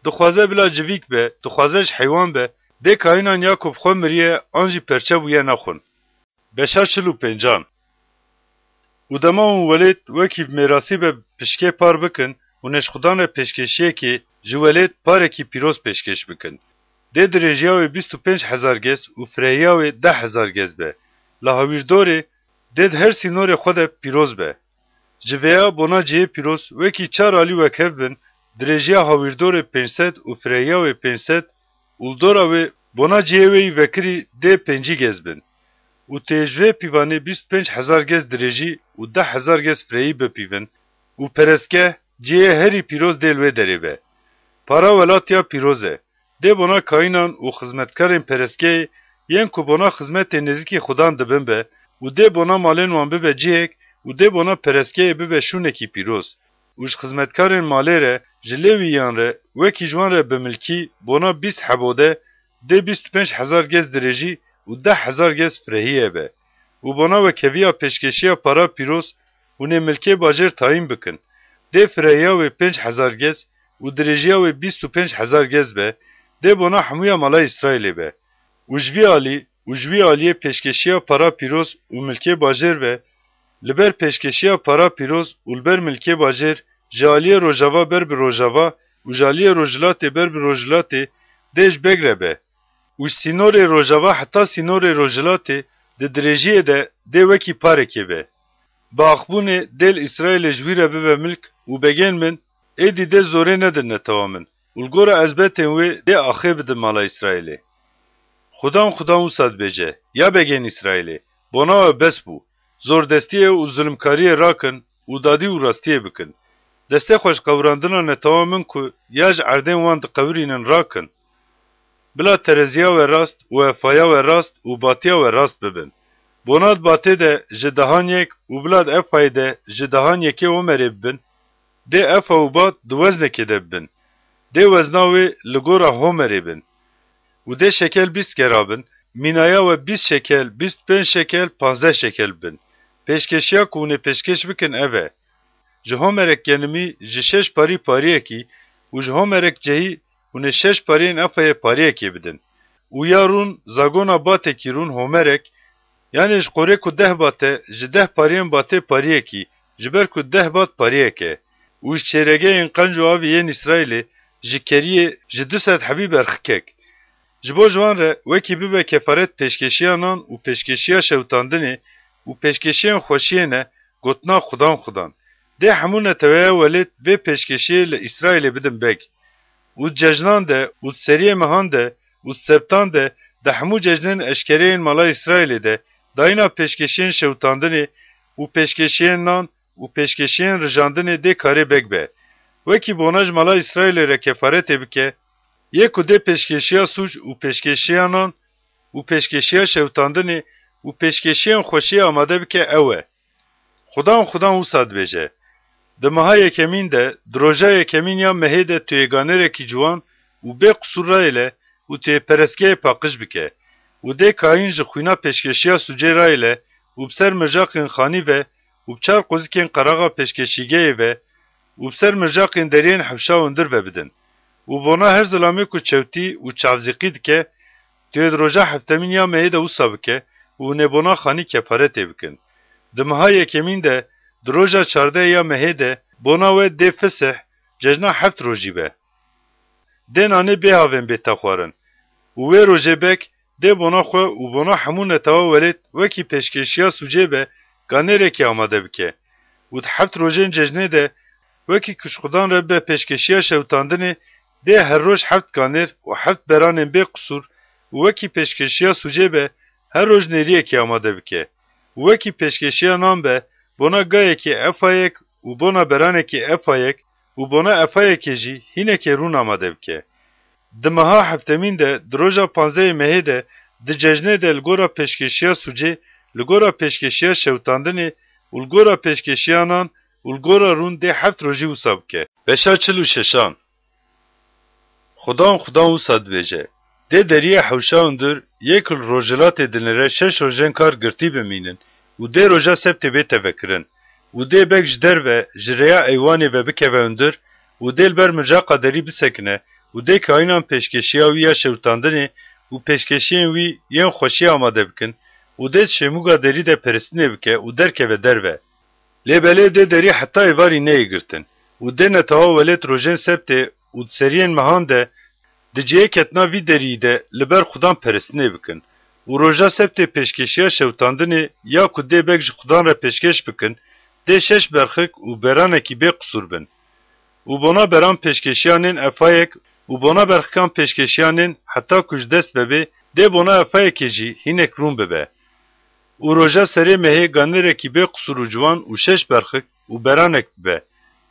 Dixwaze bila civîk be, dixwaze ji heywan be, dê kayînan ya ku bi xwe miriye an jî perçe bûye nexwin. Beşa çil û pêncan. Û dema hûn welêt wekî mêrasî be pişkê par bikin, hûn ê ji Xudan re pêşkêşiyekê ji welêt parekî pîroz pêşkêş bikin. Dê dirêjiya wê bîst û pênc hezar gez û firehiya wê deh hezar gez be. Li hawîrdorê dê di her sînorê xwe de pîroz be. Ji vêya bona cihê pîroz wekî çar alî wekhev bin, dirêjiya hawîrdorê pênc sed û firehiya wê pênc sed û li dora wê bona cihê wê yî vekirî dê pêncî gez bin. Û tê ji vê pîvanê bîst û pênc hezar gez dirêjî û deh hezar gez firehî bipîvin û perestgeh cihê herî pîroz dê li wê derê be. Para welat ya pîroz e. Dê bona kayînan û xizmetkarên perestgehê yên ku bona xizmetê nêzîkî Xudan dibin be û dê bona malên wan bibe cihek û dê bona perestgehê bibe şûnekî pîroz. Û ji xizmetkarên malê re, ji Lêwîyan re, wekî ji wan re bi milkî bona bîst hebo de, dê bîst û pênc hezar gez dirêjî û deh hezar gez firehiyê be. Û bona wekeviya pêşkêşiya para pîroz hûn ê milkê bajêr tayîn bikin. Dê firehiya wê pênc hezar gez û dirêjiya wê bîst û pênc hezar gez be, dê bona hemûya mala Îsraîlê be. Û ji vî alî û ji wî aliyê pêşkêşiya para pîroz û milkê bajêr be, li ber pêşkêşiya para pîroz û li ber milkê bajêr, ji aliyê rojava ber bi rojava û ji aliyê rojhilatê ber bi rojhilatê dê ji beg re be. Û ji sînorê rojava heta sînorê rojhilatê di dirêjiyê de dê wekî parekê be. Bi axbûnê dê li Îsraîlê ji wî re bibe milk û begên min, êdî dê zorê nedin netewa min û li gora ezbetên wê dê axê bidin mala Îsraîlê. Xudan Xudan wisa dibêje, ya begên Îsraîlê, bona we bes bû, zordestiyê û zilimkariyê rakin û dadî û rastiyê bikin. Destê xwe ji qewirandina netewa min ku ya ji erdên wan diqewirînin rakin. Bila tereziya we rast û efaya we rast û batiya we rast bibin. Bona di batê de ji dehan yek û bila di efayê de ji dehan yekê homerê bibin, dê efa û bat di weznekê de bibin. Dê wezna wê li gora homerê bin. Û dê şekel bîst gera bin, mînaya we bîst şekel, bîst û pênc şekel, panzdeh şekel bin. Pêşkêşiya ku hûn ê pêşkêş bikin ev e. Ji homerek genimî ji şeş parî pariyekî û ji homerek cehî hûn ê şeş pariyên efayê pariyekê bidin. Û ya rûn zagona batekî rûn homerek, yanê ji qorê ku deh bat e, ji deh pariyên batê pariyekî, ji ber ku deh bat pariyek e. Û ji çêregeyên qenc û avê yên Îsraîlê ji keriyê ji du sed hebî berxikek. Ji bo ji wan re wekî bibe kefaret pêşkêşiya nan û pêşkêşiya şewitandinê û pêşkêşiyên xweşiyê ne, gotina Xudan Xudan. Dê hemû neteweya welêt vê pêşkêşiyê li Îsraîlê bidin beg. Û di cejnan de û di seriyê mehan de û di sebtan de, di hemû cejnên eşkereyên mala Îsraîlê de, dayîna pêşkêşiyên şewitandinê û pêşkêşiyên nan û pêşkêşiyên rijandinê dê karê beg be. Wekî bona ji mala Îsraîlê re kefaretê bike, yê ku dê pêşkêşiya sûc û pêşkêşiya nan û pêşkêşiya şewitandinê û pêşkêşiyên xweşiyê amade bike ew e. Xudan, Xudan wisa dibêje, di meha yekemîn de, di roja yekemîn ya mehê de tu yê ganêrekî ciwan û bê qisûr rayêle û tu yê perestgehê paqij bike û dê kayîn ji xwîna pêşkêşiya sûcê rayêle û bi ser mircaqên xanî ve û bi çar qozikên qeraxa pêşkêşîgehê ve û bi ser mircaqên deriyên hewşa hundir ve bidin. Û bona her zilamê ku çewtî û çavzîqî dike, tu yê di roja heftemîn ya mehê de wisa bike û hûn ê bona xanî kefaretê bikin. Di meha yekemîn de, di roja çardeh ya mehê de, bona we dê Fisih, cejna heft rojî be. Dê nanê bê havên bête xwarin. Û wê rojê bek dê bona xwe û bona hemû netewa welêt wekî pêşkêşiya sûcê be, ganêrekî amade bike. Û di heft rojên cejnê de, wekî ku ji Xudan re be pêşkêşiya şewitandinê, dê her roj heft ganêr û heft beranên bê qisûr û wekî pêşkêşiya sûcê be, her roj nêriyekî amade bike. Û wekî pêşkêşiya nan be, bona gayekî efayek û bona beranekî efayek û bona efayekê jî hînekê rûn amade bike. Di meha heftemîn de, di roja panzdehê mehê de, di cejnê de li gora pêşkêşiya sûcê, li gora pêşkêşiya şewitandinê û li gora pêşkêşiya nan û li gora rûn dê heft rojî wisa bike. Beşa çil û şeşan. Xudan, Xudan wisa dibêje, dê deriyê hewşa hundir yê ku li rojhilatê dinêre şeş rojên kar girtî bimînin û dê roja sebtê bête vekirin û dê bek ji derve ji rêya eywanê ve bikeve hundir û dê li ber mircaqa derî bisekine û dê kayînan pêşkêşiya wî ya şewitandinê û pêşkêşiyên wî yên xweşiyê amade bikin û dê di şêmûga derî de peristinê bike û derkeve derve. Lê belê dê derî heta êvarî neyê girtin û dê netewa welêt rojên sebtê û di seriyên mehan de di cihê ketina vî deriyî de li ber Xudan peristinê bikin û roja sebtê pêşkêşiya şewitandinê ya ku dê bek ji Xudan re pêşkêş bikin, dê şeş berxik û beranekî bê qisûr bin. Û bona beran pêşkêşiya nên efayek û bona berxikan pêşkêşiya nên heta ku ji dest vebê, dê bona efayekê jî hînek rûn bibe. Û roja serê mehê ganêrekî bê qisûr û ciwan û şeş berxik û beranek bibe,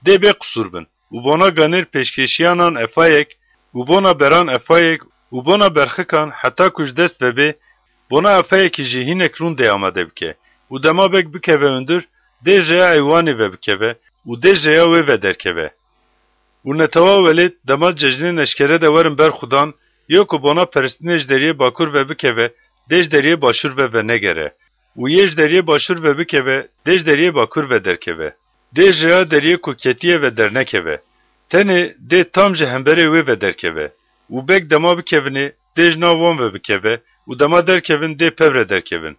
dê bê qisûr bin. Û bona ganêr pêşkêşiya nan efayek û bona beran efayek û bona berxikan heta ku ji dest vebê, bona efayekê jî hînek rûn dê amade bike û dema bek bikeve hundir, dê ji rêya eywanê ve bikeve û dê ji rêya wê ve derkeve. Û netewa welêt dema cejnên eşkere de werin ber Xudan, yê ku bona peristinê ji deriyê bakur ve bikeve, dê ji deriyê başûr ve venegere. Û yê ji deriyê başûr ve bikeve, dê ji deriyê bakur ve derkeve. Dê ji rêya deriyê ku ketiye ve dernekeve. Tenê dê tam ji hemberê wê ve derkeve. Û bek dema bikevinê, dê ji nav wan ve bikeve û dema derkevin, dê pevre derkevin.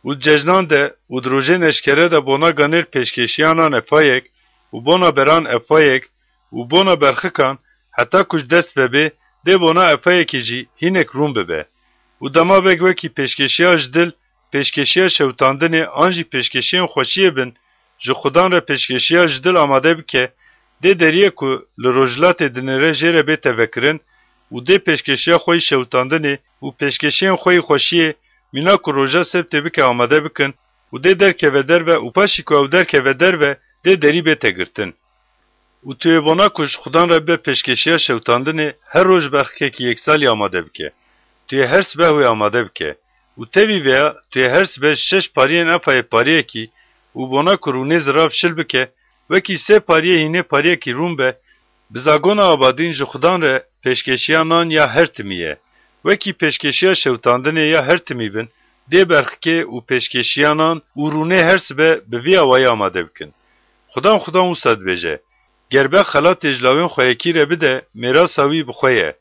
Û di cejnan de û di rojên eşkere de bona ganêr pêşkêşiya nan efayek û bona beran efayek û bona berxikan heta ku ji dest vebê, dê bona efayekê jî hînek rûn bibe. Û dema bek wekî pêşkêşiya ji dil, pêşkêşiya şewitandinê an jî pêşkêşiyên xweşiyê bin, ji Xudan re pêşkêşiya ji dil amade bike, dê deriyê ku li rojhilatê dinêre jê re bête vekirin û dê pêşkêşiya xwe yî şewitandinê û pêşkêşiyên xwe yî xweşiyê mîna ku roja sebtê bike amade bikin û dê derkeve derve û paşî ku ew derkeve derve, dê derî bête girtin. Û tu yê bona ku ji Xudan re bibe pêşkêşiya şewitandinê, her roj berxikekî yeksalî amade bike. Tu yê her sibe wê amade bike. Û tevî vêya tu yê her sibe ji şeş pariyên efayê pariyekî û bona ku rûnê zirav şil bike, wekî sê pariyê hînê pariyekî rûn be, bi zagona abadîn ji Xudan re pêşkêşiya nan ya her timî ye. Wekî pêşkêşiya şewitandinê ya her timî bin, dê berxikê û pêşkêşiya nan û rûnê her sibe bi vî awayî amade bikin. Xudan, Xudan wisa dibêje, ger be xelatê ji lawên xwe yekî re bide, mêrasa wî bi xwe ye.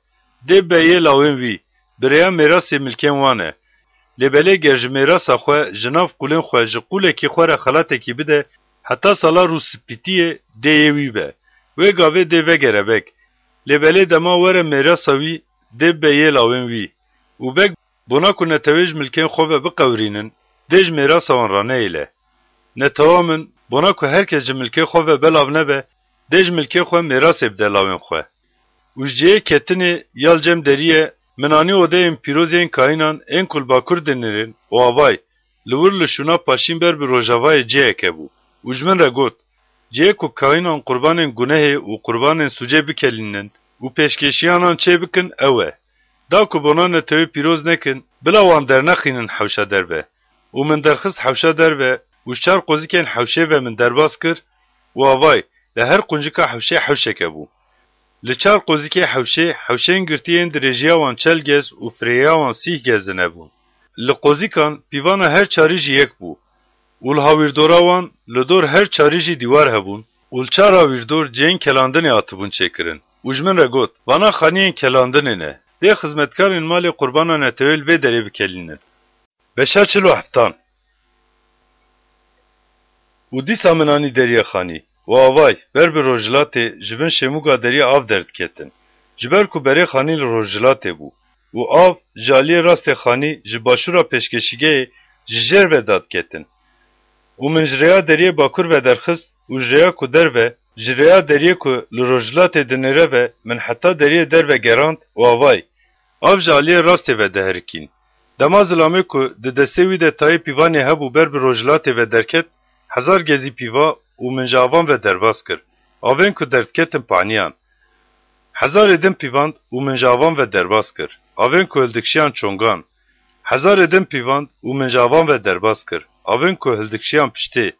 Dê be yê lawên wî, bi rêya mêrasê milkên wan e. Lê belê ger ji mêrasa xwe, ji nav qûlên xwe, ji qûlekî xwe re xelatekî bide, heta sala rûspîtiyê dê yê wî be. Wê gavê dê vegere bek. Lê belê dema were mêrasa wî, dê be yê lawên wî. Û bek bona ku netewê ji milkên xwe ve biqewirînin, dê ji mêrasa wan raneyêle. Netewa min, bona ku her kes ji milkê xwe ve belav nebe, dê ji milkê xwe mêrasê bide lawên xwe. Û ji cihê ketinê ya li cem deriyê min anî odeyên pîroz yên kayînan ên ku li bakur dinêrin û avay, li wir li şûna paşîn ber bi rojavayê ciheke bû û ji min re got, Cihê ku kayînan qurbanên gunehê û qurbanên sûcê bikelînin û pêşkêşiyanan çê bikin, ew e. Da ku bona netewê pîroz nekin, bila wan dernexînin hewşa derve. Û min derxist hewşa derve û ji çar qozikên hewşê ve min derbas kir û avay, li her quncika hewşê hewşeke bû. Li çar qozikê hewşê, hewşên girtî yên dirêjiya wan çel gez û firêya wan sîh gez zine bûn. Li qozikan pîvana her çarî jî yek bû û li hawîrdora wan li dor her çarî jî dîwar hebûn û li çar hawîrdor cihên kelandinê hatibûn çêkirin û ji min re got, Vana xaniyên kelandinê ne. Dê xizmetkarên malê qurbana netewê li vê derê bikelînin. Beşa çil û heftan. Û dîsa min anî deriyê xanî, û avay, ber bi rojhilatê ji bin şêmûga deriyê av derdiketin, ji ber ku berê xanî li rojhilatê bû, û av ji aliyê rastê xanî ji başûra pêşkêşîgehê ji jêr ve dadiketin. Û min ji rêya deriyê bakur ve derxist û ji rêya ku derve, ji rêya deriyê ku li rojhilatê dinêre ve min heta deriyê derve gerand û avay, av ji aliyê rastê ve diherikîn. Dema zilamê ku di destê wî de tayê pîvanê hebû ber bi rojhilatê ve derket, hezar gezî pîva û min ji avan ve derbas kir. Avên ku derdiketin paniyan. Hezarê din pîvand û min ji avan ve derbas kir. Avên ku hildikşiyan çongan. Hezarê din pîvand û min ji avan ve derbas kir. Avên ku hildikşiyan piştê.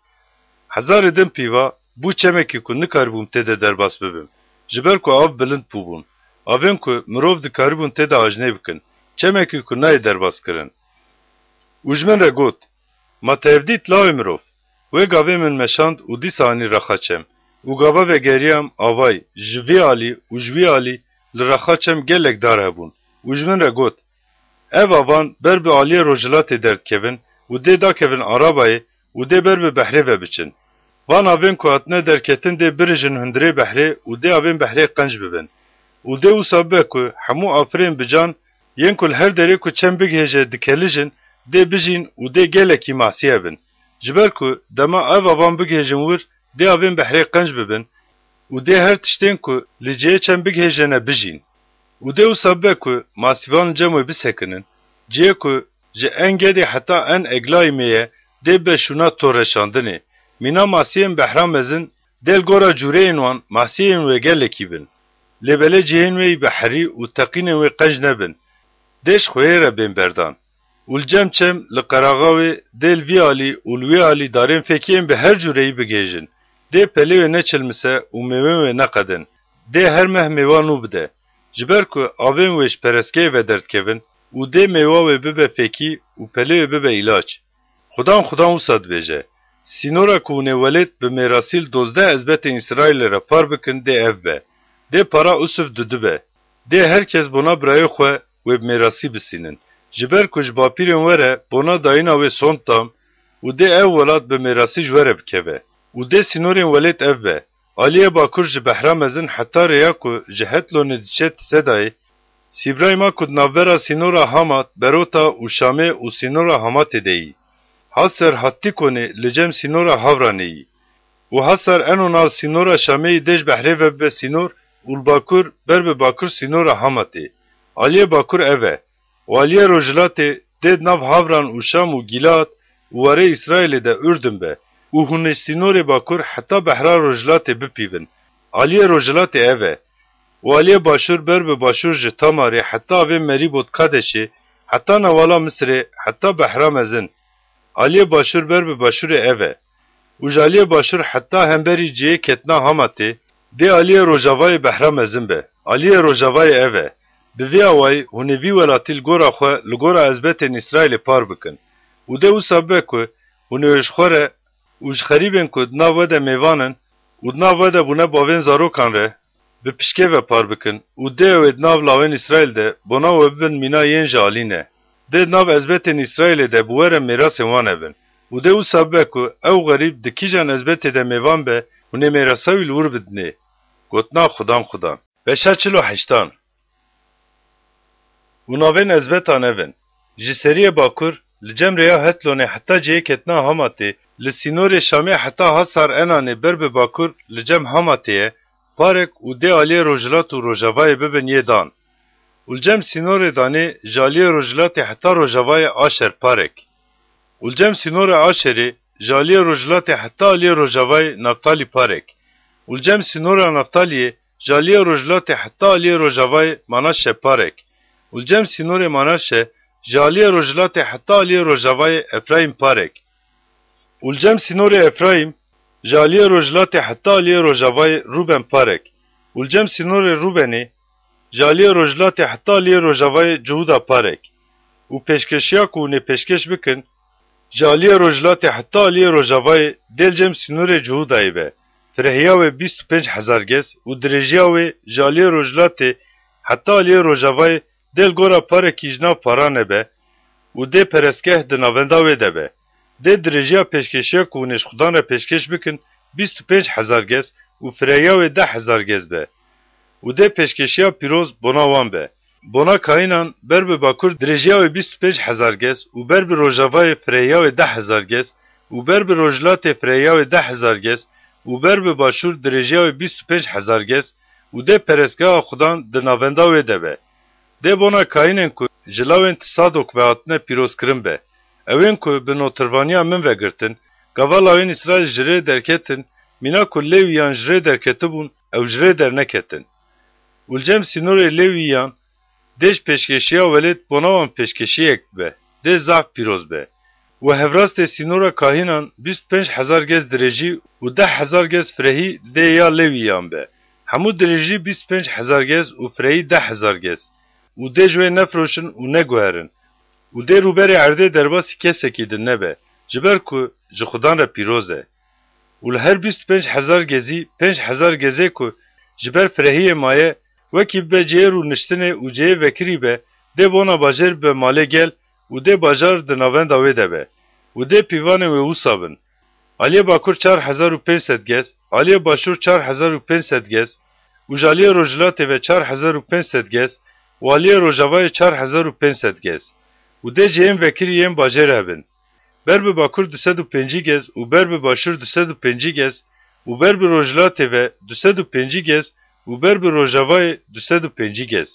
Hezarê din pîva bû çemekî ku nikaribûm tê de derbas bibim, ji ber ku av bilind bûbûn. Avên ku mirov dikaribûn tê de ajnê bikin, çemekî ku nayê derbas kirin. Û ji min re got, Ma te ev dît lawê mirov? Wê gavê min meşand û dîsa anî rexa çem. Û gava vegeriyam avay, ji vî alî û ji wî alî li rexa çem gelek dar hebûn. Û ji min re got, Ev avan ber bi aliyê rojhilatê derdikevin û dê dakevin Arabayê û dê ber bi behrê ve biçin. Van avên ku hatine derketin dê birijin hundirê behrê û dê avên behrê qenc bibin. Û dê wisa bibe ku hemû afirên bi can yên ku li her derê ku çem bigihêje dikelijin, dê bijîn û dê gelekî masiye bin. Ji ber ku dema ev avan bigihêjin wir, dê avên behrê qenc bibin û dê her tiştên ku li cihê çem bigihêjene bijîn. Û dê wisa bibe ku masîvan li cem wê bisekinin, cihê ku ji En Gedê heta En Eglayîmê ye, dê bibe şûna toreşandinê. Mîna masiyên behra mezin dê li gora cûreyên wan masiyên wê gelekî bin. Lê belê cihên wê yî beherî û teqînên wê qenc nebin. Dê ji xweyê re bên berdan. Û li cem çem, li qeraxa wê, dê li vî alî û li wî alî darên fêkiyên bi her cûreyî bigihêjin. Dê pelê wê neçilmise û mêwên wê neqedin. Dê her meh mêwa nû bide. Ji ber ku avên wê ji perestgehê ve derdikevin û dê mêwa wê bibe fêkî û pelê wê bibe îlaç. Xudan xudan wisa dibêje, Sînora ku hûn ê welêt bi mêrasî li dozdeh ezbetên Îsraîlê re par bikin dê ev be. Dê para Usif dudu be. Dê her kes bona birayê xwe wê bi mêrasî bisînin. Ji ber ku ji bapîrên we re bona dayîna wê sond dam û dê ev welat bi mêrasî ji we re bikeve. Û dê sînorên welêt ev be, aliyê bakur ji behra mezin heta rêya ku ji Hetlonê diçe Tisedayê, Sîbrayma ku di navbera sînora Hamat, Berota û Şamê û sînora Hamatê de yî. Haser Hattikonê li cem sînora Havranê yî. Û Hasar Enona sînora Şamê yî dê ji behrê ve bibe sînor û li bakur ber bi bakur sînora Hamatê. Aliyê bakur ev e. Û aliyê rojhilatê dê di nav Havran û Şam û Gîlead û warê Îsraîlê de Urdun be û hûn ê sînorê bakur heta behra rojhilatê bipîvin. Aliyê rojhilatê ev e. Û aliyê başûr ber bi başûr ji Tamarê heta avê Merîbot Kadeşê, heta newala Misirê, heta behra mezin. Aliyê başûr ber bi başûrê ev e. Û ji aliyê başûr heta hemberî cihê ketina Hamatê, dê aliyê rojavayê behra mezin be. Aliyê rojavayê ev e. Bi vî awayî hûn ê vî welatî li gora xwe, li gora ezbetên Îsraîlê par bikin. Û dê wisa bibe ku hûn ê wê ji xwe re û ji xerîbên ku di nav we de mêvan in û di nav we de bûne bavên zarokan re, bi pişkê ve par bikin û dê ew ê di nav lawên Îsraîl de bona we bibin mîna yên ji alî ne. Dê di nav ezbetên Îsraîlê de bi we re mêrasên wan hebin û dê wisa bibe ku ew xerîb di kîjan ezbetê de mêvan be, hûn ê mêrasa wî li wir bidinê. Gotina Xudan Xudan. Beşa çil û heştan. Û navên ezbetan ev in: Ji seriyê bakur, li cem rêya Hetlonê heta cihê ketina Hamatê, li sînorê Şamê heta Hasar Enanê ber bi bakur, li cem Hamatê ye, parek û dê aliyê rojhilat û rojavayê bibin yê dan. Û li cem sînorê danê ji aliyê rojhilatê heta rojavayê Aşer parek. Û Û li cem sînorê Aşerê, ji aliyê rojhilatê heta aliyê rojavayê Naftalî parek. Û li cem sînora Naftaliyê, ji aliyê rojhilatê heta aliyê rojavayê Manaşe parek. Û li cem sînorê Manaşe, ji aliyê rojhilatê heta aliyê rojavayê Efraîm parek. Û li cem sînorê Efraîm, ji aliyê rojhilatê heta aliyê rojavayê Rûben parek. Û li cem sînorê Rûbenê, ji aliyê rojhilatê heta aliyê rojavayê Cihûda parek. Û pêşkeşiya ku hûn ê pêşkêş bikin, ji aliyê rojhilatê heta aliyê rojavayê dê li cem sînorê Cihûdayê be, firehiya wê bîst û pênc hezar gez û dirêjiya wê ji aliyê rojhilatê heta aliyê rojavayê dê li gora parekî ji nav parane be û dê perestgeh di navenda wê de be. Dê dirêjiya pêşkêşiya ku hûn ê ji Xudan re pêşkêş bikin bîst û pênc hezar gez û firehiya wê deh hezar gez be. Û dê pêşkêşiya pîroz bona wan be. Bona kahînan ber bi bakur dirêjiya wê bîst û pênc hezar gez û ber bi rojavayê firehiya wê deh hezar gez û ber bi rojhilatê firehiya wê deh hezar gez û ber bi başûr dirêjiya wê bîst û pênc hezar gez û dê perestgeha Xudan di navenda wê de be. Dê bona kayînên ku ji lawên Sadok ve hatine pîrozkirin be. Ewên ku bi notirvaniya min ve girtin, gava lawên Îsraîl ji rê derketin, mîna ku Lewîyan ji rê derketibûn, ew ji rê derneketin. Û li cem sînorê Lewîyan dê ji pêşkêşiya welêt bona wan pêşkêşiyek be, dê zaf pîroz be. Û hevrastê sînora kahînan bîst û pênc hezar gez dirêjî û deh hezar gez firehî dê ya Lewîyan be. Hemû dirêjî bîst û pênc hezar gez û firehî deh hezar gez. Û dê ji wê nefiroşin û neguherin. Û dê rûberê erdê derbasî kesekî din nebe, ji ber ku ji Xudan re pîroz e. Û li her bîst û pênc hezar gezî pênc hezar gezê ku ji ber firehiyê maye, wekî bibe cihê rûniştinê û cihê vekirî be, dê bona bajêr bibe malê gel û dê bajar di navenda wê de be. Û dê pîvanên wê wisa bin: aliyê bakur çar hezar û pênc sed gez, aliyê başûr çar hezar û pênc sed gez û ji aliyê rojhilatê ve çar hezar û pênc sed gez û aliyê rojavayê çar hezar û pênc sed gez. Û dê cihên vekirî yên bajêr hebin: ber bi bakur du sed û pêncî gez û ber bi başûr du sed û pêncî gez û ber bi rojhilatê ve du sed û pêncî gez û ber bi rojavayê du sed û pêncî gez.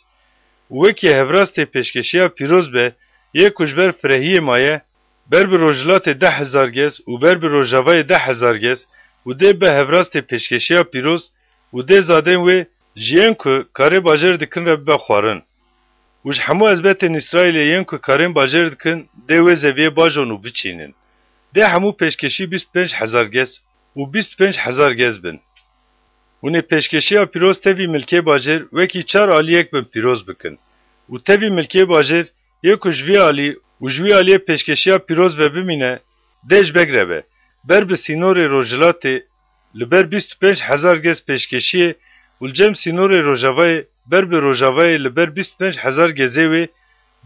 Û wekî hevrastê pêşkeşiya pîroz be, yê ku ji ber firehiyê maye, ber bi rojhilatê deh hezar gez û ber bi rojavayê deh hezar gez û dê bibe hevrastê pêşkeşiya pîroz û dê zadên wê ji yên ku karê bajêr dikin re bibe xwarin. Û ji hemû ezbetên Îsraîlê yên ku karên bajêr dikin, dê wê zeviyê bajon û biçînin. Dê hemû pêşkêşî bîst û pênc hezar gez û bîst û pênc hezar gez bin. Hûn ê pêşkêşiya pîroz tevî milkê bajêr wekî çar aliyek bin pîroz bikin. Û tevî milkê bajêr yê ku ji vî alî û ji wî aliyê pêşkêşiya pîroz ve bimîne, dê ji begre be. Ber bi sînorê rojhilatê li ber bîst û pênc hezar gez pêşkêşiyê û li cem sînorê rojavayê ber bi rojavayê li ber bîst û pênc hezar gezê wê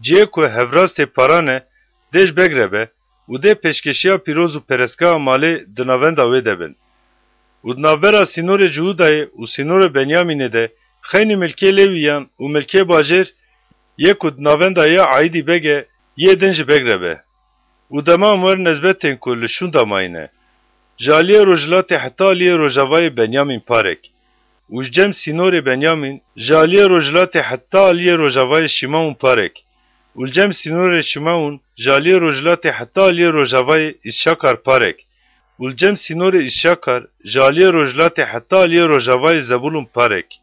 cihê ku hevrastê paran e, dê ji begre be û dê pêşkêşiya pîroz û perestgeha malê di navenda wê de bin. Û di navbera sînorê Cihûdayê û sînorê Benyamînê de xeynî milkê Lewîyan û milkê bajêr yê ku di navenda ya aîdî beg e, yê din ji begre be. Û dema em werin ezbetên ku li şûnda mayîne. Ji aliyê rojhilatê heta aliyê rojavayê Benyamîn parek. Û ji cem sînorê Benyamîn, ji aliyê rojhilatê heta aliyê rojavayê Şimewn parek. Û li cem sînorê Şimewn, ji aliyê rojhilatê heta aliyê rojavayê Îsşakar parek. Û li cem sînorê Îsşakar, ji aliyê rojhilatê heta aliyê rojavayê Zebûlûn parek.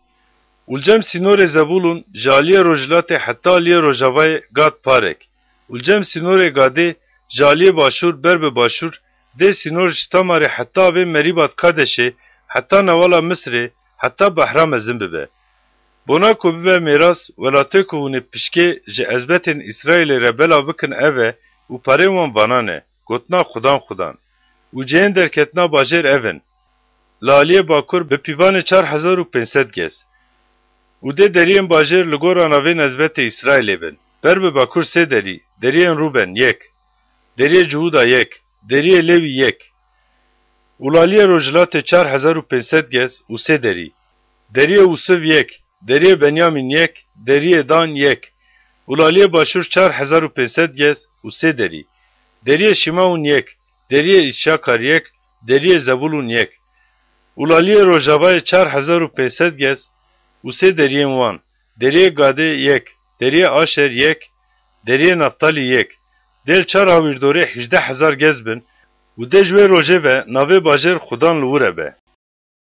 Û li cem sînorê Zebûlûn, ji aliyê rojhilatê heta aliyê rojavayê Gad parek. Û li cem sînorê Gadê, ji aliyê başûr ber bi başûr, dê sînor ji Tamarê heta vê Merîbat Kadeşê, heta newala Misirê, heta Behra Mezin bibe. Bona ku bibe mêras, welatê ku hûn ê pişkê ji ezbetên Îsraîlê re belav bikin ev e û parên wan vana ne, gotina Xudan Xudan. Û cihên derketina bajêr ev in: li aliyê bakur bi pîvanê çar hezar û pênc sed gez. Û dê deriyên bajêr li gora navê nezbetê Îsraîlê bin: ber bi bakur sê derî, deriyên Rûben yek, deriyê Cihûda yek, deriyê Lewî yek. Û li aliyê rojhilatê çar hezar û pênc sed gez û sê derî: deriyê Ûsiv yek, deriyê Benyamîn yek, deriyê Dan yek. Û li aliyê başûr çar hezar û pênc sed gez û sê derî: deriyê Şimewn yek, deriyê Îsşakar yek, deriyê Zebûlûn yek. Û li aliyê rojavayê çar hezar û pênc sed gez û sê deriyên wan: deriyê Gadê yek, deriyê Aşer yek, deriyê Naftalî yek. Dê li Çar Hawîrdorê hejdeh hezar gez bin û dê ji wê rojê ve navê bajêr xudan li wir e be.